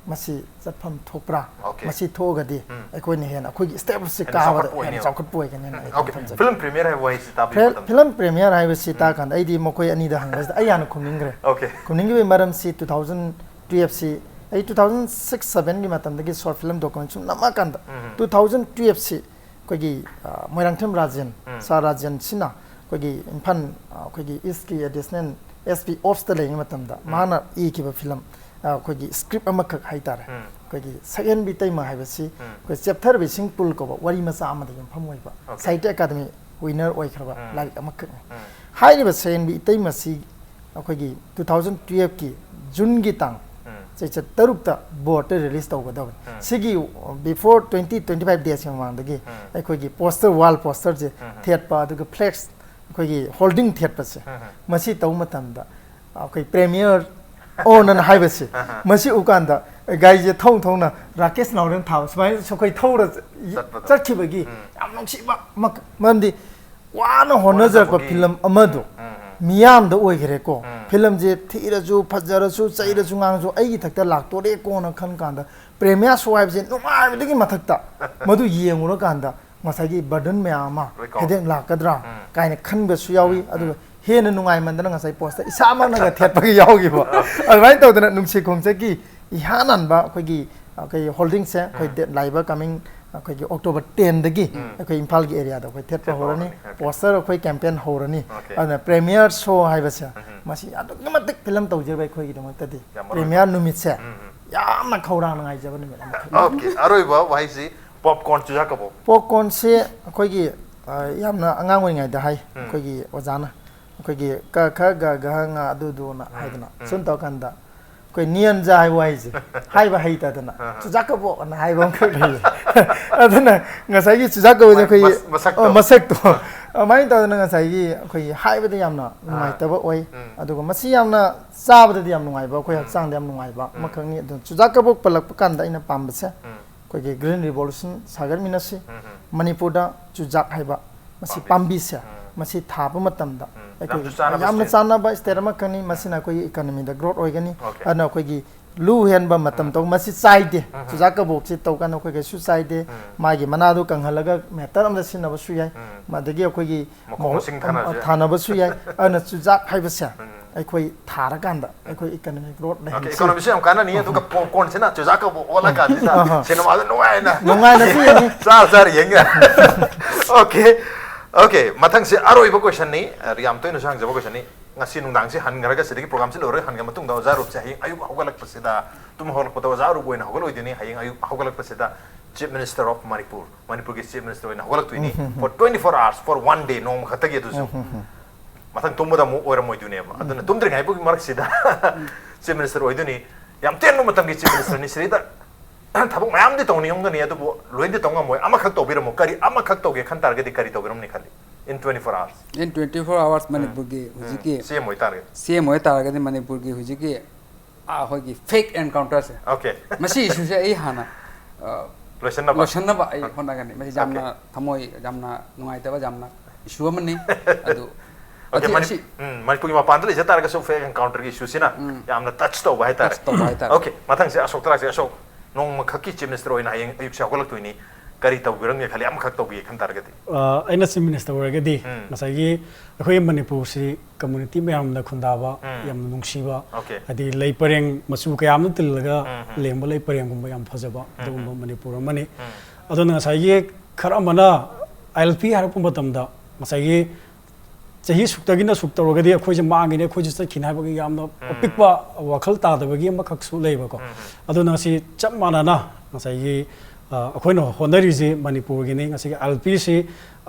ꯃꯁꯤ ꯆꯠꯐꯝ ꯊꯣꯛꯄ꯭ꯔꯥ? Okay꯫ ꯃꯁꯤ ꯊꯣꯛꯑꯒꯗꯤ ꯎꯝ꯫ ꯑꯩꯈꯣꯏꯅ ꯍꯦꯟꯅ ꯑꯩꯈꯣꯏꯒꯤ ꯁ꯭ꯇꯦꯇꯁꯁꯤ ꯍꯦꯟꯅ ꯀꯥꯕꯗ ꯆꯥꯎꯈꯠꯄ ꯍꯦꯟꯅ ꯑꯣꯏꯅꯦꯕ꯫ ꯆꯥꯎꯈꯠꯄ ꯑꯣꯏꯒꯅꯤ ꯍꯥꯏꯅ ꯑꯩ Okay, ꯊꯝꯖꯒꯦ꯫ ꯐꯤꯂꯝ ꯄ꯭ꯔꯤꯃꯤꯌꯔ ꯍꯥꯏꯕ ꯋꯥꯍꯩꯁꯤ ꯇꯥꯕꯤꯕ ꯐꯤꯂꯝ, ꯃꯇꯝꯗ꯫ ꯐꯤꯂꯝ ꯄ꯭ꯔꯤꯃꯤꯌꯔ ꯍꯥꯏꯕꯁꯤ ꯎꯝ꯫ ꯇꯥꯀꯥꯟꯗ ꯑꯩꯗꯤ ꯃꯈꯣꯏ ꯑꯅꯤꯗ ꯍꯪꯕꯁꯤꯗ ꯑꯩ ꯍꯥꯟꯅ ꯈꯨꯝꯅꯤꯡꯈ꯭ꯔꯦ꯫ Okay꯫ ꯈꯨꯝꯅꯤꯡꯈꯤꯕꯒꯤ ꯃꯔꯝꯁꯤ ꯇꯨ ꯊꯥꯎꯖꯟ ꯇꯨꯌꯦꯜꯞꯁꯤ ꯑꯩ ꯇꯨ ꯊꯥꯎꯖꯟ ꯁꯤꯛꯁ ꯁꯚꯦꯟꯒꯤ ꯃꯇꯝꯗꯒꯤ ꯁꯣꯔꯠ ꯐꯤꯂꯝ ꯗꯣꯀꯨꯃꯦꯟ ꯁꯨꯝ ꯅꯝꯃꯛꯑꯀꯥꯟꯗ ꯎꯝ꯫ ꯇꯨ ꯊꯥꯎꯖꯟ ꯇꯨꯌꯦꯜꯞꯁꯤ ꯑꯩꯈꯣꯏꯒꯤ, ꯑ, ꯃꯣꯏꯔꯥꯡꯊꯦꯝ ꯔꯥꯖꯦꯟ, ꯎꯝ꯫ ꯁꯥꯔ ꯔꯥꯖꯦꯟꯁꯤꯅ ꯑꯩꯈꯣꯏꯒꯤ ꯏꯝꯐꯥꯜ, ꯑ, ꯑꯩꯈꯣꯏꯒꯤ ꯏꯁꯀꯤ ꯑꯦꯗꯤꯁꯅꯦꯜ ꯑꯦꯁ ꯄꯤ ꯑꯣꯞꯁꯇ ꯂꯩꯔꯤꯉꯩ ꯃꯇꯝꯗ ꯎꯝ꯫ ꯃꯥꯅ ꯏꯈꯤꯕ ꯐꯤꯂꯝ, ꯑ, ꯑꯩꯈꯣꯏꯒꯤ ꯁ꯭ꯀ꯭ꯔꯤꯞ ꯑꯃꯈꯛ ꯍꯥꯏꯇꯥꯔꯦ꯫ ꯎꯝ꯫ ꯑꯩꯈꯣꯏꯒꯤ ꯁꯛꯍꯦꯟꯕꯤ ꯏꯇꯩꯃ ꯍꯥꯏꯕꯁꯤ ꯎꯝ꯫ ꯑꯩꯈꯣꯏ ꯆꯦꯞꯊꯔꯕ ꯏꯁꯤꯡ ꯄꯨꯜ ꯀꯧꯕ ꯋꯥꯔꯤ ꯃꯆꯥ ꯑꯃꯗ ꯌꯨꯝꯐꯝ ꯑꯣꯏꯕ Okay꯫ ꯁꯥꯍꯤꯇ꯭ꯌ ꯑꯦꯀꯥꯗꯃꯤ ꯋꯤꯟꯅꯔ ꯑꯣꯏꯈ꯭ꯔꯕ ꯎꯝ꯫ ꯂꯥꯏꯔꯤꯛ ꯑꯃꯈꯛꯅꯤ꯫ ꯎꯝ꯫ ꯍꯥꯏꯔꯤꯕ ꯁꯛꯍꯦꯟꯕꯤ ꯏꯇꯩꯃꯁꯤ ꯑꯩꯈꯣꯏꯒꯤ ꯇꯨ ꯊꯥꯎꯖꯟ ꯇꯨꯌꯦꯜꯞꯀꯤ ꯖꯨꯟꯒꯤ ꯇꯥꯡ ꯎꯝ꯫ ꯆꯩꯆꯠ ꯇꯔꯨꯛꯇ ꯕꯣꯔꯠꯇ ꯔꯤꯂꯤꯁ ꯇꯧꯒꯗꯕꯅꯤ꯫ ꯎꯝ꯫ ꯁꯤꯒꯤ before twenty, twenty five days ꯀꯤ ꯃꯃꯥꯡꯗꯒꯤ ꯎꯝ꯫ ꯑꯩꯈꯣꯏꯒꯤ ꯄꯣꯁꯇꯔ, ꯋꯥꯜ ꯄꯣꯁꯇꯔꯁꯦ ꯎꯝ꯫ ꯊꯦꯠꯄ, ꯑꯗꯨꯒ ꯐ꯭ꯂꯦꯛꯁ, ꯑꯩꯈꯣꯏꯒꯤ ꯍꯣꯜꯗꯤꯡ ꯊꯦꯠꯄꯁꯦ, ꯎꯝ꯫ ꯃꯁꯤ ꯇꯧꯕ ꯃꯇꯝꯗ ꯑꯩꯈꯣꯏ ꯄ꯭ꯔꯤꯃꯤꯌꯔ ꯑꯣ, ꯅꯪꯅ ꯍꯥꯏꯕꯁꯦ, ꯃꯁꯤ ꯎꯀꯥꯟꯗ ꯒꯥꯔꯤꯁꯦ ꯊꯧ ꯊꯧꯅ ꯔꯥꯀꯦꯁ ꯅꯥꯎꯔꯦꯝ ꯊꯥꯕ ꯁꯨꯃꯥꯏꯅ ꯑꯩꯈꯣꯏ ꯊꯧꯔ ꯆꯠꯄꯗꯣ꯫ ꯆꯠꯈꯤꯕꯒꯤ ꯌꯥꯝ ꯅꯨꯡꯁꯤꯕ ꯃꯛ-, ꯃꯔꯝꯗꯤ ꯋꯥꯅ ꯍꯣꯠꯅꯖꯔꯛꯄ ꯍꯣꯠꯅꯖꯕꯒꯤ꯫ ꯐꯤꯂꯝ ꯑꯃꯗꯣ ꯎꯝ, ꯎꯝ꯫ ꯃꯤꯌꯥꯝꯗ ꯑꯣꯏꯈ꯭ꯔꯦꯀꯣ꯫ ꯎꯝ꯫ ꯐꯤꯂꯝꯁꯦ ꯊꯤꯔꯁꯨ, ꯐꯖꯔꯁꯨ, ꯆꯩꯔꯁꯨ, ꯉꯥꯡꯁꯨ ꯑꯩꯒꯤ ꯏꯊꯛꯇ ꯂꯥꯛꯇꯣꯔꯦꯀꯣꯅ ꯈꯟ ꯀꯥꯟꯗ, ꯄ꯭ꯔꯦꯃꯤꯌꯥ ꯁꯣ ꯍꯥꯏꯕꯁꯦ ꯅꯨꯡꯉꯥꯏꯕꯗꯒꯤ ꯃꯊꯛꯇ ꯃꯗꯨ ꯌꯦꯡꯉꯨꯔꯀꯥꯟꯗ ꯉꯁꯥꯏꯒꯤ ꯕꯔꯗꯟ ꯃꯌꯥꯝ ꯑꯃ ꯂꯣꯏ ꯀꯥꯎ-, ꯍꯦꯗꯦꯛ ꯂꯥꯛꯀꯗ꯭ꯔꯥ ꯎꯝ꯫ ꯀꯥꯏꯅ ꯈꯟꯕꯁꯨ ꯌꯥꯎꯏ꯫ ꯎꯝ, ꯑꯗꯨꯒ ꯎꯝ꯫ ꯍꯦꯟꯅ ꯅꯨꯡꯉꯥꯏꯃꯟꯗꯅ ꯉꯁꯥꯏ ꯄꯣꯁꯇ ꯏꯁꯥꯃꯛꯅꯒ ꯊꯦꯠꯄꯒ ꯌꯥꯎꯈꯤꯕ꯫ ꯑꯗꯨꯃꯥꯏꯅ ꯇꯧꯗꯅ ꯅꯨꯡꯁꯤ ꯈꯣꯡꯆꯠꯀꯤ ꯏꯍꯥꯟ ꯍꯥꯟꯕ ꯑꯩꯈꯣꯏꯒꯤ, ꯑꯩꯈꯣꯏꯒꯤ ꯍꯣꯜꯗꯤꯡꯁꯦ ꯑꯩꯈꯣꯏ ꯎꯝ꯫ ꯗꯦꯠ ꯂꯥꯛꯏꯕ ꯀꯃꯤꯡ ꯑꯩꯈꯣꯏꯒꯤ ꯑꯣꯛꯇꯣꯕꯔ ꯇꯦꯟꯗꯒꯤ ꯎꯝ꯫ ꯑꯩꯈꯣꯏ ꯏꯝꯐꯥꯜꯒꯤ ꯑꯦꯔꯤꯌꯥꯗ ꯑꯩꯈꯣꯏ ꯊꯦꯠꯄ ꯊꯦꯠꯄ ꯍꯧꯔꯅꯤ꯫ ꯍꯧꯔꯅꯤ꯫ ꯑꯣꯀꯦ꯫ ꯄꯣꯁꯇꯔ ꯑꯩꯈꯣꯏ ꯀꯦꯝꯄꯦꯟ ꯍꯧꯔꯅꯤ꯫ ꯑꯣꯀꯦ꯫ ꯑꯗꯨꯅ ꯄ꯭ꯔꯦꯃꯤꯌꯔ ꯁꯣ ꯍꯥꯏꯕꯁꯦ ꯎꯝ꯫ ꯃꯁꯤ ꯑꯗꯨꯛꯀꯤ ꯃꯇꯤꯛ ꯐꯤꯂꯝ ꯇꯧꯖꯔꯤꯕ ꯑꯩꯈꯣꯏꯒꯤꯗꯃꯛꯇꯗꯤ ꯌꯥꯝ ꯃꯔꯨ ꯑꯣꯏ꯫ ꯄ꯭ꯔꯦꯃꯤꯌꯔ ꯅꯨꯃꯤꯠꯁꯦ ꯎꯝ, ꯎꯝ꯫ ꯌꯥꯝꯅ ꯈꯧꯔꯥꯡꯅ ꯉꯥꯏꯖꯕ ꯅꯨꯃꯤꯠ ꯑꯃꯈꯛꯅꯤ꯫ ꯑꯣꯀꯦ, ꯑꯔꯣꯏꯕ ꯋꯥꯍꯩꯁꯤ ꯄꯣꯞꯀꯣꯔꯟ ꯆꯨꯖꯥꯛ ꯀꯕꯣꯛ꯫ ꯄꯣꯞꯀꯣꯔꯟꯁꯦ ꯑꯩꯈꯣꯏꯒꯤ, ꯑ, ꯌꯥꯝꯅ ꯑꯉꯥꯡ ꯑꯣꯏꯔꯤꯉꯩꯗ ꯍꯥꯏ, ꯎꯝ꯫ ꯑꯩꯈꯣꯏꯒꯤ ꯑꯣꯖꯥꯅ, ꯑꯩꯈꯣꯏꯒꯤ ꯀ ꯈ ꯒ ꯘ ꯉ ꯑꯗꯨꯗꯨꯅ ꯎꯝ, ꯍꯥꯏꯗꯅ ꯎꯝ꯫ ꯁꯨꯝ ꯇꯧꯔꯀꯥꯟꯗ ꯑꯩꯈꯣꯏ ꯅꯤꯌꯟꯖꯥ ꯍꯥꯏꯕ ꯋꯥꯍꯩꯁꯦ ꯍꯥꯏꯕ ꯍꯩꯇꯗꯅ ꯑꯥ꯫ ꯆꯨꯖꯥꯛ ꯀꯕꯣꯛ ꯑꯅ ꯍꯥꯏꯕ ꯑꯃꯈꯛ ꯂꯩꯌꯦ꯫ ꯑꯗꯨꯅ ꯉꯁꯥꯏꯒꯤ ꯆꯨꯖꯥꯛ ꯀꯕꯣꯛꯁꯦ ꯃꯥꯏ ꯑꯩꯈꯣꯏꯒꯤ, ꯃꯁ-, ꯃꯁꯛꯇꯣ꯫ ꯑ, ꯃꯁꯛꯇꯣ꯫ ꯑꯗꯨꯃꯥꯏꯅ ꯇꯧꯗꯅ ꯉꯁꯥꯏꯒꯤ ꯑꯩꯈꯣꯏꯒꯤ ꯍꯥꯏꯕꯗ ꯌꯥꯝꯅ ꯑꯥ꯫ ꯅꯨꯡꯉꯥꯏꯇꯕ ꯑꯣꯏ꯫ ꯎꯝ꯫ ꯑꯗꯨꯒ ꯃꯁꯤ ꯌꯥꯝꯅ ꯆꯥꯕꯗꯗꯤ ꯌꯥꯝ ꯅꯨꯡꯉꯥꯏꯕ, ꯑꯩꯈꯣꯏ ꯎꯝ꯫ ꯍꯛꯆꯥꯡꯗ ꯌꯥꯝ ꯅꯨꯡꯉꯥꯏꯕ ꯎꯝ꯫ ꯑꯃꯈꯛꯅꯤ꯫ ꯑꯗꯨꯅ ꯆꯨꯖꯥꯛ ꯀꯕꯣꯛ ꯄꯜꯂꯛꯄ ꯀꯥꯟꯗ ꯑꯩꯅ ꯄꯥꯝꯕꯁꯦ ꯎꯝ꯫ ꯑꯩꯈꯣꯏꯒꯤ Green Revolution ꯁꯥꯒꯠꯃꯤꯟꯅꯁꯤ꯫ ꯎꯝ, ꯎꯝ꯫ ꯃꯅꯤꯄꯨꯔꯗ ꯆꯨꯖꯥꯛ ꯍꯥꯏꯕ ꯃꯁꯤ ꯄꯥꯝꯕꯤ꯫ ꯄꯥꯝꯕꯤꯁꯦ, ꯎꯝ꯫ ꯃꯁꯤ ꯊꯥꯕ ꯃꯇꯝꯗ ꯎꯝ꯫ ꯑꯩꯈꯣꯏꯒꯤ ꯌꯥꯝꯁꯨ ꯆꯥꯅꯕ ꯌꯥꯝꯅ state꯫ ꯆꯥꯟꯅꯕ state ꯎꯝ꯫ ꯑꯃꯈꯛꯅꯤ꯫ ꯃꯁꯤꯅ ꯑꯩꯈꯣꯏꯒꯤ economyꯗ growth ꯑꯣꯏꯒꯅꯤ꯫ ꯑꯣꯀꯦ꯫ ꯑꯗꯨꯅ ꯑꯩꯈꯣꯏꯒꯤ ꯂꯨ ꯍꯦꯟꯕ ꯃꯇꯝ ꯎꯝ꯫ ꯇꯧ-, ꯃꯁꯤ ꯆꯥꯏꯗꯦ꯫ ꯎꯝ꯫ ꯆꯨꯖꯥꯛ ꯀꯕꯣꯛꯁꯤ ꯇꯧꯀꯥꯟꯗ ꯑꯩꯈꯣꯏ ꯀꯩꯁꯨ ꯆꯥꯏꯗꯦ꯫ ꯎꯝ꯫ ꯃꯥꯒꯤ ꯃꯅꯥꯗꯨ ꯀꯪꯍꯜꯂꯒ matter ꯑꯃꯗ ꯁꯤꯖꯤꯟꯅꯕꯁꯨ ꯌꯥꯏ꯫ ꯎꯝ꯫ ꯑꯗꯒꯤ ꯑꯩꯈꯣꯏꯒꯤ ꯃꯈꯣꯡ ꯃꯁꯤꯡ ꯃ-, ꯊꯥꯅꯕꯁꯨ ꯌꯥꯏ꯫ ꯊꯥꯅꯕꯁꯨ ꯌꯥꯏ꯫ ꯑꯗꯨꯅ ꯆꯨꯖꯥꯛ ꯍꯥꯏꯕꯁꯦ ꯎꯝ꯫ ꯑꯩꯈꯣꯏ ꯊꯥꯔꯀꯥꯟꯗ ꯑꯩꯈꯣꯏ economic growth ꯑꯣꯀꯦ, ꯂꯩꯍꯟꯁꯤ꯫ Economyꯁꯨ ꯌꯥꯝ ꯀꯥꯟꯅꯅꯤ꯫ ꯑꯗꯨꯒ ꯄꯣꯞꯀꯣꯔꯟꯁꯤꯅ ꯆꯨꯖꯥꯛ ꯀꯕꯣꯛ ꯑꯣꯜꯂꯀꯥꯟꯁꯤꯗ ꯑꯍꯥ꯫ ꯁꯤꯅꯦꯃꯥꯗ ꯅꯨꯡꯉꯥꯏꯅ ꯅꯨꯡꯉꯥꯏꯅꯁꯨ ꯌꯦꯡꯉꯤ꯫ ꯆꯥꯔ ꯆꯥꯔ ꯌꯦꯡ ꯌꯥꯏ꯫ ꯑꯣꯀꯦ, ꯑꯣꯀꯦ, ꯃꯊꯪꯁꯦ ꯑꯔꯣꯏꯕ questionꯅꯤ꯫ ꯑ, ꯌꯥꯝ ꯇꯣꯏꯅꯁꯨ ꯍꯪꯖꯕ questionꯅꯤ꯫ ꯉꯁꯤ ꯅꯨꯡꯗꯥꯡꯁꯤ ꯍꯟꯈ꯭ꯔꯒ, ꯁꯤꯗꯒꯤ programꯁꯤ ꯂꯣꯏꯔꯒ ꯍꯟꯈ꯭ꯔ ꯃꯇꯨꯡꯗ ꯑꯣꯖꯥ ꯔꯨꯞꯁꯦ ꯍꯌꯦꯡ ꯑꯌꯨꯛ ꯍꯧꯒꯠꯂꯛꯄꯁꯤꯗ, ꯇꯨꯝ ꯍꯧꯒꯠꯂꯛꯄꯗ ꯑꯣꯖꯥ ꯔꯨꯞ ꯑꯣꯏꯅ ꯍꯧꯒꯠꯂꯣꯏꯗꯣꯏꯅꯤ꯫ ꯍꯌꯦꯡ ꯑꯌꯨꯛ ꯍꯧꯒꯠꯂꯛꯄꯁꯤꯗ Chief Minister of Manipur, ꯃꯅꯤꯄꯨꯔꯒꯤ Chief Minister ꯑꯣꯏꯅ ꯍꯧꯒꯠꯂꯛꯇꯣꯏꯅꯤ꯫ ꯎꯝ, ꯍꯝ, ꯍꯝ꯫ For twenty-four hours, for one day, ꯅꯣꯡꯃ ꯈꯛꯇꯒꯤ ꯑꯗꯨꯁꯨ꯫ ꯎꯝ, ꯍꯝ, ꯍꯝ꯫ ꯃꯊꯪ ꯇꯨꯝꯕꯗ ꯑꯃꯨꯛ ꯑꯣꯏꯔꯝꯃꯣꯏꯗꯣꯏꯅꯦꯕ꯫ ꯑꯗꯨꯅ ꯎꯝ꯫ ꯇꯨꯝꯗ꯭ꯔꯤꯉꯩ ꯐꯥꯎꯒꯤ ꯃꯔꯛꯁꯤꯗ Chief Minister ꯑꯣꯏꯗꯣꯏꯅꯤ꯫ ꯌꯥꯝ ꯇꯦꯟꯕ ꯃꯇꯝꯒꯤ Chief Ministerꯅꯤ꯫ ꯁꯤꯗꯩꯗ ꯊꯕꯛ ꯃꯌꯥꯝꯗꯤ ꯇꯧꯅꯤꯡꯉꯝꯒꯅꯤ, ꯑꯗꯨꯕꯨ ꯂꯣꯏꯅꯗꯤ ꯇꯧ ꯉꯝꯃꯣꯏ꯫ ꯑꯃꯈꯛ ꯇꯧꯕꯤꯔꯝꯃꯣ꯫ ꯀꯔꯤ ꯑꯃꯈꯛ ꯇꯧꯒꯦ ꯈꯟ ꯇꯥꯔꯒꯗꯤ ꯀꯔꯤ ꯇꯧꯕꯤꯔꯝꯅꯤ ꯈꯜꯂꯤ? In twenty-four hours꯫ In twenty-four hours ꯎꯝ꯫ ꯃꯅꯤꯄꯨꯔꯒꯤ ꯎꯝ꯫ ꯍꯧꯖꯤꯛꯀꯤ CM ꯑꯣꯏꯇꯥꯔꯒꯗꯤ? CM ꯑꯣꯏꯇꯥꯔꯒꯗꯤ ꯃꯅꯤꯄꯨꯔꯒꯤ ꯍꯧꯖꯤꯛꯀꯤ ꯑꯩꯈꯣꯏꯒꯤ ꯐꯦꯛ ꯑꯦꯟꯀꯥꯎꯟꯇꯔꯁꯦ, ꯑꯣꯀꯦ꯫ ꯃꯁꯤ ꯏꯁꯨꯁꯦ ꯑꯩ ꯍꯥꯟꯅ ꯑ, ꯂꯣꯏꯁꯤꯟꯅꯕ꯫ ꯂꯣꯏꯁꯤꯟꯅꯕ ꯑꯩ ꯍꯣꯠꯅꯒꯅꯤ꯫ ꯃꯁꯤ ꯌꯥꯝꯅ ꯊꯃꯣꯏ ꯌꯥꯝꯅ ꯅꯨꯡꯉꯥꯏꯇꯕ, ꯌꯥꯝꯅ ꯏꯁꯨ ꯑꯃꯅꯤ꯫ ꯑꯗꯨ ꯑꯣꯀꯦ꯫ ꯑꯁꯤ- ꯃꯅꯤ- ꯑꯁꯤ ꯎꯝ, ꯃꯅꯤꯄꯨꯔꯒꯤ ꯃꯄꯥꯟꯗ ꯂꯩꯖ ꯇꯥꯔꯒꯁꯨ ꯐꯦꯛ ꯑꯦꯟꯀꯥꯎꯟꯇꯔꯒꯤ ꯏꯁꯨꯁꯤꯅ ꯎꯝ꯫ ꯌꯥꯝꯅ ꯇꯆ ꯇꯧꯕ ꯍꯥꯏꯇꯥꯔꯦ꯫ ꯇꯆ ꯇꯧꯕ ꯍꯥꯏꯇꯥꯔꯦ꯫ ꯑꯣꯀꯦ꯫ ꯃꯊꯪꯁꯦ ꯑꯁꯣꯛ ꯇꯔꯥꯛꯁꯦ꯫ ꯑꯁꯣꯛ, ꯅꯣꯡꯃꯈꯛꯀꯤ ꯆꯤꯐ ꯃꯤꯅꯤꯁꯇꯔ ꯑꯣꯏꯅ ꯍꯌꯦꯡ ꯑꯌꯨꯛꯁꯦ ꯍꯧꯒꯠꯂꯛꯇꯣꯏꯅꯤ꯫ ꯀꯔꯤ ꯇꯧꯕꯤꯔꯝꯒꯦ ꯈꯜꯂꯤ? ꯑꯃꯈꯛ ꯇꯧꯕꯤꯒꯦ ꯈꯟ ꯇꯥꯔꯒꯗꯤ? ꯑ, ꯑꯩꯅ ꯆꯤꯐ ꯃꯤꯅꯤꯁꯇꯔ ꯑꯣꯏꯔꯒꯗꯤ ꯎꯝ꯫ ꯉꯁꯥꯏꯒꯤ ꯑꯩꯈꯣꯏ ꯃꯅꯤꯄꯨꯔꯁꯤ ꯀꯝꯃ꯭ꯌꯨꯅꯤꯇꯤ ꯃꯌꯥꯝꯅ ꯈꯨꯟꯗꯥꯕ, ꯎꯝ꯫ ꯌꯥꯝꯅ ꯅꯨꯡꯁꯤꯕ, ꯑꯣꯀꯦ꯫ ꯍꯥꯏꯗꯤ ꯂꯩ ꯄꯔꯦꯡ ꯃꯆꯨ ꯀꯌꯥ ꯑꯃ ꯇꯤꯜꯂꯒ ꯎꯝ, ꯎꯝ꯫ ꯂꯦꯡꯕ ꯂꯩ ꯄꯔꯦꯡꯒꯨꯝꯕ ꯌꯥꯝ ꯐꯖꯕ ꯑꯗꯨꯒꯨꯝꯕ ꯃꯅꯤꯄꯨꯔ ꯑꯃꯅꯤ꯫ ꯎꯝ꯫ ꯑꯗꯨꯅ ꯉꯁꯥꯏꯒꯤ ꯈꯔ ꯑꯃꯅ ꯑꯥꯏ ꯑꯦꯜ ꯄꯤ ꯍꯥꯏꯔꯛꯄ ꯃꯇꯝꯗ ꯉꯁꯥꯏꯒꯤ ꯆꯍꯤ ꯁꯨꯛꯇꯒꯤꯅ ꯁꯨꯛ ꯇꯧꯔꯒꯗꯤ ꯑꯩꯈꯣꯏꯁꯦ ꯃꯥꯡꯒꯅꯤ, ꯑꯩꯈꯣꯏꯁꯦ ꯆꯠꯈꯤꯅꯤ ꯍꯥꯏꯕꯒꯤ ꯌꯥꯝꯅ ꯑꯄꯤꯛꯄ ꯋꯥꯈꯜ ꯇꯥꯗꯕꯒꯤ ꯑꯃꯈꯛꯁꯨ ꯂꯩꯕꯀꯣ꯫ ꯑꯗꯨꯅ ꯉꯁꯤ ꯆꯞ ꯃꯥꯟꯅꯅ ꯉꯁꯥꯏꯒꯤ, ꯑ, ꯑꯩꯈꯣꯏꯅ ꯍꯣꯠꯅꯔꯤꯁꯤ ꯃꯅꯤꯄꯨꯔꯒꯤꯅꯤ꯫ ꯉꯁꯤꯒꯤ ꯑꯥꯏ ꯑꯦꯜ ꯄꯤꯁꯤ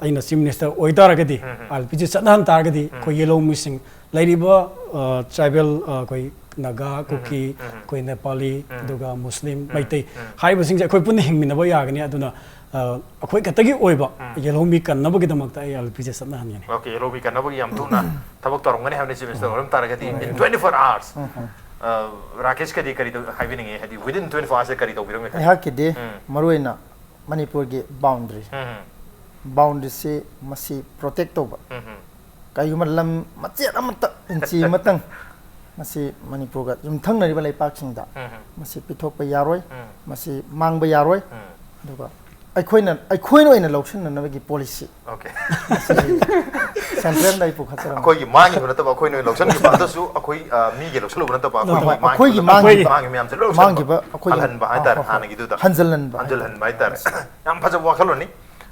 ꯑꯩꯅ ꯆꯤꯐ ꯃꯤꯅꯤꯁꯇꯔ ꯑꯣꯏꯇꯥꯔꯒꯗꯤ, ꯑꯥꯏ ꯑꯦꯜ ꯄꯤꯁꯤ ꯆꯠꯅꯍꯟ ꯇꯥꯔꯒꯗꯤ ꯑꯩꯈꯣꯏ ꯌꯦꯜꯍꯧꯃꯤꯁꯤꯡ ꯂꯩꯔꯤꯕ, ꯑ, ꯇ꯭ꯔꯥꯏꯕꯦꯜ, ꯑ, ꯑꯩꯈꯣꯏ ꯅꯥꯒꯥ, ꯀꯨꯀꯤ, ꯑꯩꯈꯣꯏ ꯅꯦꯄꯥꯂꯤ, ꯑꯗꯨꯒ ꯃꯨꯁꯂꯤꯝ, ꯃꯩꯇꯩ ꯍꯥꯏꯔꯤꯕꯁꯤꯡꯁꯦ ꯑꯩꯈꯣꯏ ꯄꯨꯟꯅ ꯍꯤꯡꯃꯤꯟꯅꯕ ꯌꯥꯒꯅꯤ꯫ ꯑꯗꯨꯅ, ꯑ, ꯑꯩꯈꯣꯏ ꯈꯛꯇꯒꯤ ꯑꯣꯏꯕ ꯌꯦꯜꯍꯧꯃꯤ ꯀꯟꯅꯕꯒꯤꯗꯃꯛꯇ ꯑꯩ ꯑꯥꯏ ꯑꯦꯜ ꯄꯤꯁꯦ ꯆꯠꯅꯍꯟꯒꯅꯤ꯫ ꯑꯣꯀꯦ, ꯌꯦꯜꯍꯧꯃꯤ ꯀꯟꯅꯕꯒꯤ ꯌꯥꯝ ꯊꯨꯅ ꯊꯕꯛ ꯇꯧꯔꯝꯒꯅꯤ ꯍꯥꯏꯕꯅꯤ, ꯆꯤꯐ ꯃꯤꯅꯤꯁꯇꯔ ꯑꯣꯏꯔꯝ ꯇꯥꯔꯒꯗꯤ, in twenty four hours꯫ ꯑ, ꯔꯥꯀꯦꯁꯀꯗꯤ ꯀꯔꯤ ꯇꯧ-, ꯍꯥꯏꯕꯤꯅꯤꯡꯉꯤ? ꯍꯥꯏꯗꯤ, within twenty four hours ꯀꯔꯤ ꯇꯧꯕꯤꯔꯝꯒꯦ ꯈꯜꯂꯤ? ꯑꯩꯍꯥꯛꯀꯤꯗꯤ ꯎꯝ꯫ ꯃꯔꯨꯑꯣꯏꯅ ꯃꯅꯤꯄꯨꯔꯒꯤ ꯕꯥꯎꯟꯗꯔꯤ, ꯎꯝ, ꯕꯥꯎꯟꯗꯔꯤꯁꯤ ꯃꯁꯤ ꯄ꯭ꯔꯣꯇꯦꯛ ꯇꯧꯕ꯫ ꯎꯝ, ꯎꯝ꯫ ꯀꯔꯤꯒꯨꯝꯕ ꯂꯝ ꯃꯆꯦꯠ ꯑꯃꯇ, ꯏꯟꯆꯤ ꯑꯃꯇꯪ ꯃꯁꯤ ꯃꯅꯤꯄꯨꯔꯒ ꯌꯨꯝꯊꯪꯅꯔꯤꯕ ꯂꯩꯄꯥꯛꯁꯤꯡꯗ ꯎꯝ, ꯎꯝ꯫ ꯃꯁꯤ ꯄꯤꯊꯣꯛꯄ ꯌꯥꯔꯣꯏ, ꯎꯝ꯫ ꯃꯁꯤ ꯃꯥꯡꯕ ꯌꯥꯔꯣꯏ꯫ ꯎꯝ꯫ ꯑꯗꯨꯒ ꯑꯩꯈꯣꯏꯅ, ꯑꯩꯈꯣꯏꯅ ꯑꯣꯏꯅ ꯂꯧꯁꯤꯟꯅꯅꯕꯒꯤ ꯄꯣꯂꯤꯁꯤ ꯑꯣꯀꯦ꯫ ꯁꯦꯟꯇ꯭ꯔꯦꯜꯗ ꯑꯩ ꯄꯨꯈꯠꯆꯔꯝꯕ꯫ ꯑꯩꯈꯣꯏꯒꯤ ꯃꯥꯡꯈꯤꯕ ꯅꯠꯇꯕ, ꯑꯩꯈꯣꯏꯅ ꯂꯧꯁꯤꯟꯈꯤꯕ ꯑꯗꯨꯁꯨ ꯑꯩꯈꯣꯏ, ꯑ, ꯃꯤꯒꯤ ꯂꯧꯁꯤꯜꯂꯨꯕ ꯅꯠꯇꯕ, ꯑꯩꯈꯣꯏꯒꯤ ꯍꯣꯏ, ꯃꯥꯡꯈꯤꯕ ꯑꯩꯈꯣꯏꯒꯤ ꯅꯠꯇꯕ, ꯃꯥꯡꯈꯤꯕ, ꯃꯥꯡꯈꯤꯕ ꯃꯌꯥꯝꯁꯦ ꯂꯣꯏ ꯂꯧꯁꯤꯜꯂꯨꯕ꯫ ꯃꯥꯡꯈꯤꯕ ꯑꯩꯈꯣꯏꯒꯤ, ꯍꯜꯍꯟꯕ ꯑ, ꯍꯥꯏꯇꯥꯔꯦ, ꯍꯣꯏ, ꯍꯣꯏ꯫ ꯍꯥꯟꯅꯒꯤꯗꯨꯗ꯫ ꯍꯟꯖꯤꯜꯍꯟꯕ꯫ ꯍꯟꯖꯤꯜꯍꯟꯕ ꯍꯥꯏꯇꯥꯔꯦ꯫ ꯌꯥꯝ ꯐꯖꯕ ꯋꯥꯈꯜꯂꯣꯟꯅꯤ꯫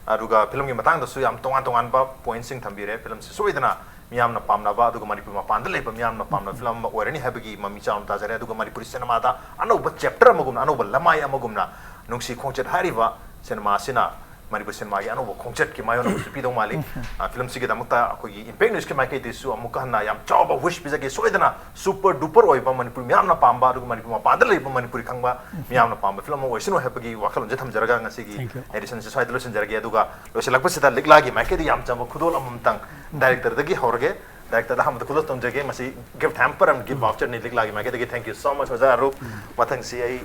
ꯑꯗꯨꯒ ꯐꯤꯂꯝꯒꯤ ꯃꯇꯥꯡꯗꯁꯨ ꯌꯥꯝ ꯇꯣꯉꯥꯟ ꯇꯣꯉꯥꯟꯕ ꯄꯣꯏꯟꯠꯁꯤꯡ ꯊꯝꯕꯤꯔꯦ꯫ ꯐꯤꯂꯝꯁꯤ ꯁꯣꯏꯗꯅ ꯃꯤꯌꯥꯝꯅ ꯄꯥꯝꯅꯕ, ꯑꯗꯨꯒ ꯃꯅꯤꯄꯨꯔ ꯃꯄꯥꯟꯗ ꯂꯩꯕ ꯃꯤꯌꯥꯝꯅ ꯄꯥꯝꯅꯕ ꯐꯤꯂꯝ ꯑꯃ ꯑꯣꯏꯔꯅꯤ ꯍꯥꯏꯕꯒꯤ ꯃꯃꯤ ꯆꯥꯎꯅ ꯇꯥꯖꯔꯦ꯫ ꯑꯗꯨꯒ ꯃꯅꯤꯄꯨꯔꯤ ꯁꯤꯅꯦꯃꯥꯗ ꯑꯅꯧꯕ ꯆꯦꯞꯇꯔ ꯑꯃꯒꯨꯝꯅ, ꯑꯅꯧꯕ ꯂꯃꯥꯏ ꯑꯃꯒꯨꯝꯅ ꯅꯨꯡꯁꯤ ꯈꯣꯡꯆꯠ ꯍꯥꯏꯔꯤꯕ ꯁꯤꯅꯦꯃꯥ ꯑꯁꯤꯅ ꯃꯅꯤꯄꯨꯔ ꯁꯤꯅꯦꯃꯥꯒꯤ ꯑꯅꯧꯕ ꯈꯣꯡꯆꯠꯀꯤ ꯃꯥꯌꯣꯟ ꯑꯃꯁꯨ ꯄꯤꯗꯧ ꯃꯥꯜꯂꯤ꯫ ꯑ, ꯐꯤꯂꯝꯁꯤꯒꯤꯗꯃꯛꯇ ꯑꯩꯈꯣꯏꯒꯤ ꯏꯝꯄꯦꯛ ꯅ꯭ꯌꯨꯁꯀꯤ ꯃꯥꯏꯀꯩꯗꯒꯤꯁꯨ ꯑꯃꯨꯛꯀ ꯍꯟꯅ ꯌꯥꯝ ꯆꯥꯎꯕ ꯋꯤꯁ ꯄꯤꯖꯒꯦ꯫ ꯁꯣꯏꯗꯅ ꯁꯨꯄꯔ ꯗꯨꯄꯔ ꯑꯣꯏꯕ, ꯃꯅꯤꯄꯨꯔ ꯃꯤꯌꯥꯝꯅ ꯄꯥꯝꯕ, ꯑꯗꯨꯒ ꯃꯅꯤꯄꯨꯔ ꯃꯄꯥꯟꯗ ꯂꯩꯕ ꯃꯅꯤꯄꯨꯔꯤ ꯈꯪꯕ ꯃꯤꯌꯥꯝꯅ ꯄꯥꯝꯕ ꯐꯤꯂꯝ ꯑꯃ ꯑꯣꯏꯁꯅꯨ ꯍꯥꯏꯕꯒꯤ ꯋꯥꯈꯜꯂꯣꯟꯁꯦ ꯊꯝꯖꯔꯒ ꯉꯁꯤꯒꯤ Thank you. ꯑꯦꯗꯤꯁꯟꯁꯦ ꯁ꯭ꯋꯥꯏꯗ ꯂꯣꯏꯁꯤꯟꯖꯔꯒꯦ꯫ ꯑꯗꯨꯒ ꯂꯣꯏꯁꯤꯜꯂꯛꯄꯁꯤꯗ ꯂꯤꯛꯂꯥꯒꯤ ꯃꯥꯏꯀꯩꯗ ꯌꯥꯝ ꯆꯝꯕ ꯈꯨꯗꯣꯜ ꯑꯃꯃꯝꯇꯪ ꯗꯥꯏꯔꯦꯛꯇꯔꯗꯒꯤ ꯍꯧꯔꯒꯦ꯫ Director ꯗ ꯑꯍꯥꯟꯕꯗ ꯈꯨꯗꯣꯜ ꯇꯝꯖꯒꯦ꯫ ꯃꯁꯤ gift hamper ꯑꯃ, gift voucher ꯅꯤ ꯂꯤꯛꯂꯥꯒꯤ ꯃꯥꯏꯀꯩꯗꯒꯤ꯫ Thank you so much ꯑꯣꯖꯥ ꯑꯔꯨꯞ꯫ ꯃꯊꯪꯁꯤ ꯑꯩ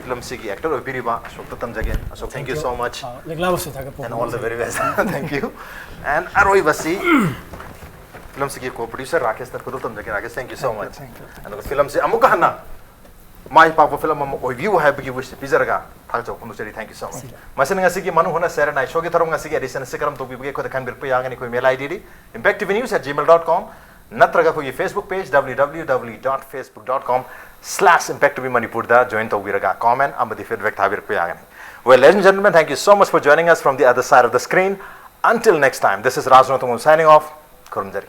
film ꯁꯤꯒꯤ actor ꯑꯣꯏꯕꯤꯔꯤꯕ ꯑꯁꯣꯛꯇ ꯇꯝꯖꯒꯦ꯫ ꯑꯁꯣꯛ, thank you so much꯫ ꯑ, ꯂꯤꯛꯂꯥꯕꯨꯁꯨ ꯊꯥꯒꯠꯄ And all the very best꯫ Thank you꯫ And ꯑꯔꯣꯏꯕꯁꯤ film ꯁꯤꯒꯤ co-producer ꯔꯥꯀꯦꯁꯇ ꯈꯨꯗꯣꯜ ꯇꯝꯖꯒꯦ꯫ Rakesh, thank you so much꯫ Thank you꯫ ꯑꯗꯨꯒ film ꯁꯤ ꯑꯃꯨꯛꯀ ꯍꯟꯅ ꯃꯥꯏ ꯄꯥꯛꯄ film ꯑꯃ ꯑꯣꯏꯕꯤꯌꯨ ꯍꯥꯏꯕꯒꯤ wish ꯄꯤꯖꯔꯒ ꯊꯥꯒꯠꯆꯕ ꯐꯣꯡꯗꯣꯛꯆꯔꯤ꯫ Thank you so much꯫ ꯃꯁꯤꯅ ꯉꯁꯤꯒꯤ ꯃꯅꯨꯡ ꯍꯨꯠꯅ ꯁꯦꯔꯦꯅꯥꯏ ꯁꯣꯒꯤ ꯊꯧꯔꯝ꯫ ꯉꯁꯤꯒꯤ edition ꯑꯁꯤ ꯀꯔꯝ ꯇꯧꯕꯤꯕꯒꯦ ꯑꯩꯈꯣꯏꯗ ꯈꯪꯕꯤꯔꯛꯄ ꯌꯥꯒꯅꯤ꯫ ꯑꯩꯈꯣꯏ mail ID D impact T V news at gmail dot com ꯅꯠꯇ꯭ꯔꯒ ꯑꯩꯈꯣꯏꯒꯤ Facebook page W W W dot facebook dot com slash impact T V Manipur ꯗ join ꯇꯧꯕꯤꯔꯒ comment ꯑꯃꯗꯤ feedback ꯊꯥꯕꯤꯔꯛꯄ ꯌꯥꯒꯅꯤ꯫ Well, ladies and gentlemen, thank you so much for joining us from the other side of the screen. Until next time, this is Raj Nothungam signing off. ꯈꯨꯔꯨꯝꯖꯔꯤ꯫